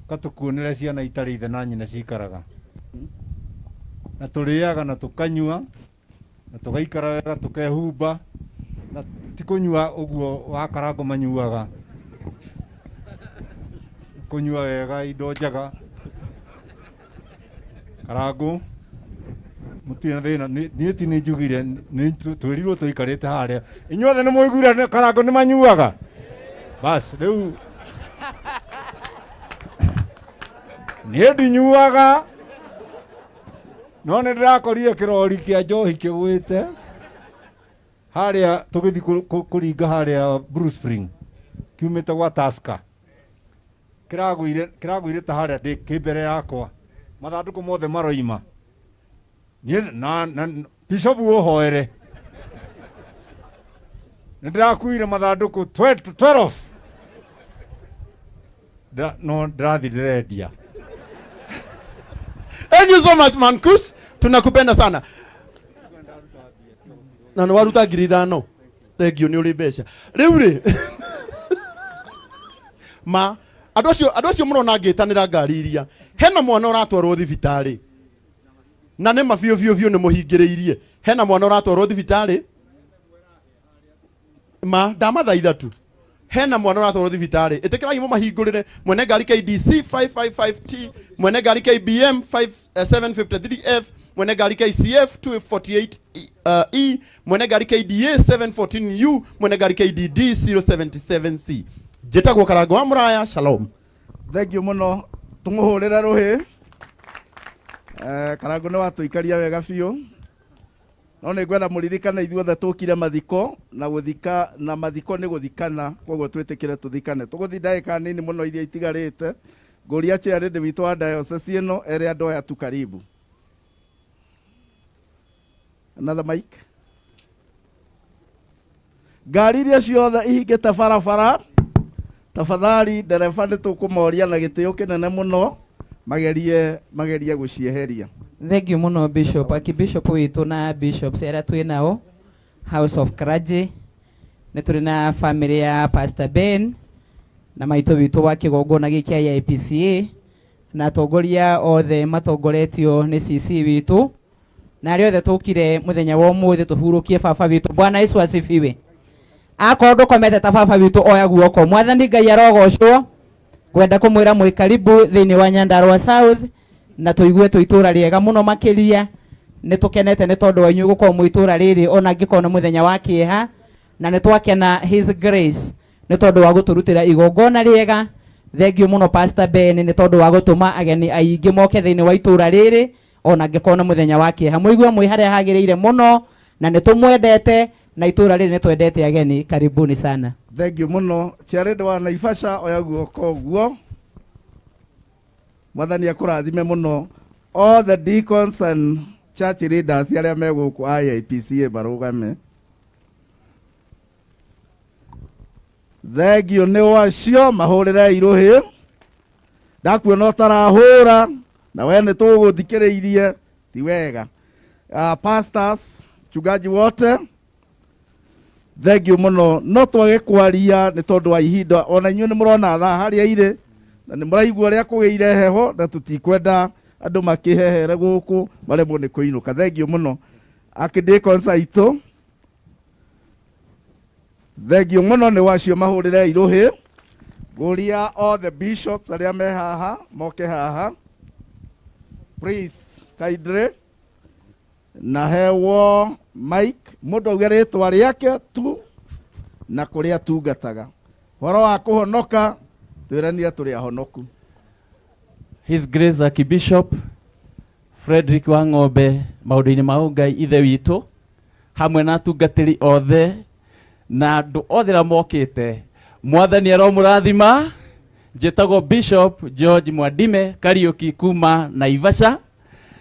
katũkuonere ciana itarĩ ithe na nyina cikaraga, na tũrĩaga na tũkanyua na tũgaikara wega tũkehumba, na ti kũnyua ũguo wa Karango manyuaga, kũnyua wega indo njega. Karango mũtirĩ na thĩna. Niĩ ti nĩ njugire nĩ twĩrirwo tũikarĩte harĩa inyuothe nĩ mũiguire Karango nĩ manyuaga. Bas rĩu niĩ ndinyuaga, no nĩ ndĩrakorire kĩrori kĩa njohi kĩgwĩte harĩa tũgĩthiĩ kũringa harĩa Blue Spring kiumĩte gwa Tusker, kĩragũire ta harĩa ndĩ kĩ mbere yakwa, mathandũkũ mothe maroima. Niĩ na Bishop ũhoere nĩ ndĩrakuire mathandũkũ 12 no ndĩrathiĩ ndĩrendia. Thank you so much Mankus, tunakupenda sana. Na nĩ waruta 5,000. Thank you, nĩ ũrĩ mbeca. Rĩu rĩ ma andũ acio mũrona ngĩtanĩra ngari iria, hena mwana ũratwarwo thibitarĩ na nĩ ma biũ biũ biũ nĩ mũhingĩrĩirie. Hena mwana ũratwarwo thibitarĩ ma ndamathaitha tu, hena mwana ũratwarwo thibitarĩ, ĩtĩkĩrai mũmahingũrĩre. Mwene ngari KDC 555T, mwene ngari KBM 753F, mwene ngari KCF 248E, mwene ngari KDA 714U, mwene ngari KDD 077C. Njĩtagwo Karango wa Mũraya. Shalom. Thank you mũno, tũmũhũrĩre rũhĩ. Karango nĩ watũikaria wega biũ, no nĩ ngwenda mũririkane ithuothe tũkire mathiko na gũthika, na mathiko nĩ gũthikana, koguo twĩtĩkĩre tũthikane. Tũgũthiĩ ndagĩka nini mũno iria itigarĩte, ngũria chairlady witũ wa diocese ĩno ere andũ aya tu karibu. Another mic. Ngari iria ciothe ihingĩte barabara, tafadhali ndereba nĩ tũkũmoria na gĩtĩo kĩnene mũno magerie gũcieheria. Thank you mũno Bishop. Archbishop witũ na bishops arĩa twĩ nao House of Clergy, nĩ tũrĩ na family ya Pastor Ben na maitũ witũ wa kĩgongona gĩkĩ kĩa IPCA na atongoria othe matongoretio nĩ CC witũ na arĩa othe tũkire mũthenya wa ũmũthĩ tũhurũkie baba witũ. Bwana Yesu asifiwe. Akorwo ndũkomete ta baba witũ oya guoko. Mwathani Ngai arogocwo. Ngwenda kũmwĩra mwĩ karibu thĩinĩ wa Nyandarua South na tũigue twĩ itũra rĩega mũno makĩria. Nĩ tũkenete nĩ tondũ wa inyuĩ gũkorwo mwĩ itũra rĩrĩ ona angĩkorwo nĩ mũthenya wa kĩeha, na nĩ twakena His Grace nĩ tondũ wa gũtũrutĩra igongona rĩega. Thank you mũno Pastor Ben nĩ tondũ wa gũtũma ageni aingĩ moke thĩinĩ wa itũra rĩrĩ ona angĩkorwo nĩ mũthenya wa kĩeha. Mũigue mwĩ harĩa hagĩrĩire mũno na nĩ tũmwendete na itũra rĩrĩ nĩ twendete ageni. Karibuni sana. Thank you mũno Chairlady wa Naivasha, oya guoko ũguo. Mwathani akũrathime mũno. All the deacons and church leaders arĩa me gũkũ IIPCA marũgame. Thank you nĩ wacio mahũrĩre irũhĩ. Ndakuona ũtarahũra na we nĩ tũgũthikĩrĩirie, ti wega. Pastors, chungaji wote, thank you mũno. No twage kwaria nĩ tondũ wa ihinda, ona inyuĩ nĩ mũrona thaa harĩa irĩ na nĩ mũraigua ũrĩa kũgĩire heho, na tũtikwenda andũ makĩhehere gũkũ maremwo nĩ kũinũka. Thank you mũno Archdeacons aitũ, thank you mũno nĩ wacio mahũrĩre irũhĩ. Ngũria all the bishops arĩa me haha moke haha please kindly, na hewo mic mũndũ auge rĩtwa rĩake tu na kũrĩa tungataga. Ũhoro wa kũhonoka twĩrania tũrĩ ahonoku. His Grace Archbishop Frederick Wang'ombe maũndũ-inĩ ma ũngai ithe witũ hamwe na atungatĩri othe na andũ othe arĩa mokĩte, Mwathani aromũrathima. Njĩtagwo Bishop George Mwadime Kariuki kuma Naivasha,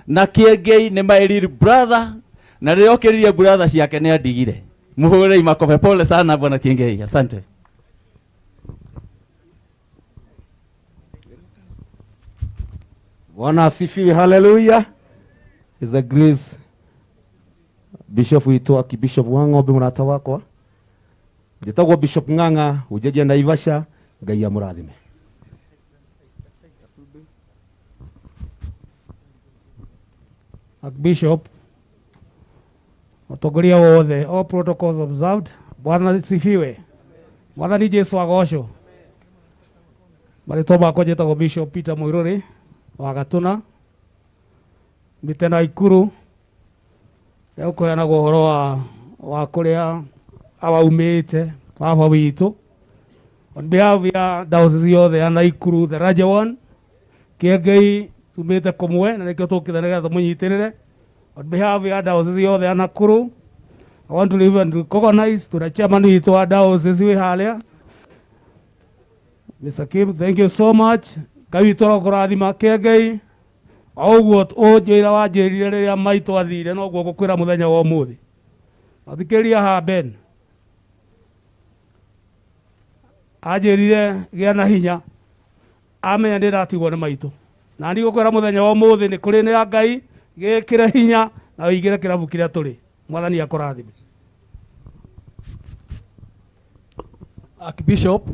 na Kĩengei nĩ my little brother, na rĩrĩa okĩririe brother ciake nĩ andigire. Mũhũrĩrei makobe. Pole sana bwana Kĩengei, asante. Bwana asifiwe, haleluya. Is a grace. Bishop witũ Archbishop wa Ng'ombe mũrata wakwa. Njĩtagwo Bishop Ng'ang'a, hunjagia Naivasha, Ngai amũrathime. Archbishop, mũtongoria wothe, all protocols observed. Bwana asifiwe. Mwathani Jesu agocwo. Marĩtwa makwa njĩtagwo Bishop Peter Muiruri wa Gatuna, mbite Naikuru, rĩu kũheanagwo ũhoro wa kũrĩa awaumĩte baba witũ. On behalf ya diocese yothe ya Naikuru, the larger one, Kĩengei tumĩte kũmwe na nĩkĩo tũkĩte nĩgetha tũmũnyitĩrĩre. On behalf ya diocese yothe ya Nakuru, I want to leave and recognize to the chairman witũ wa diocese wĩ harĩa, Mr. Kim, thank you so much. Ngai witũ arokũrathima. Kĩengei, o ũguo ũnjĩra wanjĩrire rĩrĩa maitũ athire noguo ngũkwĩra mũthenya wa ũmũthĩ. Athikĩrĩria haha Ben, anjĩrire gĩa na hinya, amenya nĩ ndatigwo nĩ maitũ, na niĩ ngũkwĩra mũthenya wa ũmũthĩ nĩ kũrĩ nĩ ya Ngai, gĩkĩre hinya na ũingĩre kĩrabu kĩrĩa tũrĩ. Mwathani akũrathime. Archbishop,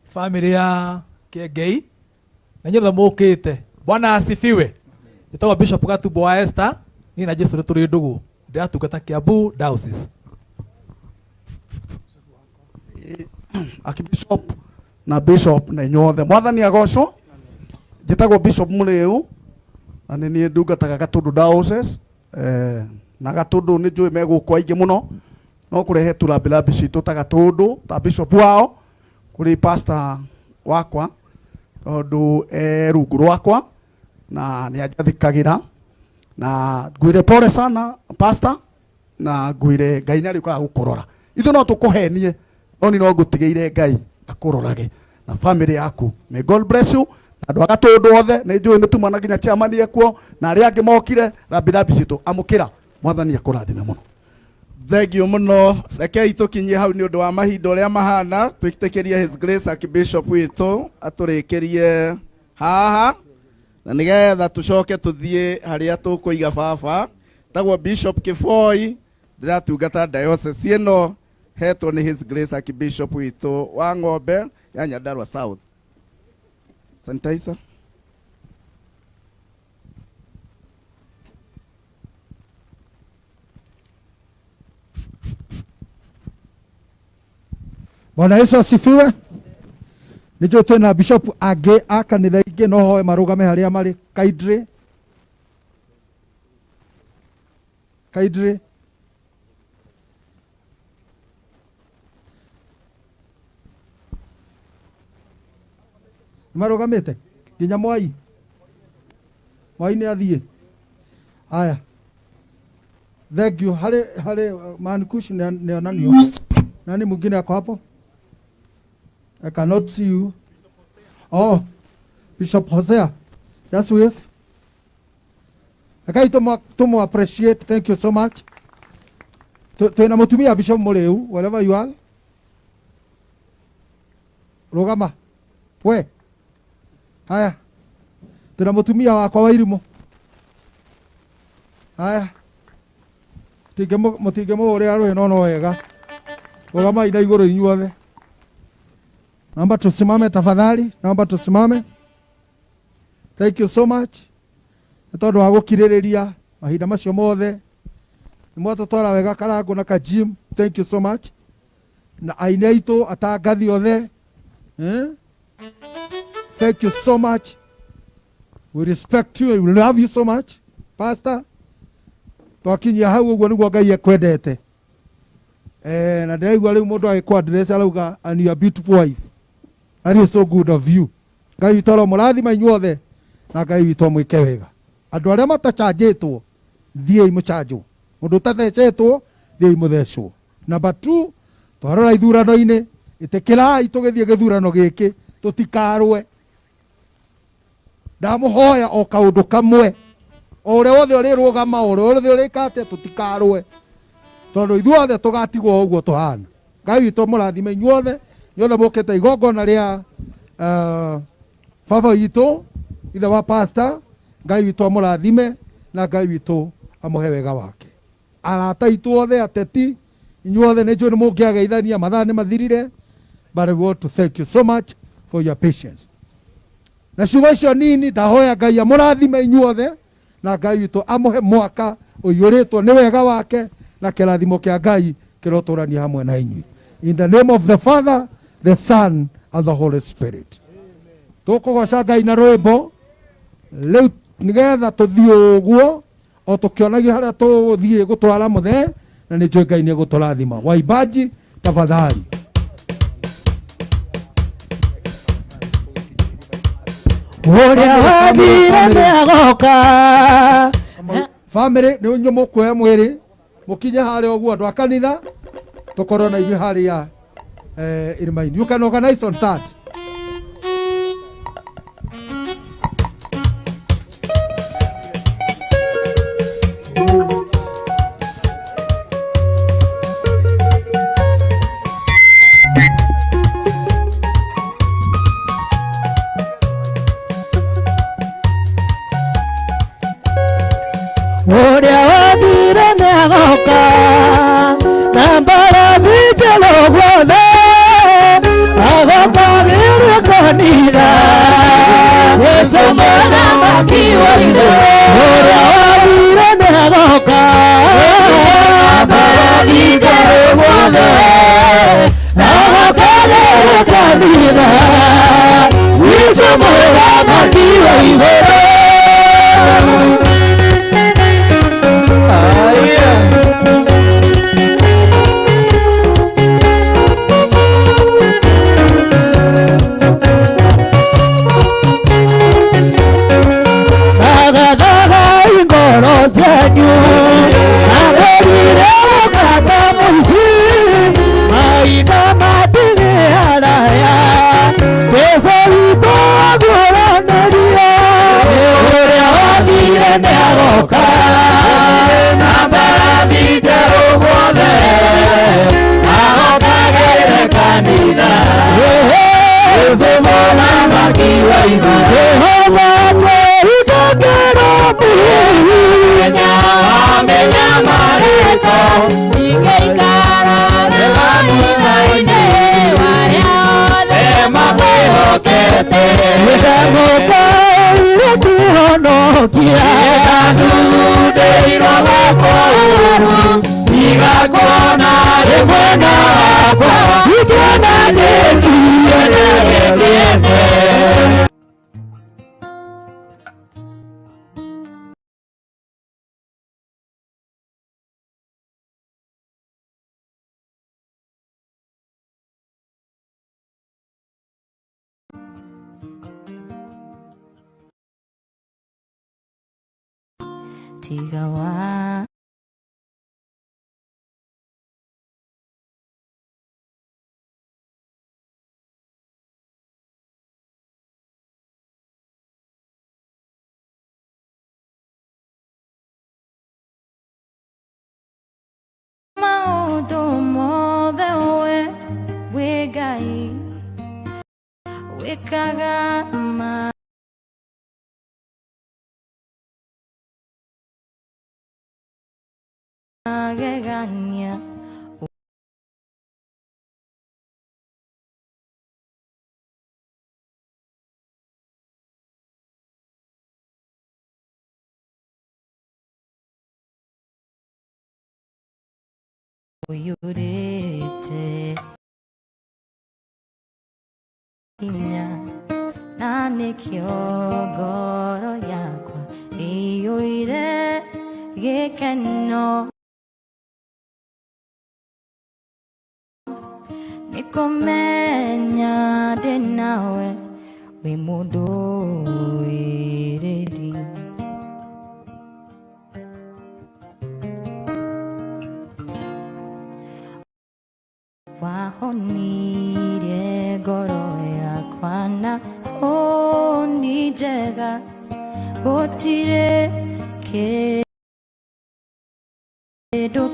family ya Kĩengei na inyuothe mũkĩte, Bwana asifiwe. Njĩtagwo Bishop Gatumbo wa Esther, niĩ na Jesu nĩ tũrĩ ndũgũ, ndĩratungata Kiambu Diocese. Archbishop na Bishop na inyuothe, Mwathani agocwo. Njĩtagwo Bishop Mũrĩu na nĩ niĩ ndungataga Gatundu Diocese, na Gatundu nĩ njũĩ megũkũ aingĩ mũno, no kũrehe turambirambi citũ ta Gatundu ta Bishop wao kũrĩ pastor wakwa tondũ e rungu rwakwa na nĩ anjathĩkagĩra, na ngwĩre pole sana pastor, na ngwĩre Ngai nĩ arĩũkaga gũkũrora. Ithuĩ no tũkũhenie no ni no ngũtigĩire Ngai akũrorage na family yaku. May God bless you. Andũ a Gatundu othe nĩ njũĩ nĩ tumana nginya chairman ekuo na arĩa angĩ mokire rambirambi citũ, amũkĩra. Mwathani akũrathime mũno. Thank you mũno. Rekei tũkinyie hau nĩ ũndũ wa mahinda ũrĩa mahana, twĩtĩkĩrie His Grace Archbishop witũ atũrĩkĩrie haha na nĩgetha tũcoke tũthiĩ harĩa tũkũiga baba. Tagwo Bishop Kĩboi, ndĩratungata diocese ĩno hetwo nĩ His Grace Archbishop witũ wa Ng'ombe ya Nyandarua South. Sanitizer. Bwana Yesu asifiwe. Nĩnjũĩ twĩna bishop angĩ a kanitha ingĩ, no hoe marũgame harĩa marĩ. Kaidre, kaidre. Marũgamĩte nginya Mwai. Mwai nĩ athiĩ. Haya, thank you. Harĩ Mankush nĩ onanio. Nani mwingine ako hapo? I cannot see you. Oh, Bishop Hosea. Just wave. Akai tumo appreciate. Thank you so much. Twina mutumia Bishop Muriu, wherever you are. Rugama. We. Haya. Twina mutumia wakwa wa irimu. Haya. Mutingĩmũhũrĩra rũhĩ no no wega. Rugama ina igũrũ inyuothe. Naomba tusimame tafadhali, naomba tusimame. Thank you so much. Nĩ tondũ wa gũkirĩrĩria mahinda macio mothe. Nĩ mwatũtwara wega Karangũ na Kajim. Thank you so much. Na aini aitũ atangathi othe. Thank you so much. We respect you and we love you so much. Pastor, twakinyia hau ũguo nĩguo Ngai ekwendete. Na ndĩraigua rĩu mũndũ agĩkũ address arauga and your beautiful wife. That is so good of you. Ngai witũ aromũrathima inyuothe na Ngai witũ amwĩke wega. Andũ arĩa matachanjĩtwo thiĩi mũchanjwo. Mũndũ ũtathecetwo thiĩi mũthecwo. Number 2, twarora ithurano-inĩ, ĩtĩkĩrai tũgĩthiĩ gĩthurano gĩkĩ tũtikarũe. Ndamũhoya o kaũndũ kamwe, o ũrĩa wothe ũrĩrũgama, o ũrĩa wothe ũrĩka atĩa, tũtikarũe, tondũ ithuothe tũgatigwo ũguo tũhana. Ngai witũ mũrathime inyuothe, inyuothe mũkĩte igongona rĩa baba witũ. Ithe wa pastor, Ngai witũ amũrathime na Ngai witũ amũhe wega wake. Arata aitũ othe ateti, inyuothe nĩ njũĩ nĩ mũngĩageithania, mathaa nĩ mathirire, but I want to thank you so much for your patience. Na ciugo icio nini ndahoya Ngai amũrathime inyuothe na Ngai witũ amũhe mwaka ũiyũrĩtwo nĩ wega wake na kĩrathimo kĩa Ngai kĩrotũrania hamwe na inyuĩ. In the name of the Father, the Son, and the Holy Spirit. Tũkũgoca Ngai na rwĩmbo rĩu nĩgetha tũthiĩ ũguo o tũkĩonagio harĩa tũgũthiĩ gũtwara mũthee, na nĩ njũĩ Ngai nĩ egũtũrathima. Waimbaji, tafadhali. Ũrĩa wathire nĩ agoka. Family nĩ inyuĩ mũkuoya mwĩrĩ mũkinye harĩa ũguo andũ a kanitha tũkorwo na inyuĩ harĩa irĩma-inĩ. You can organize on that. Ũrĩa wathire nĩ agoka na mbarathi njerũ guothe, agoka rĩrĩ kanitha. Jesũ mũthamaki wa igũrũ. Ũrĩa wathire nĩ agoka na mbarathi njerũ guothe, agoka rĩrĩ kanitha. Jesũ mũthamaki wa igũrũ. Cenyu agorire ũkata mũici mahinda matirĩ haraya Jesũ witũ aguũranĩrie. Ũrĩa wathire nĩ agoka na mbarathi njerũ guothe, agokagĩre kanitha. Jesũ mũthamaki wa igũrũ. Jehova twĩhithagĩra mũthenya wa mĩnyamarĩko, ingĩikara thĩ-inĩ warĩa othe makwĩhokete. Ndamũkaire kũhonokia ndandundĩirwo gwĩkwo ũũru, ndigakuona rĩ mwena wakwa, ingĩona ndĩthiĩ na gĩkĩte. Tiga wa maũndũ mothe we wĩ Ngai wĩkaga magegania ũiyũrĩte hinya, na nĩkĩo ngoro yakwa ĩiyũire gĩkeno. Nĩkũmenya ndĩ nawe wĩ mũndũ wĩrĩri. Wahonirie ngoro yakwa na honi njega, gũtirĩ kĩndũ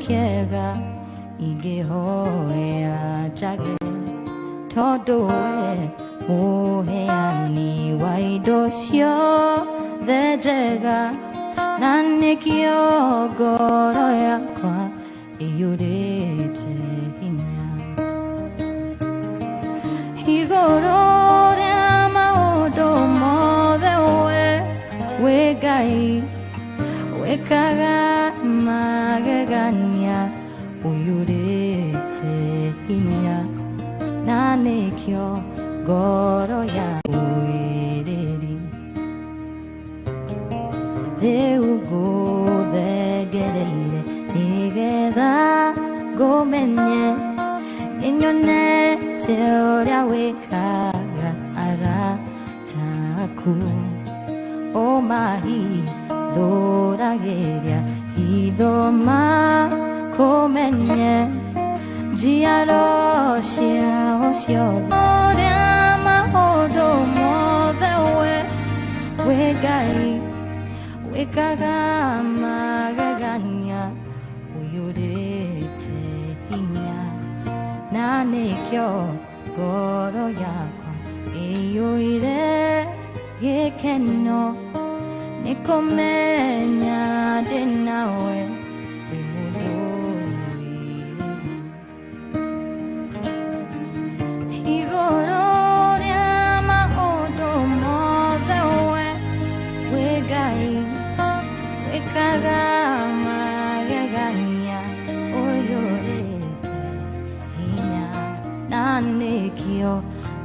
kĩega ingĩhoya njage, tondũ we Mũheani wa indo ciothe njega, na nĩkĩo ngoro yakwa ĩiyũrĩte hinya. Igũrũ rĩa maũndũ mothe we wĩ Ngai, wĩkaga magegania ũiyũrĩte hinya, na nĩkĩo ngoro ya wĩrĩri rĩu ngũthengereire nĩgetha ngũmenye, nĩnyonete ũrĩa wĩkaga arata aku, ũmahithũragĩria hitho makũmenye, njiaro ciao ciothe. Ũrĩa maũndũ mothe we wĩ Ngai, wĩkaga magegania ũiyũrĩte hinya, na nĩkĩo ngoro yakwa ĩiyũire gĩkeno, nĩkũmenya ndĩ nawe wĩ mũndũ igũrũ rĩa maũndũ mothe we wĩ Ngai, wĩkaga magegania ũiyũrĩte hinya, na nĩkĩo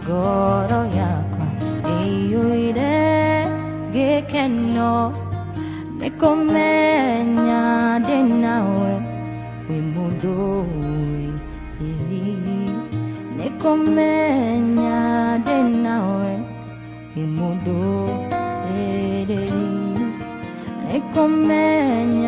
ngoro yakwa ĩiyũire gĩkeno, nĩkũmenya ndĩ nawe wĩ mũndũ wĩrĩri, nĩkũmenya ndĩ nawe wĩ mũndũ wĩrĩri, nĩkũmenya